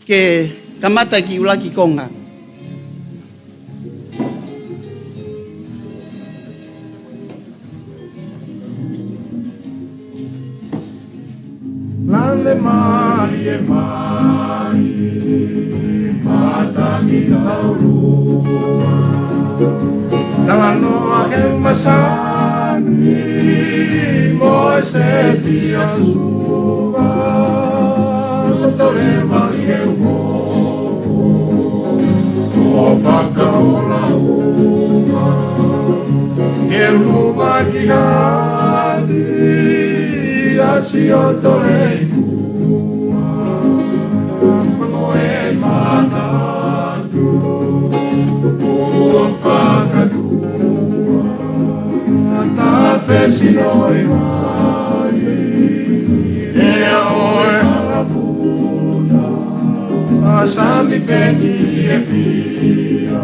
ke kamata e kiʻi ʻuluaki konga. Lale mālie mai, matangi taulua. Talanoa he masani, mo e seti ʻa Suva. Tole mai ke uho, ʻo fakaola uma. Ke luma ki hali, ʻa Siotole ʻi Kua. Mo e manatu, ʻo fakatua. Ta fesi ʻo e mai, ʻe ʻo e ala puna. Sami peni e fia,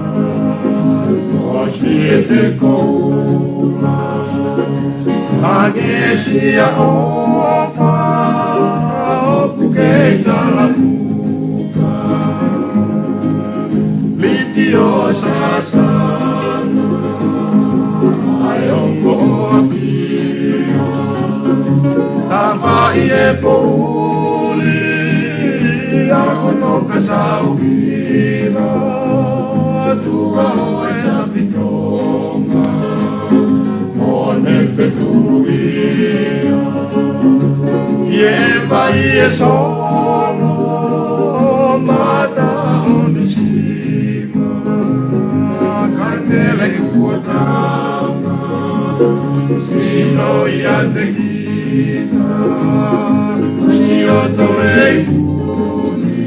kos mi e te koula, angesia opa, oku kei tala muka, litio sasana, ai ongo oki. Tapa i e pouli, a kono ka sauhina, tua o e tapitonga, mo ne fetulia. Ki e vai e sono, mata o ni sima, ka nele i kuatama, sino i ate kita, sio to e kuni,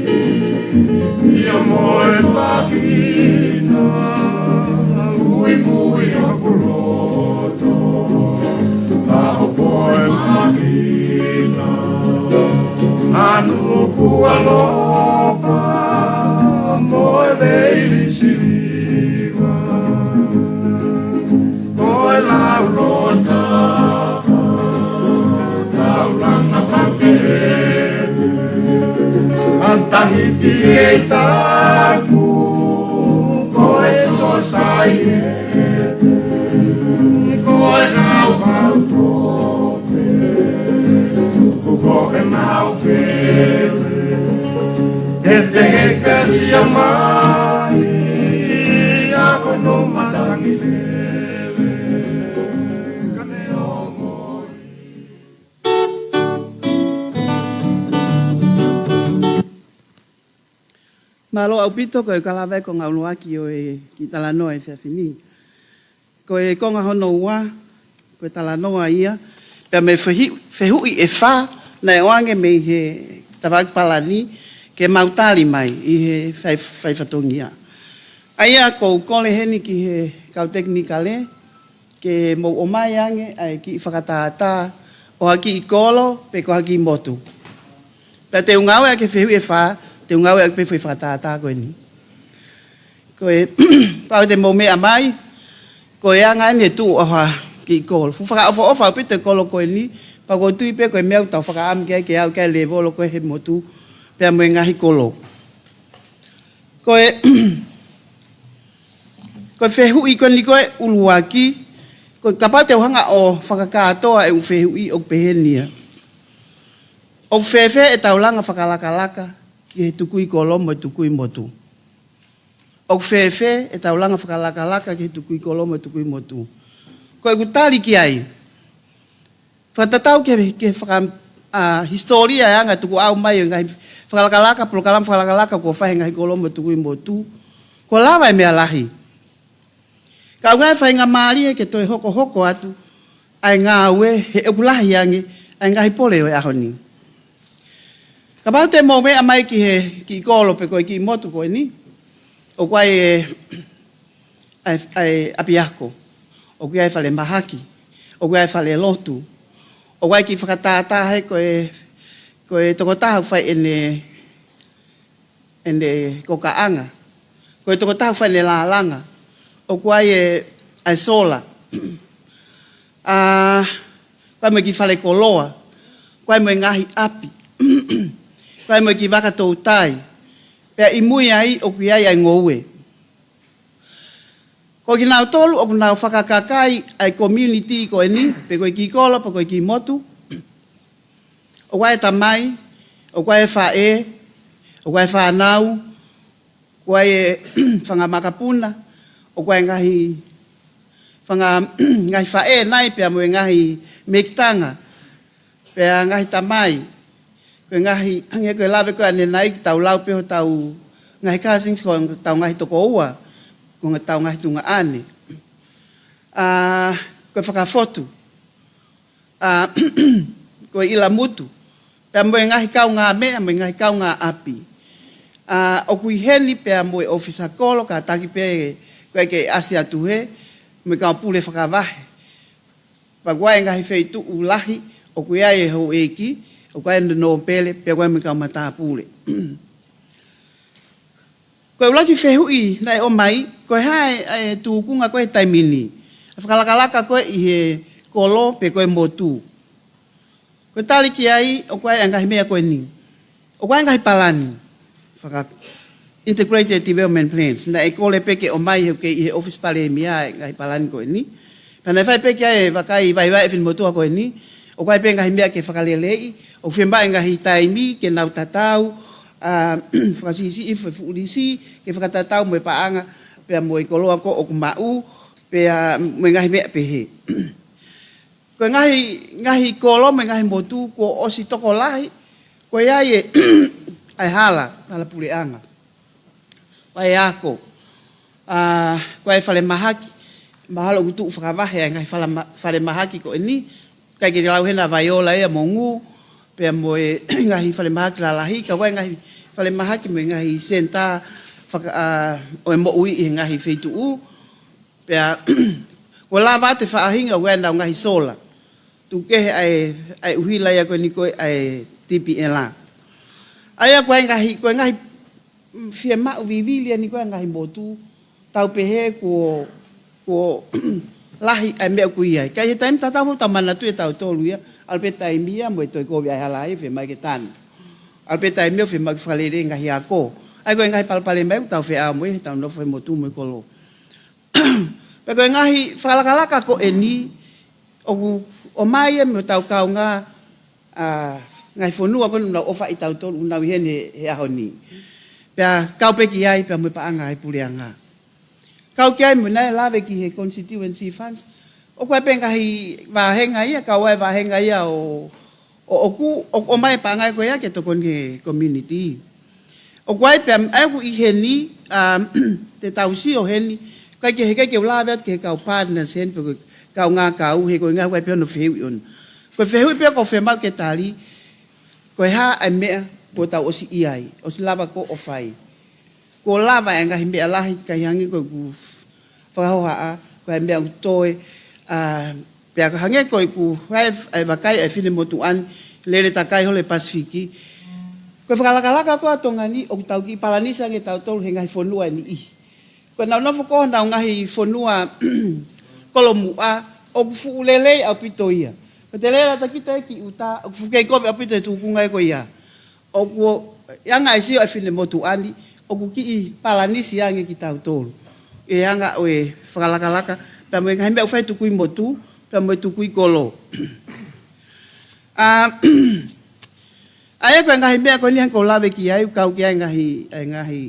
ia mo e fakina, ui mui a kuloto, ka o koe makina, anu kualopa, mo e leili siliva. Ko e lau lota, lau langa pake. Antahiti e taku, ko e sosai. Ko e kau kau tope. Ko e mau pele. E te heka sia mai, a kono matangi lele. Ka ne ongo. Mālō ʻaupito, ko e kalave ko e ngāue ʻuluaki ʻo e kiʻi talanoa e efiafi ni. Ko e konga hono ua, ko e talanoa ia, pea mo e fehi-, fehuʻi ʻe fā, naʻe ʻoange mei he tafaʻaki palani, ke mau tali mai ʻi he fai-, faifatongia. ʻA ia ʻoku ou kole heni ki he kau tekinikale, ke mou ʻomai ange ʻa e kiʻi fakatātā ʻo ha kiʻi kolo pe ko ha kiʻi motu. Pea te u ngāueʻaki e fehuʻi ʻe fā, te u ngāueʻaki pē foʻi fakatātā ko eni. Ko e, pau te mou meʻa mai, ko e anga eni e tuʻu ʻo ha kiʻi kolo. Fuʻu fakaʻofoʻofa ʻaupito e kolo ko eni, pea ʻoku ou tui pē ko e meʻa ʻoku tau fakaʻamu ki ai ke aʻu ki ai e lēvolo ko ē he motu, pea mo e ngaahi kolo. Ko e, ko e fehuʻi ko eni ko e ʻuluaki, ko e kapau te u hanga ʻo fakakātoa e ʻū fehuʻi ʻoku pehē ni ia. ʻOku fēfē ʻetau langa fakalakalaka ki he tukui kolo mo e tukui motu? ʻOku fēfē ʻetau langa fakalakalaka ki he tukui kolo mo e tukui motu? Ko ʻeku tali ki ai. Fakatatau ki he, ki he faka-, ʻa, hisitōlia e anga tukuʻau mai e ngaahi fakalakalaka, polokalama fakalakalaka kuo fai he ngaahi kolo mo e tukui motu. Kuo lava e meʻa lahi. Ka ʻoku ʻi ai e faingamālie ke toe hokohoko atu ʻa e ngāue he ʻoku lahi ange ʻa e ngaahi pole ʻo e ʻaho ni. Kapau te mou meʻa mai ki he kiʻi kolo pe ko e kiʻi motu ko eni, ʻoku ʻi ai e, ʻa e, ʻa e ʻapiako, ʻoku ʻi ai e falemahaki, ʻoku ʻi ai e falelotu, ʻoku ʻi ai e kiʻi fakatātā he ko e, ko e tokotaha ʻoku fai ʻene, ʻene kokaʻanga, ko e tokotaha ʻoku fai ʻene lālanga, ʻoku ʻi ai e, ʻa e sola. ʻA, ʻoku ʻi ai mo e kiʻi falekoloa, ʻoku ʻi ai mo e ngaahi ʻapi, ʻoku ʻi ai mo e kiʻi vaka toutai, pea ʻi mui ai ʻoku ʻi ai ʻa e ngoue. Ko kinautolu ʻoku nau fakakakai ʻa e community ko eni, pe ko e kiʻi kolo, pe ko e kiʻi motu. ʻOku ʻi ai e tamai, ʻoku ʻi ai e faʻē, ʻoku ʻi ai e fānau, ʻoku ʻi ai e fanga makapuna, ʻoku ʻi ai e ngaahi fanga, ngaahi faʻē nai pea mo e ngaahi mekitanga, pea ngaahi tamai, ko e ngaahi, hangē ko e lave ko ē ʻanenai, tau lau pē hotau ngaahi cousins, ko hotau ngaahi tokoua, ko hotau ngaahi tuongaʻane. ʻA, ko e fakafotu. ʻA, ko e ʻilamutu. Pea mo e ngaahi kaungāmeʻa, mo e ngaahi kaungāʻapi. ʻA, ʻoku ʻi heni pea mo e ʻōfisa kolo, kātaki pē ko e ke ʻasi atu hē, mo e kau pule fakavahe. Pea ʻoku ʻi ai e ngaahi feituʻu lahi, ʻoku ʻi ai e houʻeiki, ʻoku ʻi ai e nōpele, pea ʻoku ʻi ai mo e kau matāpule. Ko e ʻuluaki fehuʻi naʻe ʻomai, ko e hā e, e tūkunga ko ē he taimi ni ʻa e fakalakalaka ko ē ʻi he kolo pe ko e motu. Ko e tali ki ai, ʻoku ʻi ai e ngaahi meʻa ko eni. ʻOku ʻi ai e ngaahi palani faka-, integrated development plans. Naʻe kole pē ke ʻomai he ʻoku kei ʻi he ʻōfisi palēmia e ngaahi palani ko eni. Pea naʻe fai pē ki ai e vakai vaivai e finemotuʻa ko eni. ʻOku ʻi ai pē ngaahi meʻa ke fakaleleiʻi, ʻoku fiemaʻu e ngaahi taimi ke nau tatau, ʻa, fakasiʻisiʻi, fefuʻulisi, ke fakatatau mo e paʻanga, pea mo e koloa ko ē ʻoku maʻu, pea mo e ngaahi meʻa pehē. Ko e ngaahi, ngaahi kolo mo e ngaahi motu kuo ʻosi tokolahi, ko ia ʻi ai e, ʻa e hala, hala puleʻanga. ʻOku ʻi ai e ako. ʻA, ʻoku ʻi ai e falemahaki, mahalo ʻoku tuʻu fakavahe ʻa e ngaahi falema-, falemahaki ko eni, ʻikai ke lau hena Vaiola ia mo Ngū, pea mo e ngaahi falemahaki lalahi, ka ʻoku ʻi ai e ngaahi falemahaki mo e ngaahi senitā faka-, ʻa, ʻo e moʻui ʻi he ngaahi feituʻu, pea kuo lava atu e faʻahinga ʻoku ʻi ai ʻenau ngaahi sola. Tuku kehe ʻa e, ʻa e ʻuhila ia ko eni ko ē ʻa e T P L. ʻA ia ʻoku ʻi ai e ngaahi, ʻoku ʻi ai e ngaahi, mm, fiemaʻu vivili eni ko ē ʻa e ngaahi motu, tau pehē kuo, kuo lahi ʻa e meʻa ʻoku ʻi ai. Ka ʻi he taimi tatau foki tau manatuʻi ʻe tautolu ia, ʻalu pē taimi ia mo e toe kovi ʻa e hala ai, fiemaʻu ke tanu. ʻAlu pē taimi ia fiemaʻu ke fakalelei e ngaahi ako. ʻA ia ko e ngaahi palopalema ia ʻoku tau feʻao mo ia, heʻetau nofo he motu mo e kolo. Pea ko e ngaahi fakalakalaka ko eni, ʻoku ʻomai ia mei hotau kaungā, ʻa, ngaahi fonua ko eni ʻoku nau ʻofa ʻia tautolu ʻoku nau ʻi heni he, he ʻaho ni. Pea kau pē ki ai, pea mo e paʻanga ʻa e puleʻanga. Kau ki ai mo e naʻe lave ki he constituency funds. ʻOku ʻi ai pē ngaahi vāhenga ia, kau ai e vāhenga ia ʻo, ʻo ʻoku, ʻoku ʻomai e paʻanga ko ia ke tokoni ki he community. ʻOku ʻi ai pē, ʻa ia ʻoku ʻi heni, um, te tau sio heni, ʻikai ke, heʻikai ke u lave atu ki he kau partners heni, pe ko e kaungā kau, he ko e ngaahi ʻoku ʻi ai pē hono fehuʻi ʻona. Ko e fehuʻi pē ʻoku fiemaʻu ke tali, ko e hā ʻa e meʻa kuo tau ʻosi ʻi ai, ʻosi lava ko ē ʻo fai. Kuo lava e ngaahi meʻa lahi, ʻikai hangē ko ʻeku fakahohaʻa, ko e meʻa ʻoku toe, ʻa, pea ka hangē ko ʻeku fai, ʻa e vakai ʻa e finemotuʻa ni, lele takai holo e Pasifiki. Ko e fakalakalaka ko ē ʻa Tonga ni, ʻoku tau kiʻi palanisi ange tautolu he ngaahi fonua ʻe niʻihi. Ko ʻenau nofo ko ē honau ngaahi fonua kolomuʻa, ʻoku fuʻu lelei ʻaupito ia. Ko e te lele ʻa takita e ki ʻuta, ʻoku fuʻu kei kovi ʻaupito e tūkunga ia ko ia. ʻOku ʻi ai e ngaahi sio ʻa e finemotuʻa ni, ʻoku kiʻi palanisi ange kitautolu. ʻI he anga ʻo e fakalakalaka, pea mo e ngaahi meʻa ʻoku fai tukui motu, pea mo e tukui kolo. ʻA, ʻa ia ko e ngaahi meʻa ko eni ʻoku ou lave ki ai, kau ki ai e ngaahi, e ngaahi,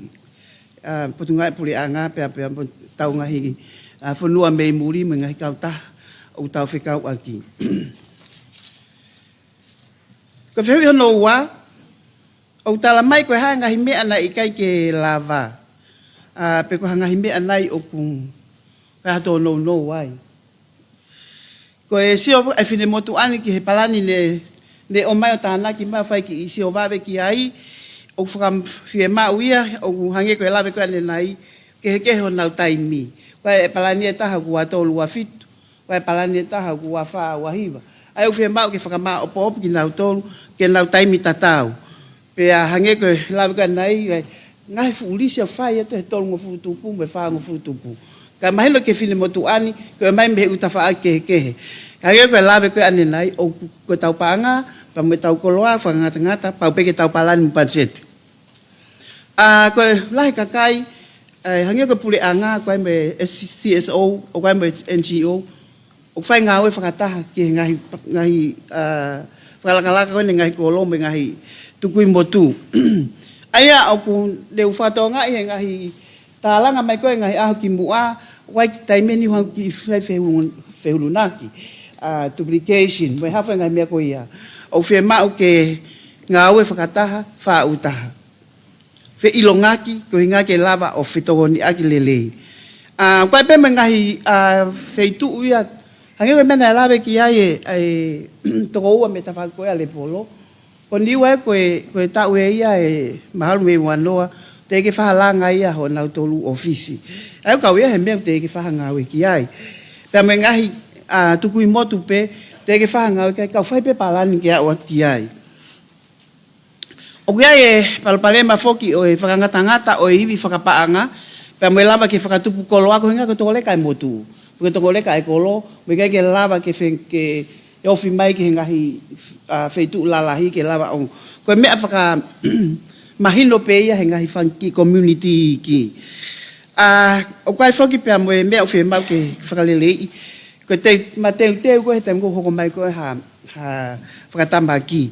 ʻa, potungāue puleʻanga, pea, pea mo ʻetau ngaahi, ʻa, fonua mei muli, mo e ngaahi kautaha, ʻoku tau fekauʻaki. Ko e fehuʻi hono ua, ʻoku tala mai ko e hā e ngaahi meʻa naʻe ʻikai ke lava. ʻA, pe ko e hā e ngaahi meʻa nai ʻoku, ko e hā tōnounou ai. Ko e sio ʻa e finemotuʻa ni ki he palani ne, ne ʻomai ʻo tānaki mai ʻo fai kiʻi sio vave ki ai, ʻoku fakafiemaʻu ia, ʻoku hangē ko e lave ko ē ʻanenai, kehekehe honau taimi. Ko e palani ʻe taha ʻoku ua tolu ua fitu, ko e palani ʻe taha ʻoku ua fā ua hiva. ʻA ia ʻoku fiemaʻu ke fakamaʻopoʻopo kinautolu, ke nau taimi tatau. Pea hangē ko e lave ko ē ʻanenai, e ngaahi fuʻu lisi ʻoku fai atu he tolungofulu tupu, mo e fāngofulu tupu. Ka mahino ki he finemotuʻa ni, ko e ʻomai mei he ʻū tafaʻaki kehekehe. Ka hangē ko e lave ko ē ʻanenai, ʻoku, ko ʻetau paʻanga, pea mo ʻetau koloa, fakangatangata, pau pē ke tau palani mo patiseti. ʻA, ko e lahi e kakai, ʻa, hangē ko e puleʻanga, ʻoku ʻi ai mo e C S O, ʻoku ʻi ai mo e N G O, ʻoku fai ngāue fakataha ki he ngaahi, ngaahi, ʻa, fakalakalaka ko eni ngaahi kolo mo e ngaahi tukui motu. ʻA ia ʻoku ne u fakatokangaʻi he ngaahi tālanga mai ko ē ngaahi ʻaho kimuʻa, ʻoku ʻi ai e kiʻi taimi ʻe niʻihi ʻoku kiʻi fai fehu-, fehulunaki, ʻa, duplication, mo e hā fua e ngaahi meʻa ko ia. ʻOku fiemaʻu ke ngāue fakataha, fāʻūtaha. Feʻilongaki, ko e ʻuhinga ke lava ʻo fetokoniʻaki lelei. ʻA, ʻoku ʻi ai pē mo e ngaahi, ʻa, feituʻu ia, hangē ko e meʻa naʻe lave ki ai e, e tokoua mei he tafaʻaki ko ē ʻa Lepolo. Ko Niua ia ko e, ko e taʻu ʻe ia ʻe mahalo mei ua noa, teʻeki ke faʻa langa ia honau tolu ʻōfisi. ʻA ia ʻoku kau ia he meʻa teʻeki ke faʻa ngāue ki ai. Pea mo e ngaahi, ʻa, tukui motu pē, teʻeki ke faʻa ngāue ki ai, kau fai pē palani ke aʻu atu ki ai. ʻOku ʻi ai e palopalema foki ʻo e fakangatangata ʻo e ivi fakapaʻanga, pea mo e lava ke fakatupu koloa ko e ʻuhinga ko e tongoleka e motu. Ko e tongoleka e kolo, mo e ʻikai ke lava ke fe-, ke ofi mai ki he ngaahi, ʻa, feituʻu lalahi ke lava ʻo. Ko e meʻa fakamahino pē ia he ngaahi fanga kiʻi community iiki. ʻA, ʻoku ʻi ai foki pea mo e meʻa ʻoku fiemaʻu ke fakaleleiʻi. Ko e teu-, mateuteu ko e he taimi ko ē ʻoku hoko mai ko e ha, ha fakatamaki.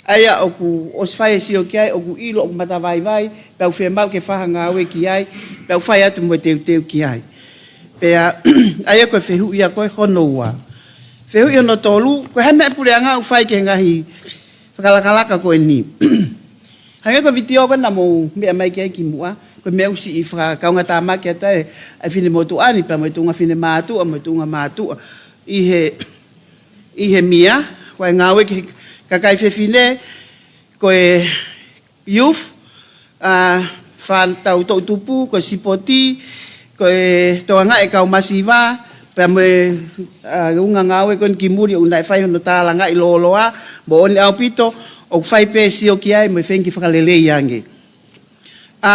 ʻA ia ʻoku ʻosi fai e sio ki ai, ʻoku ʻilo ʻoku matavaivai, pea ʻoku fiemaʻu ke fai ha ngāue ki ai, pea ʻoku fai atu mo e teuteu ki ai. Pea, ʻa ia ko e fehuʻi ia ko e hono ua. Fehuʻi hono tolu, ko e hā e meʻa e puleʻanga ʻoku fai ki he ngaahi fakalakalaka ko eni. Hangē ko e vitiō ko ē naʻa mou meʻa mai ki ai kimuʻa, ko e meʻa ʻoku siʻi fakakaungatāmaki atu ai, ʻa e finemotuʻa ni, pea mo e tuʻunga finemātuʻa, mo e tuʻunga mātuʻa. ʻI he, ʻi he meʻa, ko e ngāue ki he kakai fefine, ko e youth, ʻa, fānau toʻutupu, ko e sipoti, ko e tokangaʻi e kau masiva, pea mo e, ʻa, ʻū ngāue ko eni ki muli ʻoku nau fai hono tālangaʻi lōloa, moʻoni ʻaupito, ʻoku fai pē sio ki ai mo e feinga ke fakalelei ange. ʻA,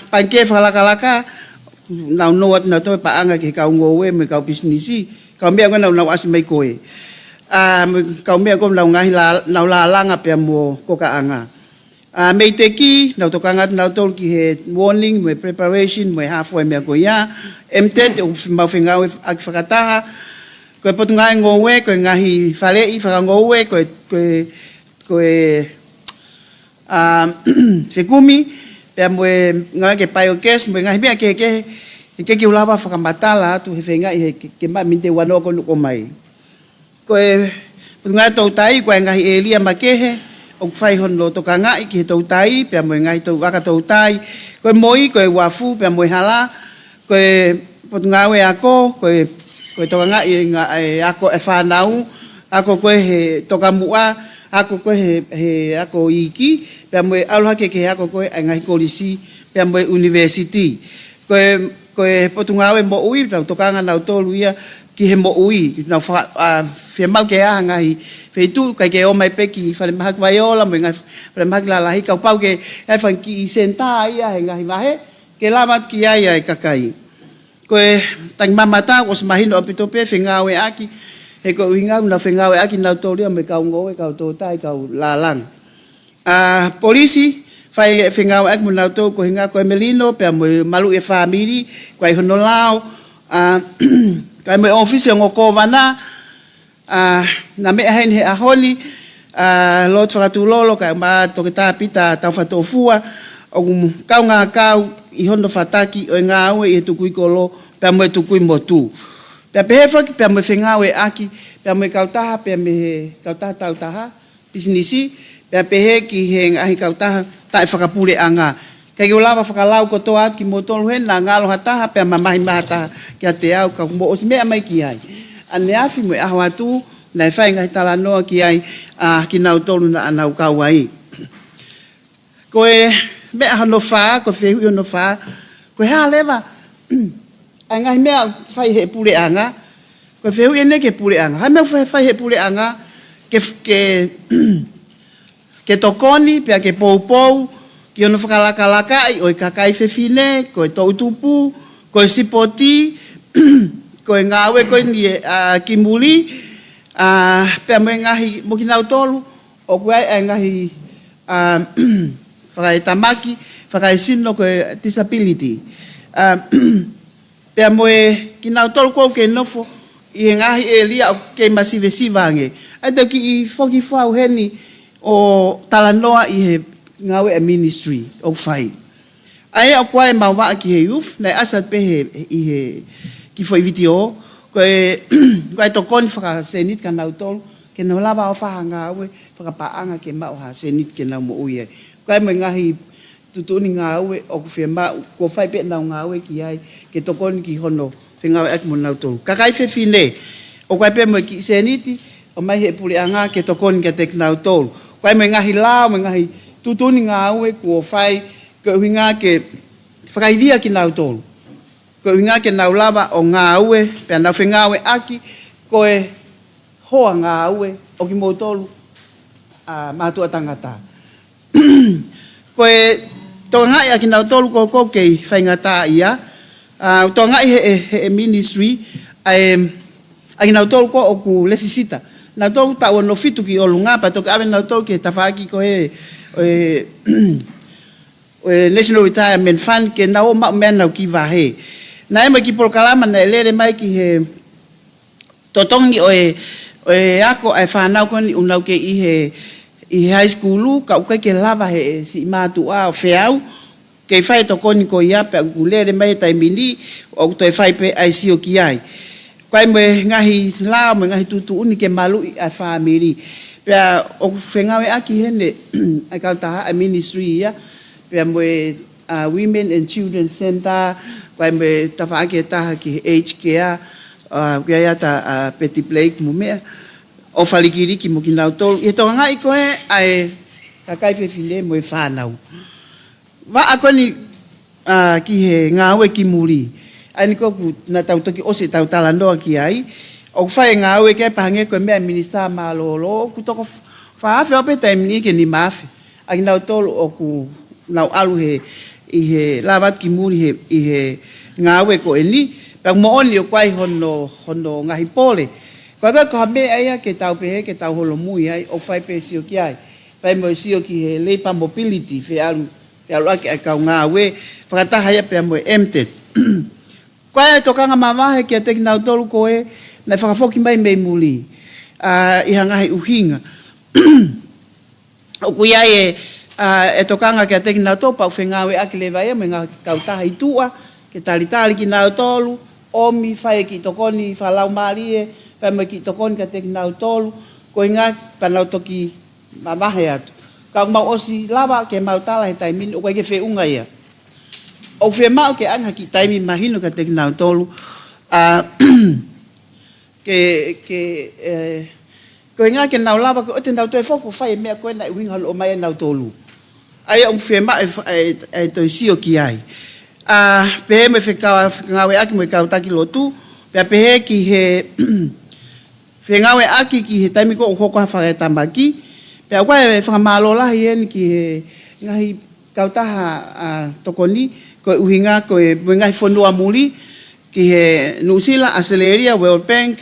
pangikē fakalakalaka, nau nofo atu nau toe paʻanga ki he kau ngoue mo e kau pisinisi, kau meʻa ko ē naʻa nau ʻasi mai ko ē. ʻA, mo e kau meʻa ko ē nau ngaahi lā-, nau lālanga pea mo kokaʻanga. ʻA, MEIDECC, nau tokanga atu nautolu ki he warning, mo e preparation, mo e hā fua e meʻa ko ia. MTET, ʻoku mau fengāueʻaki fakataha. Ko e Potungāue Ngoue, ko e ngaahi faleʻi fakangoue, ko e, ko e, ko e, ʻa, fekumi, pea mo e ngāue ki he biogas, mo e ngaahi meʻa kehekehe, ʻikai ke u lava fakamatala atu he feinga ʻi he ke, ke maʻu miniti ua noa ko ē ʻoku hoko mai. Ko e Potungāue Toutai, ko e ngaahi ʻēlia makehe, ʻoku fai hono tokangaʻi ki he toutai, pea mo e ngaahi tou-, aka toutai, ko e moi, ko e uafu, pea mo e hala, ko e Potungāue Ako, ko e, ko e tokangaʻi e ngā-, e ako e fānau, ako ko ē he tokamuʻa, ako ko ē he, he ako iiki, pea mo e ʻalu hake ki he ako ko ē ʻa e ngaahi kolisi, pea mo e university. Ko e Ko e Potungāue Moʻui, tau tokanga nautolu ia ki he moʻui, nau fa-, ʻa, fiemaʻu ke ʻi ai ha ngaahi feituʻu, ʻikai ke ō mai pē ki Falemahaki Vaiola, mo e ngaahi falemahaki lalahi, kapau ke ʻi ai ha fanga kiʻi senitā ia he ngaahi vahe, ke lava ki ai ʻa e kakai. Ko e tangi mamata, ʻosi mahino ʻaupito pē, fengāueʻaki, he ko e ʻuhinga, nau fengāueʻaki nautolu ia mo e kau ngoue, kau toutai, kau lālanga. ʻA, polisi, fai e fengāueʻaki mo nautolu ko e ʻuhinga ko e melino, pea mo e maluʻi e fāmili, ko e ʻi ai hono lao, ʻa, ko e mo e ʻōfisi ʻo e ongo kōvana, ʻa, naʻa meʻa heni he ʻaho ni, ʻa, Lord Fakatulolo, kae ʻumaʻā Toketā Pita Taufatoʻofua, ʻoku kaungā kau ʻi hono fataki ʻo e ngāue ʻi he tukui kolo, pea mo e tukui motu. Pea pehē foki, pea mo e fengāueʻaki, pea mo e kautaha, pea mei he kautaha tautaha, pisinisi, pea pehē ki he ngaahi kautaha taʻefakapuleʻanga. ʻIkai ke u lava fakalau kotoa atu kimoutolu heni, naʻa ngalo ha taha, pea mamahi mai ha taha kiate au, ka mou ʻosi meʻa mai ki ai. ʻAneafi mo e ʻaho atu, naʻe fai e ngaahi talanoa ki ai, ʻa, kinautolu naʻa nau kau ai. Ko e meʻa hono fā, ko e fehuʻi hono fā, ko e hā leva ʻa e ngaahi meʻa ʻoku fai he puleʻanga, ko e fehuʻi eni ki he puleʻanga. Hā e meʻa ʻoku fai, fai he puleʻanga, ke, ke, ke tokoni, pea ke poupou, ki hono fakalakalakaʻi ʻo e kakai fefine, ko e toʻutupu, ko e sipoti, ko e ngāue ko eni ʻa, ki muli, ʻa, pea mo e ngaahi, mo kinautolu, ʻoku ʻi ai e ngaahi, ʻa, fakaetamaki, fakaesino ko e disability. ʻA, pea mo e kinautolu ʻoku kei nofo ʻi he ngaahi ʻēlia ʻoku kei masivesiva ange. ʻA ia te u kiʻi foki fau heni ʻo talanoa ʻi he ngāue ʻa e ministry ʻoku fai. ʻA ia ʻoku ʻi ai e mau vaʻa ki he youth, naʻe ʻasi atu pē he, ʻi he kiʻi foʻi vitiō, ko e, ko e tokoni fakasēniti kia nautolu, ke nau lava ʻo fai ha ngāue fakapaʻanga ke maʻu ha sēniti ke nau moʻui ai. Ko e mo e ngaahi tuʻutuʻuni ngāue ʻoku fiemaʻu, kuo fai pē ʻenau ngāue ki ai, ke tokoni ki hono fengāueʻaki mo nautolu. Kakai fefine, ʻoku ʻi ai pē mo e kiʻi sēniti, ʻomai he puleʻanga ke tokoni kiate kinautolu. ʻOku ʻi ai mo e ngaahi lao, mo e ngaahi tuʻutuʻuni ngāue kuo fai, ko e ʻuhinga ke fakaivia kinautolu. Ko e ʻuhinga ke nau lava ʻo ngāue, pea nau fengāueʻaki, ko e hoa ngāue ʻo kimoutolu, ʻa, mātuʻa tangata. Ko e tokangaʻi ʻa kinautolu ko ē ʻoku kei faingataʻaʻia, ʻa, tokangaʻi he, he, he ministry, ʻa e, ʻa kinautolu ko ē ʻoku lēsisita. Nautolu taʻu ono fitu ki ʻolunga, pea toki ʻave nautolu ki he tafaʻaki ko ē, ʻo e, ʻo e National Retirement Fund, ke nau ō ʻo maʻu meʻa ʻenau kiʻi vahe. Naʻe ʻi ai mo e kiʻi polokalama naʻe lele mai ki he totongi ʻo e, ʻo e ako ʻa e fānau ko eni ʻoku nau kei ʻi he, ʻi he high school, ka ʻoku ʻikai ke lava he siʻi mātuʻa ʻo feau ke fai e tokoni ko ia, pea ʻoku lele mai he taimi ni, ʻoku toe fai pē ʻa e sio ki ai. Ko e ʻi ai mo e ngaahi lao, mo e ngaahi tuʻutuʻuni ke maluʻi ʻa e fāmili. Pea ʻoku fengāueʻaki heni ʻa e kautaha, ʻa e ministry ia, pea mo e, ʻa, Women and Children Centre, ko e ʻi ai mo e tafaʻaki ʻe taha ki he aged care, ʻa, ko ia ʻa, ʻa Betty Blake mo meʻa, ʻo falikiliki mo kinautolu ʻi he tokangaʻi ko ē ʻa e kakai fefine mo e fānau. Vaʻa ko eni, ʻa, ki he ngāue ki muli. ʻA eni ko ē ʻoku, naʻa tau toki ʻosi ʻetau talanoa ki ai. ʻOku fai e ngāue ki ai pea hangē ko e meʻa ʻa e minisitā mālōlō, ʻoku toko f-, fā afe ʻo pē taimi ni ki he nima afe ʻa kinautolu ʻoku nau ʻalu he, ʻi he lava atu ki muli he, ʻi he ngāue ko eni. Pea moʻoni ʻoku ʻi ai hono, hono ngaahi pole. Ko e, ko e, ko ha meʻa ia ke tau pehē, ke tau holomui ai, ʻoku fai pē sio ki ai. Fai mo e sio ki he labour mobility, feʻalu, feʻaluʻaki ʻa e kau ngāue, fakataha ia pea mo e MTET. Ko e tokanga mavahe kiate kinautolu ko ē naʻe fakafoki mai mei muli, ʻa, ʻi ha ngaahi ʻuhinga. ʻOku ʻi ai e, ʻa, e tokanga kiate kinautolu pea ʻoku fengāueʻaki leva ia mo e ngaahi kautaha ʻi tuʻa, ke talitali kinautolu, ʻomi fai e kiʻi tokoni fakalaumālie, fai mo e kiʻi tokoni kiate kinautolu, koeʻuhi pea nau toki mavahe atu. Ka ʻoku mau ʻosi lava ke mau tala he taimi ni, ʻoku ʻikai ke feʻunga ia. ʻOku fiemaʻu ke ʻoange ha kiʻi taimi mahino kiate kinautolu, ʻa, ke, ke, ʻe, koeʻuhi ke nau lava, ko ʻete nau toe foki ʻo fai e meʻa ko ē naʻe ʻuhinga hono ʻomai ʻe nautolu. ʻA ia ʻoku fiemaʻu e fa-, e, e toe sio ki ai. ʻA, pehē mo e fekau-, fengāueʻaki mo e kau taki lotu, pea pehē ki he fengāueʻaki ki he taimi ko ē ʻoku hoko ai ha fakatamaki, pea ʻoku ʻi ai e fakamālō lahi eni ki he ngaahi kautaha, ʻa, tokoni, ko e ʻuhinga ko e, mo e ngaahi fonua muli, ki he Nuʻusila, ʻAositelēlia, World Bank,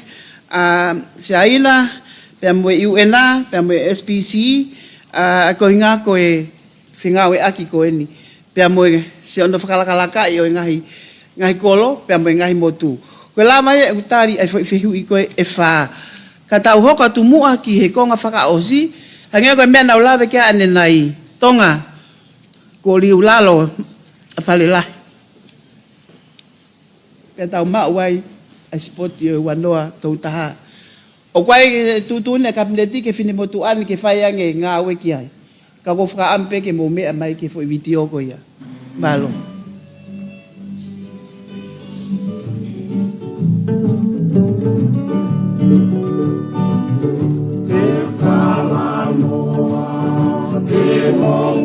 ʻa, Siaina, pea mo e UN, pea mo e SPC, ʻa, koeʻuhi ko e fengāueʻaki ko eni, pea mo e siʻono fakalakalakaʻi ʻo e ngaahi, ngaahi kolo, pea mo e ngaahi motu. Ko e lava ia ʻeku tali ʻa e foʻi fehuʻi ko ē ʻe fā. Ka tau hoko atu muʻa ki he konga fakaʻosi, hangē ko e meʻa naʻa ku lave ki ai ʻanenai, Tonga, kuo liu lalo ʻa Falelahi. Pea tau maʻu ai ʻa e sipoti ʻo e ua noa tolu taha. ʻOku ʻi ai e tuʻutuʻuni ʻa e Kapineti ki he finemotuʻa ni ke fai ange e ngāue ki ai. Ka ʻoku ou fakaʻamu pē ke mou meʻa mai ki he foʻi vitiō ko ia. Mālō. Te u talanoa, te u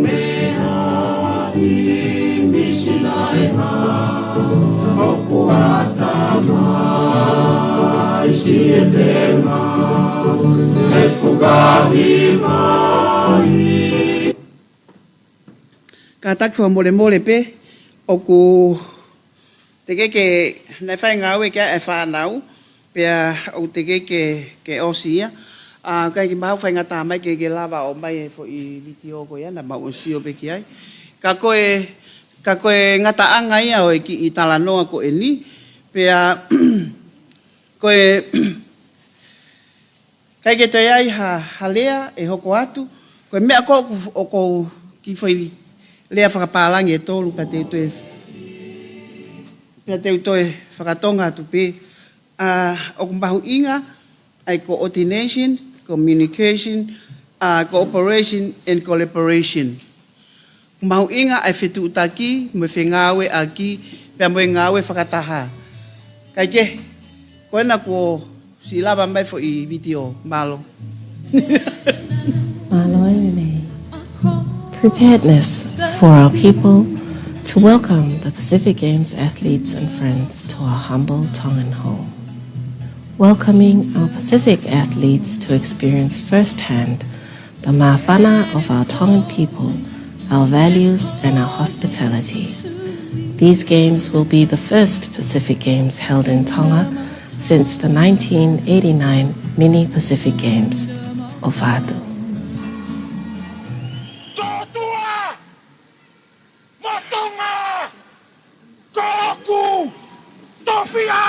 meʻa ʻi Misinaeha, ʻoku ʻatamai siʻetema e fukahi mai. Kātaki fakamolemole pē, ʻoku teʻeki ke, naʻe fai ngāue ki ai e fānau, pea ʻoku teʻeki ke, ke ʻosi ia. ʻA, ʻikai ke maʻu faingataʻa mai ke, ke lava ʻo ʻomai e foʻi vitiō ko ia, naʻa mau ʻosi sio pē ki ai. Ka ko e, ka ko e ngataʻanga ia ʻo e kiʻi talanoa ko eni, pea ko e, ʻikai ke toe ʻi ai ha, ha lea ʻe hoko atu, ko e meʻa ko ē ʻoku, ʻoku ou kiʻi foʻi lea fakapālangi ʻe tolu pea te u toe, pea te u toe fakatonga atu pē, ʻa, ʻoku mahuʻinga ʻa e coordination, communication, ʻa, cooperation and collaboration. Mahuʻinga ʻa e fetuʻutaki, mo e fengāueʻaki, pea mo e ngāue fakataha. Kae kehe, ko ena kuo ʻosi lava mai foʻi vitiō, mālō. Mālō e lelei. Preparedness for our people to welcome the Pacific Games athletes and friends to our humble Tongan home. Welcoming our Pacific athletes to experience firsthand the māfana of our Tongan people our values, and our hospitality. These games will be the first Pacific Games held in Tonga since the nineteen eighty-nine Mini Pacific Games. ʻOfa atu. Tōtua! Mo Tonga! Ko hoku tofiʻa!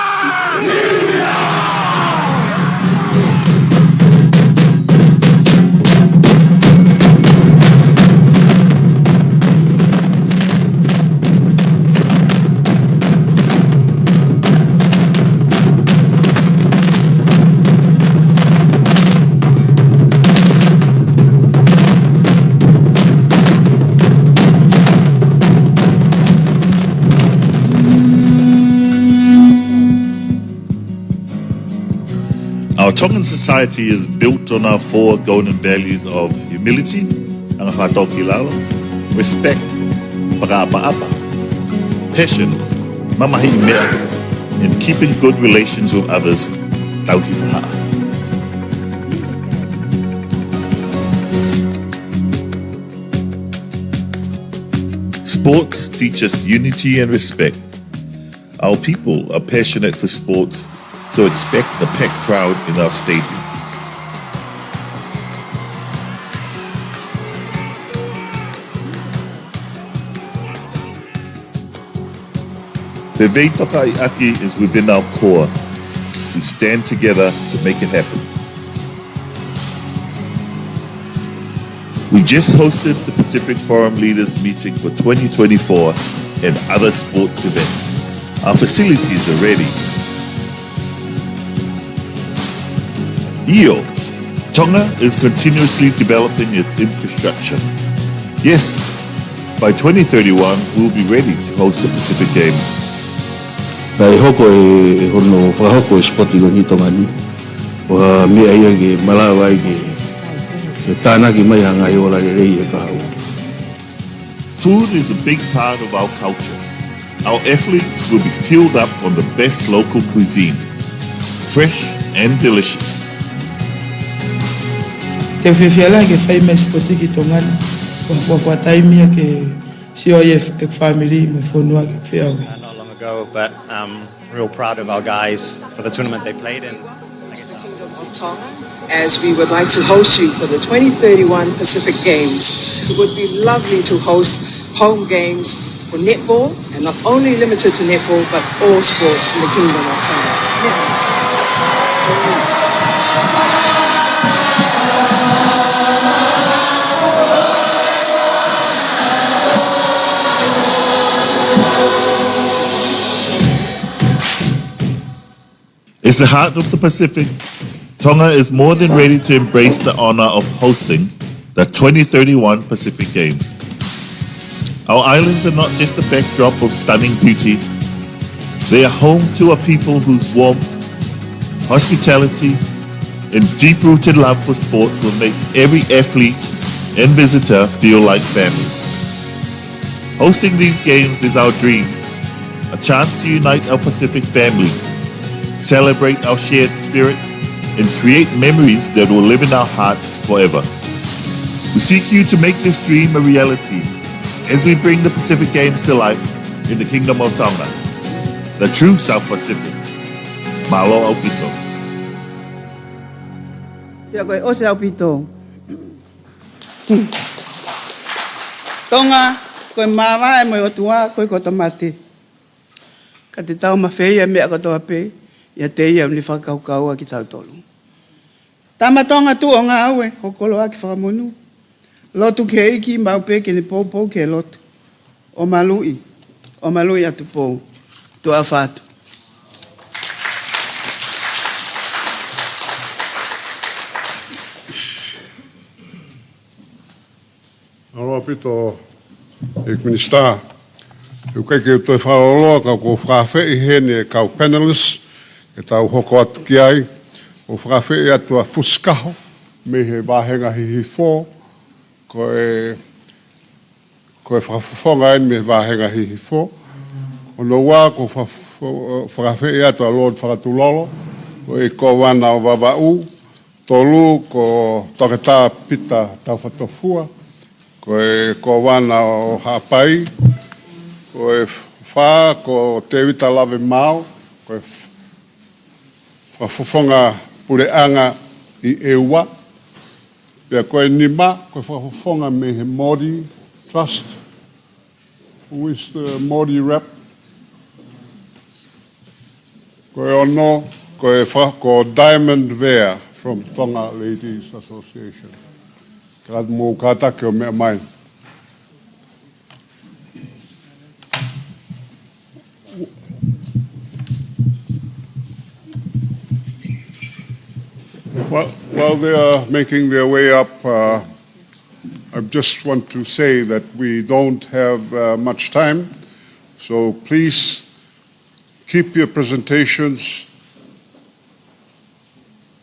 Our Tongan society is built on our four golden values of humility, anga fakatōkilalo, respect, fakaʻapaʻapa, passion, mamahiʻi meʻa, and keeping good relations with others, tauhi fahaʻa. Sports teach us unity and respect. Our people are passionate for sports, so expect the packed crowd in our stadium. The veitokaʻiʻaki is within our core. We stand together to make it happen. We just hosted the Pacific Forum Leaders Meeting for twenty twenty-four and other sports events. Our facilities are ready. ʻIo, Tonga is continuously developing its infrastructure. Yes, by twenty thirty-one, we'll be ready to host the Pacific Games. Naʻe hoko e, e hono fakahoko e sipoti ko eni ʻi Tonga ni. ʻO ha meʻa ia ke malava ai ke, ke tānaki mai ha ngaahi ola lelei ʻe kahaʻu. Food is a big part of our culture. Our athletes will be fueled up on the best local cuisine. Fresh and delicious. Te u fiefia lahi ke fai mai e sipoti ki Tonga ni. Ko, ko, ko e taimi ia ke sio ai e, e fāmili mo e fonua ki he feʻauhi. Uh, not long ago, but, um, real proud of our guys for the tournament they played in. Kingdom of Tonga, as we would like to host you for the twenty thirty-one Pacific Games. It would be lovely to host home games for netball, and not only limited to netball, but all sports in the Kingdom of Tonga. Yeah. It's the heart of the Pacific. Tonga is more than ready to embrace the honor of hosting the twenty thirty-one Pacific Games. Our islands are not just a backdrop of stunning beauty. They are home to a people whose warmth, hospitality, and deep-rooted love for sports will make every athlete and visitor feel like family. Hosting these games is our dream, a chance to unite our Pacific family, celebrate our shared spirit, and create memories that will live in our hearts forever. We seek you to make this dream a reality as we bring the Pacific Games to life in the Kingdom of Tonga, the true South Pacific. Mālō ʻaupito. Ia ko e ʻosi ʻaupito. Tonga, ko e māvae mo e ʻOtua, ko e koto mate. Ka te tau mafeia e meʻa kotoa pē, ʻiate ia ʻoku ne fakakaukaua kitautolu. Tama Tonga tuʻu ʻo ngāue, ho koloa ki fakamonū. Lotu ki he ʻEiki maʻu pē ke ne poupou ki he lotu. ʻO maluʻi, ʻo maluʻi ʻa Tupou. Tuʻa ʻofa atu. Mālō ʻaupito, ʻEiki Minisitā. ʻOku ʻikai ke u toe fakalōloa, ka ʻoku ou fakaafeʻi heni e kau panelists, ke tau hoko atu ki ai, ʻo fakaafeʻi atu ʻa Fusikaho, mei he vāhenga Hihifo, ko e, ko e fakafofonga eni mei he vāhenga Hihifo. Hono ua, ʻoku ou fakafo-, fakaafeʻi atu ʻa Lord Fakatulolo, ko e Kōvana ʻo Vavaʻu, tolu ko Toketā Pita Taufatofua. Ko e Kōvana ʻo Haʻapai. Ko e fā, ko Tēvita Lavemao, ko e f-, fakafofonga puleʻanga ʻi ʻEua. Pea ko e nima, ko e fakafofonga mei he Māori Trust. Who is the Māori rep? Ko e ono, ko e fa-, ko Diamond Vea from Tonga Ladies Association. Ka mou kātaki ʻo meʻa mai. While, while they are making their way up, uh, I just want to say that we don't have, uh, much time, so please keep your presentations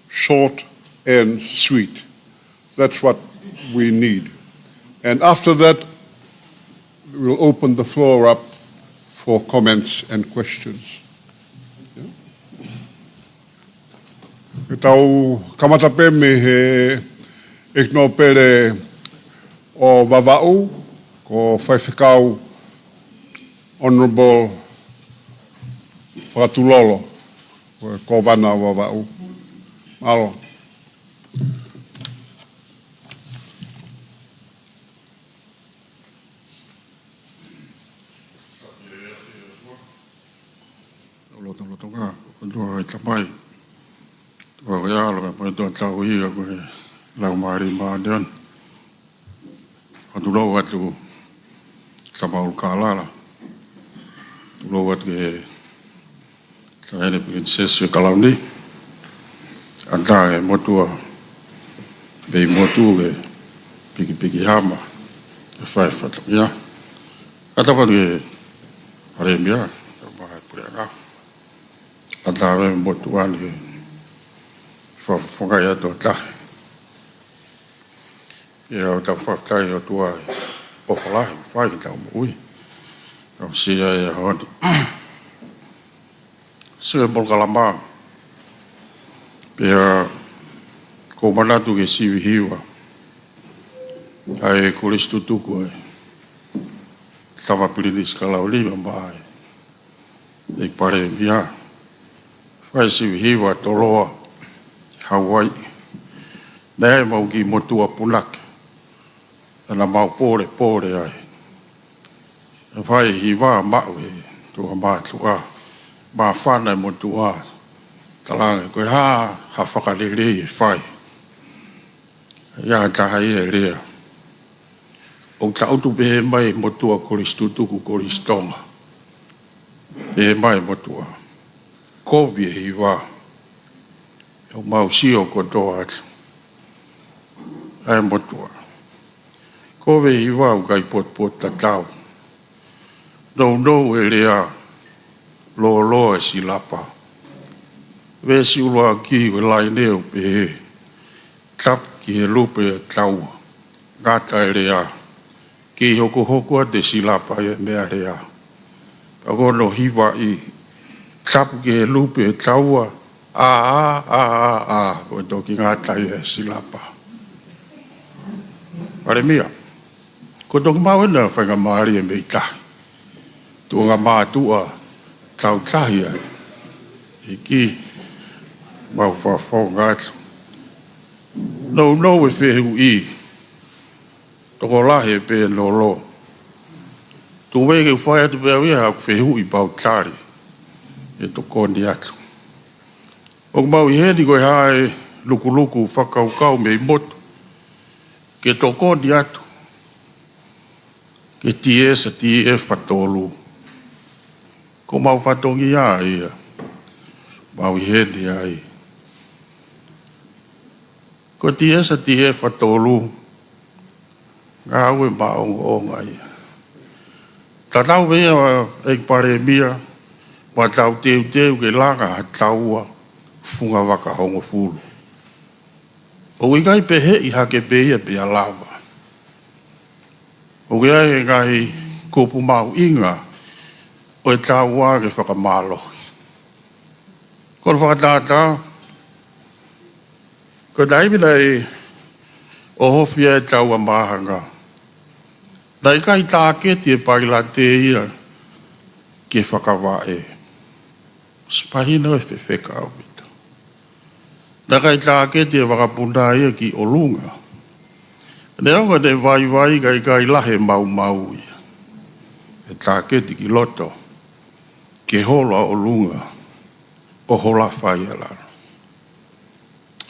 short and sweet. That's what we need. And after that, we'll open the floor up for comments and questions. Ke tau kamata pē mei he ʻEiki Nōpele ʻo Vavaʻu, ko Faifekau Honourable Fakatulolo, ko e Kōvana ʻo Vavaʻu. Mālō. Lotolotonga, ʻOtua ʻa e Tamai, ʻOtua ʻa e ʻAlo, pea mo e ʻOtua ʻa e ʻOtua ʻi he Laumālie Māʻoniʻoni. Fakatulou atu Tama ʻUlukalala. Fakatulou atu ki he Taʻahine Pilinisesi ʻo e Kalauni. ʻAtā e motuʻa mei motu ke pikipiki hama ke fai fatongia. ʻAtā pē ki he Palēmia, kae ʻumaʻā e Puleʻanga. ʻAtā e motuʻa ni ke fakafofongaʻi atu ʻa e tahi. ʻIo, ʻoku tau fakafetaʻi ʻOtua ʻi he ʻofa lahi ʻoku fai ki heʻetau moʻui. Tau sio ai he ʻaho ni. Sio he polokalama. Pea ʻoku ou manatu ki he sivi hiva ʻa e kolisi tutuku ʻa e Tama Pilinisi Kalauni mo e ʻEiki Palēmia. Fai sivi hiva toloa Hauaiʻi. Naʻe ʻi ai ʻemau kiʻi motuʻa punake. Naʻa mau pōlepole ai. ʻE fai hiva maʻu ʻe he tuʻa mātuʻa. Māfana e motuʻa. Talaange ko e hā ha fakalelei ʻe fai. ʻI ai ha taha ia ʻe lea, ʻoku tangutu pehē mai e motuʻa kolisi tutuku kolisi Tonga. Pehē mai e motuʻa, kovi e hiva. ʻOku mau sio kotoa atu. ʻAi motuʻa. Kovi e hiva ʻoku ʻikai potupotutatau. Nounou e lea, lōloa e silapa. Veesi ʻuluaki ʻo e laine ʻoku pehē, tapu ki he lupe ʻo e taua. Ngata e lea. Kei hokohoko atu e silapa ʻi he meʻalea. Pea ko hono hivaʻi, tapu ki he lupe ʻo e taua. ʻĀ, ʻā, ʻā, ʻā, ʻā, ko e toki ngata ia e silapa. Palēmia. Ko e toki maʻu ʻena faingamālie mei tahi. Tuʻunga mātuʻa tautahi ai. ʻEiki, mau fakafofonga atu. Nounou e fehuʻi. Tokolahi e pē nolo. Tuku muʻa ke u fai atu pē au ia haʻaku fehuʻi pea u tali. ʻE tokoni atu. ʻOku mau ʻi heni ko e hā e lukuluku fakakaukau mei motu. Ke tokoni atu. Ki he TSTF ʻa tolu. Ko ʻemau fatongia ia. Mau ʻi heni ai. Ko e TSTF ʻa tolu. Ngāue maʻongoʻonga ia. Tatau pē ia ʻEiki Palēmia, pea tau teuteu ke langa ha taua, funga vaka hongofulu. ʻOku ʻikai peheʻi hake pē ia pea lava. ʻOku ʻi ai e ngaahi kupu mahuʻinga ʻo e taua ke fakamālohi. Ko hono fakatātā, ko e taimi naʻe ʻohofi ai e taua māhanga, Naʻe ʻikai tāketi e pailate ia ke fakavaʻe. Sipahina ʻo e fefeka ʻaupito. Naʻe ʻikai tāketi e vakapuna ia ki ʻolunga. Neongo ʻene vaivai ka ʻikai lahi e maumau ia. ʻE tāketi ki loto. Ke holo ʻa ʻolunga ʻo hola fai ʻa lalo.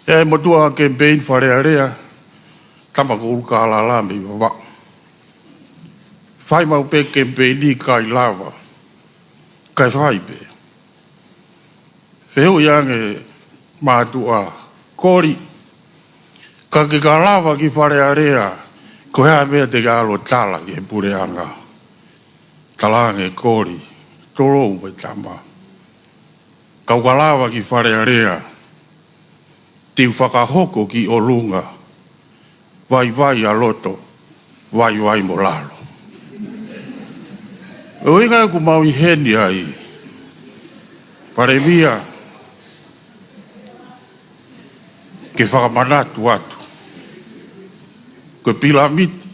ʻE motuʻa kemipeini Fale Alea, tama ko ʻUlukālala mei Vavaʻu. Fai maʻu pē kemipeini ʻikai lava, kae fai pē. Fehuʻi ange mātuʻa Koli, ka ke ka lava ki Fale Alea, ko e hā e meʻa te ke ʻalu ʻo tala ki he puleʻanga? Talaange Koli, tolou mo e tama. Ka u ka lava ki Fale Alea, te u fakahoko ki ʻolunga, vaivai ʻa loto, vaivai mo lalo. ʻUhinga ʻoku mau ʻi heni ai, Palēmia, ke fakamanatu atu. Ko e pilamiti,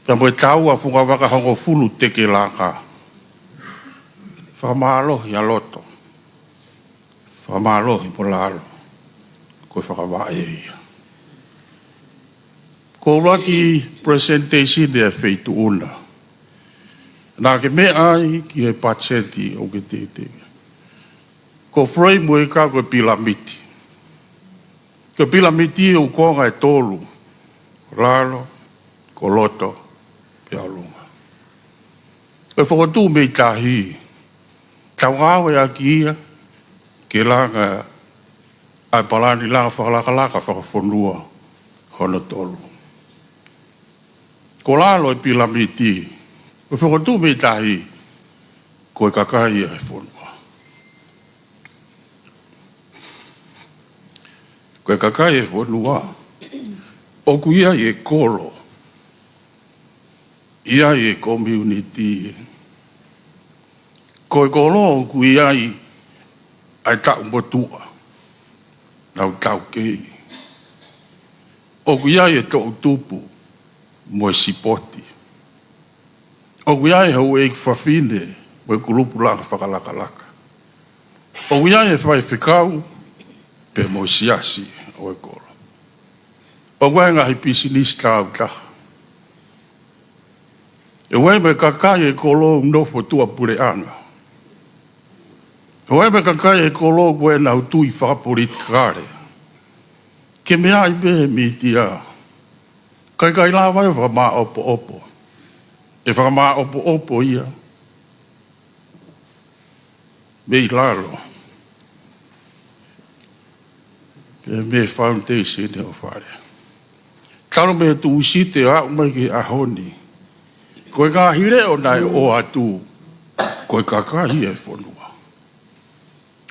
pea mo e taua fungavaka hongofulu te ke laka. Fakamālohi ʻa loto. Fakamālohi mo lalo. Ko e fakavaʻe ia. Ko e ʻuluaki presentation ʻa e feituʻu na. Naʻa ke meʻa ai ki he patiseti ʻoku ke teuteu. Ko e framework ko e pilamiti. Ko e pilamiti ʻoku konga ʻe tolu. Lalo, ko loto, pea ʻolunga. Ko e fokotuʻu mei tahi, tau ngāueʻaki ia, ke langa ʻa e palani langa fakalakalaka fakafonua hono tolu. Ko lalo e pilamiti, ko e fokotuʻu mei tahi, ko e kakai ʻa e fonua. Ko e kakai ʻa e fonua, ʻoku ʻi ai e kolo, ʻi ai e community. Ko e kolo ʻoku ʻi ai ʻa e taʻu motuʻa, nau taukei. ʻOku ʻi ai e toʻutupu mo e sipoti. ʻOku ʻi ai e houʻeiki fafine mo e kulupu langa fakalakalaka. ʻOku ʻi ai e faifekau pea mo e siasi ʻo e kolo. ʻOku ʻi ai e ngaahi pisinisi tāutaha. ʻOku ʻi ai mo e kakai e kolo ʻoku nofo tuʻa puleʻanga. ʻOku ʻi ai mo e kakai e kolo ʻoku ʻi ai ʻenau tui fakapolitikale. Ke meaʻi pē he mītia. Ka ʻikai lava ʻe fakamāʻopoʻopo. ʻE fakamāʻopoʻopo ia mei lalo. Pea mei he foundation ʻo e fale. Talu mei he Tūsite ʻo aʻu mai ki he ʻaho ni. Ko e ngaahi leʻo naʻe ʻoatu, ko e kakai ʻa e fonua.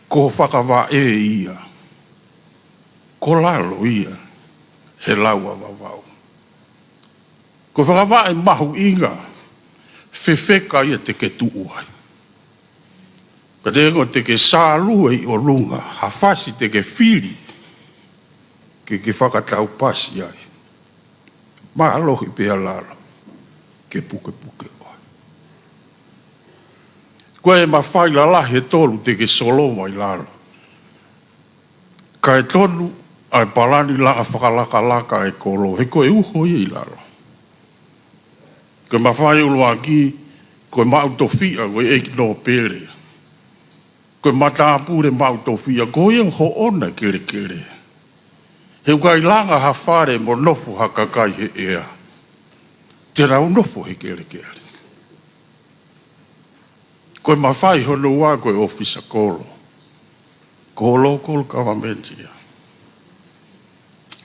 Ko e fakavaʻe ia. Ko lalo ia he lau ʻa Vavaʻu. Ko e fakavaʻe mahuʻinga, fefeka ia te ke tuʻu ai. Ka te ko te ke sālue ʻi ʻolunga, ha fasi te ke fili, ke ke fakataupasi ai. Mālohi pē ʻa lalo, ke pukepuke ʻoe. Ko e mafai lalahi ʻe tolu te ke solova ʻi lalo. Kae tonu ʻa e palani langa fakalakalaka ʻa e kolo, he ko e uho ia ʻi lalo. Ko e mafai ʻuluaki, ko e maʻu tofiʻa, ko e ʻeiki nōpele. Ko e matāpule maʻu tofiʻa, ko ia ʻoku hoʻona kelekele. He ʻoku ʻikai langa ha fale mo nofo ha kakai he ʻea. Te nau nofo he kelekele. Ko e mafai hono ua ko e ʻōfisa kolo. Ko e local government ia.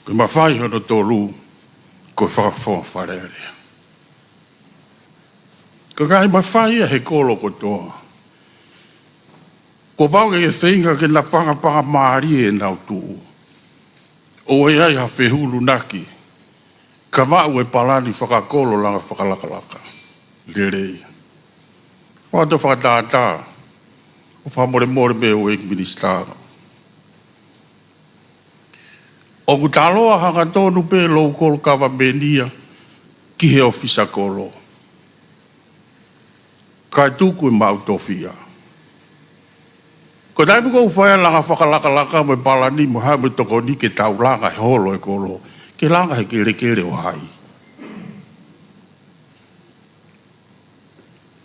Ko e mafai hono tolu ko e fakafofonga Fale Alea. Ko e ngaahi mafai ia he kolo kotoa. Kuo pau ke ke feinga ke napangapanga mālie ʻenau tuʻu. ʻOua ʻe ʻi ai ha fehulunaki. Ka maʻu e palani fakakolo langa fakalakalaka. Lelei. ʻOatu fakatātā. ʻOku fakamolemole mei he ʻEiki Minisitā. ʻOku taloa hangatonu pē local government ia ki he ʻōfisa kolo. kae tuku e maʻu tofiʻa. Ko e taimi ko ē ʻoku fai ai e langa fakalakalaka mo e palani mo e hā mo e tokoni ke tau langa e holo e kolo, ke langa he kelekele ʻo hai?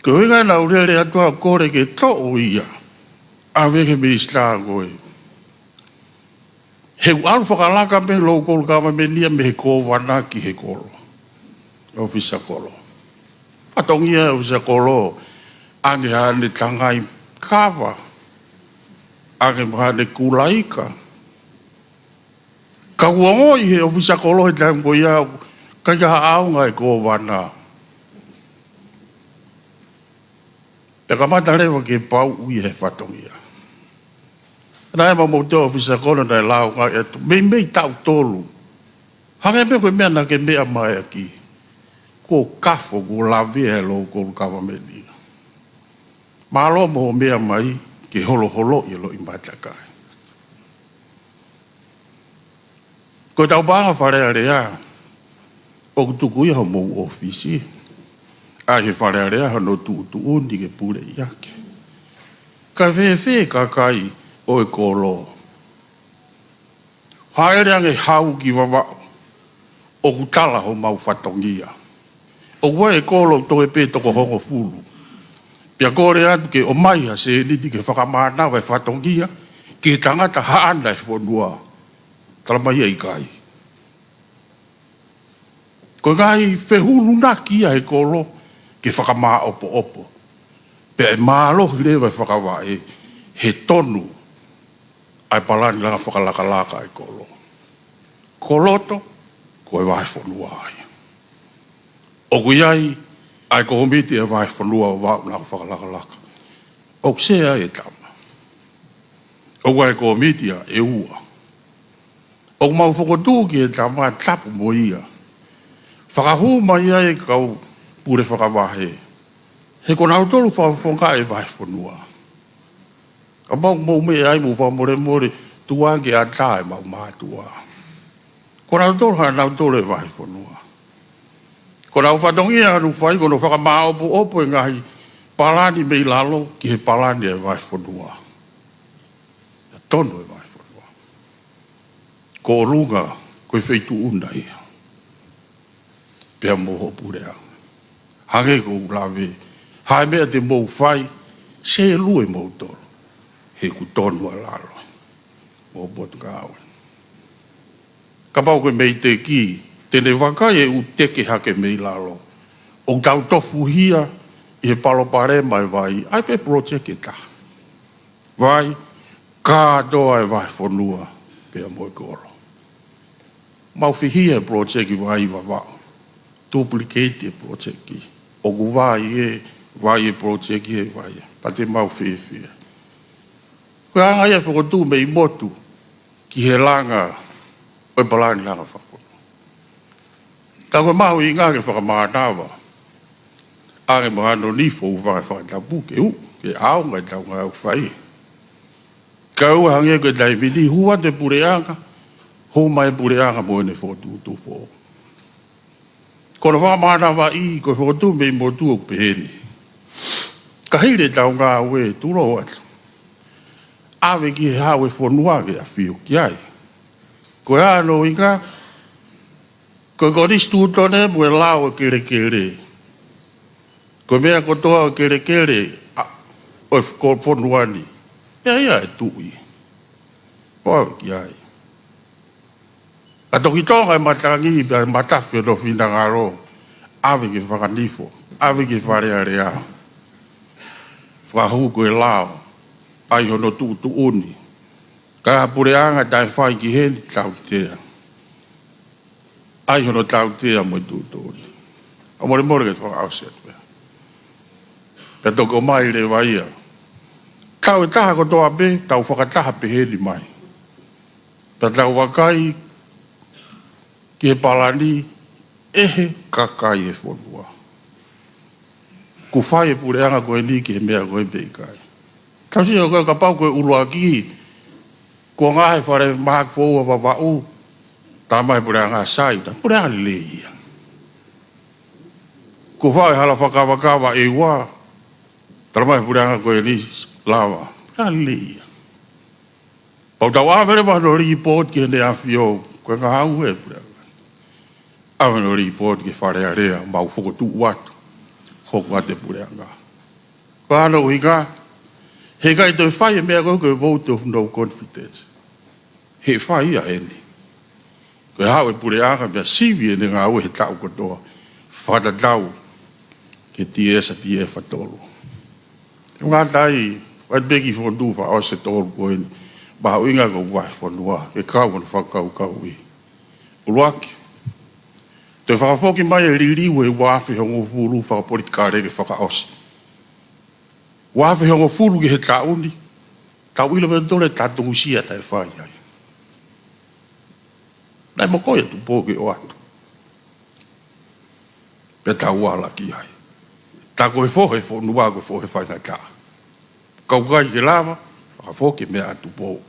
Ko e ʻuhinga ia naʻá ku lele atu ʻo kole ke toʻo ia, ʻave ki he minisitā ko ē. He ʻoku ʻalu fakalaka mei he local government ia mei he kōvana ki he kolo, ʻōfisa kolo. Fatongia ʻōfisa kolo, ʻoange haʻane tangai kava, ʻoange mo haʻane kulaika. Ka ʻoku ongoʻi ʻe he ʻōfisa kolo he taimi ko ia, ʻikai ke ʻaonga e kōvana. Pea kamata leva ke pauʻu ia he fatongia. Naʻe ʻi ai e maʻu motu ʻōfisa kolo naʻe lāunga atu, meimei taʻu tolu. Hangē pē ko e meʻa naʻá ke meʻa mai ʻaki. Kuo kafo, kuo lavea e local government ia. Mālō mo hoʻo meʻa mai ke holoholoʻi e loʻimata kai. Ko ʻetau paʻanga Fale Alea, ʻoku tuku ia homou ʻōfisi. ʻAi he Fale Alea hono tuʻutuʻuni ke pule ʻi ai. Kae fēfē e kakai ʻo e kolo? Hāʻele ange hau ki Vavaʻu, ʻoku tala homau fatongia. ʻOku ʻi ai e kolo ʻoku toe pē toko hongofulu. Pea kole atu ke ʻomai ha sēniti ke fakamānava e fatongia ki he tangata haʻana e fonua. Tala mai ia ʻikai. Ko e ngaahi fehulunaki ia ʻa e kolo ke fakamāʻopoʻopo. Pea ʻe mālohi leva e fakavaʻe he tonu ʻa e palani langa fakalakalaka ʻa e kolo. Ko loto, ko e vahefonua ia. ʻOku ʻi ai ʻa e kōmiti ʻa e vahefonua ʻo Vavaʻu langa fakalakalaka. ʻOku sea ai e tama. ʻOku ʻi ai e kōmiti ia ʻe ua. ʻOku mau fokotuʻu ki he tama, tapu mo ia. Fakahū mai ai e kau pule fakavahe. He ko nautolu fakafofonga e vahefonua. Kapau ʻoku mou meʻa ai, mou fakamolemole, tuku ange ke ʻatā e maʻu mātuʻa. Ko nautolu, haʻanautolu e vahefonua. Ko honau fatongia ʻoku nau fai, ko hono fakamāʻopoʻopo e ngaahi palani mei lalo ki he palani e vahefonua. ʻA e tonu e vahefonua. Ko ʻolunga, ko e feituʻu na ia. Pea mo hoʻo puleʻanga. Hangē ko ʻeku lave, ha meʻa te mou fai, sēlue moutolu. He ʻoku tonu ʻa lalo. Mo potungāue. Kapau ko e meiteki, te ne vakai e ʻū teke hake mei lalo. ʻOku tau tofuhia ʻi he palopalema e vai, ʻai pē project ʻe taha. Vai, kātoa e vahefonua, pea mo e kolo. Mau fihia e project vai Vavaʻu. Duplicate e project. ʻOku vai e, vai e project e vai. Pea te mau fiefia. Ko e anga ia e fokotuʻu mei motu ki he langa ʻo e palani langa fakafonua. Ka ko e mahuʻinga ke fakamānava ange mo hano nifo ʻoku faka-, fakatapu ke u, ke ʻaonga ʻetau ngāue ʻoku fai. Kae ʻoua hangē ko e taimi ni, hū atu e puleʻanga, hū mai e puleʻanga mo ʻene fokotuʻutuʻu foʻou. Ko hono fakamānavaʻi, ko e fokotuʻu mei motu ʻoku pehē ni. Ka hili ʻetau ngāue, tulou atu. ʻAve ki he hau e fonua ke ʻafio ki ai. Ko e hā hono ʻuhinga, ko e konisitūtone mo e lao e kelekele. Ko e meʻa kotoa ʻo e kelekele, ʻa, ʻo e ko-, fonua ni. Meʻa ia ʻa e tuʻi. ʻOku ʻave ki ai. Ka toki tonga e matangi, pea matafi hono finangalo, ʻave ki he fakanifo, ʻave ki he Fale Alea. Fakahū ko e lao, ʻai hono tuʻutuʻuni. Ka ʻi ai ha puleʻanga taʻe fai ki heni, tautea. ʻAi hono tautea mo e tuʻutuʻuni. ʻOku molemole ke fakaʻosi atu pē. Pea toki ʻomai leva ia. Tau ʻe taha kotoa pē, tau fakataha pehē ni mai. Pea tau vakai ki he palani ʻe he kakai e fonua. Kuo fai e puleʻanga ko eni ki he meʻa ko ē pe ʻikai. Tau sio ko ē kapau ko e ʻuluaki, kuo ngaohi e fale mahaki foʻou ʻa Vavaʻu, tala mai e puleʻanga sai, ta puleʻanga lelei ia. Kuo fai e hala fakakavakava ʻe ua, Tala mai puleʻanga ko eni lava. Ka lī ia. Pau tau ʻave leva hono lipooti ki heʻene ʻAfio, ko e ngāue puleʻanga. ʻAve hono lipooti ki Fale Alea, mau fokotuʻu atu. Hoko atu e puleʻanga. Ko hono ʻuhinga, heʻikai toe fai e meʻa ko e vote of no confidence. He fai ia eni. Ko e haʻu e puleʻanga pea sivi ʻene ngāue he taʻu kotoa. Fakatatau ki he TSTF ʻa tolu. He ngata ai, ʻai pē ki he fokotuʻu fakaʻosi ʻe tolu ko eni. Mahuʻinga ko e vahefonua, ke kau hono fakakaukauʻi. ʻUluaki. Toe fakafoki mai e liliu he ua afe hongofulu fakapolitikale ke fakaʻosi. Ua afe hongofulu ki he taʻu ni, tau ʻilo pē tole tatusia taʻe fai ai. Naʻe mokoi atu Tupou ke ʻoatu. Pea tau ala ki ai. Tā ko e fohe fonua ko e fohe faingataʻa. Kau ʻikai ke lava, fakafoki meʻa ʻa Tupou.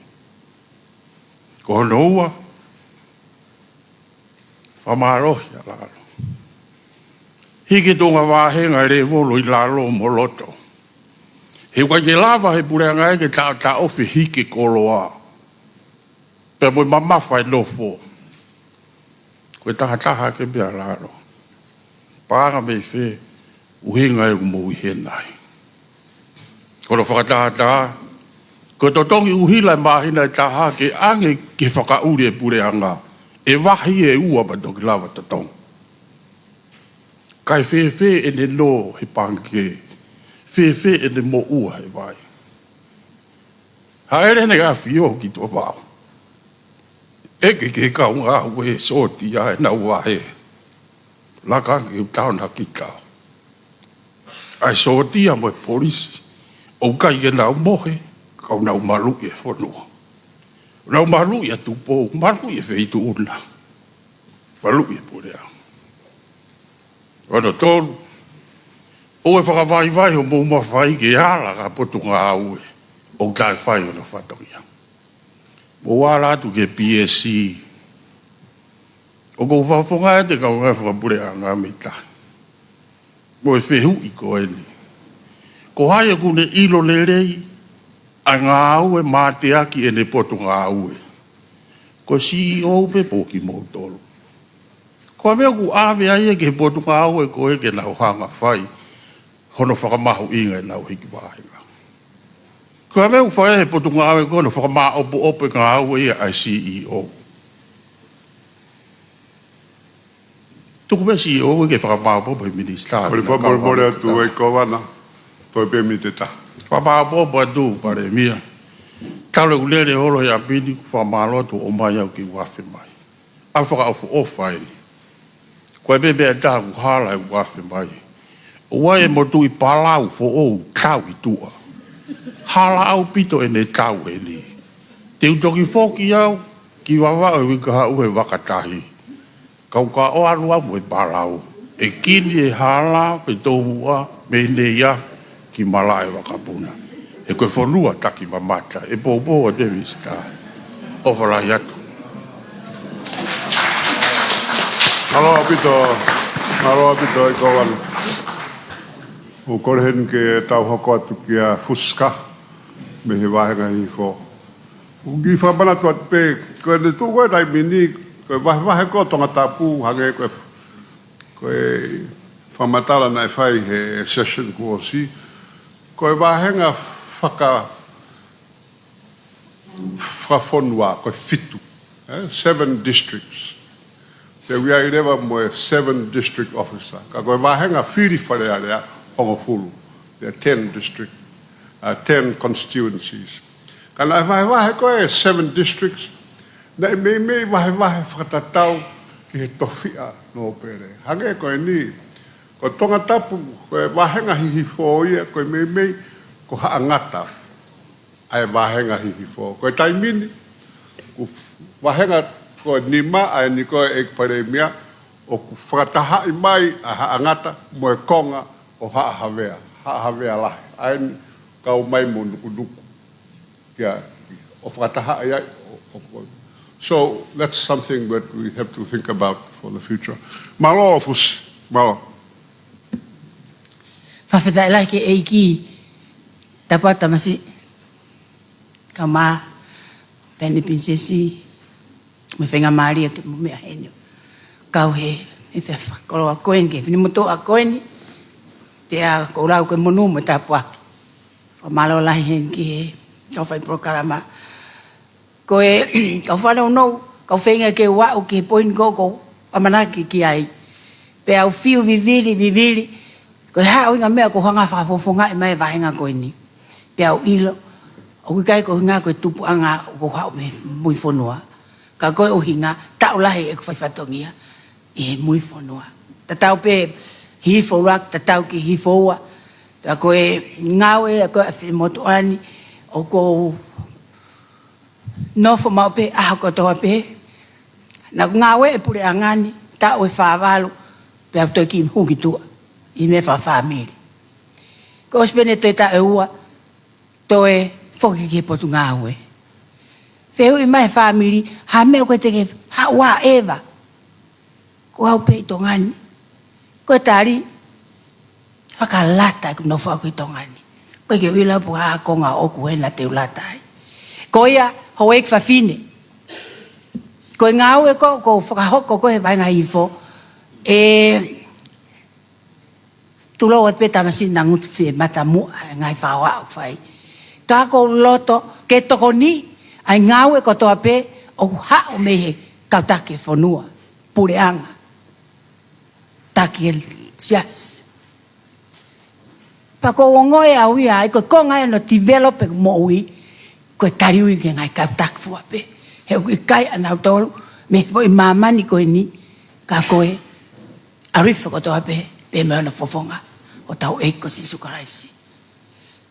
Ko hono ua, fakamālohi ʻa lalo. Hiki e tuʻunga vāhenga lēvolo ʻi lalo mo loto. He ʻikai ke lava he puleʻanga ia ke taʻotaʻofi e hiki e koloa. Pea mo e mamafa e nofo. Ko e tahataha ke meʻa lalo. Paʻanga mei fē, ʻuhinga ʻoku mou ʻi hena ai. Ko hono fakatahataha, ko e totongi ʻuhila e māhina ʻe taha ke ʻange ke fakaʻuli e puleʻanga, ʻe vahi e ua pea toki lava totongi. Kae fēfē ʻene nō he pangikē, fēfē ʻene moʻua he vai. Hāʻele ʻene ʻAfio ki Tuʻavao. ʻEke ki he kau ngāue sōtia ʻenau vahe. Laka ange ke u taona ki tau. ʻAi sōtia mo e polisi. ʻOku ʻikai ke nau mohe, ka ʻoku nau maluʻi e fonua. Nau maluʻi ʻa Tupou, maluʻi e feituʻu na. Maluʻi e puleʻanga. Hono tolu, ʻoua ʻe fakavaivai hoʻomou mafai ke ala ki ha potungāue ʻoku taʻe fai hono fatongia. Mou ala atu ki he PSC. ʻOku ou fakafofonga atu e kau ngāue fakapuleʻanga mei tahi. Mo e fehuʻi ko eni. Ko hai ʻoku ne ʻilo lelei ʻa e ngāue mateaki ʻene potungāue? Ko e CEO pē pe ko kimoutolu? Ko e meʻa ʻoku ʻave ai ia ki he potungāue ko ē ke nau hanga fai hono fakamahuʻinga ʻenau hiki vāhenga. Ko e meʻa ʻoku fai he potungāue ko ē hono fakamāʻopoʻopo e ngāue ia ʻa e CEO. Tuku pē CEO ke fakamāʻopoʻopo he minisitā. Kole fakamolemole atu ʻEiki Kōvana, toe pē miniti ʻe taha. Fakamāʻopoʻopo atu Palēmia. Talu ʻeku lele holo he ʻapi ni, fakamālō atu ʻomai au ke u afe mai. ʻA e fakaʻofoʻofa eni. Ko e meʻa ʻe taha ʻoku hala ʻeku afe mai. ʻOua ʻe motuʻi palau foʻou tau ʻi tuʻa. Hala ʻaupito ʻene tau eni. Te u toki foki au ki Vavaʻu he uike kahaʻu he vakatahi. Kau ka ʻoua ʻalu au mo e palau. ʻE kini e hala pe tomuʻa mei nei a ki malaʻe vakapuna. He ko e fonua takimamata, ʻe poupou atu e minisitā. ʻOfa lahi atu. Mālō ʻaupito, mālō ʻaupito ʻEiki Kōvana. ʻOku ou kole heni ke tau hoko atu kia Fuska, mei he vāhenga Hihifo. ʻOku ou kiʻi fakamanatu atu pē, ko ʻene tuʻu ko ē taimi ni, ko e vahevahe ko ē ʻo Tongatapu, hangē ko e, ko e fakamatala naʻe fai he session kuo ʻosi, ko e vāhenga faka-, fakafonua, ko e fitu, eh, seven districts. Te u ʻi ai leva mo e seven district officer. Ka ko e vāhenga fili Fale Alea, hongofulu. There are ten district, uh, ten constituencies. Ka naʻe vahevahe ko ē seven districts, naʻe meimei vahevahe fakatatau ki he tofiʻa nōpele. Hangē ko eni, ko Tongatapu, ko e vāhenga Hihifo ia, ko e meimei ko Haʻangata ʻa e vāhenga Hihifo. Ko e taimi ni, ko e vāhenga ko e nima ʻa eni ko e ʻEiki Palēmia, ʻoku fakatahaʻi mai ʻa Haʻangata mo e konga ʻo Haʻa Havea, Haʻa Havea Lahi. ʻA eni kau mai mo Nukunuku. Kia, ʻo fakatahaʻi ai, ʻo, ʻo, ʻo. So that's something that we have to think about for the future. Mālō Fusi, mālō. Fakafetaʻi lahi ki he ʻEiki. Tapu atu tamasiʻi, kae ʻumaʻā Taʻahine Pilinisesi, mo e faingamālie ke mou meʻa heni. Kau he, he fakakoloa ko eni, ki he finemotuʻa ko eni, pea ʻoku ou lau ko e monū mo e tāpuaki. Fakamālō lahi heni ki he kau fai polokalama. Ko e, kau fanongo, kau feinga ke u aʻu ki he poini ko ē ʻoku ou ʻamanaki ki ai. Pea u fiu vivili, vivili. Ko e hā ʻuhinga meʻa ʻoku ou hanga fakafofongaʻi mai e vāhenga ko eni. Pea u ʻilo, ʻoku ʻikai ko e ʻuhinga ko e tupuʻanga ʻoku ou haʻu mei Muifonua. Ka ko e ʻuhinga, taʻu lahi ʻeku fai fatongia ʻi he Muifonua. Tatau pē Hihifo ʻUluaki, tatau ki Hihifo Ua. Pea ko e ngāue ko ē ʻa e finemotuʻa ni, ʻoku ou nofo maʻu pē ʻaho kotoa pē. Naʻa ku ngāue he puleʻanga ni, taʻu ʻe fā valu, pea u toe kiʻi hū ki tuʻa, ʻi he meʻa fakafāmili. Ko e ʻosi pē ʻene toe taʻu ʻe ua, toe foki ki he potungāue. Fehuʻi mai e fāmili, ha meʻa ʻoku ke teʻeki haʻu ʻo ʻeva. Ko au pē ʻi Tonga ni. Ko e tali, fakalata ʻeku nofo ʻaʻaku ʻi Tonga ni. ʻOku ʻikai ke u ʻilo pe ko e hā e konga ʻoku hena te u lata ai. Ko ia, houʻeiki fafine. Ko e ngāue ko ē ʻoku ou fakahoko ko ē he vāhenga Hihifo, ʻe tulou atu pē tamasiʻi naʻa nau ngutu fie mata muʻa he ngaahi faʻoʻaʻa ʻoku fai. Ka ʻoku ou loto ke tokoniʻi ʻa e ngāue kotoa pē ʻoku haʻu mei he kau taki e fonua, puleʻanga, taki e siasi. Pea ʻoku ou ongoʻi ʻe au ia ai, ko e konga ia ʻo e develop e moʻui, ko e taliui ki he ngaahi kau taki fua pē. He ʻoku ʻikai ʻa nautolu mei he foʻi māmani ko eni, ka ko e ʻalu hifo kotoa pē, pē mei hono fofonga, hotau ʻEiki ko Sīsū Kalaisi.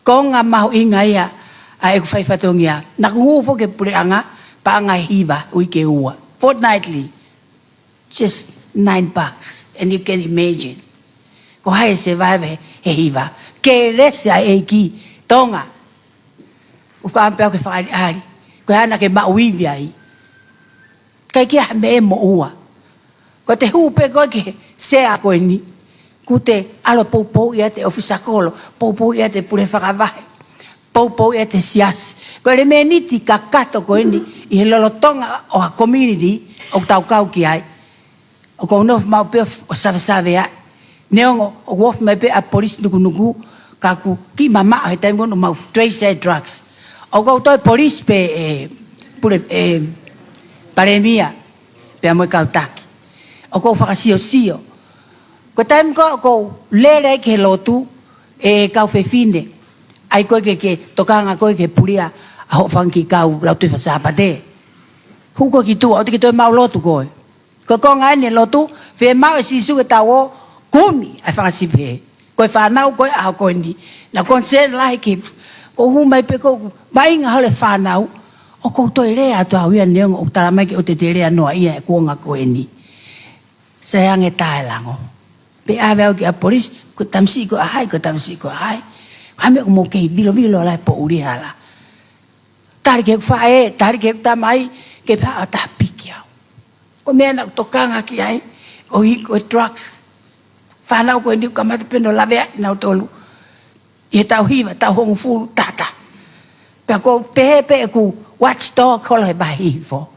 Konga mahuʻinga ia ʻa ʻeku fai fatongia. Naʻa ku hū foki ki he puleʻanga, paʻanga ʻe hiva, uike ua. Fortnightly. Just nine bucks. And you can imagine. Ko hai ʻe survive he, he hiva. Kelesi ʻa e ʻEiki, Tonga. ʻOku ou pehē au ke fakaʻaliʻali. Ko e hā naʻa ke maʻu ivi ai. ʻIkai ke ʻi ai ha meʻa ʻe moʻua. Ko ʻete hū pē koe ki he sea ko eni, kuo te ʻalu ʻo poupouʻi ʻa e ʻōfisa kolo, poupouʻi ʻa e pule fakavahe, poupouʻi ʻa e siasi. Ko e ʻelemēniti kakato ko eni ʻi he lolotonga ʻo ha community ʻoku tau kau ki ai. ʻOku ou nofo maʻu pē ʻo savesave ai. Neongo ʻoku ofi mai pē ʻa e polisi nukunuku, ka ʻoku kiʻi mamaʻo he taimi ko ē ʻoku mau trace e drugs. ʻOku ou toe polisi pē ʻe pule, ʻe palēmia, pea mo e kau taki. ʻOku ou fakasiosio. Ko e taimi ko ē ʻoku ou lele ai ki he lotu, ʻe kau fefine, ʻai koe ke, ke tokanga koe ke pulia ʻa hoʻo fanga kiʻi kau lautohi faka-Sāpate. Hū koe ki tuʻa, ʻoua te ke toe maʻu lotu koe. Ko e konga eni e lotu, fiemaʻu ʻe Sīsū ke tau ō kumi ʻa e fanga sipi hē. Ko e fānau ko ē ʻaho ko eni. Naʻa ku concern lahi ki, ʻoku ou hū mai pē ʻoku ou vaʻinga holo he fānau. ʻOku ou toe lea atu au ia neongo ʻoku talamai ke ʻoua te te lea noaʻia he kuonga ko eni. Sai ange taʻelango. Pea ʻave au ki he polisi, ko e tamasiʻi ko hai, ko e tamasiʻi ko hai. Ko e hā e meʻa ʻoku mou kei vilovilo ai he poʻuli hala. Tali ki heʻeku faʻē, tali ki heʻeku tamai, ke pehē ʻe au ʻe tāpiki au. Ko e meʻa naʻa ku tokanga ki ai, ʻoku ʻi ai ko e drugs. Fānau ko eni ʻoku kamata pē ʻo laveaʻi nautolu. ʻI he taʻu hiva, taʻu hongofulu, tata. Pea ʻoku ou pehē pē ʻeku watchdog holo he vahe Hihifo.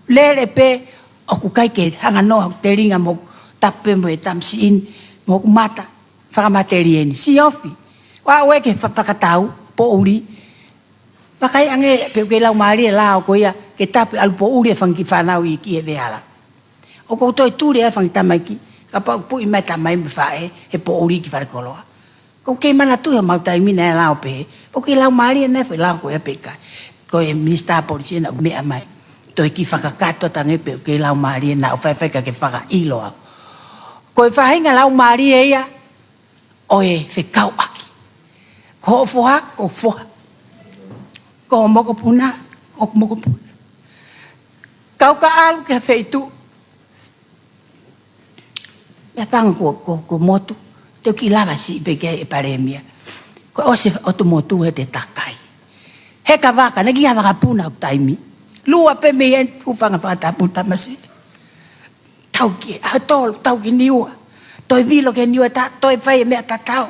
Lele pē, ʻoku ʻikai ke hanga noa hoku telinga mo hoku tapu pē mo e tamasiʻi ni, mo hoku mata, fakamatelie ni. Siofi. ʻOua ʻe ke fa-, fakatau, poʻuli. Vakai ange pe ʻoku kei laumālie e lao ko ia, ke tapu ʻalu poʻuli e fanga kiʻi fānau iiki he veʻe hala. ʻOku ou toe tuli ʻa e fanga kiʻi tamaiki, kapau ʻoku puʻi mai tamai mo faʻē, he poʻuli ki falekoloa. ʻOku ou kei manatuʻi homau taimi naʻe lao pehē, ʻoku kei laumālie nai foʻi lao ko ia pe ʻikai. Ko e minisitā polisi naʻa ku meʻa mai. Toe kiʻi fakakakato atu ange pe ʻoku kei laumālie naʻa ku faifai ka ke fakaʻilo au. Ko e faʻahinga laumālie ia, ʻo e fekauʻaki. Ko hoʻo foha, ko hoku foha. Ko hoku mokopuna, ko hoku mokopuna. Kau ka ʻalu ki ha feituʻu. Meʻapango ko, ko, ko e motu. Te u kiʻi lava siʻi pē ki ai ʻe palēmia. Ko e ʻosi e ʻotu motu he te takai. He ka vaka, naʻe ʻikai ha vakapuna hoku taimi. Lua pē mei ai hūfanga he fakatapu tamasiʻi. Tau ki, ʻaho tolu, tau ki Niua. Toe vilo ki Niua, ta-, toe fai e meʻa tatau.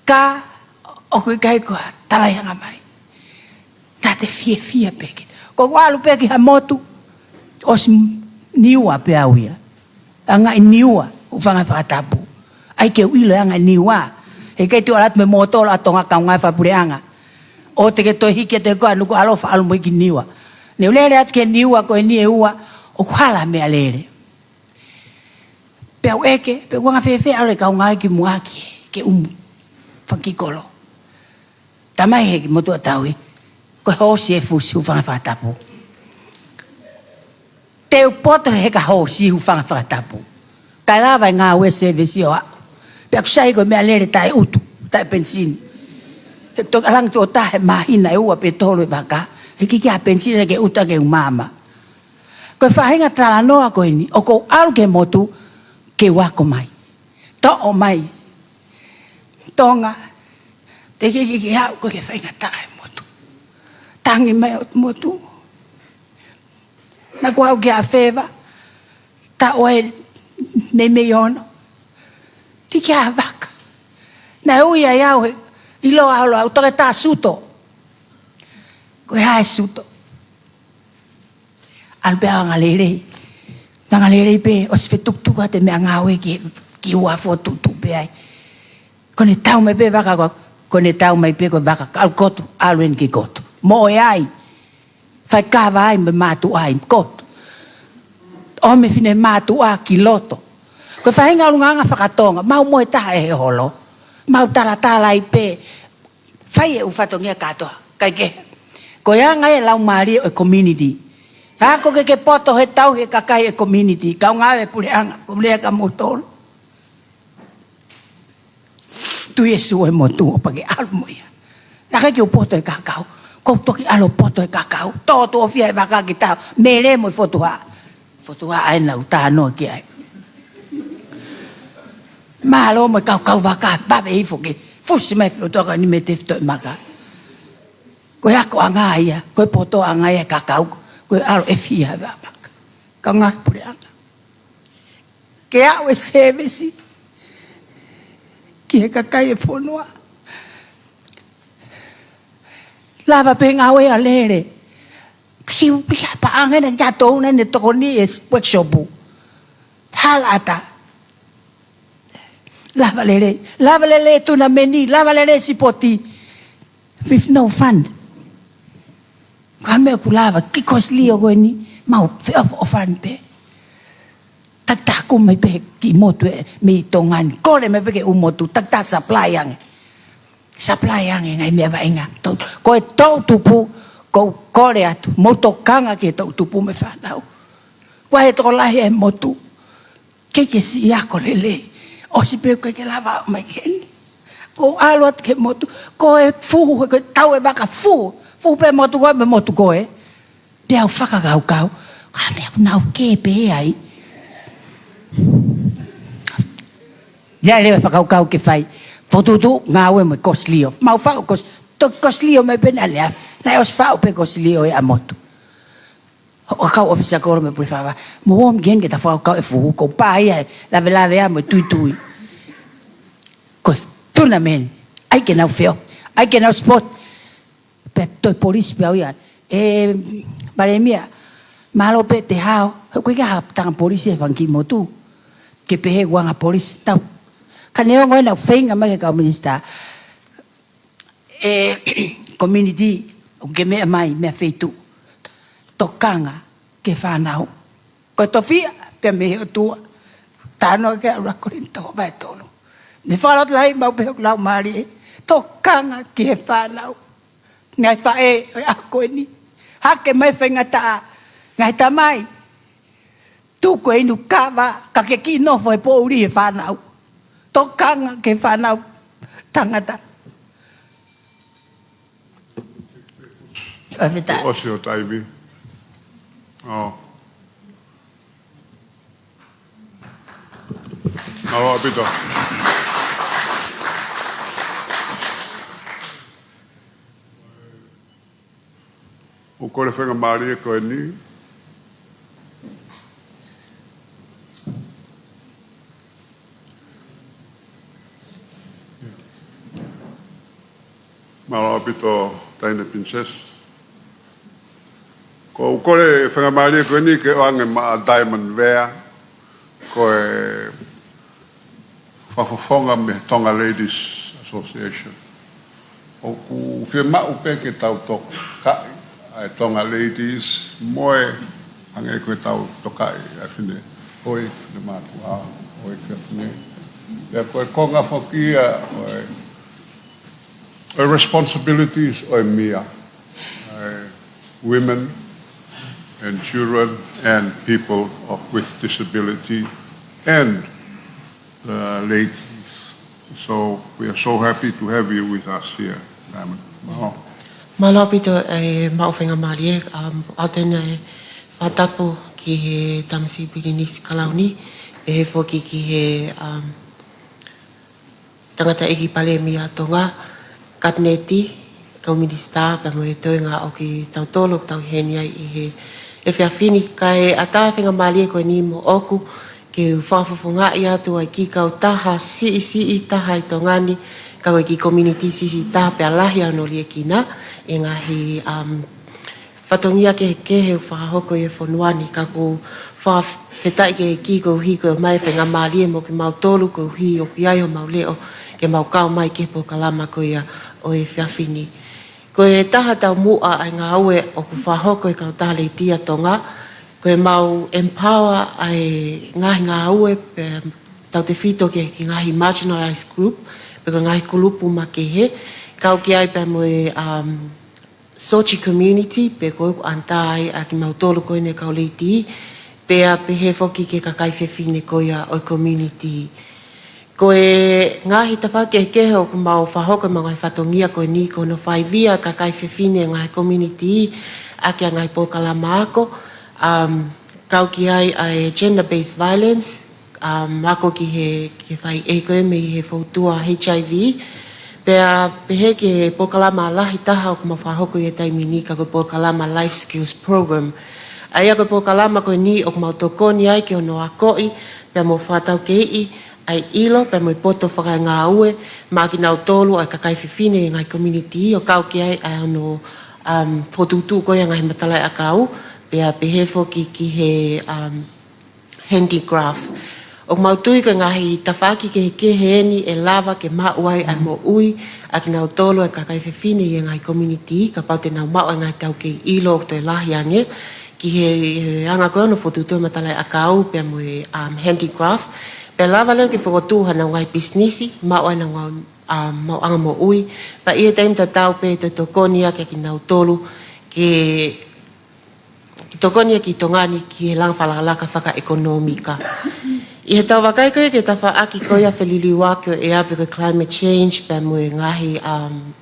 Ka, ʻOku ʻikai ko ha talaiʻanga mai. Naʻa te fiefia pē ki. Ko ʻeku ʻalu pē ki ha motu, ʻosi Niua pē au ia. Anga ʻi Niua, Hūfanga he Fakatapu. ʻAi ke u ʻilo e anga ʻi Niua. He ʻikai te u ʻalu atu mei he mōtolo ʻa Tonga kaungā fakapuleʻanga. ʻO te ke toe hiki atu koe ʻa Nukuʻalofa ʻalu mo ia ki Niua. Ne u lele atu ki Niua ko eni ʻe ua, ʻoku hala meʻalele. Pea u ʻeke, pe ʻoku anga fēfē ʻalu e kaungā ki muʻa ki, ke ʻumu fanga kiʻi kolo. Talamai ʻe he kiʻi motuʻa tauhi, ko e hoosi e fusi Hūfanga he Fakatapu. Te u poto he ka hoosi Hūfanga he Fakatapu. Kae lava e ngāue service ʻo aʻu. Pea ʻoku sai ko e meʻalele taʻe ʻutu, taʻe penisini. He toki ʻalu ange tuʻo taha he māhina ʻe ua pe tolu e vaka. He ʻikai ke ʻi ai ha penisini ke ʻuta ke u maama. Ko e faʻahinga talanoa ko eni, ʻoku ou ʻalu ki he motu, ke u ako mai. Toʻo mai. Tonga, te ke ke ke aʻu ko e ke faingataʻa e motu. Tangi mai ʻo motu. Naʻa ku aʻu ki ʻAfeva, taʻu ʻe meimei ono. Tiki a vaka. Naʻe ui ai au he, ʻiloa holo au, Toketā Suto. Ko e hā e Suto. ʻAlu pē au anga lelei. Anga lelei pē, ʻosi fetukutuku atu e meʻangāue ki, ki ua fo tuʻutuʻu pē ai. Ko ʻene tau mai pē vaka ko, ko ʻene tau mai pē ko e vaka, ka ʻalu kotu, ʻalu eni ki kotu. Moʻe ai, fai kava ai mo e mātuʻa ʻi kotu. ʻOmi e finemātuʻa ki loto. Ko e faʻahinga ʻulungaanga faka-Tonga, mau moʻe taha ʻe he holo. Mau talatala ai pē, fai e ʻū fatongia kātoa, kae kehe. Ko e anga e laumālie ʻo e community. Ako ke ke poto he tauhi e kakai e community. Kaungā e puleʻanga, ko e lea kia moutolu. Tui e sio e motu ʻo pake ʻalu mo ia. Naʻe ʻikai ke u poto e kakau. Ko u toki ʻalu poto e kakau. Tō tuʻo fiha e vaka ki tau. Mele mo e fotuha. Fotuha ʻa ē naʻa ku talanoa ki ai. Mālō mo e kaukau vaka, vave hifo ke fusi mai fotuha ka ni mei he tefitoʻi maka. Ko e akoʻanga ia, ko e potoʻanga ia e kakau, ko e ʻalu ʻe fiha e vaka. Kaungā puleʻanga. Ke aʻu e service ki he kakai e fonua. Lava pē ngāue ʻa lele. Siu pika paʻanga na kia tōna ne tokoni e workshop. Hala ata. Lava lele. Lava lele tunameni. Lava lele sipoti. With no fund. Ko e meʻa ʻoku lava. Ki Kosilio ko eni. Mau feʻofoʻofani pē. Takitaha kumi mai pē ki motu ē mei Tonga ni. Kole mai pē ki he ʻū motu. Takitaha supply ange. Supply ange ngaahi meʻa vaʻinga. Tau, ko e toʻutupu, ko u kole atu. Mou tokanga ki he toʻutupu mo e fānau. Ko e tokolahi e motu. Kei ke siʻi ako lelei. ʻOsi pē kei ke lava mai ki heni. Ko u ʻalu atu ki he motu. Ko e fuhu, ko e tau e vaka fuhu. Fuhu pē motu ko ē, mo e motu ko ē. Pea u fakakaukau, ka meʻa ʻoku nau kē pē ai. Ia leva fakakaukau ke fai. Fokotuʻutuʻu ngāue mo Kosilio. Mau faʻu Kos-, to Kosilio mai pē na lea. Naʻe ʻosi faʻu pē Kosilio ʻe ʻa motu. ʻO kau ʻōfisa kolo mo e pule fava. Mo uom gen ke ta fakakaukau e fuhu. Ko pa ia e lavelave ʻa mo e tuitui. Ko e tunameni. ʻAi ke nau feo. ʻAi ke nau sport. Pea toe polisi pē au ia. ʻE, Palēmia, mālō pē te hao, he ʻoku ʻikai ha tangata polisi he fanga kiʻi motu. Ke pehē ʻoku anga polisi, tau. Ka neongo ʻenau feinga mai ki he kau minisitā. ʻE, community, ʻoku ke meʻa mai, meʻa feituʻu. Tokanga, ki he fānau. Ko e tofiʻa, pea mei he ʻOtua. Talanoa ki ai ʻa ʻUluaki Kolinitō vahe tolu. Ne fakalotolahi mau pehē ʻoku lau mālie. Tokanga ki he fānau. Ngaahi faʻē ʻo e ʻaho ko eni. Hake mai faingataʻa. Ngaahi tamai. Tuku e inu kava, ka ke kiʻi nofo he poʻuli e fānau. Tokanga ki he fānau tangata. ʻOsi ʻo taimi. ʻO. Mālō ʻaupito. ʻOku kole faingamālie ko eni. Mālō ʻaupito, Taina Princess. Ko u kole faingamālie ko eni ke ʻoange maʻa Diamond Vea, ko e fakafofonga mei he Tonga Ladies Association. ʻOku fiemaʻu pē ke tau tokaʻi ʻa e Tonga Ladies mo e hangē ko ʻetau tokaʻi ʻa e fefine, ʻoi, fefine mātuʻa, ʻoi, fefine. Pea ko e konga foki ia ʻo e, ʻo e responsibilities ʻo e mea, ʻa e women and children and people of, with disability and the ladies. So we are so happy to have you with us here, Diamond. Mālō. Mālō ʻaupito e maʻu faingamālie, um, ʻa ʻetau fakatapu ki he Tamasiʻi Pilinisi Kalauni, pehē foki ki he, um, Tangataʻeiki Palēmia ʻo Tonga, Kapineti, kau Minisitā, pea mo e toenga ʻo kitautolu ʻoku tau ʻi heni ai ʻi he efiafi ni, kae ʻatā e faingamālie ko eni moʻoku ke u fakafofongaʻi atu ʻa e kiʻi kautaha siʻisiʻi taha ʻi Tonga ni, ka ko e kiʻi community siʻisiʻi taha pea lahi ʻa hono liʻekina, ʻi he ngaahi, um, fatongia kehekehe ʻoku fakahoko ʻi he fonua ni, ka ʻoku ou fakafetaʻi ki he ʻEiki koeʻuhi ko e ʻomai e faingamālie moʻo kimautolu koeʻuhi ʻoku ʻi ai homau leʻo ke mau kau mai ki he polokalama ko ia ʻo e efiafi ni. Ko e taha taumuʻa ʻa e ngāue ʻoku fakahoko ʻe he Kautaha Letiō ʻa Tonga, ko ʻemau empower ʻa e ngaahi ngāue pē tautefito ki he, ki he ngaahi marginalized group, pe ko e ngaahi kulupu makehe, kau ki ai pea mo e, um, Sochi community, pe ko ē ʻoku ʻanata ai ʻa kimautolu ko eni kau lady, pea pehē foki ki he kakai fefine ko ia ʻo e community. Ko e ngaahi tafaʻaki kehekehe ʻoku mau fakahoko ʻemau ngaahi fatongia ko eni, ko hono faivia e kakai fefine ʻo e ngaahi community ʻaki ʻa e ngaahi polokalama ako, um, kau ki ai ʻa e gender-based violence, um, ako ki he, ki he fai ʻe ko ē mei he foutua H I V. Pea pehē ki he polokalama lahi taha ʻoku mau fakahoko ʻi he taimi ni ka ko e polokalama Life Skills Program. ʻA ia ko e polokalama ko eni ʻoku mau tokoni ai ki hono akoʻi, pea mo fakataukeiʻi ʻa e ʻilo, pea mo e poto fakaengāue, maʻa kinautolu ʻa e kakai fefine ʻi he ngaahi community ʻo kau ki ai ʻa hono, um, fokotuʻutuʻu ko ia e ngaahi matalaʻiʻakau, pea pehē foki ki he, um, handicraft. ʻOku mau tui ko e ngaahi tafaʻaki kehekehe eni ʻe lava ke maʻu ai ʻa e moʻui ʻa kinautolu ʻa e kakai fefine ʻi he ngaahi community, kapau te nau maʻu ʻa e ngaahi taukei ʻilo ʻoku toe lahi ange, ki he, he anga ko ē hono fokotuʻutuʻu e matalaʻiʻakau pea mo e, um, handicraft. Pea lava leva ke fokotuʻu hanau ngaahi pisinisi, maʻu ai hanau ngaahi, um, maʻuʻanga moʻui. Pea ʻi he taimi tatau pē ʻe toe tokoni ʻaki ʻa kinautolu ke ke tokoni ʻaki ʻa Tonga ni ki he langa fakalakalaka fakaʻekonōmika. ʻI heʻetau vakai ko ē ki he tafaʻaki ko ia feliliuaki ʻo e ʻea pe ko e climate change pea mo e ngaahi, um,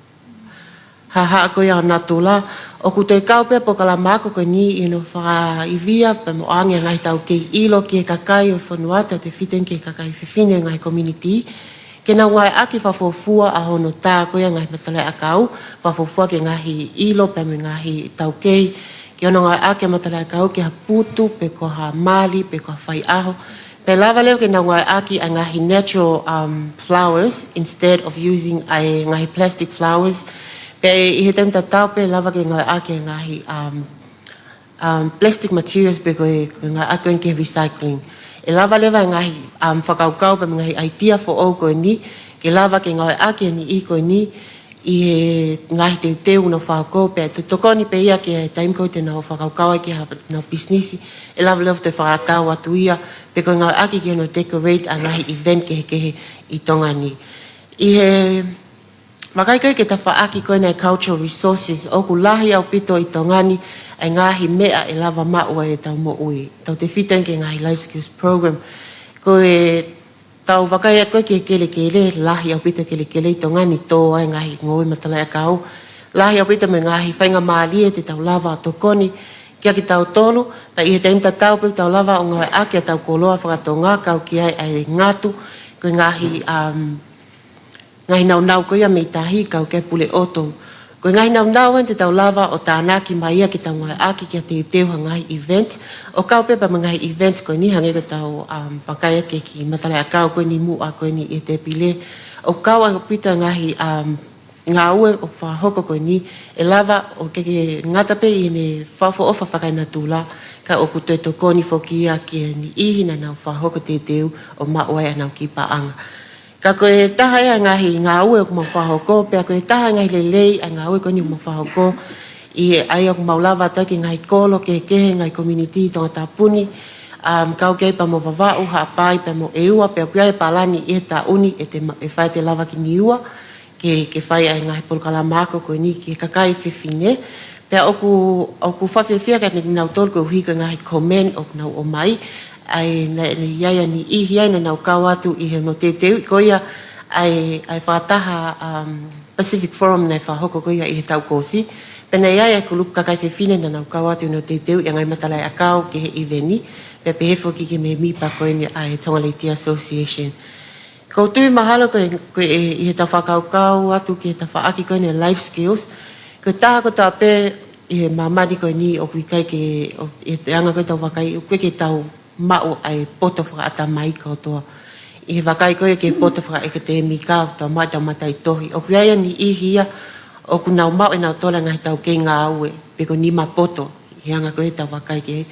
haʻahaʻa ko ia ʻo natula, ʻoku toe kau pē ʻa e polokalama ako ko eni ʻi hono fakaivia pea mo ʻoange ʻa e ngaahi taukei ʻilo ki he kakai ʻo e fonua, tautefito ki he kakai fefine ʻo e ngaahi community, ke nau ngāueʻaki fakafuofua ʻa hono tā ko ia e ngaahi matalaʻiʻakau, fakafuofua ki he ngaahi ʻilo pea mo e ngaahi taukei, ke nau ngāueʻaki e matalaʻiʻakau ki ha putu, pe ko ha mali, pe ko ha faiʻaho. Pea lava leva ke nau ngāueʻaki ʻa e ngaahi natural, um, flowers instead of using ʻa e ngaahi plastic flowers. Pea ʻi he taimi tatau pē ʻe lava ke ngāueʻaki ʻa e ngaahi, um, um, plastic materials pe ko e, ko e ngāueʻaki ko eni ki he recycling. ʻE lava leva e ngaahi, um, fakakaukau pea mo e ngaahi ʻaitia foʻou ko eni, ke lava ke ngāueʻaki ʻe he niʻihi ko eni ʻi he ngaahi teuteu ʻoku nau fakahoko, pea ʻe toe tokoni pē ia ki he taimi ko ē te nau fakakaukau ai ki haʻanau pisinisi, ʻe lava leva ʻo toe fakatatau atu ia, pe ko e ngāueʻaki ki hono decorate ʻa e ngaahi event kehekehe ʻi Tonga ni. ʻI he vakai ko ē ki he tafaʻaki ko ena e cultural resources, ʻoku lahi ʻaupito ʻi Tonga ni ʻa e ngaahi meʻa ʻe lava maʻu ai ʻetau moʻui, tautefito ki he ngaahi life skills program. Ko ʻetau vakai ko ē ki he kelekele, lahi ʻaupito e kelekele ʻi Tonga ni ʻoku tō ai e ngaahi ngoue matalaʻiʻakau, lahi ʻaupito mo e ngaahi faingamālie te tau lava ʻo tokoni kiate kitautolu, pea ʻi he taimi tatau pē ʻoku tau lava ʻo ngāueʻaki ʻetau koloa faka-Tonga, kau ki ai ʻa e ngatu, ko e ngaahi, um, ngaahi naunau ko ia mei tahi, kau ki he pule ʻoto. Ko e ngaahi naunau eni te tau lava ʻo tānaki mai ia ke tau ngāueʻaki ke teuteu ha ngaahi event. ʻOku kau pē pea mo e ngaahi event ko eni hangē ko ʻetau, um, vakai ki he kiʻi matalaʻiʻakau ko eni muʻa ko eni ʻi he tēpile. ʻOku kau ʻaupito e ngaahi, um, ngāue ʻoku fakahoko ko eni, ʻe lava ʻo ʻikai ke ngata pē ʻi heʻene fakaʻofoʻofa fakaenatula, ka ʻoku toe tokoni foki ia ki he niʻihi naʻa nau fakahoko teuteu ʻo maʻu ai ʻenau kiʻi paʻanga. Ka ko e taha ia e ngaahi ngāue ʻoku mau fakahoko, pea ko e taha e ngaahi lelei ʻa e ngāue ko eni ʻoku mau fakahoko, ʻi he ʻai ʻoku mau lava atu ki he ngaahi kolo kehekehe, ngaahi community ʻi Tongatapu ni, um, kau ki ai pea mo Vavaʻu, Haʻapai, pea mo ʻEua, pea ʻoku ʻi ai e palani ʻi he taʻu ni ʻe te ma-, ʻe fai ʻete lava ki Niua, ke, ke fai ʻa e ngaahi polokalama ako ko eni ki he kakai fefine. Pea ʻoku, ʻoku fakafiefia kiate kinautolu koeʻuhi ko e ngaahi comment ʻoku nau ʻomai. ʻA ia naʻe, naʻe ʻi ai ʻa e niʻihi ia naʻa nau kau atu ʻi hono teuteuʻi ko ia ʻa e, ʻa e fakataha, um, Pacific Forum naʻe fakahoko ko ia ʻi he taʻu kuo ʻosi. Pea naʻe ʻi ai ʻa e kulupu kakai fefine naʻa nau kau atu ʻi hono teuteuʻi ʻa e ngaahi matalaʻiʻakau ki he ʻiveni. Pea pehē foki ki he mēmipa ko eni ʻa e Tonga Ladies Association. ʻOku ou tui mahalo ko e, ko e, ʻi heʻetau fakakaukau atu ki he tafaʻaki ko eni life skills, ko e taha kotoa pē ʻi he māmani ko eni ʻoku ʻikai ke, ʻo, ʻi he anga ko ē ʻetau vakai, ʻoku ʻikai ke tau maʻu ʻa e poto fakaʻatamai kotoa. ʻI he vakai ko ē ki he poto fakaʻekatēmika, ʻoku tau maʻu ʻetau mataʻitohi. ʻOku ʻi ai ʻa e niʻihi ia ʻoku nau maʻu ʻe nautolu ʻa e ngaahi taukei ngāue, pe ko e nima poto, ʻi he anga ko ē ʻetau vakai ki ai.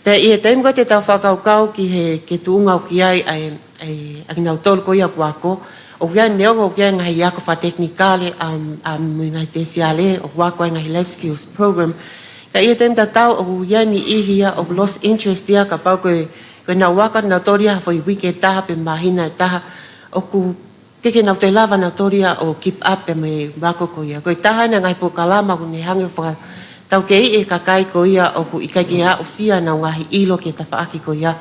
Pea ʻi he taimi ko ē te tau fakakaukau ki he, ki he tuʻunga ʻoku ʻi ai ʻa e, ʻa e, ʻa kinautolu ko ia ʻoku ako, ʻoku ʻi ai neongo ʻoku ʻi ai e ngaahi ako fakatekinikale, um, um, mo e ngaahi tesiale, ʻoku ako ai e ngaahi life skills program. Ka ʻi he taimi tatau ʻoku ʻi ai e niʻihi ia ʻoku lost interest ia kapau ko e, ko ʻenau ako ʻanautolu ia ha foʻi uike ʻe taha pe māhina ʻe taha, ʻoku ʻikai ke nau toe lava nautolu ia ʻo keep up pea mo e ako ko ia. Ko e taha ena e ngaahi polokalama ʻoku ne hanga ʻo fakataukeiʻi e kakai ko ia ʻoku ʻikai ke aʻusia ʻenau ngaahi ʻilo ki he tafaʻaki ko ia.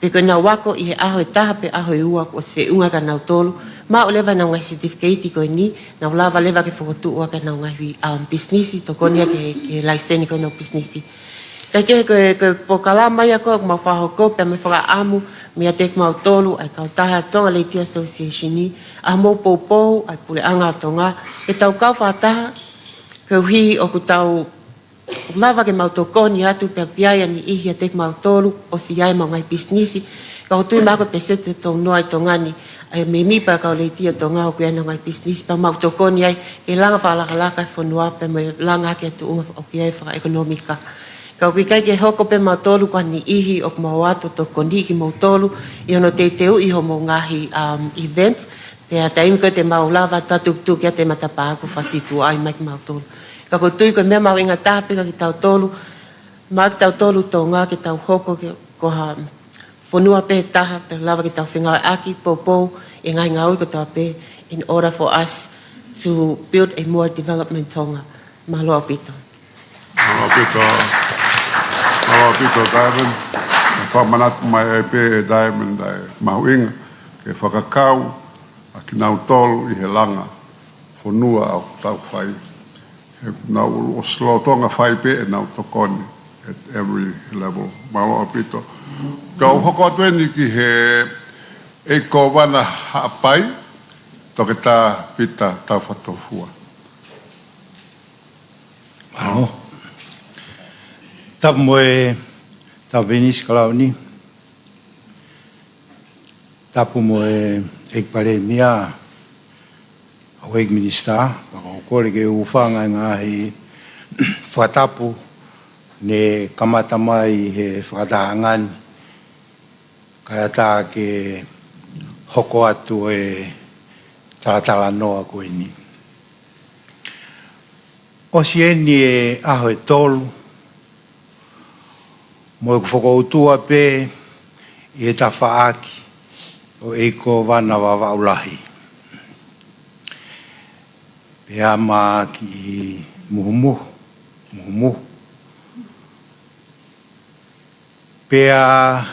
Pe ko ʻenau ako ʻi he ʻaho ʻe taha pe ʻaho ʻe ua kuo ʻosi feʻunga kia nautolu. Maʻu leva ʻenau ngaahi certificate ko eni, nau lava leva ke fokotuʻu ʻaki ʻenau ngaahi, um, pisinisi, tokoni ʻaki ki he, ki he laiseni ko ē ʻenau pisinisi. Kae kehe ko e, ko e polokalama ia ko ē ʻoku mau fakahoko pea mo e fakaʻamu meiate kimautolu ʻa e kautaha Tonga Ladies Association ni, ʻa hoʻomou poupou ʻa e puleʻanga ʻo Tonga, ke tau kau fakataha, koeʻuhi ʻoku tau lava ke mau tokoni atu pea ʻoku ʻi ai ʻa e niʻihi ʻiate kimautolu ʻosi ʻi ai ʻemau ngaahi pisinisi, ka ʻoku ou tui mahalo ko e peseti tolu noa ʻi Tonga ni, ʻa e mēmipa ʻa e kau lady ʻo Tonga ʻoku ʻi ai ʻenau ngaahi pisinisi pea mau tokoni ai, ke langa fakalakalaka e fonua pea mo e langa hake ʻa e tuʻunga ʻoku ʻi ai fakaʻekonōmika. Ka ʻoku ʻikai ke hoko pē mautolu ko ha niʻihi ʻoku mau ō atu ʻo tokoniʻi kimoutolu ʻi hono teuteuʻi hoʻomou ngaahi, um, event, pea taimi ko ē te mau lava ʻo tukutuku atu e matapā ʻoku fakasītuʻaʻi mai kimautolu. Ka ʻoku ou tui ko e meʻa mahuʻinga taha pē kia kitautolu, maʻa kitautolu Tonga ke tau hoko ke, ko ha fonua pē taha, pea lava ke tau fengāueʻaki, poupou e ngaahi ngāue kotoa pē in order for us to build a more development Tonga. Mālō ʻaupito. Mālō ʻaupito. Mālō ʻaupito, Diamond. Fakamanatu mai ai pē ʻe Diamond ʻa e mahuʻinga ke fakakau ʻa kinautolu ʻi he langa fonua ʻoku tau fai. He nau ʻosi lolotonga fai pē ʻenau tokoni at every level. Mālō ʻaupito. Kau hoko atu eni ki he ʻEiki Kōvana Haʻapai, Toketā Pita Taufatofua. Mālō. Tapu mo e Tapenisi Kalauni. Tapu mo e ʻEiki Palēmia, ʻEiki Minisitā, pea ʻoku ou kole ke u hūfanga he ngaahi fakatapu ne kamata mai he fakatahaʻanga ni, kae ʻatā ke hoko atu e talatalanoa ko eni. ʻOsi eni e ʻaho ʻe tolu, mo ʻeku fokoutua pē ʻi he tafaʻaki ʻo ʻEiki Kōvana Vavaʻu Lahi. Pea mo e kiʻi muhumuhu, muhumuhu. Pea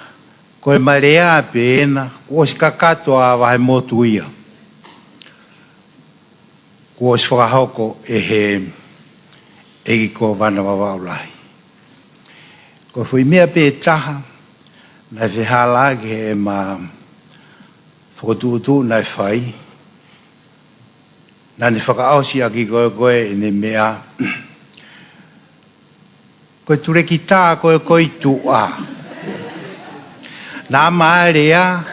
ko e malea pē ena, kuo ʻosi kakato ʻa Vahemotu ia. Kuo ʻosi fakahoko ʻe he ʻEiki Kōvana Vavaʻu Lahi. Ko e foʻi meʻa pē taha naʻe fehālaaki heʻema fokotuʻutuʻu naʻe fai, naʻa ne fakaʻosi ʻaki ko ē, ko ē ʻene meʻa, ko e tulekita ko ē ko e tuʻa. Naʻa ma lea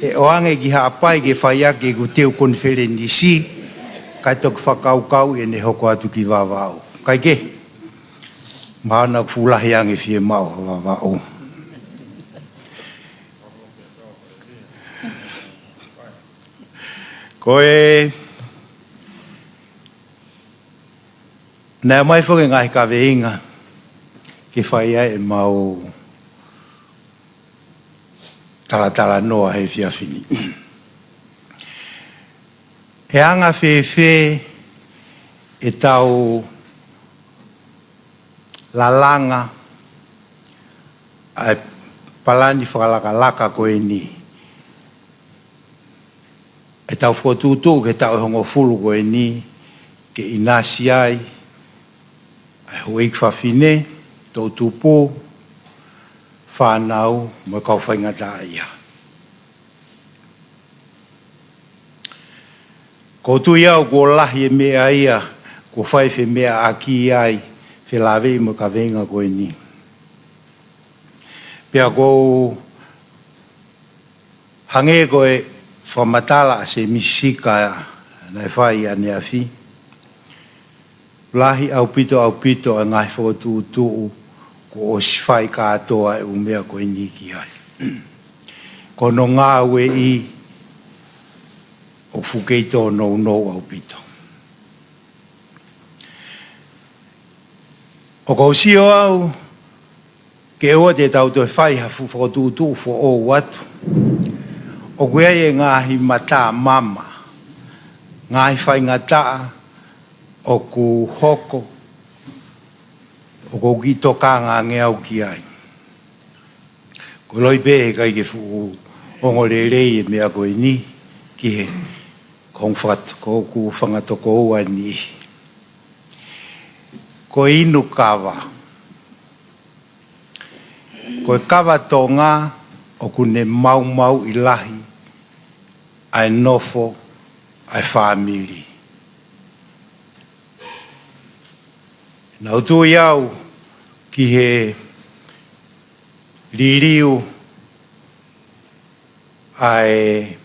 ʻe ʻoange ki Haʻapai ke fai ʻaki ʻeku teu konifelenisi. Kae toki fakakaukau ʻene hoko atu ki Vavaʻu. Kae kehe, mahalo naʻa ku fuʻu lahi ange fiemaʻu ʻa Vavaʻu. Ko e, naʻe ʻomai foki e ngaahi kaveinga ke fai ai ʻemau talatalanoa he efiafi ni. ʻE anga fēfē ʻetau lalanga ʻa e palani fakalakalaka ko eni, ʻetau fokotuʻutuʻu ki he taʻu ʻe hongofulu ko eni, ke ʻinasi ai ʻa e houʻeiki fafine, toʻutupu, fānau, mo e kau faingataʻaʻia. ʻOku ou tui au kuo lahi e meʻa ia kuo fai femeʻaʻaki ai, felāveʻi mo e kaveinga ko eni. Pea ʻoku ou hangē ko e fakamatala ʻa Sēmisi Sika naʻe fai ʻaneafi, lahi ʻaupito, ʻaupito ʻa e ngaahi fokotuʻutuʻu kuo ʻosi fai kātoa e ʻū meʻa ko eni ki ai. Ko hono ngāueʻi ʻoku fuʻu kei tōnounou ʻaupito. ʻOku ou sio au ke ʻoua te tau toe fai ha fuʻu fokotuʻutuʻu foʻou atu. ʻOku ʻi ai e ngaahi matamama, ngaahi faingataʻa ʻoku hoko, ʻoku ou kiʻi tokanga ange au ki ai. Ko e loi pē he ʻikai ke fuʻu ongo lelei e meʻa ko eni ki he, ko hoku fanga-, ko hoku fanga tokoua ni. Ko e inu kava. Ko e kava Tonga ʻoku ne maumauʻi lahi ʻa e nofo ʻa e fāmili. Naʻa ku tui au ki he liliu ʻa e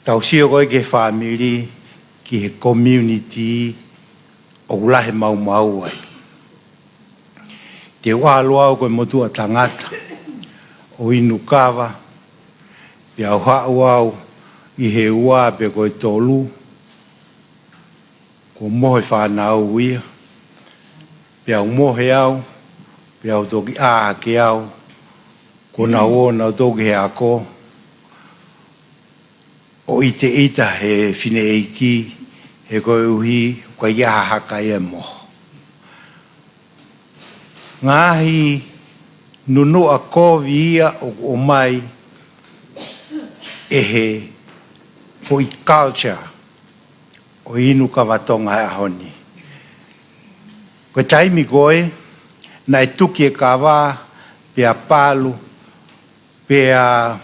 tau sio ko ē ki he fāmili, ki he community ʻoku lahi e maumau ai. Te u ʻalu au ko e motuʻa tangata ʻo inu kava, pea u haʻu au ʻi he ua pe ko e tolu, kuo mohe fānau ia, pea u mohe au, pea u toki ʻā hake au, kuo nau ō nautolu ki he ako, ʻo ʻiteʻita he fineʻeiki, he koeʻuhi ʻoku ʻikai ke ʻi ai ha haka ia ʻe moho. Ngaahi nunuʻa kovi ia ʻoku ʻomai ʻe he foʻi culture ʻo e inu kava Tonga he ʻaho ni. Ko e taimi ko ē naʻe tuki e kava, pea palu, pea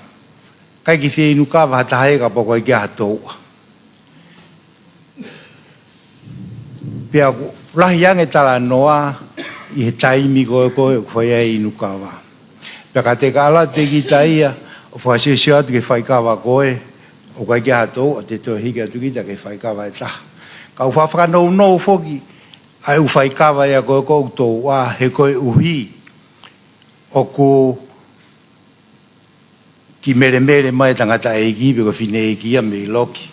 ʻikai ke fie inu kava ha taha ia kapau ʻoku ʻikai ke ʻi ai ha touʻa. Pea ʻoku lahi ange talanoa ʻi he taimi ko ē ʻoku fai ai e inu kava. Pea ka te ka ʻalu atu pē kita ia ʻo fakasiosio atu ki he faikava ko ē, ʻoku ʻikai ke ʻi ai ha touʻa, te toe hiki atu kita ki he faikava ʻe taha. Ka ʻoku fakanounou foki ʻa e ʻū faikava ia ko ē ʻoku touʻa, he koeʻuhi ʻoku kiʻi melemele mai e tangataʻeiki pe ko e fineʻeiki ia mei loki.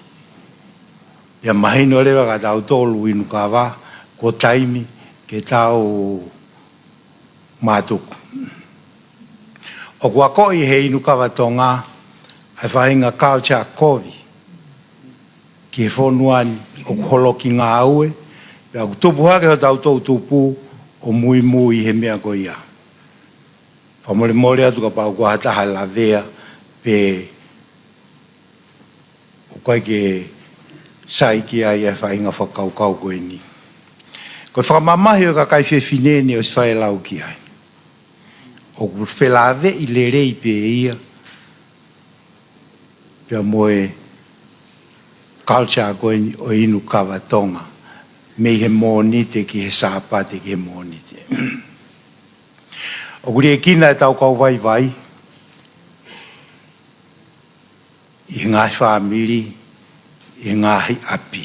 Pea mahino leva kia tautolu inu kava, ko e taimi ke tau mātuku. ʻOku akoʻi ʻe he inu kava Tonga ʻa e faʻahinga culture kovi ki he fonua ni, ʻoku holoki ngāue, pea ʻoku tupu hake hotau toʻutupu ʻo muimui he meʻa ko ia. Fakamolemole atu kapau ʻoku ʻi ai ha taha ʻe lavea pe ʻoku ʻikai ke sai ki ai e faʻahinga fakakaukau ko eni. Ko e fakamamahi ʻo e kakai fefine ni ʻosi fai e lau ki ai, ʻoku felāveʻi lelei pē ia pea mo e culture ko eni ʻo e inu kava Tonga, mei he Mōnite ki he Sāpate ki he Mōnite. ʻOku liʻekina ʻetau kau vaivai ʻi he ngaahi fāmili, ʻi he ngaahi ʻapi.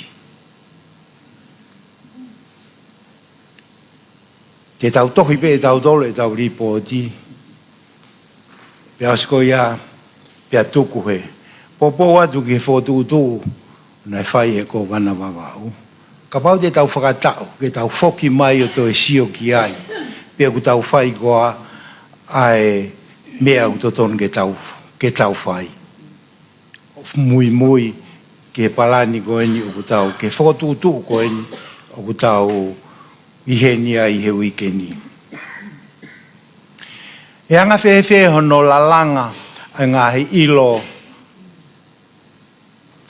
Te tau tohi pē ʻe tautolu ʻetau lipooti, pea ʻosi ko ia, pea tuku he poupou atu ki he fokotuʻutuʻu naʻe fai ʻe he Kōvana Vavaʻu. Kapau te tau fakataʻu ke tau foki mai ʻo toe sio ki ai, pe ʻoku tau fai koā ʻa e meʻa ʻoku totonu ke tau, ke tau fai. Muimui ki he palani ko eni ʻoku tau, ki he fokotuʻutuʻu ko eni ʻoku tau ʻi heni ai he uike ni. ʻE anga fēfē hono lalanga ʻa e ngaahi ʻilo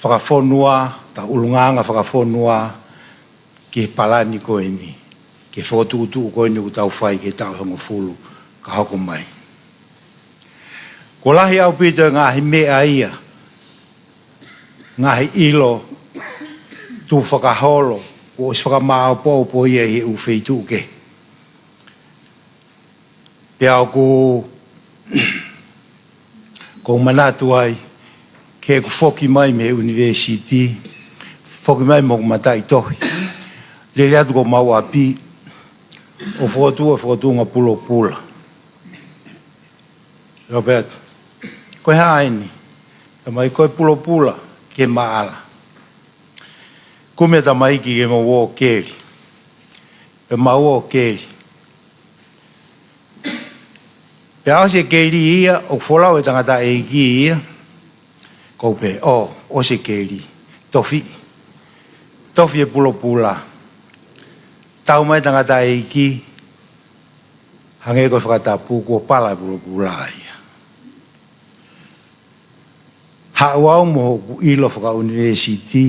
fakafonua, tau ʻulungaanga fakafonua, ki he palani ko eni, ki he fokotuʻutuʻu ko eni ʻoku tau fai ki he taʻu ʻe hongofulu ka hoko mai. Kuo lahi ʻaupito e ngaahi meʻa ia, ngaahi ʻilo, tukufakaholo, kuo ʻosi fakamāʻopoʻopo ia ʻi he ʻū feituʻu kehe. Pea ʻoku, ʻoku ou manatu ai, ke u foki mai mei he ʻunivēsiti, foki mai mo hoku mataʻitohi. Lele atu ki homau ʻapi, ʻo fokotuʻu, ʻo fokotuʻunga pulopula. Robert, ko e hā eni? Tamai, ko e pulopula ke maʻala. Kumi ʻa e tamaiki ke mau ō keli. Pea mau ō keli. Pea ʻosi e keli ia, ʻoku folau e tangataʻeiki ia. Kou pehē, ʻō, ʻosi e keli. Tofi. Tofi e pulopula. Tau mai tangataʻeiki. Hangē ko e fakatapu, kuo pala e pulopula ia. Haʻu au mo hoku ʻilo fakaʻunivēsiti,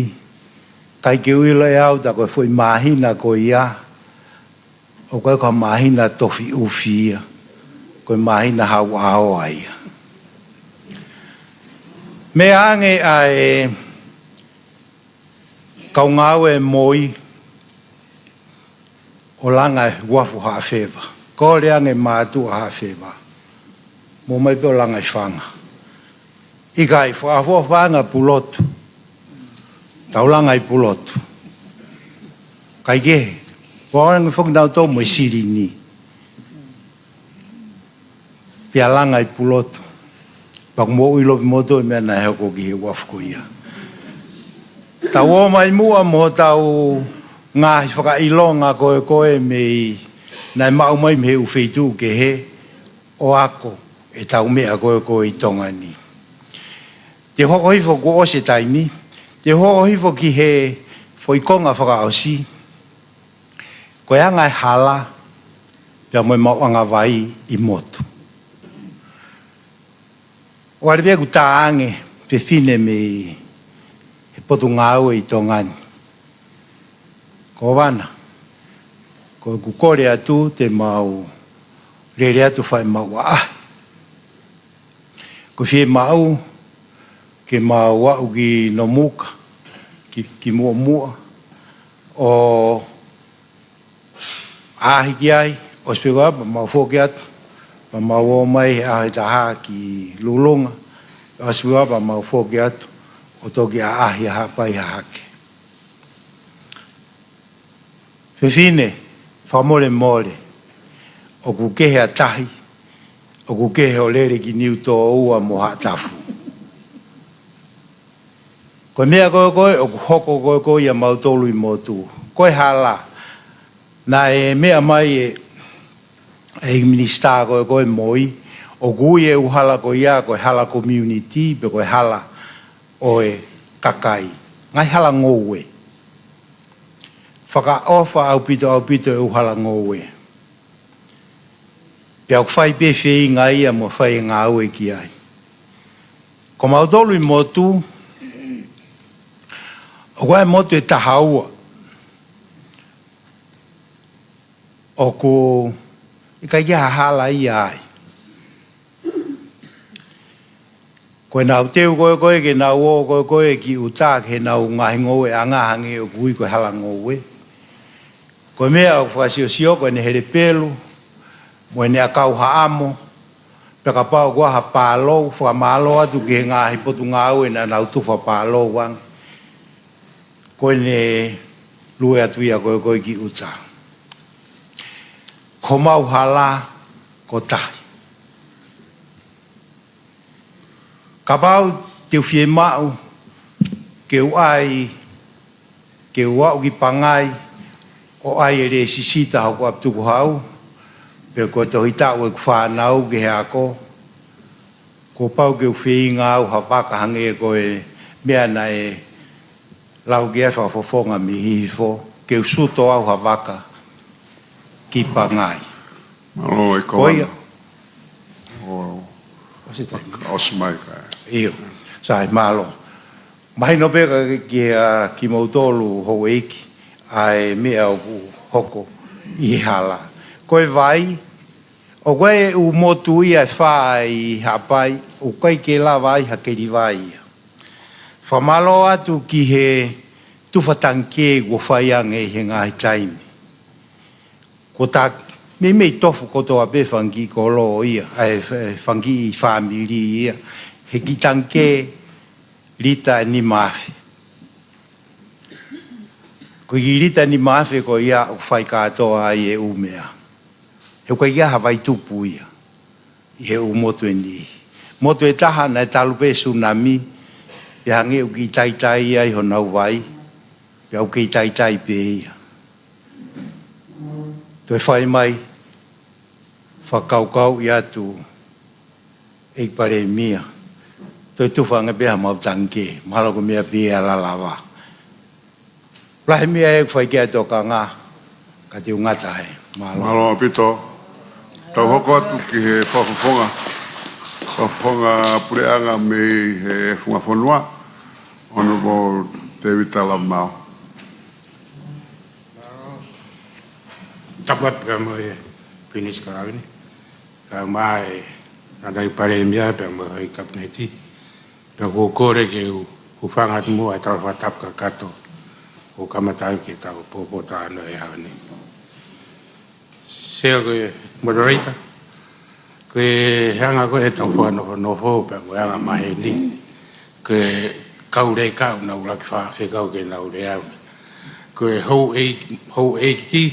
ʻikai ke u ʻilo ʻe au tā ko e foʻi māhina ko ia, ʻoku ʻikai ko ha māhina tofi ʻufi ia, ko e māhina hauʻaoa ia. Meʻa ange ʻa e kau ngāue MOI ʻo langa e uafu Haʻafeva. Kole ange mātuʻa Haʻafeva, mou ō mai pē ʻo langa e fanga. ʻIkai, fakaʻofoʻofa ange ʻa Pulotu. Tau langa ʻi Pulotu. Kaikehe, ʻoange foki nautolu mo e silini. Pea langa ʻi Pulotu. Pea ʻoku mou ʻilo pē moutolu e meʻa naʻe hoko ki he uafu ko ia. Tau ō mai muʻa mo hotau ngaahi fakaʻilonga ko ē ko ē mei, naʻe maʻu mai mei he ʻū feituʻu kehe, ʻo ako ʻetau meʻa ko ē ko ē ʻi Tonga ni. Te u hoko hifo, kuo ʻosi e taimi, te u hoko hifo ki he foʻi konga fakaʻosi. Ko e anga e hala, pea mo e maʻuʻanga vai ʻi motu. ʻOku ʻalu pē ʻeku tā ange fefine mei he Potungāue ʻi Tonga ni. Kōvana, ko ʻeku kole atu te mau lele atu fai mau ʻaʻahi. Ko e fiemaʻu ke mau aʻu ki Nomuka, ki, ki Muʻomuʻa, ʻo ʻaʻahi ki ai, ʻosi pē ko ia pea mau foki atu, pea mau ō mai he ʻaho ʻe taha ki Lulunga, ʻosi pē ko ia pea mau foki atu, ʻo toki ʻaʻahi ʻa Haʻapai Hahake. Fefine, fakamolemole, ʻoku kehe ʻa tahi, ʻoku kehe hoʻo lele ki Niutōua mo Haʻatafu. Ko e meʻa ko ē ko ē, ʻoku hoko ko ē ko ē ʻia mautolu ʻi motu. Ko e hala, naʻe meʻa mai ʻe, ʻe he minisitā ko ē ko ē MOI, ʻoku ui e ʻū hala ko ia, ko e hala community, pe ko e hala ʻo e kakai. Ngaahi hala ngoue. Fakaʻofa ʻaupito, ʻaupito e ʻū hala ngoue. Pea ʻoku fai pē feinga ia mo fai e ngāue ki ai. Ko mautolu ʻi motu, ʻoku ʻi ai e motu ʻe taha ua ʻoku ʻikai ke ʻi ai ha hala ia ai. Ko ʻenau teu ko ē ko ē ke nau ō ko ē ko ē ki ʻuta ki heʻenau ngaahi ngoueʻanga hangē ʻoku ui ko e hala ngoue. Ko e meʻa ʻoku fakasiosio ko ʻene helepelu, mo ʻene ʻakau haʻamo, pea kapau ʻoku ʻi ai ha pālou, fakamālō atu ki he ngaahi potungāue naʻa nau tufa pālou ange. Ko ʻene lue atu ia ko ē ko ē ki ʻuta. Ko homau hala ko tahi. Kapau te u fiemaʻu ke u ʻai, ke u aʻu ki Pangai ʻo ʻai e lēsisita hoku ʻapi tukuhau, pe ko e tohi taʻu ʻeku fānau ki he ako, kuo pau ke u feinga au ha vaka hangē ko e meʻa naʻe lau ki ai e fakafofonga mei Hihifo, ke u suto au ha vaka ki Pangai. Mālō e Ko ia. Kovana. ʻO, ʻosi taimi. ʻOsi mai ka. ʻIo. Sai, mālō. Mahino pē ka ki, ki, ʻa, kimoutolu houʻeiki, ʻa e meʻa ʻoku hoko ʻi he hala. Ko e vai, ʻoku ʻi ai e ʻū motu ia ʻe fā ʻi Haʻapai, ʻoku ʻikai ke lava ai ha keli vai ia. Fakamālō atu ki he tufa tangikē kuo fai ange ʻi he ngaahi taimi. Kuo tā, meimei tofu kotoa pē fanga kiʻi kolo ia, ʻa e f-, fanga kiʻi fāmili ia, he kiʻi tangikē lita ʻe nima afe. Ko e kiʻi lita ʻe nima afe ko ia ʻoku fai kātoa ai e ʻū meʻa. He ʻoku ʻikai ke ʻi ai ha vai tupu ia ʻi he ʻū motu ʻe niʻihi. Motu ʻe taha naʻe talu pē e sunami, pea hangē ʻoku kiʻi taitai ai honau vai, pea ʻoku kei taitai pē ia. Toe fai mai, fakakaukauʻi atu ʻEiki Palēmia, toe tufa ange pē haʻamau tangikē, mahalo ko e meʻa pē ia ʻe lava. Lahi e meʻa ʻe fai ki ai e tokanga, ka te u ngata ai. Mālō. Mālō ʻaupito. Tau hoko atu ki he fakafofonga, fakafofonga puleʻanga mei he Funga Fonua, Honourable Tēvita Lavamau. Tapu atu pea mo e Pilinisi Kalauni, kae ʻumaʻā e Tangataʻeiki Palēmia pea mo e Kapineti. Pea ʻoku ou kole ke u hūfanga atu muʻa he talafakatapu kakato ʻo kamata ai ke tau pōpōtalanoa he ʻaho ni. Sea ko e moderator, ko e anga ko ē ʻetau fakanofonofo pea mo e anga maheni, ko e kau leka ʻoku nau ʻuluaki faʻa fekau ke nau lea. Ko e houʻei-, houʻeiki,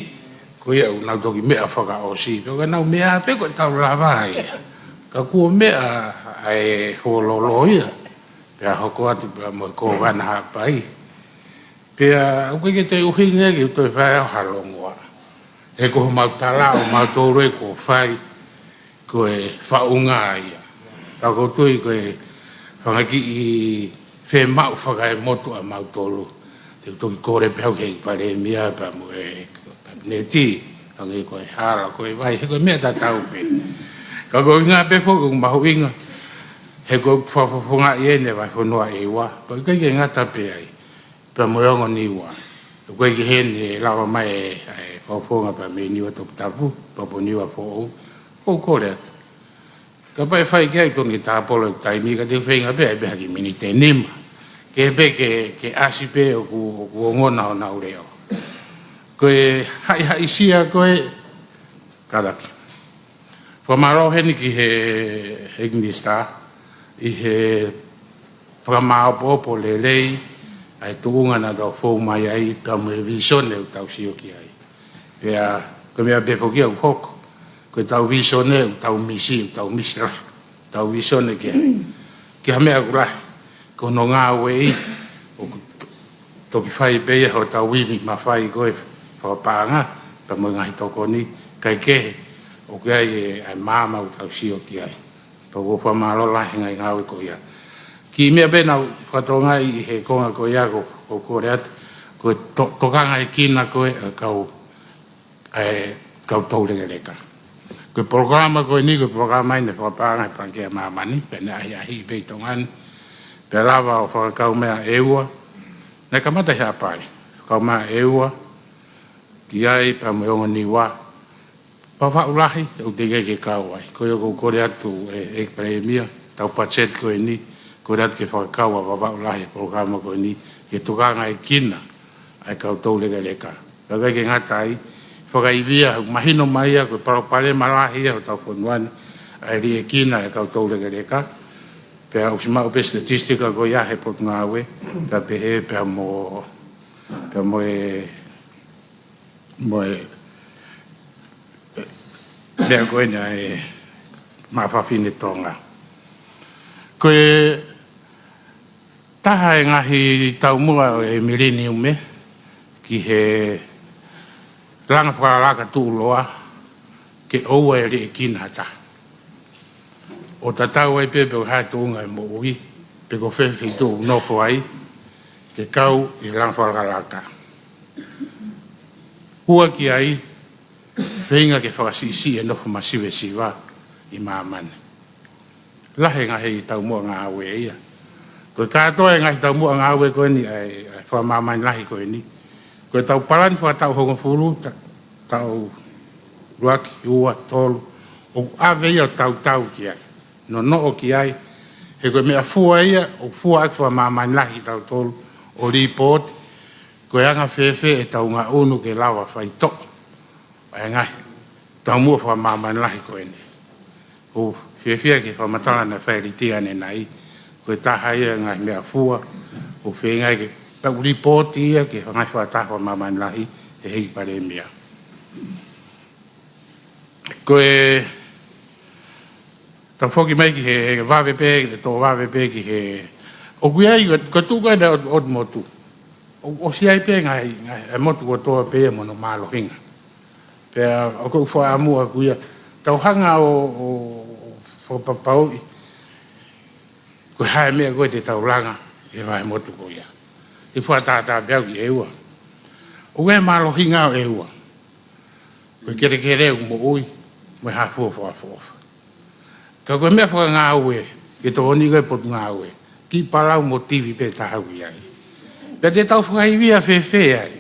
ko ia ʻoku nau toki meʻa fakaʻosi, pea ko ʻenau meʻa pē ko ʻetau lava ia. Ka kuo meʻa ʻa e Folofola ia, pea hoko atu pea mo e Kōvana Haʻapai. Pea ʻoku ʻikai ke toe ʻuhinga ke u toe fai au ha longoaʻa. He ko homau tala ʻo mautolu ē kuo fai, ko e faʻunga ia. Ka ʻoku ou tui ko e fanga kiʻi fiemaʻu fakaemotu ʻa mautolu. Te u toki kole pē au ki he Palēmia pea mo e Kapineti, hangē ko e hala, ko e vai, he ko e meʻa tatau pē. Ka ko e ʻuhinga pē foki ʻoku mahuʻinga, he ko e fakafofongaʻi eni e Vahefonua ʻe ua, pea ʻikai ke ngata pē ai. Pea mo e ongo Niua. ʻOku ʻikai ke heni ʻe lava mai e, e fakafofonga pea mei Niua Toputapu, pea mo Niua Foʻou. ʻOku ou kole atu. Kapau ʻe fai ki ai, tonu ke tāpolo e taimi, ka te u feinga pē, ʻai pē ha kiʻi miniti ʻe nima. Ke pē ke, ke ʻasi pē ʻoku, ʻoku ongona honau leʻo. Ko e haʻihaʻisia ko ē, kātaki. Fakamālō heni ki he, he Minisitā, ʻi he fakamāopoopo lelei ʻa e tuʻunga naʻa tau fou mai ai, pea mo e visone ʻoku tau sio ki ai. Pea, ko e meʻa pē foki ia ʻoku hoko, ko ʻetau visone ʻoku tau misi, ʻoku tau misi lahi, tau visone ki ai. Ki ha meʻa ʻoku lahi, ko hono ngāueʻi, ʻoku toki fai pē ia hotau ivi mafai ko ē fakapaʻanga, pea mo e ngaahi tokoni, kae kehe, ʻoku ʻi ai e, ʻa e maama ʻoku tau sio ki ai. Pea ʻoku ou fakamālō lahi he ngaahi ngāue ko ia. Kiʻi meʻa pē naʻa ku fakatokangaʻi ʻi he konga ko ia ʻoku, ʻoku ou kole atu, ko e to-, tokangaekina ko ē ʻa e kau ʻa e kau toulekeleka. Ko e polokalama ko eni, ko e polokalama ia naʻe fakapaʻanga ʻe he Pangikē ʻa Māmani, pea naʻe ʻahiʻahiʻi pē ʻi Tonga ni, pea lava ʻo fakakau meʻa ʻe ua, naʻe kamata ʻi Haʻapai, fakakau meʻa ʻe ua, ki ai pea mo e ongo Niua, Vavaʻu Lahi, ʻoku teʻeki ai ke kau ai. Ko ia ʻoku ou kole atu ʻe, ʻEiki Palēmia, tau budget ko eni, kole atu ke fakakau ʻa Vavaʻu Lahi he polokalama ko eni, ke tokangaekina ʻa e kau toulekeleka. Pea ʻikai ke ngata ai, fakaivia, mahino mai ia, ko e palopalema lahi ia hotau fonua ni, ʻa e liʻekina ʻa e kau toulekeleka. Pea ʻosi maʻu pē statistika ko ia he Potungāue, pea pehē, pea mo Pea mo e, mo e, e, meʻa ko eni ʻa e Maʻa Fafine Tonga. Ko e taha e ngaahi taumuʻa ʻo e mileniume ki he langa fakalakalaka tuʻuloa ke ʻoua ʻe liʻekina ha taha. ʻO tatau ai pē pe ko e hā e tuʻunga e moʻui, pe ko fē feituʻu ʻoku nofo ai, ke kau ʻi he langa fakalakalaka. Hua ki ai, feinga ke fakasiʻisiʻi e nofo masivesiva ʻi māmani. Lahi e ngaahi taumuʻa ngāue ia. Ko e kātoa e ngaahi taumuʻa ngāue ko eni ʻa e, ʻa e fakamāmani lahi ko eni. Ko e tau palani fakataʻu hongofulu, ta-, taʻu ʻuluaki, ua, tolu, ʻoku ʻave ia ʻo tautau ki ai. Nonoʻo ki ai, he ko e meʻafua ia, ʻoku fua ʻaki fakamāmani lahi kitautolu, ʻo lipooti, ko e anga fēfē ʻetau ngaʻunu ke lava faitoʻo ʻa e ngaahi taumuʻa fakamāmani lahi ko eni. ʻOku fiefia ke fakamatala naʻe fai ʻe Liti ʻanenai, ko e taha ia e ngaahi meʻafua, ʻoku feinga ke tau lipooti ia ki he ngaahi fakataha fakamāmani lahi ʻe he ʻEiki Palēmia. Ko e, tau foki mai ki he, he vave pē, ke tō vave pē ki he, ʻoku ʻi ai, ko e, ko e tuʻu ko ē ʻo, ʻo e motu. ʻO, ʻosi ʻi ai pē ngaahi, ngaahi, e motu kotoa pē ia mo hono mālohinga. Pea ʻoku ou fakaʻamu ʻaku ia, tau hanga ʻo, ʻo, ʻo fakapapauʻi, ko e hā e meʻa ko ē te tau langa ʻi he vahemotu ko ia. Te u fakatātā pē au ki ʻEua. ʻOku ʻi ai e mālohinga ʻo ʻEua. Ko e kelekele ʻoku moʻui, mo e hā fua fakaʻofoʻofa. Ka ko e meʻa fakangāue, ke tokoni ko ē Potungāue, kiʻi palau mo tivi pē taha ʻoku ʻi ai. Pea te tau fakaivia fēfē ai.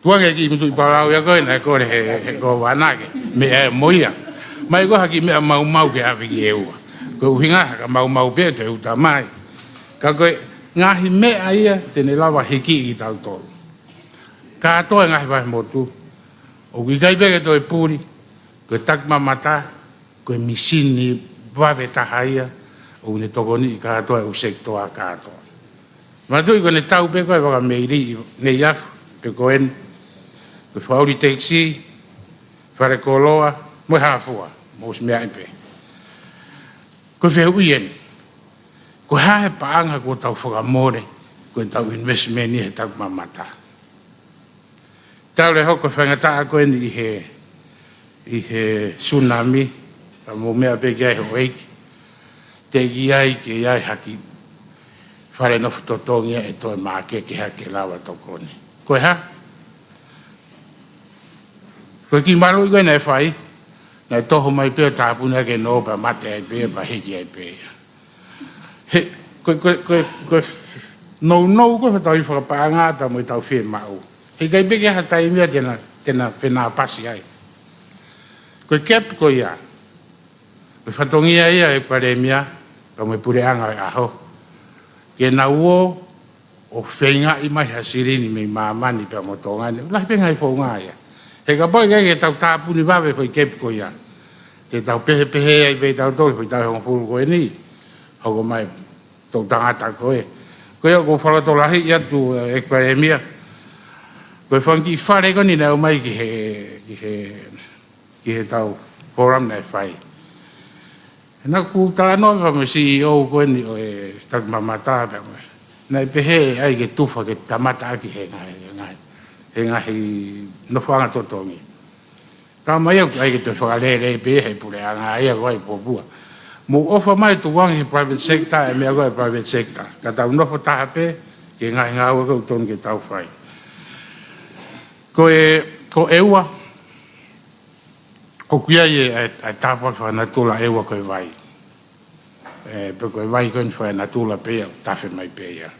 Tuʻu ange kiʻi mutuʻi palau ia ko ē naʻe kole he, he Kōvana ke meʻa mo ia. Mai ko ha kiʻi meʻa maumau ke ʻave ki ʻEua. Ko e ʻuhinga ha ka maumau pē te u tamai. Ka ko e ngaahi meʻa ia te ne lava hikiʻi kitautolu. Kātoa e ngaahi vahemotu. ʻOku ʻikai pē ke toe puli, ko e takimamata, ko e misini vave taha ia, ʻoku ne tokoniʻi kātoa e ʻū sekitoa kātoa. Manatuʻi ko ʻene tau pē ko e fakameili ʻi Neiafu, pe ko eni, ko e fakaʻuli tekisi, fale koloa, mo e hā fua, mo e ʻū meʻa pē. Ko e fehuʻi eni, ko e hā e paʻanga kuo tau fakamole, ko e tau investment ʻi he takimamata. Tau le hoko faingataʻa ko eni ʻi he, ʻi he tsunami, ka mou meʻa pē ki ai houʻeiki, teʻeki ai ke ʻi ai ha kiʻi fale nofo totongi ʻe toe mākeke hake lava tokoni. Ko e hā? Ko e kiʻi maluʻi ko ē naʻe fai, naʻe toho mai pē ʻo tāpuni ʻaki e nō pea mate ai pē, pea hiki ai pē ia. He, ko, ko, ko, ko, nounou ko e tau ʻi fakapaʻanga ʻa mo e tau fiemaʻu. He ʻikai pē ke ʻi ai ha taimi ia te na, te na fenāpasi ai. Ko e gap ko ia. Ko e fatongia ia ʻa e Palēmia, pea mo e puleʻanga ʻo e ʻaho. Ke nau ō, ʻo feingaʻi mai ha silini mei māmani pea mo Tonga ni. Lahi pē ngaahi founga ia. He kapau ʻe ʻikai ke tau tāpuni vave foʻi gap ko ia. Te tau pehē pehē ai pē tautolu foʻi taʻu hongofulu ko eni. Hoko mai toʻu tangata ko ē. Ko ia ʻoku ou fakalotolahiʻi atu ʻe Palēmia. Ko e fanga kiʻi fale ko eni naʻe ʻomai ki he, ki he, ki he tau forum naʻe fai. Naʻa ku talanoa pea mo e C E O ko eni ʻo e takimamata pea mo e. Naʻe pehē ʻe ʻai ke tufa ke kamata ʻaki he ngaahi, he ngaahi, he ngaahi nofoʻanga totongi. Tau mai au ke ʻai ke toe fakalele pē he puleʻanga ia ko ai pōpua. Mou ʻofa mai tukuange he private sector, e meʻa ko e private sector. Ka tau nofo taha pē, ke ngaahi ngāue ko ē ʻoku tonu ke tau fai. Ko e, ko ʻEua, ʻoku ʻi ai e, e, e tāpuaki fakanatula ʻEua ko e vai. E, pe ko e vai ko eni fakanatula pē ia, tafe mai pē ia.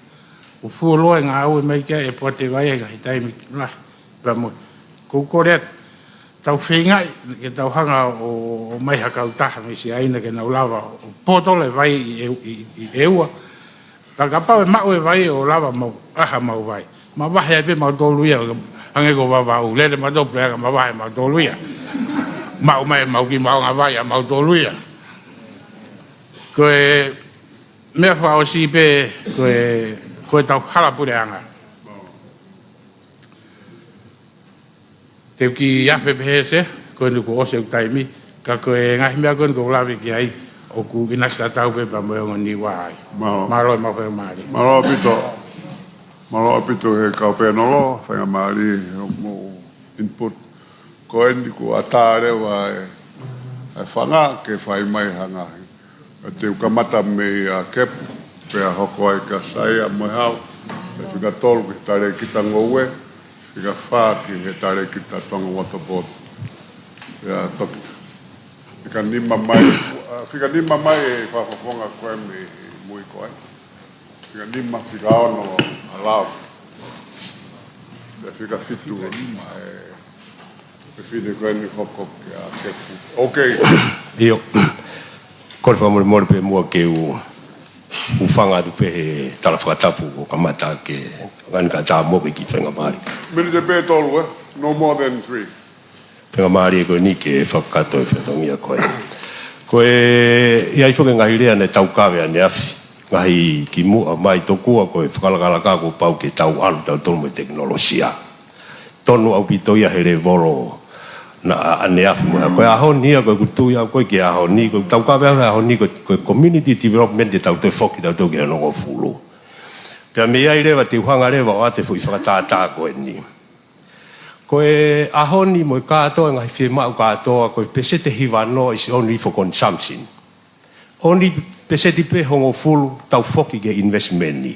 ʻOku fuoloa e ngāue mai ki ai e poate vai ʻi he ngaahi taimi lahi. Pea mo, ʻoku ou kole atu, tau feingaʻi, ke tau hanga ʻo, ʻo mai ha kautaha mei Siaina ke nau lava, ʻo pōtola e vai ʻi, ʻi, ʻi, ʻi ʻEua. Ka kapau ʻe maʻu e vai ʻo lava mau, ʻaha mau vai. Mavahe ai pē mautolu ia, hangē ko Vavaʻu, lele mautolu pē ʻaha mavahe mautolu ia. Maʻu mai mau kiʻi maʻunga vai ʻa mautolu ia. Ko e meʻa fakaʻosi pē, ko e, ko e tau hala puleʻanga. Te u kiʻi afe pē he sea, ko eni kuo ʻosi ʻeku taimi, ka ko e ngaahi meʻa ko eni ʻoku ou lave ki ai, ʻoku ʻinasi tatau pē pea mo e ongo Niua ai. Mālō. Mālō e maʻu faingamālie. Mālō ʻaupito. Mālō ʻaupito he kau pēnolo, faingamālie he hoʻomou input. Ko eni kuo ʻatā leva e, e fanga ke fai mai ha ngaahi. Te u kamata mei a Kepu, pea hoko ai kia Saia mo e hau, pea fika tolu ki he talēkita ngoue, fika fā ki he talēkita Tonga Water Board. Pea toki fika nima mai, a, fika nima mai e fakafofonga ko ē mei mui ko ē. Fika nima, fika ono a lau. Pea fika fitu e, e fefine ko eni hoko kia Kepu. Okay. ʻIo. Kole fakamolemole pē muʻa ke u, u hūfanga atu pē he tala fakatapu kuo kamata ke ngani ka tā mo ke kiʻi faingamālie. Miniti pē ʻe tolu, eh? No more than three. Faingamālie ko eni ke fakakakato e fatongia ko ē. Ko e, ʻi ai foki e ngaahi lea naʻe taukaveʻi ʻaneafi, ngaahi kimuʻa mai tokua ko e fakalakalaka kuo pau ke tau ʻalu tautolu mo e tekinolosia. Tonu ʻaupito ia he lēvolo naʻa ʻaneafi mo ia. Ko e ʻaho ni ia, ko ʻeku tui au ko ē ki he ʻaho ni, ko e taukaveʻi he ʻaho ni, ko e, ko e community development te tau toe foki tautolu ki he hongofulu. Pea mei ai leva te u hanga leva ʻo ʻoatu e foʻi fakatātā ko eni. Ko e ʻaho ni mo e kātoa e ngaahi fiemaʻu kātoa, ko e peseti ʻe hiva noa is only for consumption. Only peseti pē ʻe hongofulu tau foki ki he investment ni.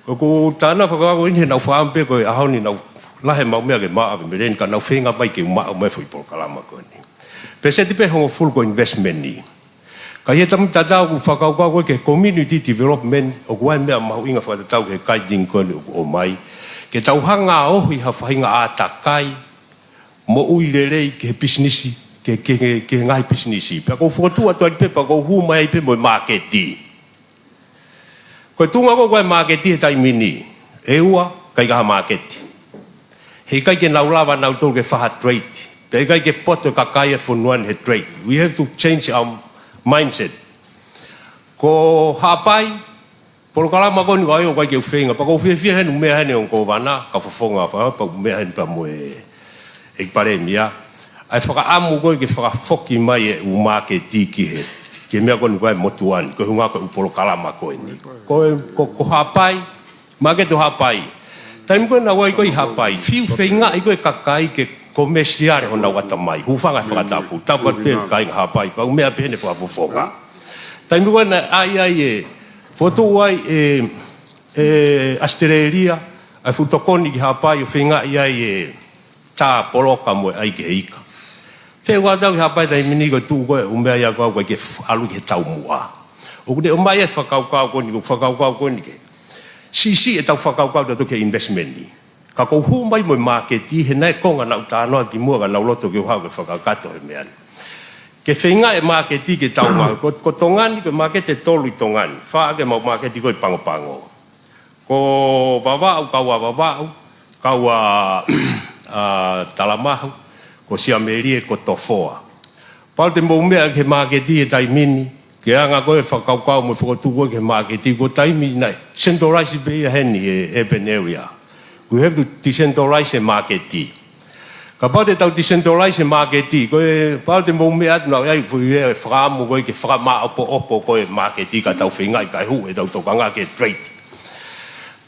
Ko ʻeku tānaki fakakaukau eni he naʻu fakaʻamu pē ko e ʻaho ni naʻu lahi e maʻu meʻa ke maʻu ʻa e meleni ka naʻu feinga mai ke u maʻu mai e foʻi polokalama ko eni. Peseti pē ʻe hongofulu ko e investment ni. Ka ʻi he taimi tatau ʻoku ou fakakaukau ko ē ki he community development, ʻoku ʻi ai e meʻa mahuʻinga fakatatau ki he guiding ko eni ʻoku ʻomai. Ke tau hanga ʻo ohi ha faʻahinga ʻātakai, moʻui lelei ki he pisinisi, ki he, ki he, ki he ngaahi pisinisi. Pea ʻoku ou fokotuʻu atu ai pē, pea ʻoku ou hū mai ai pē mo e māketi. Ko e tuʻunga ko ē ʻoku ʻi ai e māketi he taimi ni, ʻe ua, ʻikai ke ʻi ai ha māketi. He ʻikai ke nau lava nautolu ke fai ha trade. Pea ʻikai ke poto e kakai ʻo e fonua ni he trade. We have to change our mindset. Ko Haʻapai, polokalama ko eni ʻoku ʻi ai ʻoku ʻikai ke u feinga. Pea ʻoku ou fiefia heni ʻoku meʻa heni e ongo kōvana, kau fakafofonga, pea ʻoku meʻa heni pea mo e ʻEiki Palēmia, ʻa e fakaʻamu ko ē ke fakafoki mai e ʻū māketi ki he, ki he meʻa ko eni ko ē ʻa e motuʻa ni, ko e ʻuhinga ko e ʻū polokalama ko eni. Ko e, ko, ko Haʻapai, māketi ʻo Haʻapai. Taimi ko ē naʻa ku ʻi ai ko ē ʻi Haʻapai, fiu feingaʻi ko ē e kakai ke komēsiale honau ʻatamai. Hūfanga he fakatapu, tapu atu pē kāinga Haʻapai, pea ʻoku meʻa pē heni e fakafofonga. Taimi ko ē naʻe ʻi ai e, fokotuʻu ai e, e ʻAositelēlia, ʻa e fuʻu tokoni ki Haʻapai ʻo feingaʻi ai e tā poloka mo e ʻai ki he ika. Fekau atu au ki Haʻapai taimi ni ko e tuʻu ko ē ʻū meʻa ia ko ē ʻoku ʻikai ke f-, ʻalu ki he taumuʻa. ʻOku ne ʻomai e fakakaukau ko eni, ko e fakakaukau ko eni ke siʻisiʻi ʻetau fakakaukau tautolu ki he investment ni. Ka ʻoku ou hū mai mo e māketi he naʻe konga naʻu talanoa kimuʻa ka naʻu loto ke u haʻu ke fakakakato he meʻa ni. Ke feingaʻi e māketi ke tau ma-, ko, ko Tonga ni, ko e māketi ʻe tolu ʻi Tonga ni. Fā ʻaki ʻemau māketi ko ē ʻi Pagopago. Ko Vavaʻu, kau ʻa Vavaʻu, kau ʻa, ʻa Talamahu, ko Siamelie, ko Tofoa. Pau te mou meʻa ki he māketi he taimi ni, ke anga ko ē e fakakaukau mo e fokotuʻu ko ē ki he māketi, ko e taimi naʻe centralize pē ia heni he urban area. We have to decentralize e māketi. Kapau te tau decentralize e māketi, ko e pau te mou meʻa atu naʻe ʻi ai e foʻi fakaʻamu ko ē ke fakamāʻopoʻopo ko ē e māketi ka tau feingaʻi kae hū ʻetau tokanga ki he trade.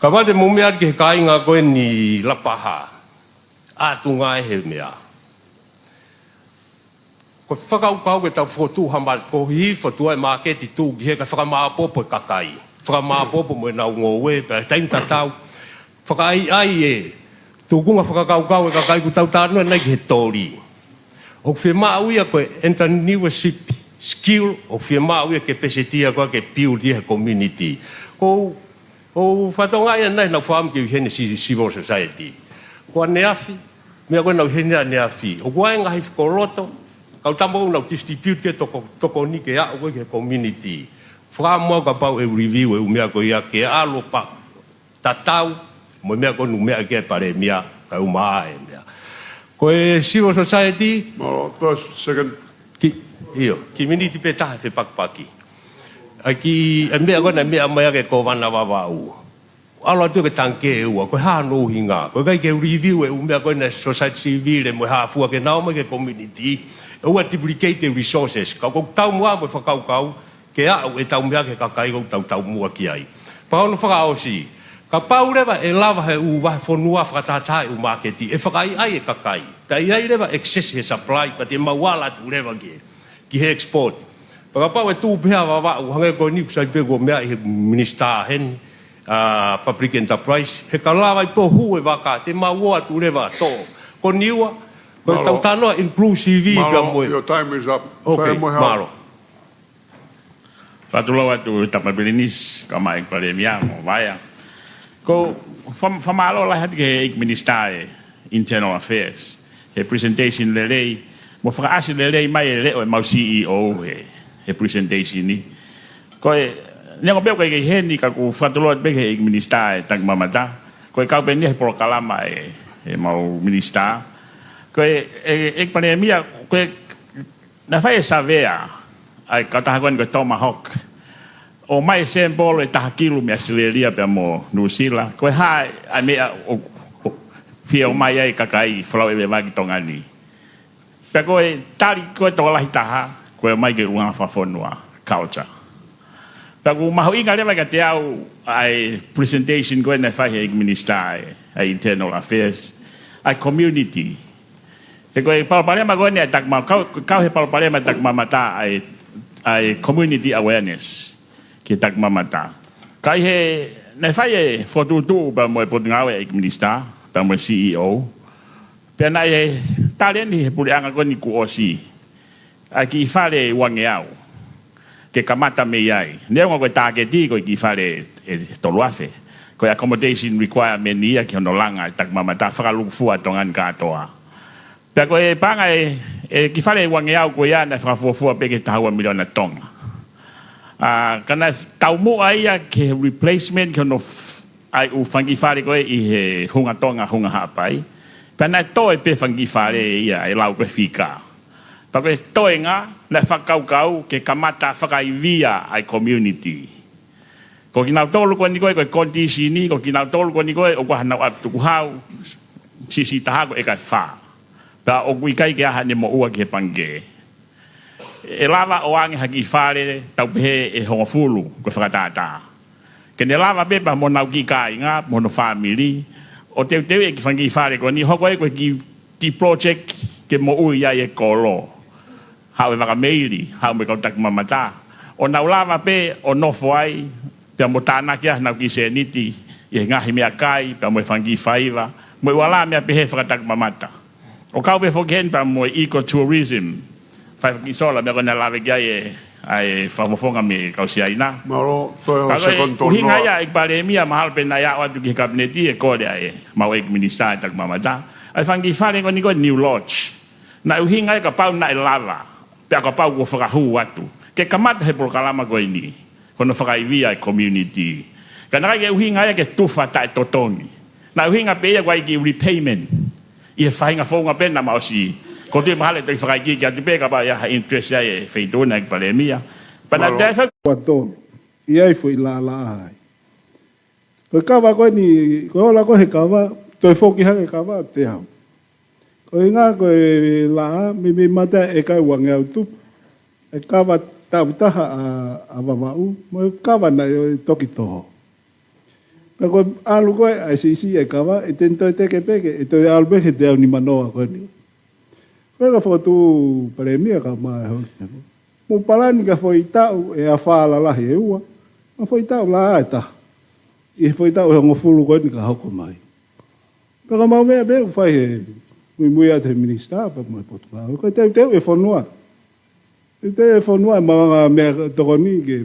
Kapau te mou meʻa atu ki he kāinga ko eni Lapaha, ʻa Tonga ʻi he meʻa. Ko e fakakaukau ke tau fokotuʻu ha ma-, ko e hifo atu e māketi tuʻu ki hē kae fakamāʻopoʻopo e kakai. Fakamāʻopoʻopo mo ʻenau ngoue, pea taimi tatau. Fakaʻaiʻai e tūkunga fakakaukau e kakai ʻoku tau talanoa ʻanenai ki he toli. ʻOku fiemaʻu ia ko e entrepreneurship skill, ʻoku fiemaʻu ia ke peseti ia ko ē ke build ia he community. Ko ʻeku fatongia ʻanenai naʻu fakaʻamu ke u ʻi heni ci-, civil society. Ko ʻaneafi, meʻa ko ē naʻu ʻi heni ʻaneafi. ʻOku ʻi ai e ngaahi fakaloto, kau tama ʻoku nau distribute ke toko, tokoni ke aʻu ko ē ki he community. Fakaʻamu au kapau ʻe review e ʻū meʻa ko ia ke ʻalu pē tatau mo e meʻa ko eni ʻoku meʻa ki ai e Palēmia, kae ʻumaʻā e meʻa. Ko e civil society, Mālō, first, second. Ki, ʻio, kiʻi miniti pē taha e fepakipaki. ʻA e kiʻi, e meʻa ko ē naʻe meʻa mai ʻaki e Kōvana Vavaʻu. ʻAlu atu ke tangikē ʻe ua, ko e hā hono ʻuhinga? Ko e ʻikai ke review e ʻū meʻa ko ena, society civil mo e hā fua ke nau ō mai ki he community, ʻoua duplicate e resources. Ka ʻoku ou taumuʻa mo e fakakaukau ke aʻu ʻetau meʻa ki he kakai ʻoku tau taumuʻa ki ai. Pea hono fakaʻosi, kapau leva ʻe lava he ʻū vahefonua fakatahataha e ʻū māketi, ʻe fakaʻaiʻai e kakai. Pea ʻe ʻi ai leva excess he supply, pea te mau ala atu leva ki he ki he export. Pea kapau ʻe tuʻu pē ha Vavaʻu, hangē ko eni ʻoku sai pē ko e meʻa ʻi he minisitā heni, ʻa, public enterprise, he ka lava ai pē ʻo hū e vaka, te mau ō atu leva ʻo toʻo. Ko Niua, ko e Mālō. Tau talanoa inclusive pea Mālō, mo e. Your time is up. Okay, Fai mo e hau. Mālō. Fakatulou atu Tama Pilinisi, kae ʻumaʻā e Palēmia mo Vaea. Ko fa-, fakamālō lahi atu ki he ʻEiki Minisitā e Internal Affairs he presentation lelei, mo fakaʻasi lelei mai e leʻo ʻemau C E O he, he presentation ni. Ko e, neongo pē ʻoku ʻikai ke ʻi heni ka ʻoku ou fakatulou atu pē ki he ʻEiki Minisitā e Takimamata, ko e kau pē eni he polokalama e, ʻemau minisitā. Ko e, e, ʻEiki Palēmia, ko e, naʻe fai e savea ʻa e kautaha ko eni ko e Tomahawk. ʻOmai e sample e taha kilu mei ʻAositelēlia pea mo Nuʻusila. Ko e hā ʻa e meʻa ʻoku, ʻoku fie ō mai ai e kakai folau ʻeveʻeva ki Tonga ni. Pea ko e tali ko e tokolahi taha, ko e ō mai ki he ʻulungaanga fakafonua, culture. Pea ʻoku mahuʻinga leva kiate au ʻa e presentation ko ē naʻe fai he ʻEiki Minisitā e, ʻa e Internal Affairs, ʻa e community. He ko e palopalema ko eni ʻa e Takima-, kau, kau he palopalema ʻa e Takimamata ʻa e, ʻa e community awareness ki he Takimamata. Ka ʻi he, naʻe fai e fokotuʻutuʻu pea mo e Potungāue ʻa e ʻEiki Minisitā, pea mo e C E O. Pea naʻe tali eni he puleʻanga ko eni kuo ʻosi ʻa e kiʻi fale ʻe uangeau ke kamata mei ai. Neongo ko e tāketi ko e kiʻi fale ʻe tolu afe. Ko e accommodation requirement ia ki hono langa e Takimamata fakalūkufua ʻa Tonga ni kātoa. Pea ko e paʻanga e, e kiʻi fale ʻe uangeau ko ia naʻe fakafuofua pē ki he taha ua miliona Tonga. ʻA, ka naʻe taumuʻa ia ki he replacement ki hono f-, ʻa e ʻū fanga kiʻi fale ko ē ʻi he Hunga Tonga, Hunga Haʻapai. Pea naʻe toe pē fanga kiʻi fale ia ʻe lau ko e fika. Pea ko e toenga, naʻe fakakaukau ke kamata fakaivia ʻa e community. Ko kinautolu ko eni ko ē, ko e condition ni, ko kinautolu ko eni ko ē, ʻoku ʻi ai haʻanau ʻapi tukuhau, siʻisiʻi taha ko e ʻeka ʻe fā. Pea ʻoku ʻikai ke ʻi ai haʻane moʻua ki he pangikē. ʻE lava ʻo ʻoange ha kiʻi fale, tau pehē ʻe hongofulu, ko e fakatātā. Ke ne lava pē pea mo honau kiʻi kāinga, mo hono fāmili, ʻo teuteuʻi e kiʻi fanga kiʻi fale ko eni, hoko ia ko e kiʻi, kiʻi project ke moʻui ai e kolo. Haʻu e vaka meili, haʻu mo e kau Takimamata. ʻO nau lava pē, ʻo nofo ai, pea mo tānaki ai haʻanau kiʻi sēniti, ʻi he ngaahi meʻakai, pea mo e fanga kiʻi faiva, mo e ʻū ala meʻa pehē fakaTakimamata. ʻO kau pē foki heni pea mo e ecotourism. Fai fakakiʻi sola, meʻa ko ē naʻe lave ki ai e, ʻa e fakafofonga mei he kau Siaina. Mālō, toe ʻo Ka ko e second ʻuhinga ia ʻEiki Palēmia, mahalo pē naʻe ʻalu atu ki he Kapineti ʻe kole ʻa e, ʻemau ʻEiki Minisitā e Takimamata. ʻA e fanga kiʻi fale ko eni ko e New Lodge. Naʻe ʻuhinga ia kapau naʻe lava, pea kapau kuo fakahū atu. Ke kamata he polokalama ko eni, ko hono fakaivia e community. Ka naʻe ʻikai ke ʻuhinga ia ke tufa taʻetotongi. Naʻe ʻuhinga pē ia ko e kiʻi repayment. ʻI he faʻahinga founga pē naʻa mau ʻosi. Ko e tuʻu mahalo ʻe toki fakaikiiki atu pē kapau ʻe ʻi ai ha interest ia ʻi he feituʻu na ʻEiki Palēmia. Pea naʻe Mālō. Tae fa- Kuo tonu. ʻI ai foʻi laʻalaʻā ai. Ko e kava ko eni, ko e ola ko ē he kava, toe foki hake kava, te au. Ko e ʻuhinga ko e laʻā, meimei mata e kai uangeau tupu. E kava taʻu taha ʻa, ʻa Vavaʻu, mo e kava naʻe toki toho. Pea ko e ʻalu ko ē ʻa e siʻisiʻi e kava, ʻe teni toe teke pē ke, ʻe toe ʻalu pē ki he teau nimanoa ko eni. Ko e ka fokotuʻu Palēmia kae ʻumaʻā e houʻeiki. Mou palani ka foʻi taʻu ʻe afā lalahi ʻe ua, mo e foʻi taʻu laʻā ʻe taha. ʻI he foʻi taʻu ʻe hongofulu ko eni ka hoko mai. Pea ka mau meʻa pē ʻoku fai he muimui atu he minisitā, pea mo e Potungāue. Ko e teuteu e fonua. Teuteu e fonua, ʻemau anga meʻatokoni ke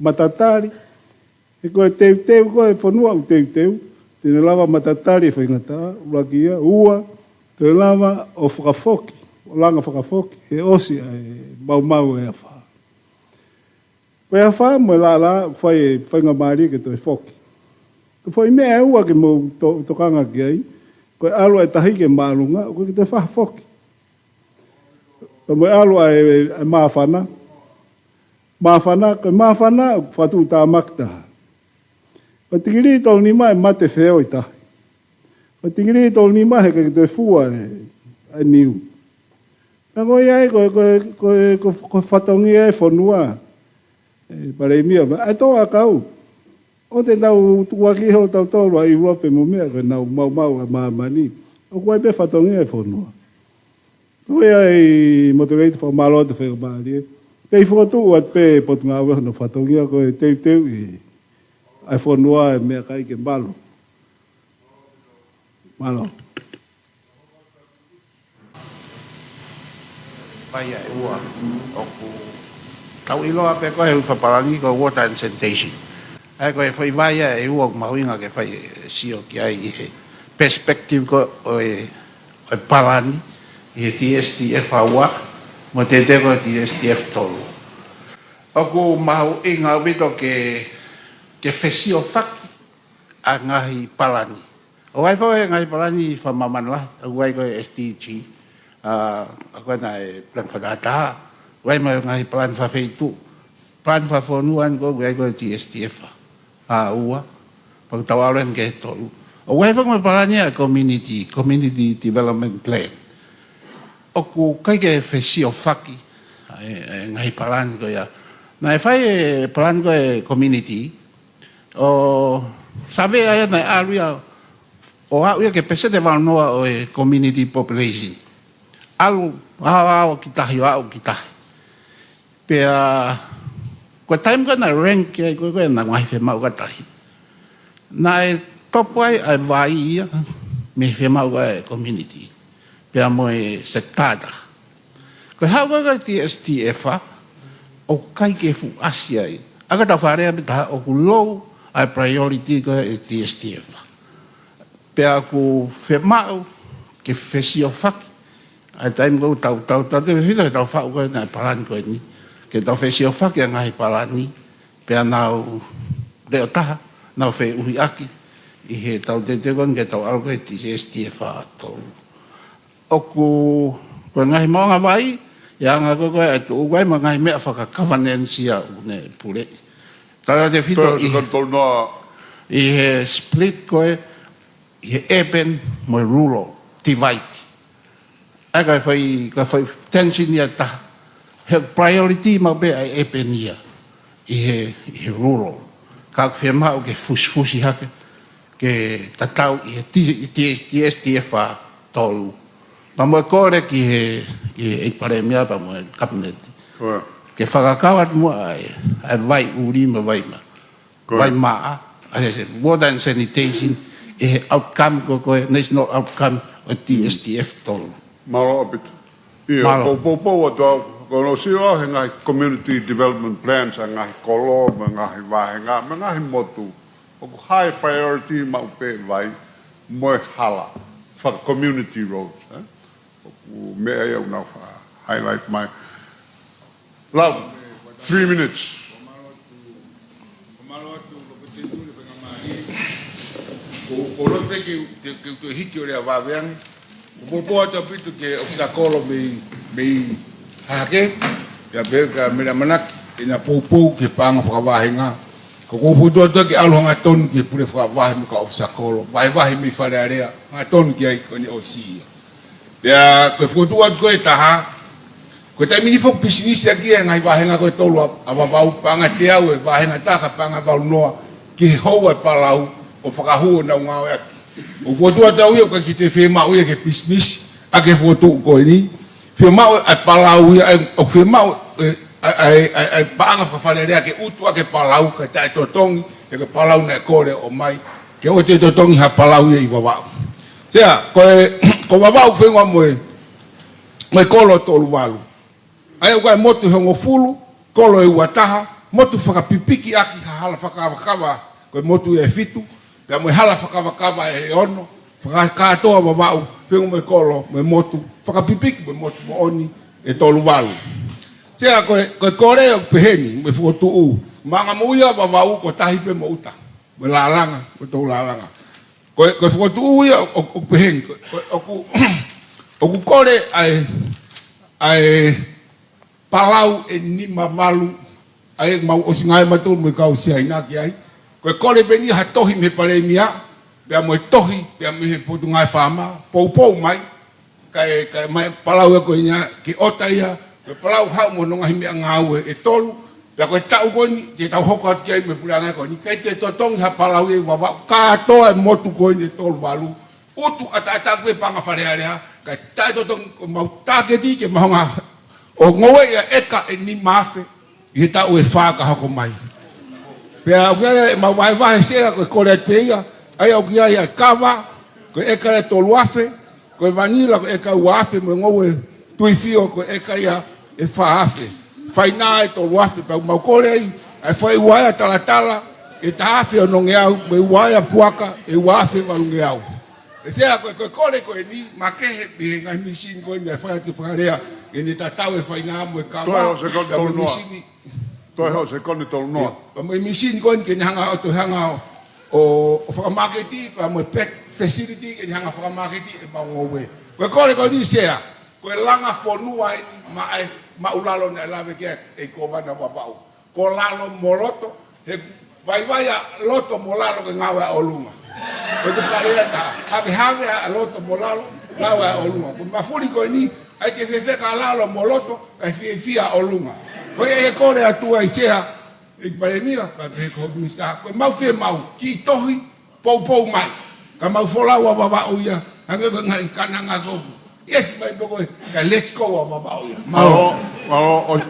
matatali. He ko e teuteu ko e fonua ʻoku teuteu, te ne lava matatali e faingataʻa, ʻuluaki ia, ua, te ne lava ʻo fakafoki, ʻo langa fakafoki, he ʻosi ʻa e maumau e afā. Ko e afā mo e laʻalaʻā, ʻoku fai e faingamālie ke toe foki. Ko e foʻi meʻa ʻe ua ke mou to-, tokanga ki ai, ko e ʻalu e tahi ki māʻolunga, ʻoku ʻikai ke toe fakafoki. Pea mo e ʻalu ʻa e, ʻa e māfana. Māfana, ko e māfana, ʻoku fakatuʻutāmaki taha. Ko e tikilī tolu nima ʻe mate feohi tahi. Ko e tikilī tolu nima he ʻikai ke toe fua e, e niu. Ka ko ia ai, ko, ko, ko, ko, ko e fatongia e fonua, ʻe Palēmia, ʻa e tō ʻakau. ʻOua te tau tukuakiʻi holo tautolu ʻa ʻIulope mo meʻa, ko ʻenau maumau ʻa māmani. ʻOku ʻi ai pē fatongia e fonua. Ko ia ai, Moderator, fakamālō atu fakamālie. Pea ʻi fokotuʻu atu pē Potungāue hono fatongia ko e teuteuʻi ʻa e fonua e meʻakai ke malu. Mālō. Vaia ʻe ua, ʻoku tau ʻiloa pē ko e ʻuhinga palani ko e water and sanitation. ʻA ia ko e foʻi vaia ʻe ua ʻoku mahuʻinga ke fai e sio ki ai ʻi he perspective ko ē ʻo e, ʻo e palani ʻi he T S T F ua mo e teuteu ko e T S T F tolu. ʻOku mahuʻinga ʻaupito ke, ke fesiofaki ʻa e ngaahi palani. ʻOku ʻi ai foki e ngaahi palani fakamāmani lahi, ʻoku ʻi ai ko e S D G, ʻa, ʻoku ʻi ai e palani fakataha, ʻoku ʻi ai mo e ngaahi palani fakafeituʻu, palani fakafonua ʻa eni ko ē ʻoku ʻi ai ko e T S T F ua, pea ʻoku tau ʻalu eni ki he tolu. ʻOku ʻi ai foki mo e palani ʻa e community, community development plan. ʻOku ʻikai ke fesiofaki ʻa e, e ngaahi palani ko ia. Naʻe fai e palani ko e community, ʻo savea ia naʻe ʻalu ia, ʻo aʻu ia ki he peseti ʻe valu noa ʻo e community population. ʻAlu, ʻalu, ʻalu ki tahi, ʻo aʻu ki tahi. Pea, ko e taimi ko ē naʻe rank ai ko ē, ko ē ʻenau ngaahi fiemaʻu ka tahi. Naʻe topo ai ʻa e vai ia, mei he fiemaʻu ʻa e community. Pea mo e sector. Ko e haʻu ko ē ko e T S T F, ʻoku ʻikai ke fuʻu ʻasi ai. ʻA ia ka tau fakalea pē taha ʻoku low ʻa e priority ko ē ʻa e T S T F. Pea ʻoku fiemaʻu ke fesiofaki. ʻA e taimi ko ē tau, tau, tau, tau, tau, tau faʻu ko ē ʻa e palani ko eni. Ke tau fesiofaki ʻa e ngaahi palani. Pea nau leʻo taha, nau feʻuhiʻaki. ʻI he tau teuteu ko eni ke tau ʻalu ko ē T S T F tolu. ʻOku, ko e ngaahi maʻuʻanga vai, ʻi he anga ko ē ko ē ʻa e tuʻu vai mo e ngaahi meʻa faka-governance ia ʻoku ne puleʻi. Tala te fito Tau ʻi, tau tau noa. ʻI he split ko ē, ʻi he urban mo e rural divide. ʻA ia ko e fai, ko e fai tension ia ʻe taha. He priority maʻu pē ʻa e urban ia ʻi he, ʻi he rural. Ka ʻoku fiemaʻu ke fusifusi hake, ke tatau ʻi he T-, T S, T S T F tolu. Pea mo e kole ki he, ki he ʻEiki Palēmia pea mo e Kapineti. Ko ia. Ke fakakau atu muʻa ʻa e, ʻa e vai ʻuli mo e vai mā. Ko ia. Vai maʻa, ʻa e water and sanitation, ʻi he outcome ko ē, ko e national outcome ʻo e T S T F tolu. Mālō ʻaupito. ʻIo, Mālō. Ko e poupou atu au, ko hono sio au he ngaahi community development plans ʻa e ngaahi kolo, mo e ngaahi vāhenga, mo e ngaahi motu. ʻOku high priority maʻu pē vai, mo e hala, faka-community roads, eh? ʻOku meʻa ia ʻoku nau faʻa highlight mai. Lau, three minutes. Ko e mālō atu, ko e mālō atu, Lopeti Seni Tuli, faingamālie. Ko, ko e loto pē ke, ke, ke u toe hiki ʻo lea vave ange. Ko e poupou atu ʻaupito ki he ʻōfisa kolo mei, mei Hahake, pea pehē kia Mele ʻAmanaki, ʻena poupou ki he paʻanga fakavāhenga. Ka ʻoku ou fokotuʻu atu ke ʻalu hangatonu ki he pule fakavahe mo e kau ʻōfisa kolo. Vahevahe mei Fale Alea, hangatonu ki ai ko ʻene ʻosi ia. Pea ko e fokotuʻu atu ko ē ʻe taha, ko e taimi ni foki pisinisi ʻaki e ngaahi vāhenga ko ē ʻe tolu ʻa, ʻa Vavaʻu, paʻanga teau e vāhenga ʻe taha, paʻanga ʻe valu noa, ki he houa ʻa e palau, ʻo fakahū ʻenau ngāueʻaki. ʻOku fokotuʻu atu au ia, ʻoku ʻikai ke toe fiemaʻu ia ke pisinisi, ʻa e fokotuʻu ko eni. Fiemaʻu ʻa e palau ia, ʻa e, ʻoku fiemaʻu, ʻe, ʻa e, ʻa e, ʻa e, ʻa e paʻanga faka-Fale Alea ke utu ʻaki e palau, kae taʻetotongi, ʻe ko e palau naʻe kole ʻo ʻomai, ke ʻoua te totongi ha palau ia ʻi Vavaʻu. Sea, ko e, ko Vavaʻu ʻoku feʻunga mo e, mo e kolo ʻe tolu valu. ʻA ia ʻoku ʻi ai e motu ʻe hongofulu, kolo ʻe ua taha, motu fakapipiki ʻaki ha hala fakakavakava, ko e motu ʻe fitu, pea mo e hala fakakavakava ʻe ono, fakakātoa Vavaʻu, feʻunga mo e kolo, mo e motu, fakapipiki mo e motu moʻoni ʻe tolu valu. Sea, ko e, ko e kole ʻoku pehē ni, mo e fokotuʻu, maʻanga moʻui ʻa Vavaʻu ko e tahi pē mo ʻuta. Mo e Lalanga, ko e Toʻu Lalanga. Ko e, ko e fokotuʻu ia ʻo, ʻo, ʻoku pehē ni, ko e, ko e, ʻoku, ʻoku kole ʻa e, ʻa e palau ʻe nima valu, ʻa ia ʻoku mau ʻosi ngāue mautolu mo e kau Siaina ki ai, Ko e kole pē eni ha tohi mei he Palēmia, pea mo e tohi, pea mei he Potungāue Faama, poupou mai, kae, kae mai palau ia ko eni ke ʻota ia, ko e palau haʻu mo hono ngaahi meʻangāue ʻe tolu, pea ko e taʻu ko eni, te tau hoko atu ki ai mo e puleʻanga ko eni, ʻikai te totongi ha palau ia ʻi Vavaʻu, kātoa e motu ko eni ʻe tolu valu, utu ʻataʻatā ko e paʻanga Fale Alea, kae taʻetotongi ko ʻemau tāketi ke mau hanga ʻo ngoueʻi ʻa e ʻeka ʻe nima afe ʻi he taʻu ʻe fā ka hoko mai. Pea ʻoku ʻi ai ʻemau vahevahe Sea ko e kole atu pē ia, ʻa ia ʻoku ʻi ai ʻa e kava, ko e ʻeka ia ʻe tolu afe, ko e vanila ko e ʻeka ʻe ua afe, mo e ngoue tuifio ko e ʻeka ia ʻe fā afe. Fainā ʻe tolu afe, pea ʻoku mau kole ai, ʻa e fai ua ia talatala, ʻe taha afe onongeau, mo e ua ia puaka, ʻe ua afe valungeau. ʻE Sea ko e, ko e kole ko eni, makehe mei he ngaahi misini ko eni, ʻa e fai atu Fale Alea, ke ne tatau e fainā mo e kava, Toe hoʻo sekoni pea mo e tolu noa. misini. Toe hoʻo sekoni tolu noa. Pea mo e misini ko eni ke ne hanga ʻo toe hanga ʻo, ʻo, ʻo fakamāketi, pea mo e pack facility ke ne hanga ʻo fakamāketi ʻemau ngoue. Ko e kole ko eni Sea, ko e langa fonua eni maʻa e māʻulalo naʻe lave ki ai e Kōvana Vavaʻu. Ko lalo mo loto, he vaivai ʻa loto mo lalo ke ngāue ʻa ʻolunga. Ko e te fakalea ta, havehave ʻa loto mo lalo, ngāue ʻa ʻolunga. Ko e mafuli ko eni, ʻai ke fefeka lalo mo loto, kae fiefia ʻolunga. Ko ia ʻe kole atu ai Sea, ʻEiki Palēmia, pea pehē ko e Minisitā, ko ʻemau fiemaʻu, kiʻi tohi, poupou mai. Ka mau folau ʻa Vavaʻu ia, hangē ko e ngaahi kananga ko ē. Yes, mai pē ko ē, ka let's go ʻa Vavaʻu ia. Mālō. Mālō, mālō, ʻo-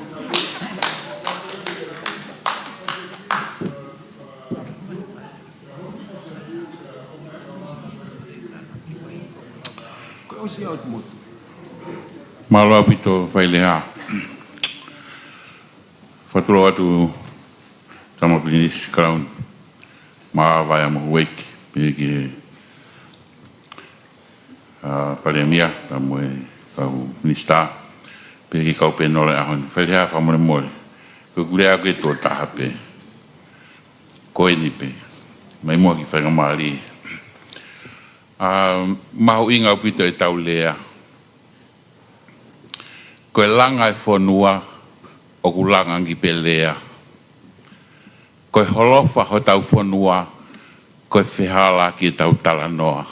Mālō ʻaupito Failehā. Fakatulou atu Tama Pilinisi Kalauni, Maʻavaea mo Houʻeiki, pehē ki he, ʻa, Palēmia, pea mo e kau Minisitā, pehē ki he kau pēnolo he ʻaho ni. Failehā, fakamolemole. Ko ʻeku lea ʻaʻaku ʻe toko taha pē. Ko eni pē. Mai muʻa ki he faingamālie. ʻA, mahuʻinga ʻaupito ʻetau lea. Ko e langa e fonua, ʻoku langa ange pē lea. Ko e holofa hotau fonua, ko e fehālaaki ʻetau talanoa.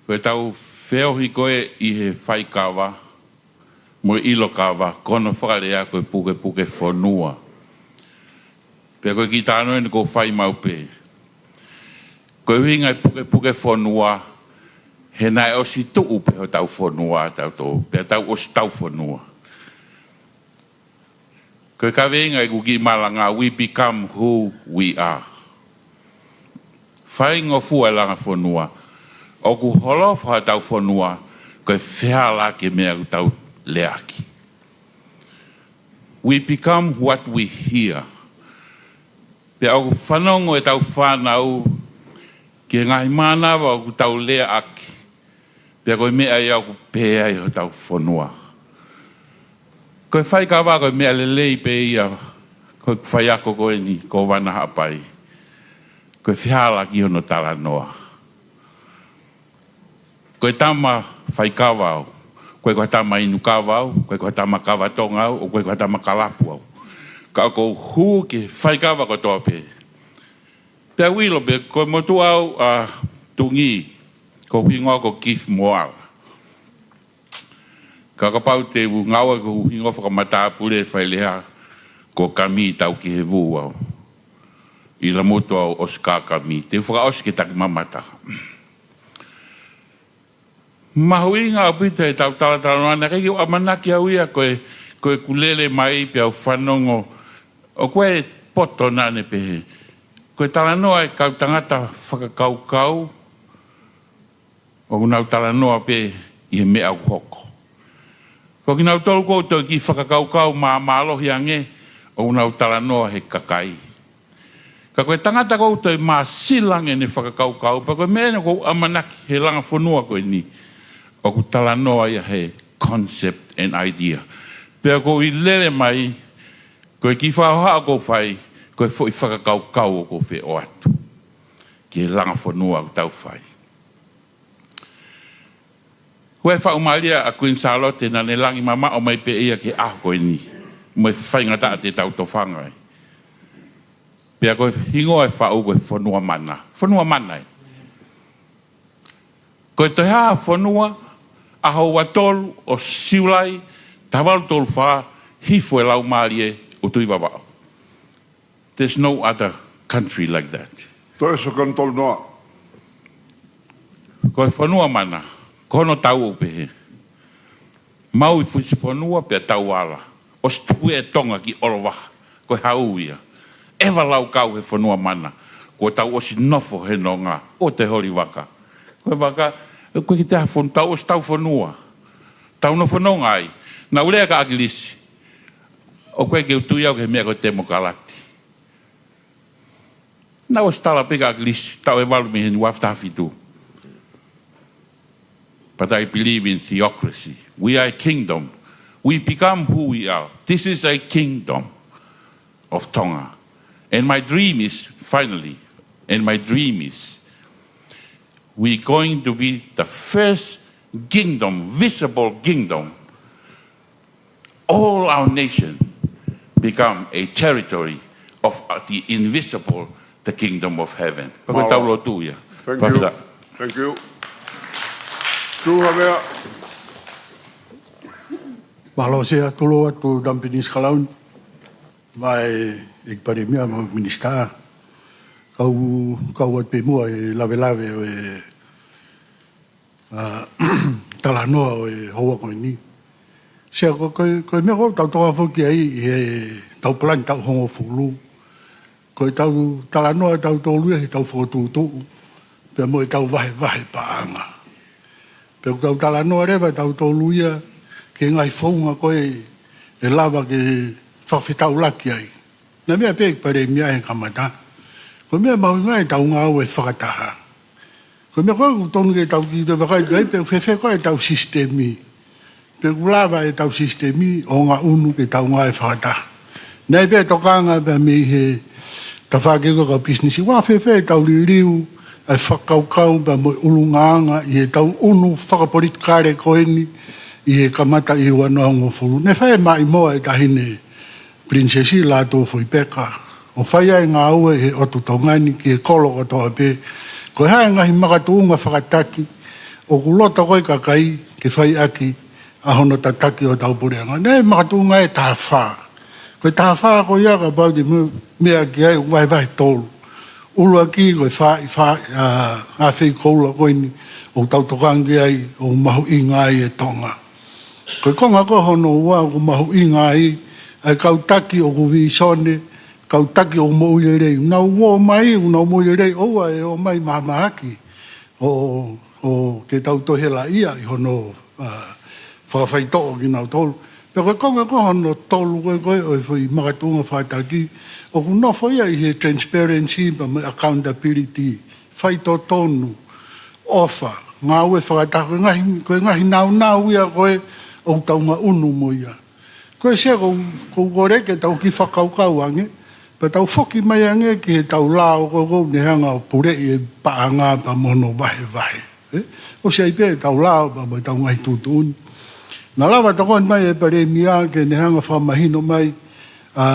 Ko ʻetau feohi ko ē ʻi he faikava, mo e ʻilo kava, ko hono fakalea ko e pukepuke fonua. Pea ko e kiʻi talanoa eni ʻoku ou fai maʻu pē. Ko e ʻuhinga e pukepuke fonua, he naʻe ʻosi tuʻu pē hotau fonua, tau tō, pea tau ʻosi tau fonua. Ko e kaveinga ʻeku kiʻi malanga, we become who we are. Faingofua e langa fonua. ʻOku holofa hotau fonua, ko e fehālaaki e meʻa ʻoku tau leaʻaki. We become what we hear. Pea ʻoku fanongo ʻetau fānau ki he ngaahi mānava ʻoku tau leaʻaki. Pea ko e meʻa ia ʻoku pehē ai hotau fonua. Ko e faikava ko e meʻa lelei pē ia, ko e faiako ko eni, Kōvana Haʻapai. Ko e fehālaaki hono talanoa. Ko e tama faikava au. ʻOku ʻikai ko ha tama inu kava au, ʻoku ʻikai ko ha tama kava Tonga au, ʻoku ʻikai ko ha tama kalapu au. Ka ʻoku ou hū ki he faikava kotoa pē. Pea u ʻilo pē, ko e motuʻa au ʻa Tungi, ko hoku hingoa ko Keith Moala. Ka kapau te u ngāue ko hoku hingoa fakamatāpule Failehā, ko Kami Taukehevu au. ʻI Lamotu au ʻosi ka Kami, te u fakaʻosi ke taki mamata. Mahuʻinga ʻaupito ʻetau talatalanoa, naʻe ʻikai ke u ʻamanaki au ia ko e, ko ʻeku lele mai pea u fanongo, ʻoku ʻi ai e poto naʻa ne pehē. Ko e talanoa e kau tangata fakakaukau, ʻoku nau talanoa pē ʻi he meʻa ʻoku hoko. Ko kinautolu ʻoku toe kiʻi fakakaukau māmālohi ange, ʻoku nau talanoa he kakai. Ka ko e tangata ʻoku toe māsila ange ʻene fakakaukau, pea ko e meʻa eni ʻoku ou ʻamanaki he langa fonua ko eni, ʻoku talanoa ia he concept and idea. Pea ʻoku ou ʻi lele mai, ko e kiʻi fakahohaʻa ʻoku ou fai, ko e foʻi fakakaukau ʻoku ou feʻao atu ki he langa fonua ʻoku tau fai. Ko e faʻu mālie ʻa Kuini Sālote naʻa ne langi mamaʻo mai pē ia ki he ʻaho ko eni, mo e faingataʻa te tau tofanga ai. Pea ko e hingoa e faʻu ko e Fonua Mana. Fonua Mana ē. Ko e tohi ʻa e fonua, ʻaho ua tolu ʻo Siulai, taha valu tolu fā, hifo e Laumālie ʻo Tuʻi Vavaʻu. There's no other country like that. Toe ʻosi ko e tolu noa. Ko e Fonua Mana, ko hono tau ʻoku pehē. Maui Fusifonua pea tau ala. ʻOsi tuku e Tonga ki ʻOlovaha. Ko e hau ia. ʻEva Laukau he Fonua Mana. Kuo tau ʻosi nofo he nonga ʻo te holi vaka. Ko e vaka, ko e ki te ha fon-, tau ʻosi tau fonua. Tau nofo nonga ai. Naʻa ku lea kia ʻAkilisi. ʻOku ʻikai ke u tui au ki he meʻa ko e temokalati. Naʻa ku ʻosi tala pē kia ʻAkilisi, taʻu ʻe valu mei heni, ua afe taha fitu. But I believe in theocracy. We are a kingdom. We become who we are. This is a kingdom of Tonga. And my dream is, finally, and my dream is, we're going to be the first kingdom, visible kingdom, all our nation become a territory of, uh, the invisible, the kingdom of heaven. Mālō. Pea ko e tau lotu ia. Thank you. Fakafetaʻi. Thank you. Tuʻu Havea. Mālō Sea, tulou atu Tampinisi Kalauni. Mai ʻEiki Palēmia mo e Minisitā. Kau, kau atu pē muʻa e lavelave ʻo e ʻa, talanoa ʻo e houa ko eni. Sea ko, ko, ko e meʻa ko ē ʻoku tau toka foki ai ʻi he tau palani taʻu hongofulu. Ko e tau talanoa ʻa tautolu ia he tau fokotuʻutuʻu. Pea mo e tau vahevahe paʻanga. Pea ʻoku tau talanoa leva ʻa tautolu ia ki he ngaahi founga ko ē ʻe lava ke fakafetaulaki ai. Naʻe meʻa pē ʻEiki Palēmia he kamata. Ko e meʻa mahuʻinga ʻetau ngāue fakataha. Ko e meʻa ko ē ʻoku tonu ke tau kiʻi toe vakai ki ai pe ʻoku fēfē ko ē ʻetau sisitemi. Pe ʻoku lava ʻetau sisitemi ʻo ngaʻunu ke tau ngāue fakataha. Naʻe pē tokanga pē mei he tafaʻaki ko ē kau pisinisi. ʻOku fēfē ʻetau liliu ʻa e fakakaukau pea mo e ʻulungaanga ʻi he tau ʻunu fakapolitikale ko eni ʻi he kamata ʻi he ua noa hongofulu. Naʻe fai e maʻimoa ʻe he Taʻahine Pilinisesi Lātūfuipeka. ʻO fai ai e ngāue he ʻotu Tonga ni ki he kolo kotoa pē. Ko e hā e ngaahi makatuʻunga fakataki ʻoku loto ko ē kakai ke fai ʻaki ʻa hono tataki ʻo hotau puleʻanga. Naʻe makatuʻunga ʻe taha fā. Ko e taha fā ko ia kapau te mou meʻa ki ai ʻoku vahevahe tolu. ʻUluaki ko e fā, fā, ʻa, ʻa fei koula ko eni ʻoku tau tokanga ki ai ʻoku mahuʻinga ai e Tonga. Ko e konga ko ē hono ua ʻoku mahuʻinga ai ʻa e kau taki ʻoku vīsone, kau taki ʻoku moʻui lelei. Nau ō mai, nau moʻui lelei, ʻoua ʻe ō mai mahamahaki ʻo, ʻo ke tau toe helaʻia ʻi hono, ʻa, fakafaitoʻo kinautolu. Pea ko e konga ko ē hono tolu ko ē ko ē ʻo e foʻi makatuʻunga fakataki, ʻoku nofo ia ʻi he transparency pea mo e accountability, faitotonu, ʻofa, ngāue fakataha, ko e ngaahi, ko e ngaahi naunau ia ko ē ʻoku tau ngaʻunu mo ia. Ko e Sea ʻoku, ʻoku ou kole ke tau kiʻi fakakaukau ange, pea tau foki mai ange ki he tau lao ko ē ʻoku ne hanga ʻo puleʻi e paʻanga pea mo hono vahevahe. ʻE? ʻOsi ai pē tau lao pea mo e tau ngaahi tuʻutuʻuni. Naʻe lava tokoni mai e Palēmia ke ne hanga fakamahino mai, ʻa,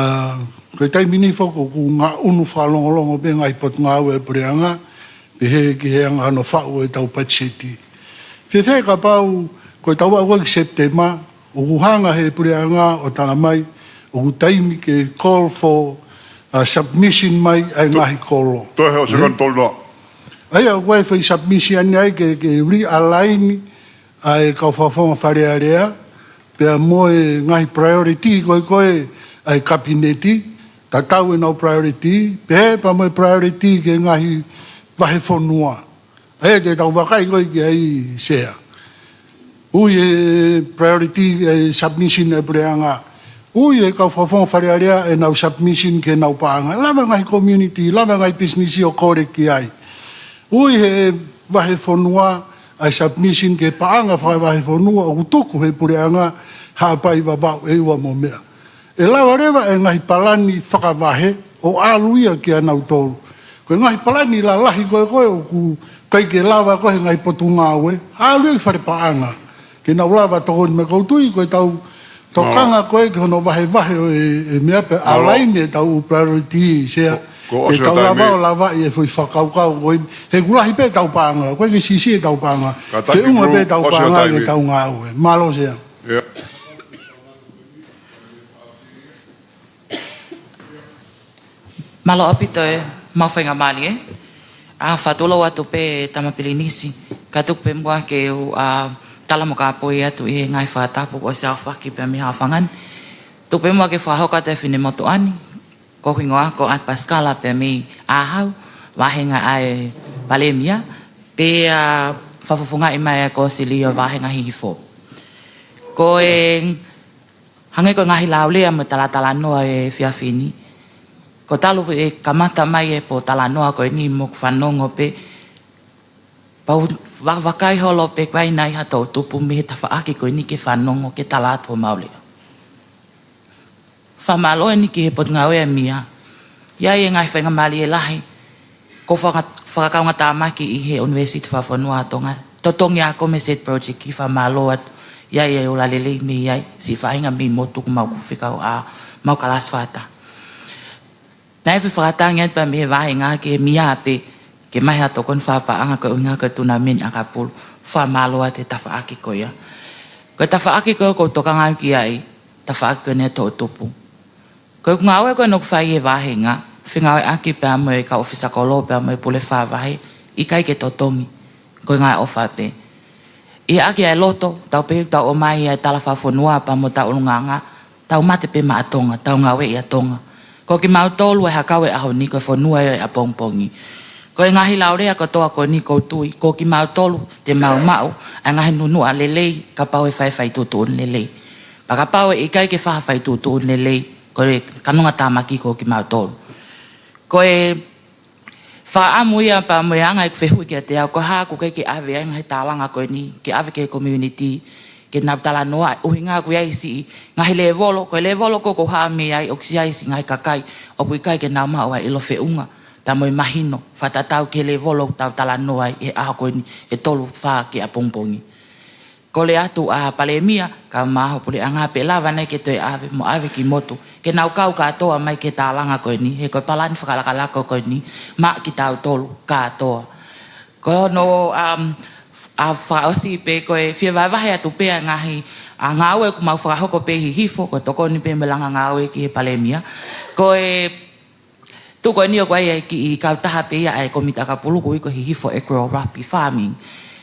ko e taimi ni foki ʻoku ngaʻunu fakalongolongo pē ngaahi potungāue e puleʻanga, pehē ki he anga hono faʻu e tau patiseti. Fēfē kapau ko e tau aʻu ko ē ki Sepitema, ʻoku hanga he puleʻanga ʻo tala mai, ʻoku taimi ke call for, ʻa, submission mai ʻa e ngaahi kolo. Toe he ʻosi ko e tolu noa. ʻA ia, ʻoku ʻi ai e foʻi submission ai ke, ke realign ʻa e kau fakafofonga Fale Alea, pea mo e ngaahi priority ko ē ko ē ʻa e Kapineti, tatau ʻenau priority, pehē pea mo e priority ki he ngaahi vahefonua. ʻA ia te tau vakai ko ē ki ai Sea. ʻOku ʻi ai e priority, e submission e puleʻanga. ʻOku ʻi ai e kau fakafofonga Fale Alea ʻenau submission ki heʻenau paʻanga. Lava ngaahi community, lava ngaahi pisinisi ʻo kole ki ai. ʻOku ʻi ai he vahefonua ʻa e submission ki he paʻanga fakavahefonua ʻoku tuku he puleʻanga Haʻapai, Vavaʻu, ʻEua mo meʻa. ʻE lava leva e ngaahi palani fakavahe ʻo ʻalu ia kia nautolu. Ko e ngaahi palani lalahi ko ē ko ē ʻoku ʻikai ke lava ko ē he ngaahi potungāue, ʻalu ia ki fale paʻanga. Ke nau lava tokoni mai, ʻoku ou tui ko e tau tokanga ko ē ki hono vahevahe ʻo e, e meʻa pea align e tau priority Sea. Ko e ʻosi ʻetau lava taimi. ʻO lavaʻi e foʻi fakakaukau ko eni. He ʻoku lahi pē ʻetau paʻanga, ko e ke sisi ʻetau paʻanga. Kātaki Feʻunga Kuru, pē ʻetau ʻosi paʻanga taimi. Ke tau ngāue. Mālō Sea. ʻIo. Mālō ʻaupito e mau faingamālie. ʻA, fakatulou atu pē Tama Pilinisi. Ka tuku pē muʻa ke u, ʻa, tala mo kāpui atu ʻi he ngaahi fakatapu kuo ʻosi aofaki pē mei he ʻaho ni. Tuku pē muʻa ke fakahoko atu e finemotuʻa ni. Ko hoku hingoa ko Art Pasikala pea mei ʻAhau, vāhenga ʻa e Palēmia, pea fakafofongaʻi mai ʻa e Kōsilio vāhenga Hihifo. Ko e hangē ko e ngaahi laulea mo e talatalanoa ʻo e efiafi ni. Ko e talu e kamata mai e pōtalanoa ko eni mo ʻeku fanongo pē, pea u va-, vakai holo pē ʻoku ʻi ai nai ha toʻutupu mei he tafaʻaki ko eni ke fanongo ke tala atu homau lea. Fakamālō eni ki he Potungāue ʻa e M I A. ʻI ai e ngaahi faingamālie lahi. Ko e faka-, fakakaungatāmaki ʻi he ʻUnivēsiti Fakafonua ʻa Tonga. Totongi ako mei he set project ki fakamālō atu. ʻI ai e ola lelei mei ai. Siʻi faʻahinga mei motu ʻoku mau kau fekau ʻa mau kalasi fakataha. Naʻe fai fakatangi atu pē mei he vāhenga ki he M I A pē, ke maʻu ha tokoni fakapaʻanga ko e ʻuhinga ko e tournament ʻakapulu, fakamālō atu he tafaʻaki ko ia. Ko e tafaʻaki ko ē ʻoku ou tokanga ki ai, tafaʻaki ko eni ʻa e toʻutupu. Ko ʻeku ngāue ko ē ʻoku fai he vāhenga, fengāueʻaki pea mo e kau ʻōfisa kolo pea mo e pule fakavahe, ʻikai ke totongi, ko e ngāue ʻofa pē. ʻI he ʻaki ʻa e loto, tau pehē ʻoku tau ʻomai ʻa e tala fakafonua pea mo ʻetau ʻulungaanga, tau mate pē maʻa Tonga, tau ngāueʻi ʻa Tonga. Ko kimautolu e hakau e ʻaho ni, ko e fonua ʻo e ʻapongipongi. Ko e ngaahi laulea kotoa ko eni ʻoku ou tui, ko kimautolu te mau maʻu ʻa e ngaahi nunuʻa lelei, kapau ʻe fai e fai tuʻutuʻuni lelei. Pea kapau ʻe ʻikai ke fai ha fai tuʻutuʻuni lelei, ko e kanongatāmaki ko kimautolu. Ko e fakaʻamu ia pea mo e anga ʻeku fehuʻi kiate au, ko e hā ʻoku ʻikai ke ʻave ai e ngaahi tālanga ko eni, ke ʻave ki he community, ke nau talanoa, ʻuhinga ʻoku ʻi ai siʻi ngaahi lēvolo, ko e lēvolo ko ē ʻoku ou hā mei ai, ʻoku siʻi ʻi ai siʻi ngaahi kakai ʻoku ʻikai ke nau maʻu ʻa e ʻilo feʻunga, pea mo e mahino, fakatatau ki he lēvolo ʻoku tau talanoa ai he ʻaho ko eni, ʻe tolu fā ki ʻapongipongi. Kole atu ʻa e Palēmia, kae ʻumaʻā ho puleʻanga pe ʻe lava nai ke toe ʻave, mo ʻave ki motu, ke nau kau kātoa mai ki he tālanga ko eni, he ko e palani fakalakalaka ko eni, maʻa kitautolu kātoa. Ko hono, um, ʻa, fakaʻosi pē ko e fie vahevahe atu pē ʻa e ngaahi, ʻa, ngāue ʻoku mau fakahoko pē ʻi Hihifo, ko e tokoni pē mo e langa ngāue ki he Palēmia. Ko e tuʻu ko eni ʻoku ʻi ai e kiʻi kautaha pē ia ʻa e Kōmiti ʻAkapulu ʻoku ui ko e Hihifo Agro Rugby Farming.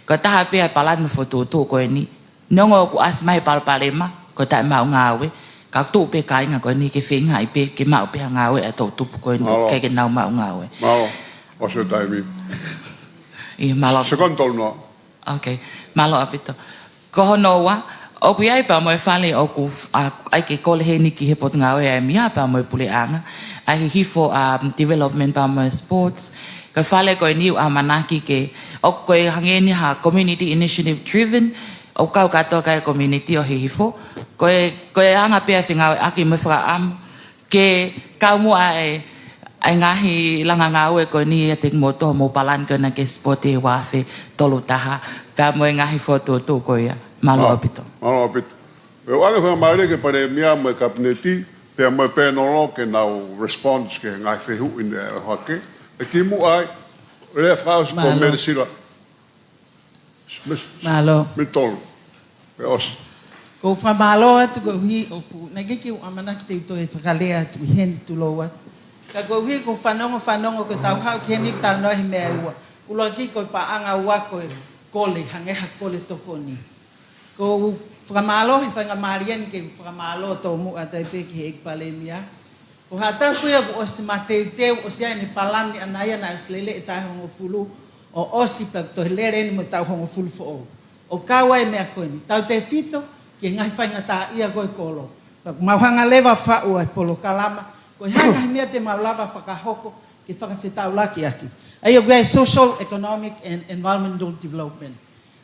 Ko e taha pē ʻa e palani mo e fokotuʻutuʻu ko eni. Neongo ʻoku ʻasi mai he palopalema, ko e taʻemaʻu ngāue, ka tuʻu pē kāinga ko eni ke feingaʻi pē, ke maʻu pē ha ngāue ʻa e toʻutupu ko eni, Mālō. ʻIkai ke nau maʻu ngāue. Mālō, ʻosi e taimi. ʻIo, mālō. Second tolu noa. Ok, mālō ʻaupito. Ko hono ua, ʻoku ʻi ai pea mo e fale ʻoku, ʻa, ʻai ke kole heni ki he Potungāue ʻa e M I A pea mo e puleʻanga, ʻa e Hihifo, um, Development pea mo e Sports. Ko e fale ko eni ʻoku ʻamanaki ke, ʻoku ko e hangē ni ha community initiative driven, ʻoku kau kātoa ki ai e community ʻo Hihifo. Ko e, ko e anga pē ʻa e fengāueʻaki mo e fakaʻamu, ke kau muʻa e, e ngaahi langa ngāue ko eni ʻiate kimoutolu mo e palani ko ena ki he sipoti ʻi he ua afe tolu taha, pea mo e ngaahi fokotuʻutuʻu ko ia. Mālō ʻaupito. Mālō ʻaupito. ʻE ʻoange fakamālō ki he Palēmia mo e Kapineti, pea mo e pēnolo ke nau response ki he ngaahi fehuʻi naʻe ʻohake. ʻE kimuʻa ai, lea fakaʻosi ko Mālō. Mele Sila. Mālō. Mitol. ʻE ʻosi. ʻOku ou fakamālō atu koeʻuhi ʻoku, naʻe ʻikai ke u ʻamanaki te u toe fakalea atu ʻi heni, tulou atu. Ka koeʻuhi ʻoku ou fanongo, fanongo ko e tau haʻu ki heni ʻoku talanoa he meʻa ʻe ua. ʻUluaki ko e paʻanga, ua ko e kole, hangē ha kole tokoni. ʻOku ou fakamālō he faingamālie ni ke fakamālō tomuʻa atu ai pē ki he ʻEiki Palēmia. Ko haʻatau ko ia kuo ʻosi mateuteu, ʻosi ʻi ai ʻene palani ʻana ia naʻe ʻosi lele e taʻu hongofulu, ʻo ʻosi pea toe lele eni mo e taʻu hongofulu foʻou. ʻO kau ai e meʻa ko eni, tautefito ki he ngaahi faingataʻaʻia ko ē ʻo e kolo. Pea ʻoku mau hanga leva ʻo faʻu ʻa e polokalama, ko e hā e ngaahi meʻa te mau lava ʻo fakahoko ke fakafetaulaki ʻaki. ʻA ia ko e social, economic and environmental development.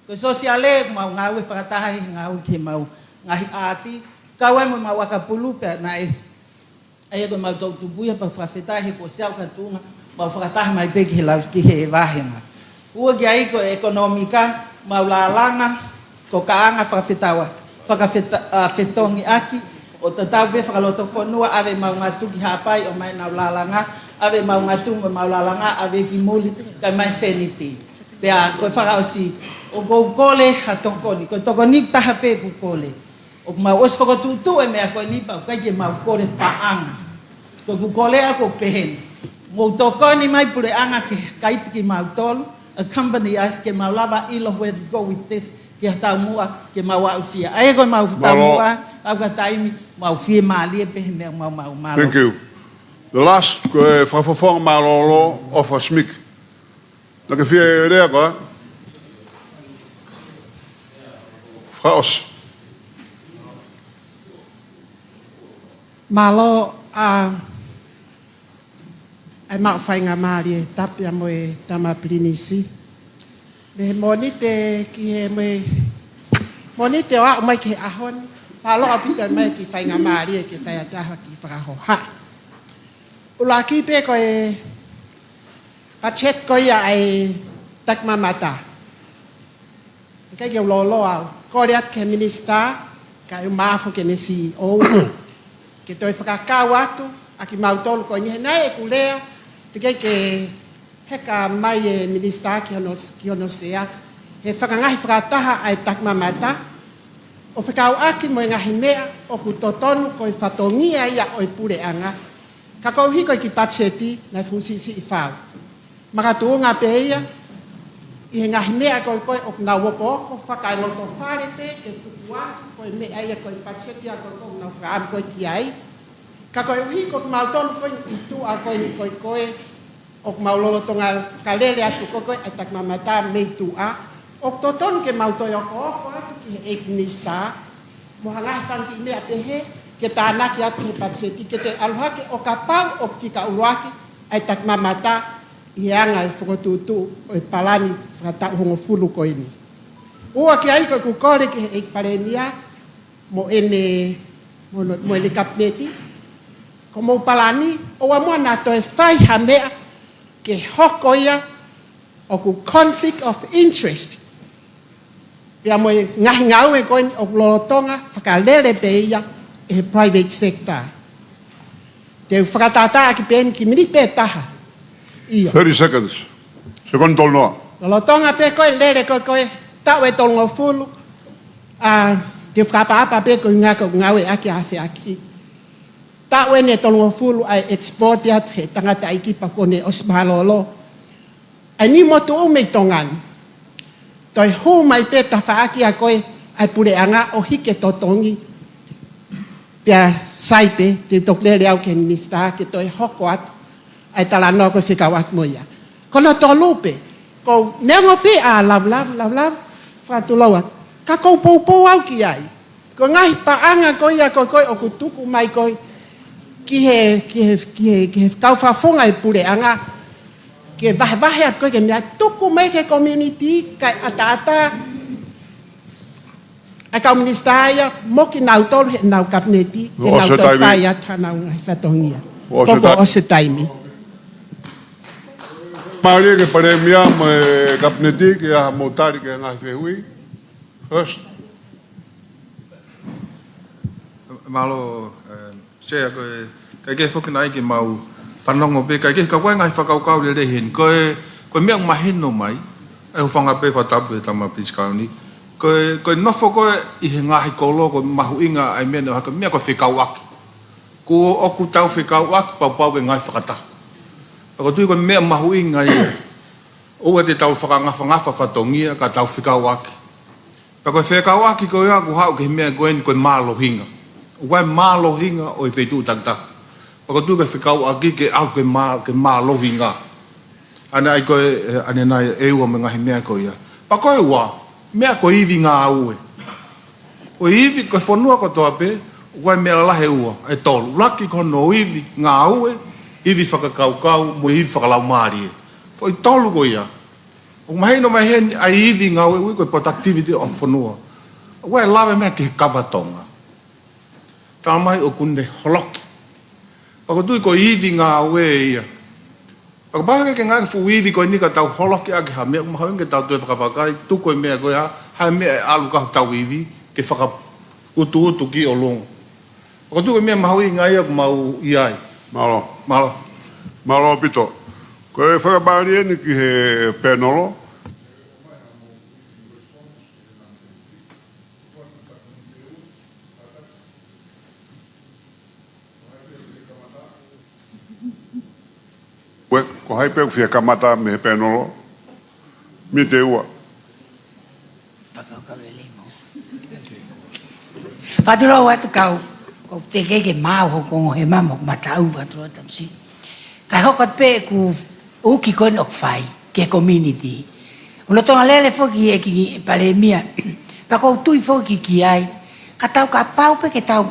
Ko e sōsiale, mau ngāue fakataha he ngāue ki he mau ngaahi ʻaati, kau ai mo e mau ʻakapulu pea naʻe, ʻa ia ko e mau toʻutupu ia pea fakafetaʻi he kuo ʻosi aʻu ki ha tuʻunga, mau fakataha mai pē ki he lau, ki he vāhenga. Ua ki ai ko e ʻekonōmika, mau lālanga, ko e kāinga fakafetaua, fakafeta-, ʻa, fetongi ʻaki, ʻo tatau pē fakalotofonua, ʻave mau ngatu ki Haʻapai ʻo ʻomai ʻenau lālanga, ʻave ʻemau ngatu mo ʻemau lalanga, ʻave ki muli, ʻikai mai seniti. Pea ko e fakaʻosi, ʻoku ou kole ha tokoni, ko e tokoni taha pē ʻoku ou kole. ʻOku mau ʻosi fokotuʻutuʻu e meʻa ko eni pea ʻoku ʻikai ke mau kole paʻanga. Ko ʻeku kole ʻaʻaku ʻoku pehē ni. Mou tokoni mai puleʻanga ke kaiti kimautolu, accompany us, ke mau lava ʻilo where to go with this, ke ha taumuʻa, ke mau aʻusia. ʻA ia ko ʻemau taumuʻa, ʻauka taimi, mau fiemālie pē he meʻa mau mau mālō. Thank you. The last, ko e fakafofonga mālōlō, ʻOfa Smith. Naʻa ke fie lea koā? Fakaʻosi. Mālō, ʻa, ʻa e maʻu faingamālie tapu ia mo e tama pilinisi. Mei he Mōnite ki he mo e, Mōnite ʻo aʻu mai ki he ʻaho ni. Mālō ʻaupito mai ki he faingamālie ke fai atu ha kiʻi fakahohaʻa. ʻUluaki pē ko e budget ko ia ʻa e takimamata. ʻIkai ke u lōloa au. Kole atu ki he minisitā, kae ʻumaʻā foki ʻene C E O, ke toe fakakau atu ʻa kimautolu ko eni he naʻe ʻeku lea, teʻeki ke heka mai e minisitā ki hono, ki hono sea, he fakangaahi fakataha ʻa e takimamata, ʻo fekauʻaki mo e ngaahi meʻa ʻoku totonu ko e fatongia ia ʻo e puleʻanga. Ka koeʻuhi ko e kiʻi patiseti naʻe fuʻu siʻisiʻi fau. Makatuʻunga pē ia ʻi he ngaahi meʻa ko ē ko ē ʻoku nau okooko fakaelotofale pē ke tuku atu ko e meʻa ia ko e patiseti ia ko ē ʻoku nau fakaʻamu ko ē ki ai. Ka koeʻuhi ko kimautolu ko ē ʻi tuʻa ko ē ko ē ko ē ʻoku mau lolotonga fakalele atu ko ē ko ē ʻa e takimamata mei tuʻa. ʻOku totonu ke mau toe okooko atu ki he ʻEiki Minisitā mo ha ngaahi fanga kiʻi meʻa pehē ke tānaki atu ki he patiseti ke toe ʻalu hake ʻo kapau ʻoku fika ʻuluaki ʻa e takimamata ʻi he anga e fokotuʻutuʻu ʻo e palani fakataʻu hongofulu ko eni. Ua ki ai ko ʻeku kole ki he ʻEiki Palēmia mo ʻene, mo, mo ʻene kapineti, ko hoʻomou palani, ʻoua muʻa naʻa toe fai ha meʻa ke hoko ia ʻoku conflict of interest. Pea mo e ngaahi ngāue ko eni ʻoku lolotonga fakalele pē ia ʻe he private sector. Te u fakatātā ʻaki pē eni kiʻi miniti pē taha. ʻIo. Thirty seconds. Sekondi tolu noa. Lolotonga pē ko e lele ko ē ko e taʻu ʻe tolungofulu. ʻA, te u fakaʻapaʻapa pē ko e ʻuhinga ko e ngāueʻaki ʻa e feʻaki. Taʻu eni ʻe tolungofulu ʻa e export atu he tangataʻeiki pea kuo ne ʻosi mālōlō. ʻA e niʻihi motuʻa mei Tonga ni. Toe hū mai pē tafaʻaki ʻa ko ē ʻa e puleʻanga ʻo hiki e totongi. Pea sai pē, te u toki lele au ki he minisitā ke toe hoko atu ʻa e talanoa ko ē fekauʻaki mo ia. Ko hono tolu pē, ʻoku ou neongo pē ʻa e lavu lavu, lavu lavu, fakatulou atu. Ka ʻoku ou poupou au ki ai. Ko e ngaahi paʻanga ko ia ko ē ko ē ʻoku tuku mai ko ē ki he, ki he, ki he, ki he kau fakafofonga e puleʻanga. Ke vahevahe atu ko ē ke meʻa tuku mai ki he community kae ʻataʻatā ʻa e kau minisitā ia mo kinautolu heʻenau kapineti, ke nau toe fai atu haʻanau ngaahi fatongia. Kuo ʻosi e taimi. Mālō ki he Palēmia mo e kapineti, ke ʻai haʻamou tali ki he ngaahi fehuʻi. First. Mālō, eh, Sea, ko e, kae kehe foki naʻe ʻikai ke mau fanongo pē, kae kehe ka ko e ngaahi fakakaukau lelei heni. Ko e, ko e meʻa ʻoku mahino mai, ʻa e hūfanga pē fakatapu e tama Pilinisi Kauni. Ko e, ko e nofo ko ē ʻi he ngaahi kolo, ko e mahuʻinga ʻa e meʻa naʻe haka meʻa ko e fekauʻaki. Ko ʻoku tau fekauʻaki, pau pau ke ngaahi fakataha. Pea ʻoku ou tui ko e meʻa mahuʻinga ia. ʻOua te tau fakangafangafa fatongia, ka tau fekauʻaki. Pea ko e fekauʻaki ko ia ʻoku haʻu ki he meʻa ko eni ko e mālohinga. ʻOku ʻi ai e mālohinga ʻo e feituʻu takitaha. Pea ʻoku ou tui ko e fekauʻaki ke ʻalu ke mā-, ke mālohinga. ʻA ena ʻai ko ē, ʻa ena ʻai e ua mo e ngaahi meʻa ko ia. Pea ko e ua, meʻa ko e ivi ngāue. Ko e ivi, ko e fonua kotoa pē, ʻoku ʻi ai e meʻa lalahi ʻe ua, ʻe tolu. ʻUluaki ko hono ivi ngāue, ivi fakakaukau, mo e ivi fakalaumālie. Foʻi tolu ko ia. ʻOku mahino mai heni ʻa e ivi ngāue ʻoku ui ko e productivity ʻo e fonua. ʻOku ʻi ai e lave meʻa ki he kava Tonga. Talamai ʻoku ne holoki. Pea ʻoku ou tui ko e ivi ngāue ia. Pea kapau ʻe ʻikai ke ngāue e fuʻu ivi ko eni ka tau holoki ʻaki ha meʻa, ʻoku mahuʻinga ke tau toe fakavakai, tuku e meʻa ko ia, ha meʻa ʻe ʻalu ki hotau ivi, ke fakautuutu ki ʻolunga. Pea ʻoku ou tui ko e meʻa mahuʻinga ia ʻoku mau ʻi ai. Mālō. Mālō. Mālō ʻaupito. Ko e fakamālie eni ki he pēnolo. Ko hai pē ʻoku fie kamata mei he pēnolo? Mite ua. Fakatulou atu kau, ko te ke ke mau ho kongo he mama mataʻu fakatulou atu si. Ka hoko pē ʻeku uki ko eni ʻoku fai ki he community. ʻOku lolotonga lele foki ʻEiki Palēmia. Pea ʻoku ou tui foki ki ai. Ka tau kapau pē ke tau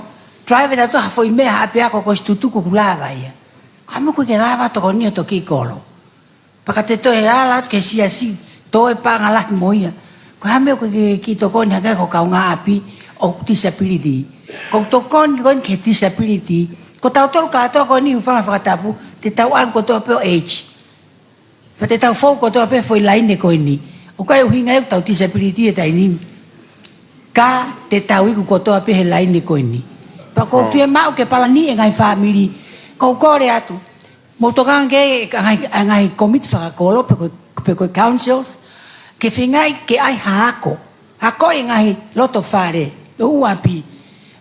drive ʻe tautolu ha foʻi meʻa ha ʻapiako ko e situtuku ʻoku lava ia. Ka mo ko ke lava tokoni ʻo toki kolo. Pea ka te toe ala atu ki he siasi, toe paʻanga lahi mo ia. Ko e hā e meʻa ʻoku ke kiʻi tokoni hake ai ki ho kaungāʻapi ʻoku disability. Ko e tokoni ko eni ki he disability, ko tautolu kātoa ko eni ʻoku fanga fakatapu, te tau ʻalu kotoa pē ʻo age. Pea te tau fou kotoa pē he foʻi laine ko eni. ʻOku ʻikai ʻuhinga ia ʻoku tau disability he taimi ni. Ka te tau iku kotoa pē he laine ko eni. Pea ʻoku ou fiemaʻu ke palani e ngaahi fāmili. ʻOku ou kole atu. Mou tokanga ki he ngaahi, ngaahi komiti fakakolo, pe ko, pe ko e councils, ke feingaʻi ke ʻai ha ako. Ako e ngaahi loto fale, ʻo ʻapi.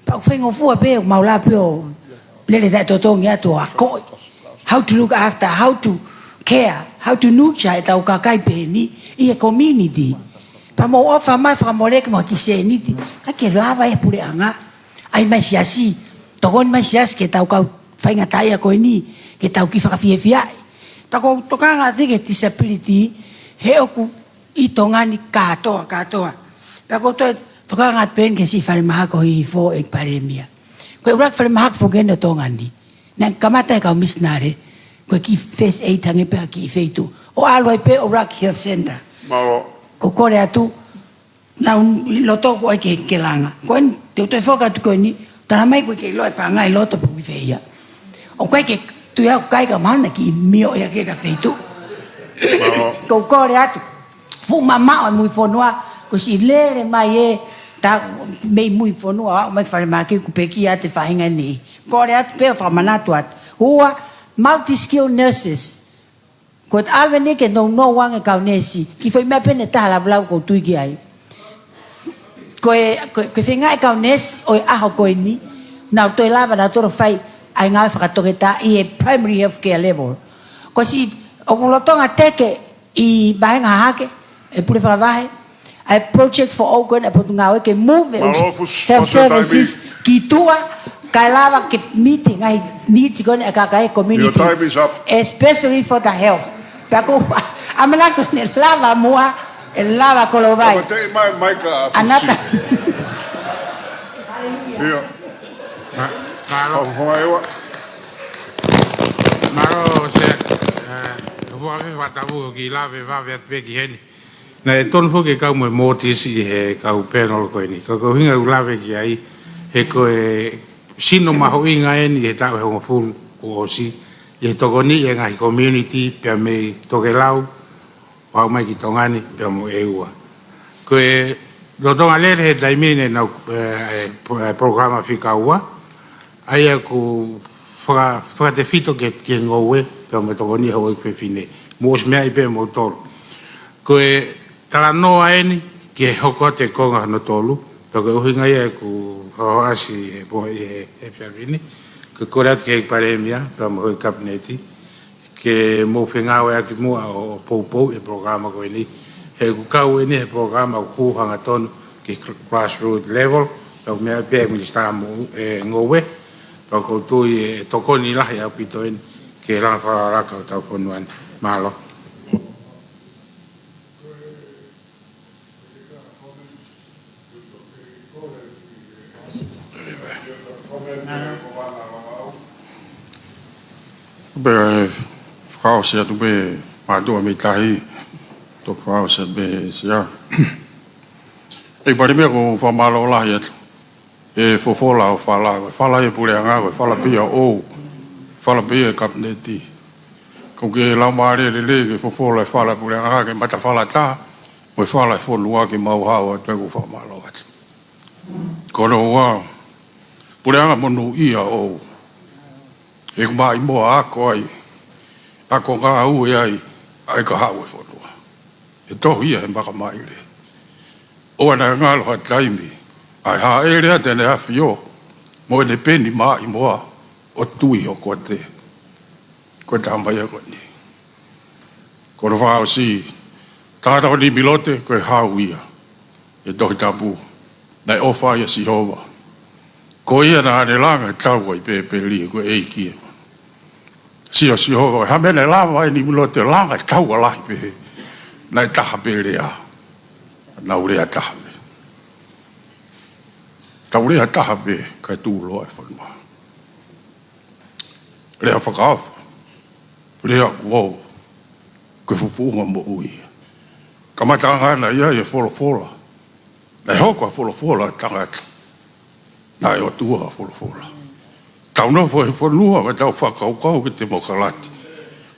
Pea ʻoku faingofua pē, ʻoku mau lava pē ʻo lele taʻetotongi atu ʻo ako. How to look after, how to care, how to nurture ʻetau kakai pehē ni ʻi he community. Pea mou ʻofa mai fakamoleki mo ha kiʻi sēniti, ka ke lava e puleʻanga. ʻAi mai siasi, tokoni mai siasi ke tau kau faingataʻaʻia ko eni, ke tau kiʻi fakafiefiaʻi. Pea ʻoku ou tokanga atu ki he disability, he ʻoku ʻi Tonga ni kātoa, kātoa. Pea ʻoku ou toe tokanga atu pē eni ki he siʻi falemahaki ʻo Hihifo ʻEiki Palēmia. Ko e ʻuluaki falemahaki foki eni ʻo Tonga ni. Naʻe kamata ʻe he kau misinale, ko e kiʻi first aid hangē pē ha kiʻi feituʻu. ʻO ʻalu ai pē ʻo ʻuluaki health center. Mālō. ʻOku ou kole atu, naʻa ku ʻi loto ʻoku ʻai ke, ke langa. Ko eni, te u toe foki atu ko eni, tala mai ko e ke ʻilo e paʻanga ʻi loto pe ʻoku ʻi fē ia. ʻOku ʻikai ke tui au ʻoku ʻikai ka mahalo naʻa kiʻi mio ia ke ka feituʻu. Mālō. ʻOku ou kole atu, fuʻu mamaʻo e Muifonua, ko e siʻi lele mai ē, tā mei Muifonua, ʻo aʻu mai ki falemahaki ʻoku pekia ʻa e faʻahinga ni. Kole atu pē ʻo fakamanatu atu. Ua, multi-skilled nurses. Ko e ʻalu eni ke nounou ange kau neesi, kiʻi foʻi meʻa pē ʻe taha lāveʻi ʻoku ou tui ki ai. Ko e, ko e, ko e feinga e kau neesi ʻo e ʻaho ko eni, nau toe lava nautolu ʻo fai ʻa e ngāue fakatoketā ʻi he primary health care level. Ko e siʻi, ʻoku lolotonga teke ʻi he vāhenga hahake, ʻe Pule Fakavahe, ʻa e project foʻou ko eni ʻa e Potungāue ke move e Mālō, fusi, health fusi, services taimi. Ki tuʻa, kae lava ke meet e ngaahi needs ko eni ʻa e kakai e community. Your time is up. Especially for the health. Pea ʻoku ou ʻamanaki ʻe lava muʻa, ʻe lava kolo vai. Kae teʻi mai, mai ka fusi. Anata. Hallelujah. ʻIo. Ma-, mālō. Hau, hau, ʻeua. Mālō, Sea. Eh, ʻoku ou fakafetaʻi ʻoku ke lave vave atu pē ki heni. Naʻe tonu foki ke kau mo e Māloti ʻi he kau panel ko eni. Ko e ʻuhinga ʻoku ou lave ki ai, he ko e sino mahuʻinga eni he taʻu ʻe hongofulu kuo ʻosi, ʻi he tokoni e ngaahi community pea mei tokelau, ʻo aʻu mai ki Tonga ni pea mo ʻEua. Ko e lolotonga lele he taimi ni ʻenau, eh, eh, pro-, eh, polokalama fika ua, ʻa ia ʻoku faka-, fakatefito ki he, ki he ngoue, pea mo e tokoni ʻa e houʻeiki fefine. Mou ʻosi meaʻi pē moutolu. Ko e talanoa eni, ke hoko atu e konga hono tolu, pea ko e ʻuhinga ia ʻeku hohoʻasi he poʻi he, he efiafi ni, ke kole atu ki he Palēmia, pea mo e Kapineti, ke mou fengāueʻaki muʻa ʻo, ʻo poupou e polokalama ko eni. He ʻoku kau eni he polokalama ʻoku hangatonu ki he grassroot level, ʻoku meaʻi pē ʻe he Minisitā mo e Ngoue, pea ʻoku ou tui ʻe tokoni lahi ʻaupito eni ki he langa fakalakalaka ʻo hotau fonua ni. Mālō. Pea fakaʻosi atu pē mātuʻa mei tahi, toki fakaʻosi atu pē Sea. ʻEiki Palēmia, ʻoku ou fakamālō lahi atu he fofola hoʻo fala, ko e fala ia e puleʻanga, ko e fala pē ia ʻoʻou, fala pē ia e Kapineti. ʻOku ke laumālie lelei ke fofola e fala e puleʻanga, ke mata fala taha, mo e fala e fonua ke mau hao atu, ʻoku ou fakamālō atu. Ko hono ua, puleʻanga monūʻia ʻoʻou. ʻOku maʻimoa ako ai. Ka ko e ngāue ia ʻa e kahaʻu ʻo e fonua. ʻE tohi ia he makamaile. ʻOua naʻa ngalo ha taimi ʻa e hāʻele atu ʻEne ʻAfio mo ʻEne peni maʻimoa ʻo tui hokote. Ko e tama ia ko eni. Ko hono fakaʻosi, tangata ko Nimilote, ko e hau ia ʻi he Tohi Tapu. Naʻe ʻofa ia ʻa Sihova. Ko ia naʻa ne langa e tau ʻa e pēpeli, ko e ʻEiki. Sio Sihova, ha meʻa naʻe lava ai ʻe Nimilote ʻo langa e tau ʻa lahi pē, naʻe taha pē lea. Naʻa nau lea taha pē. Tau lea taha pē, kae tuʻuloa e fonua. Lea fakaofo. Lea kuo, ko e fuʻu fuʻunga moʻui. Kamata ʻa e ngaahi ia ʻi he folofola. Naʻe hoko ʻa e folofola ʻo tangata. Naʻe ʻOtua ʻa e folofola. Tau nofo he fonua, ka tau fakakaukau ki he temokalati.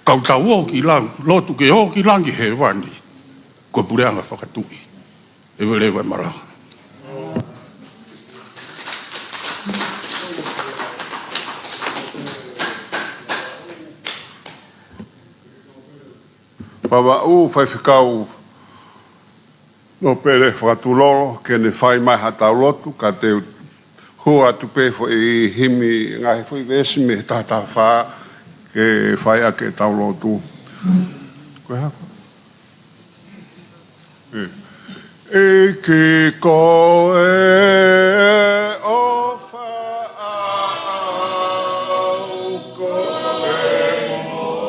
Ka tau ō ki langi, lotu ke ō ki langi hēvani. Ko e puleʻanga fakatuʻi. ʻE vele vai malanga. Pavaʻu faifekau Nōpele Fakatulolo ke ne fai mai haʻatau lotu, ka te u hū atu pē foʻi himi, ngaahi foʻi veesi mei he taha taha fā ke fai ʻaki ʻetau lotu. Ko e hā? ʻEiki ko e ʻofa ʻaʻau, ko e moʻoni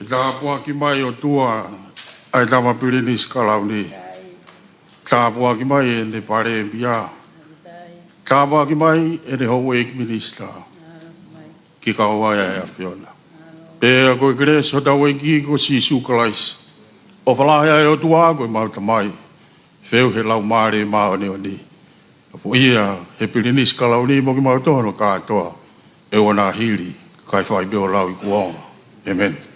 Ke tāpuaki mai ʻOtua ʻa e tama Pilinisi Kalauni. Tāpuaki mai ʻene palēmia. Tāpuaki mai ʻene houʻeiki minisitā. Ke kau ai ʻa e ʻAfiona. Pea ko e kelesi ʻa hotau ʻEiki ko Sīsū Kalaisi, ʻofa lahi ʻa e ʻOtua ko e ʻOtua Tamai, feohi ʻa e Laumālie Māʻoniʻoni, nofoʻia ʻe he Pilinisi Kalauni mo kimautolu kātoa, ʻo aʻu ʻo aʻu ki he kakai fai pē ʻo lauikuonga. ʻĒmeni.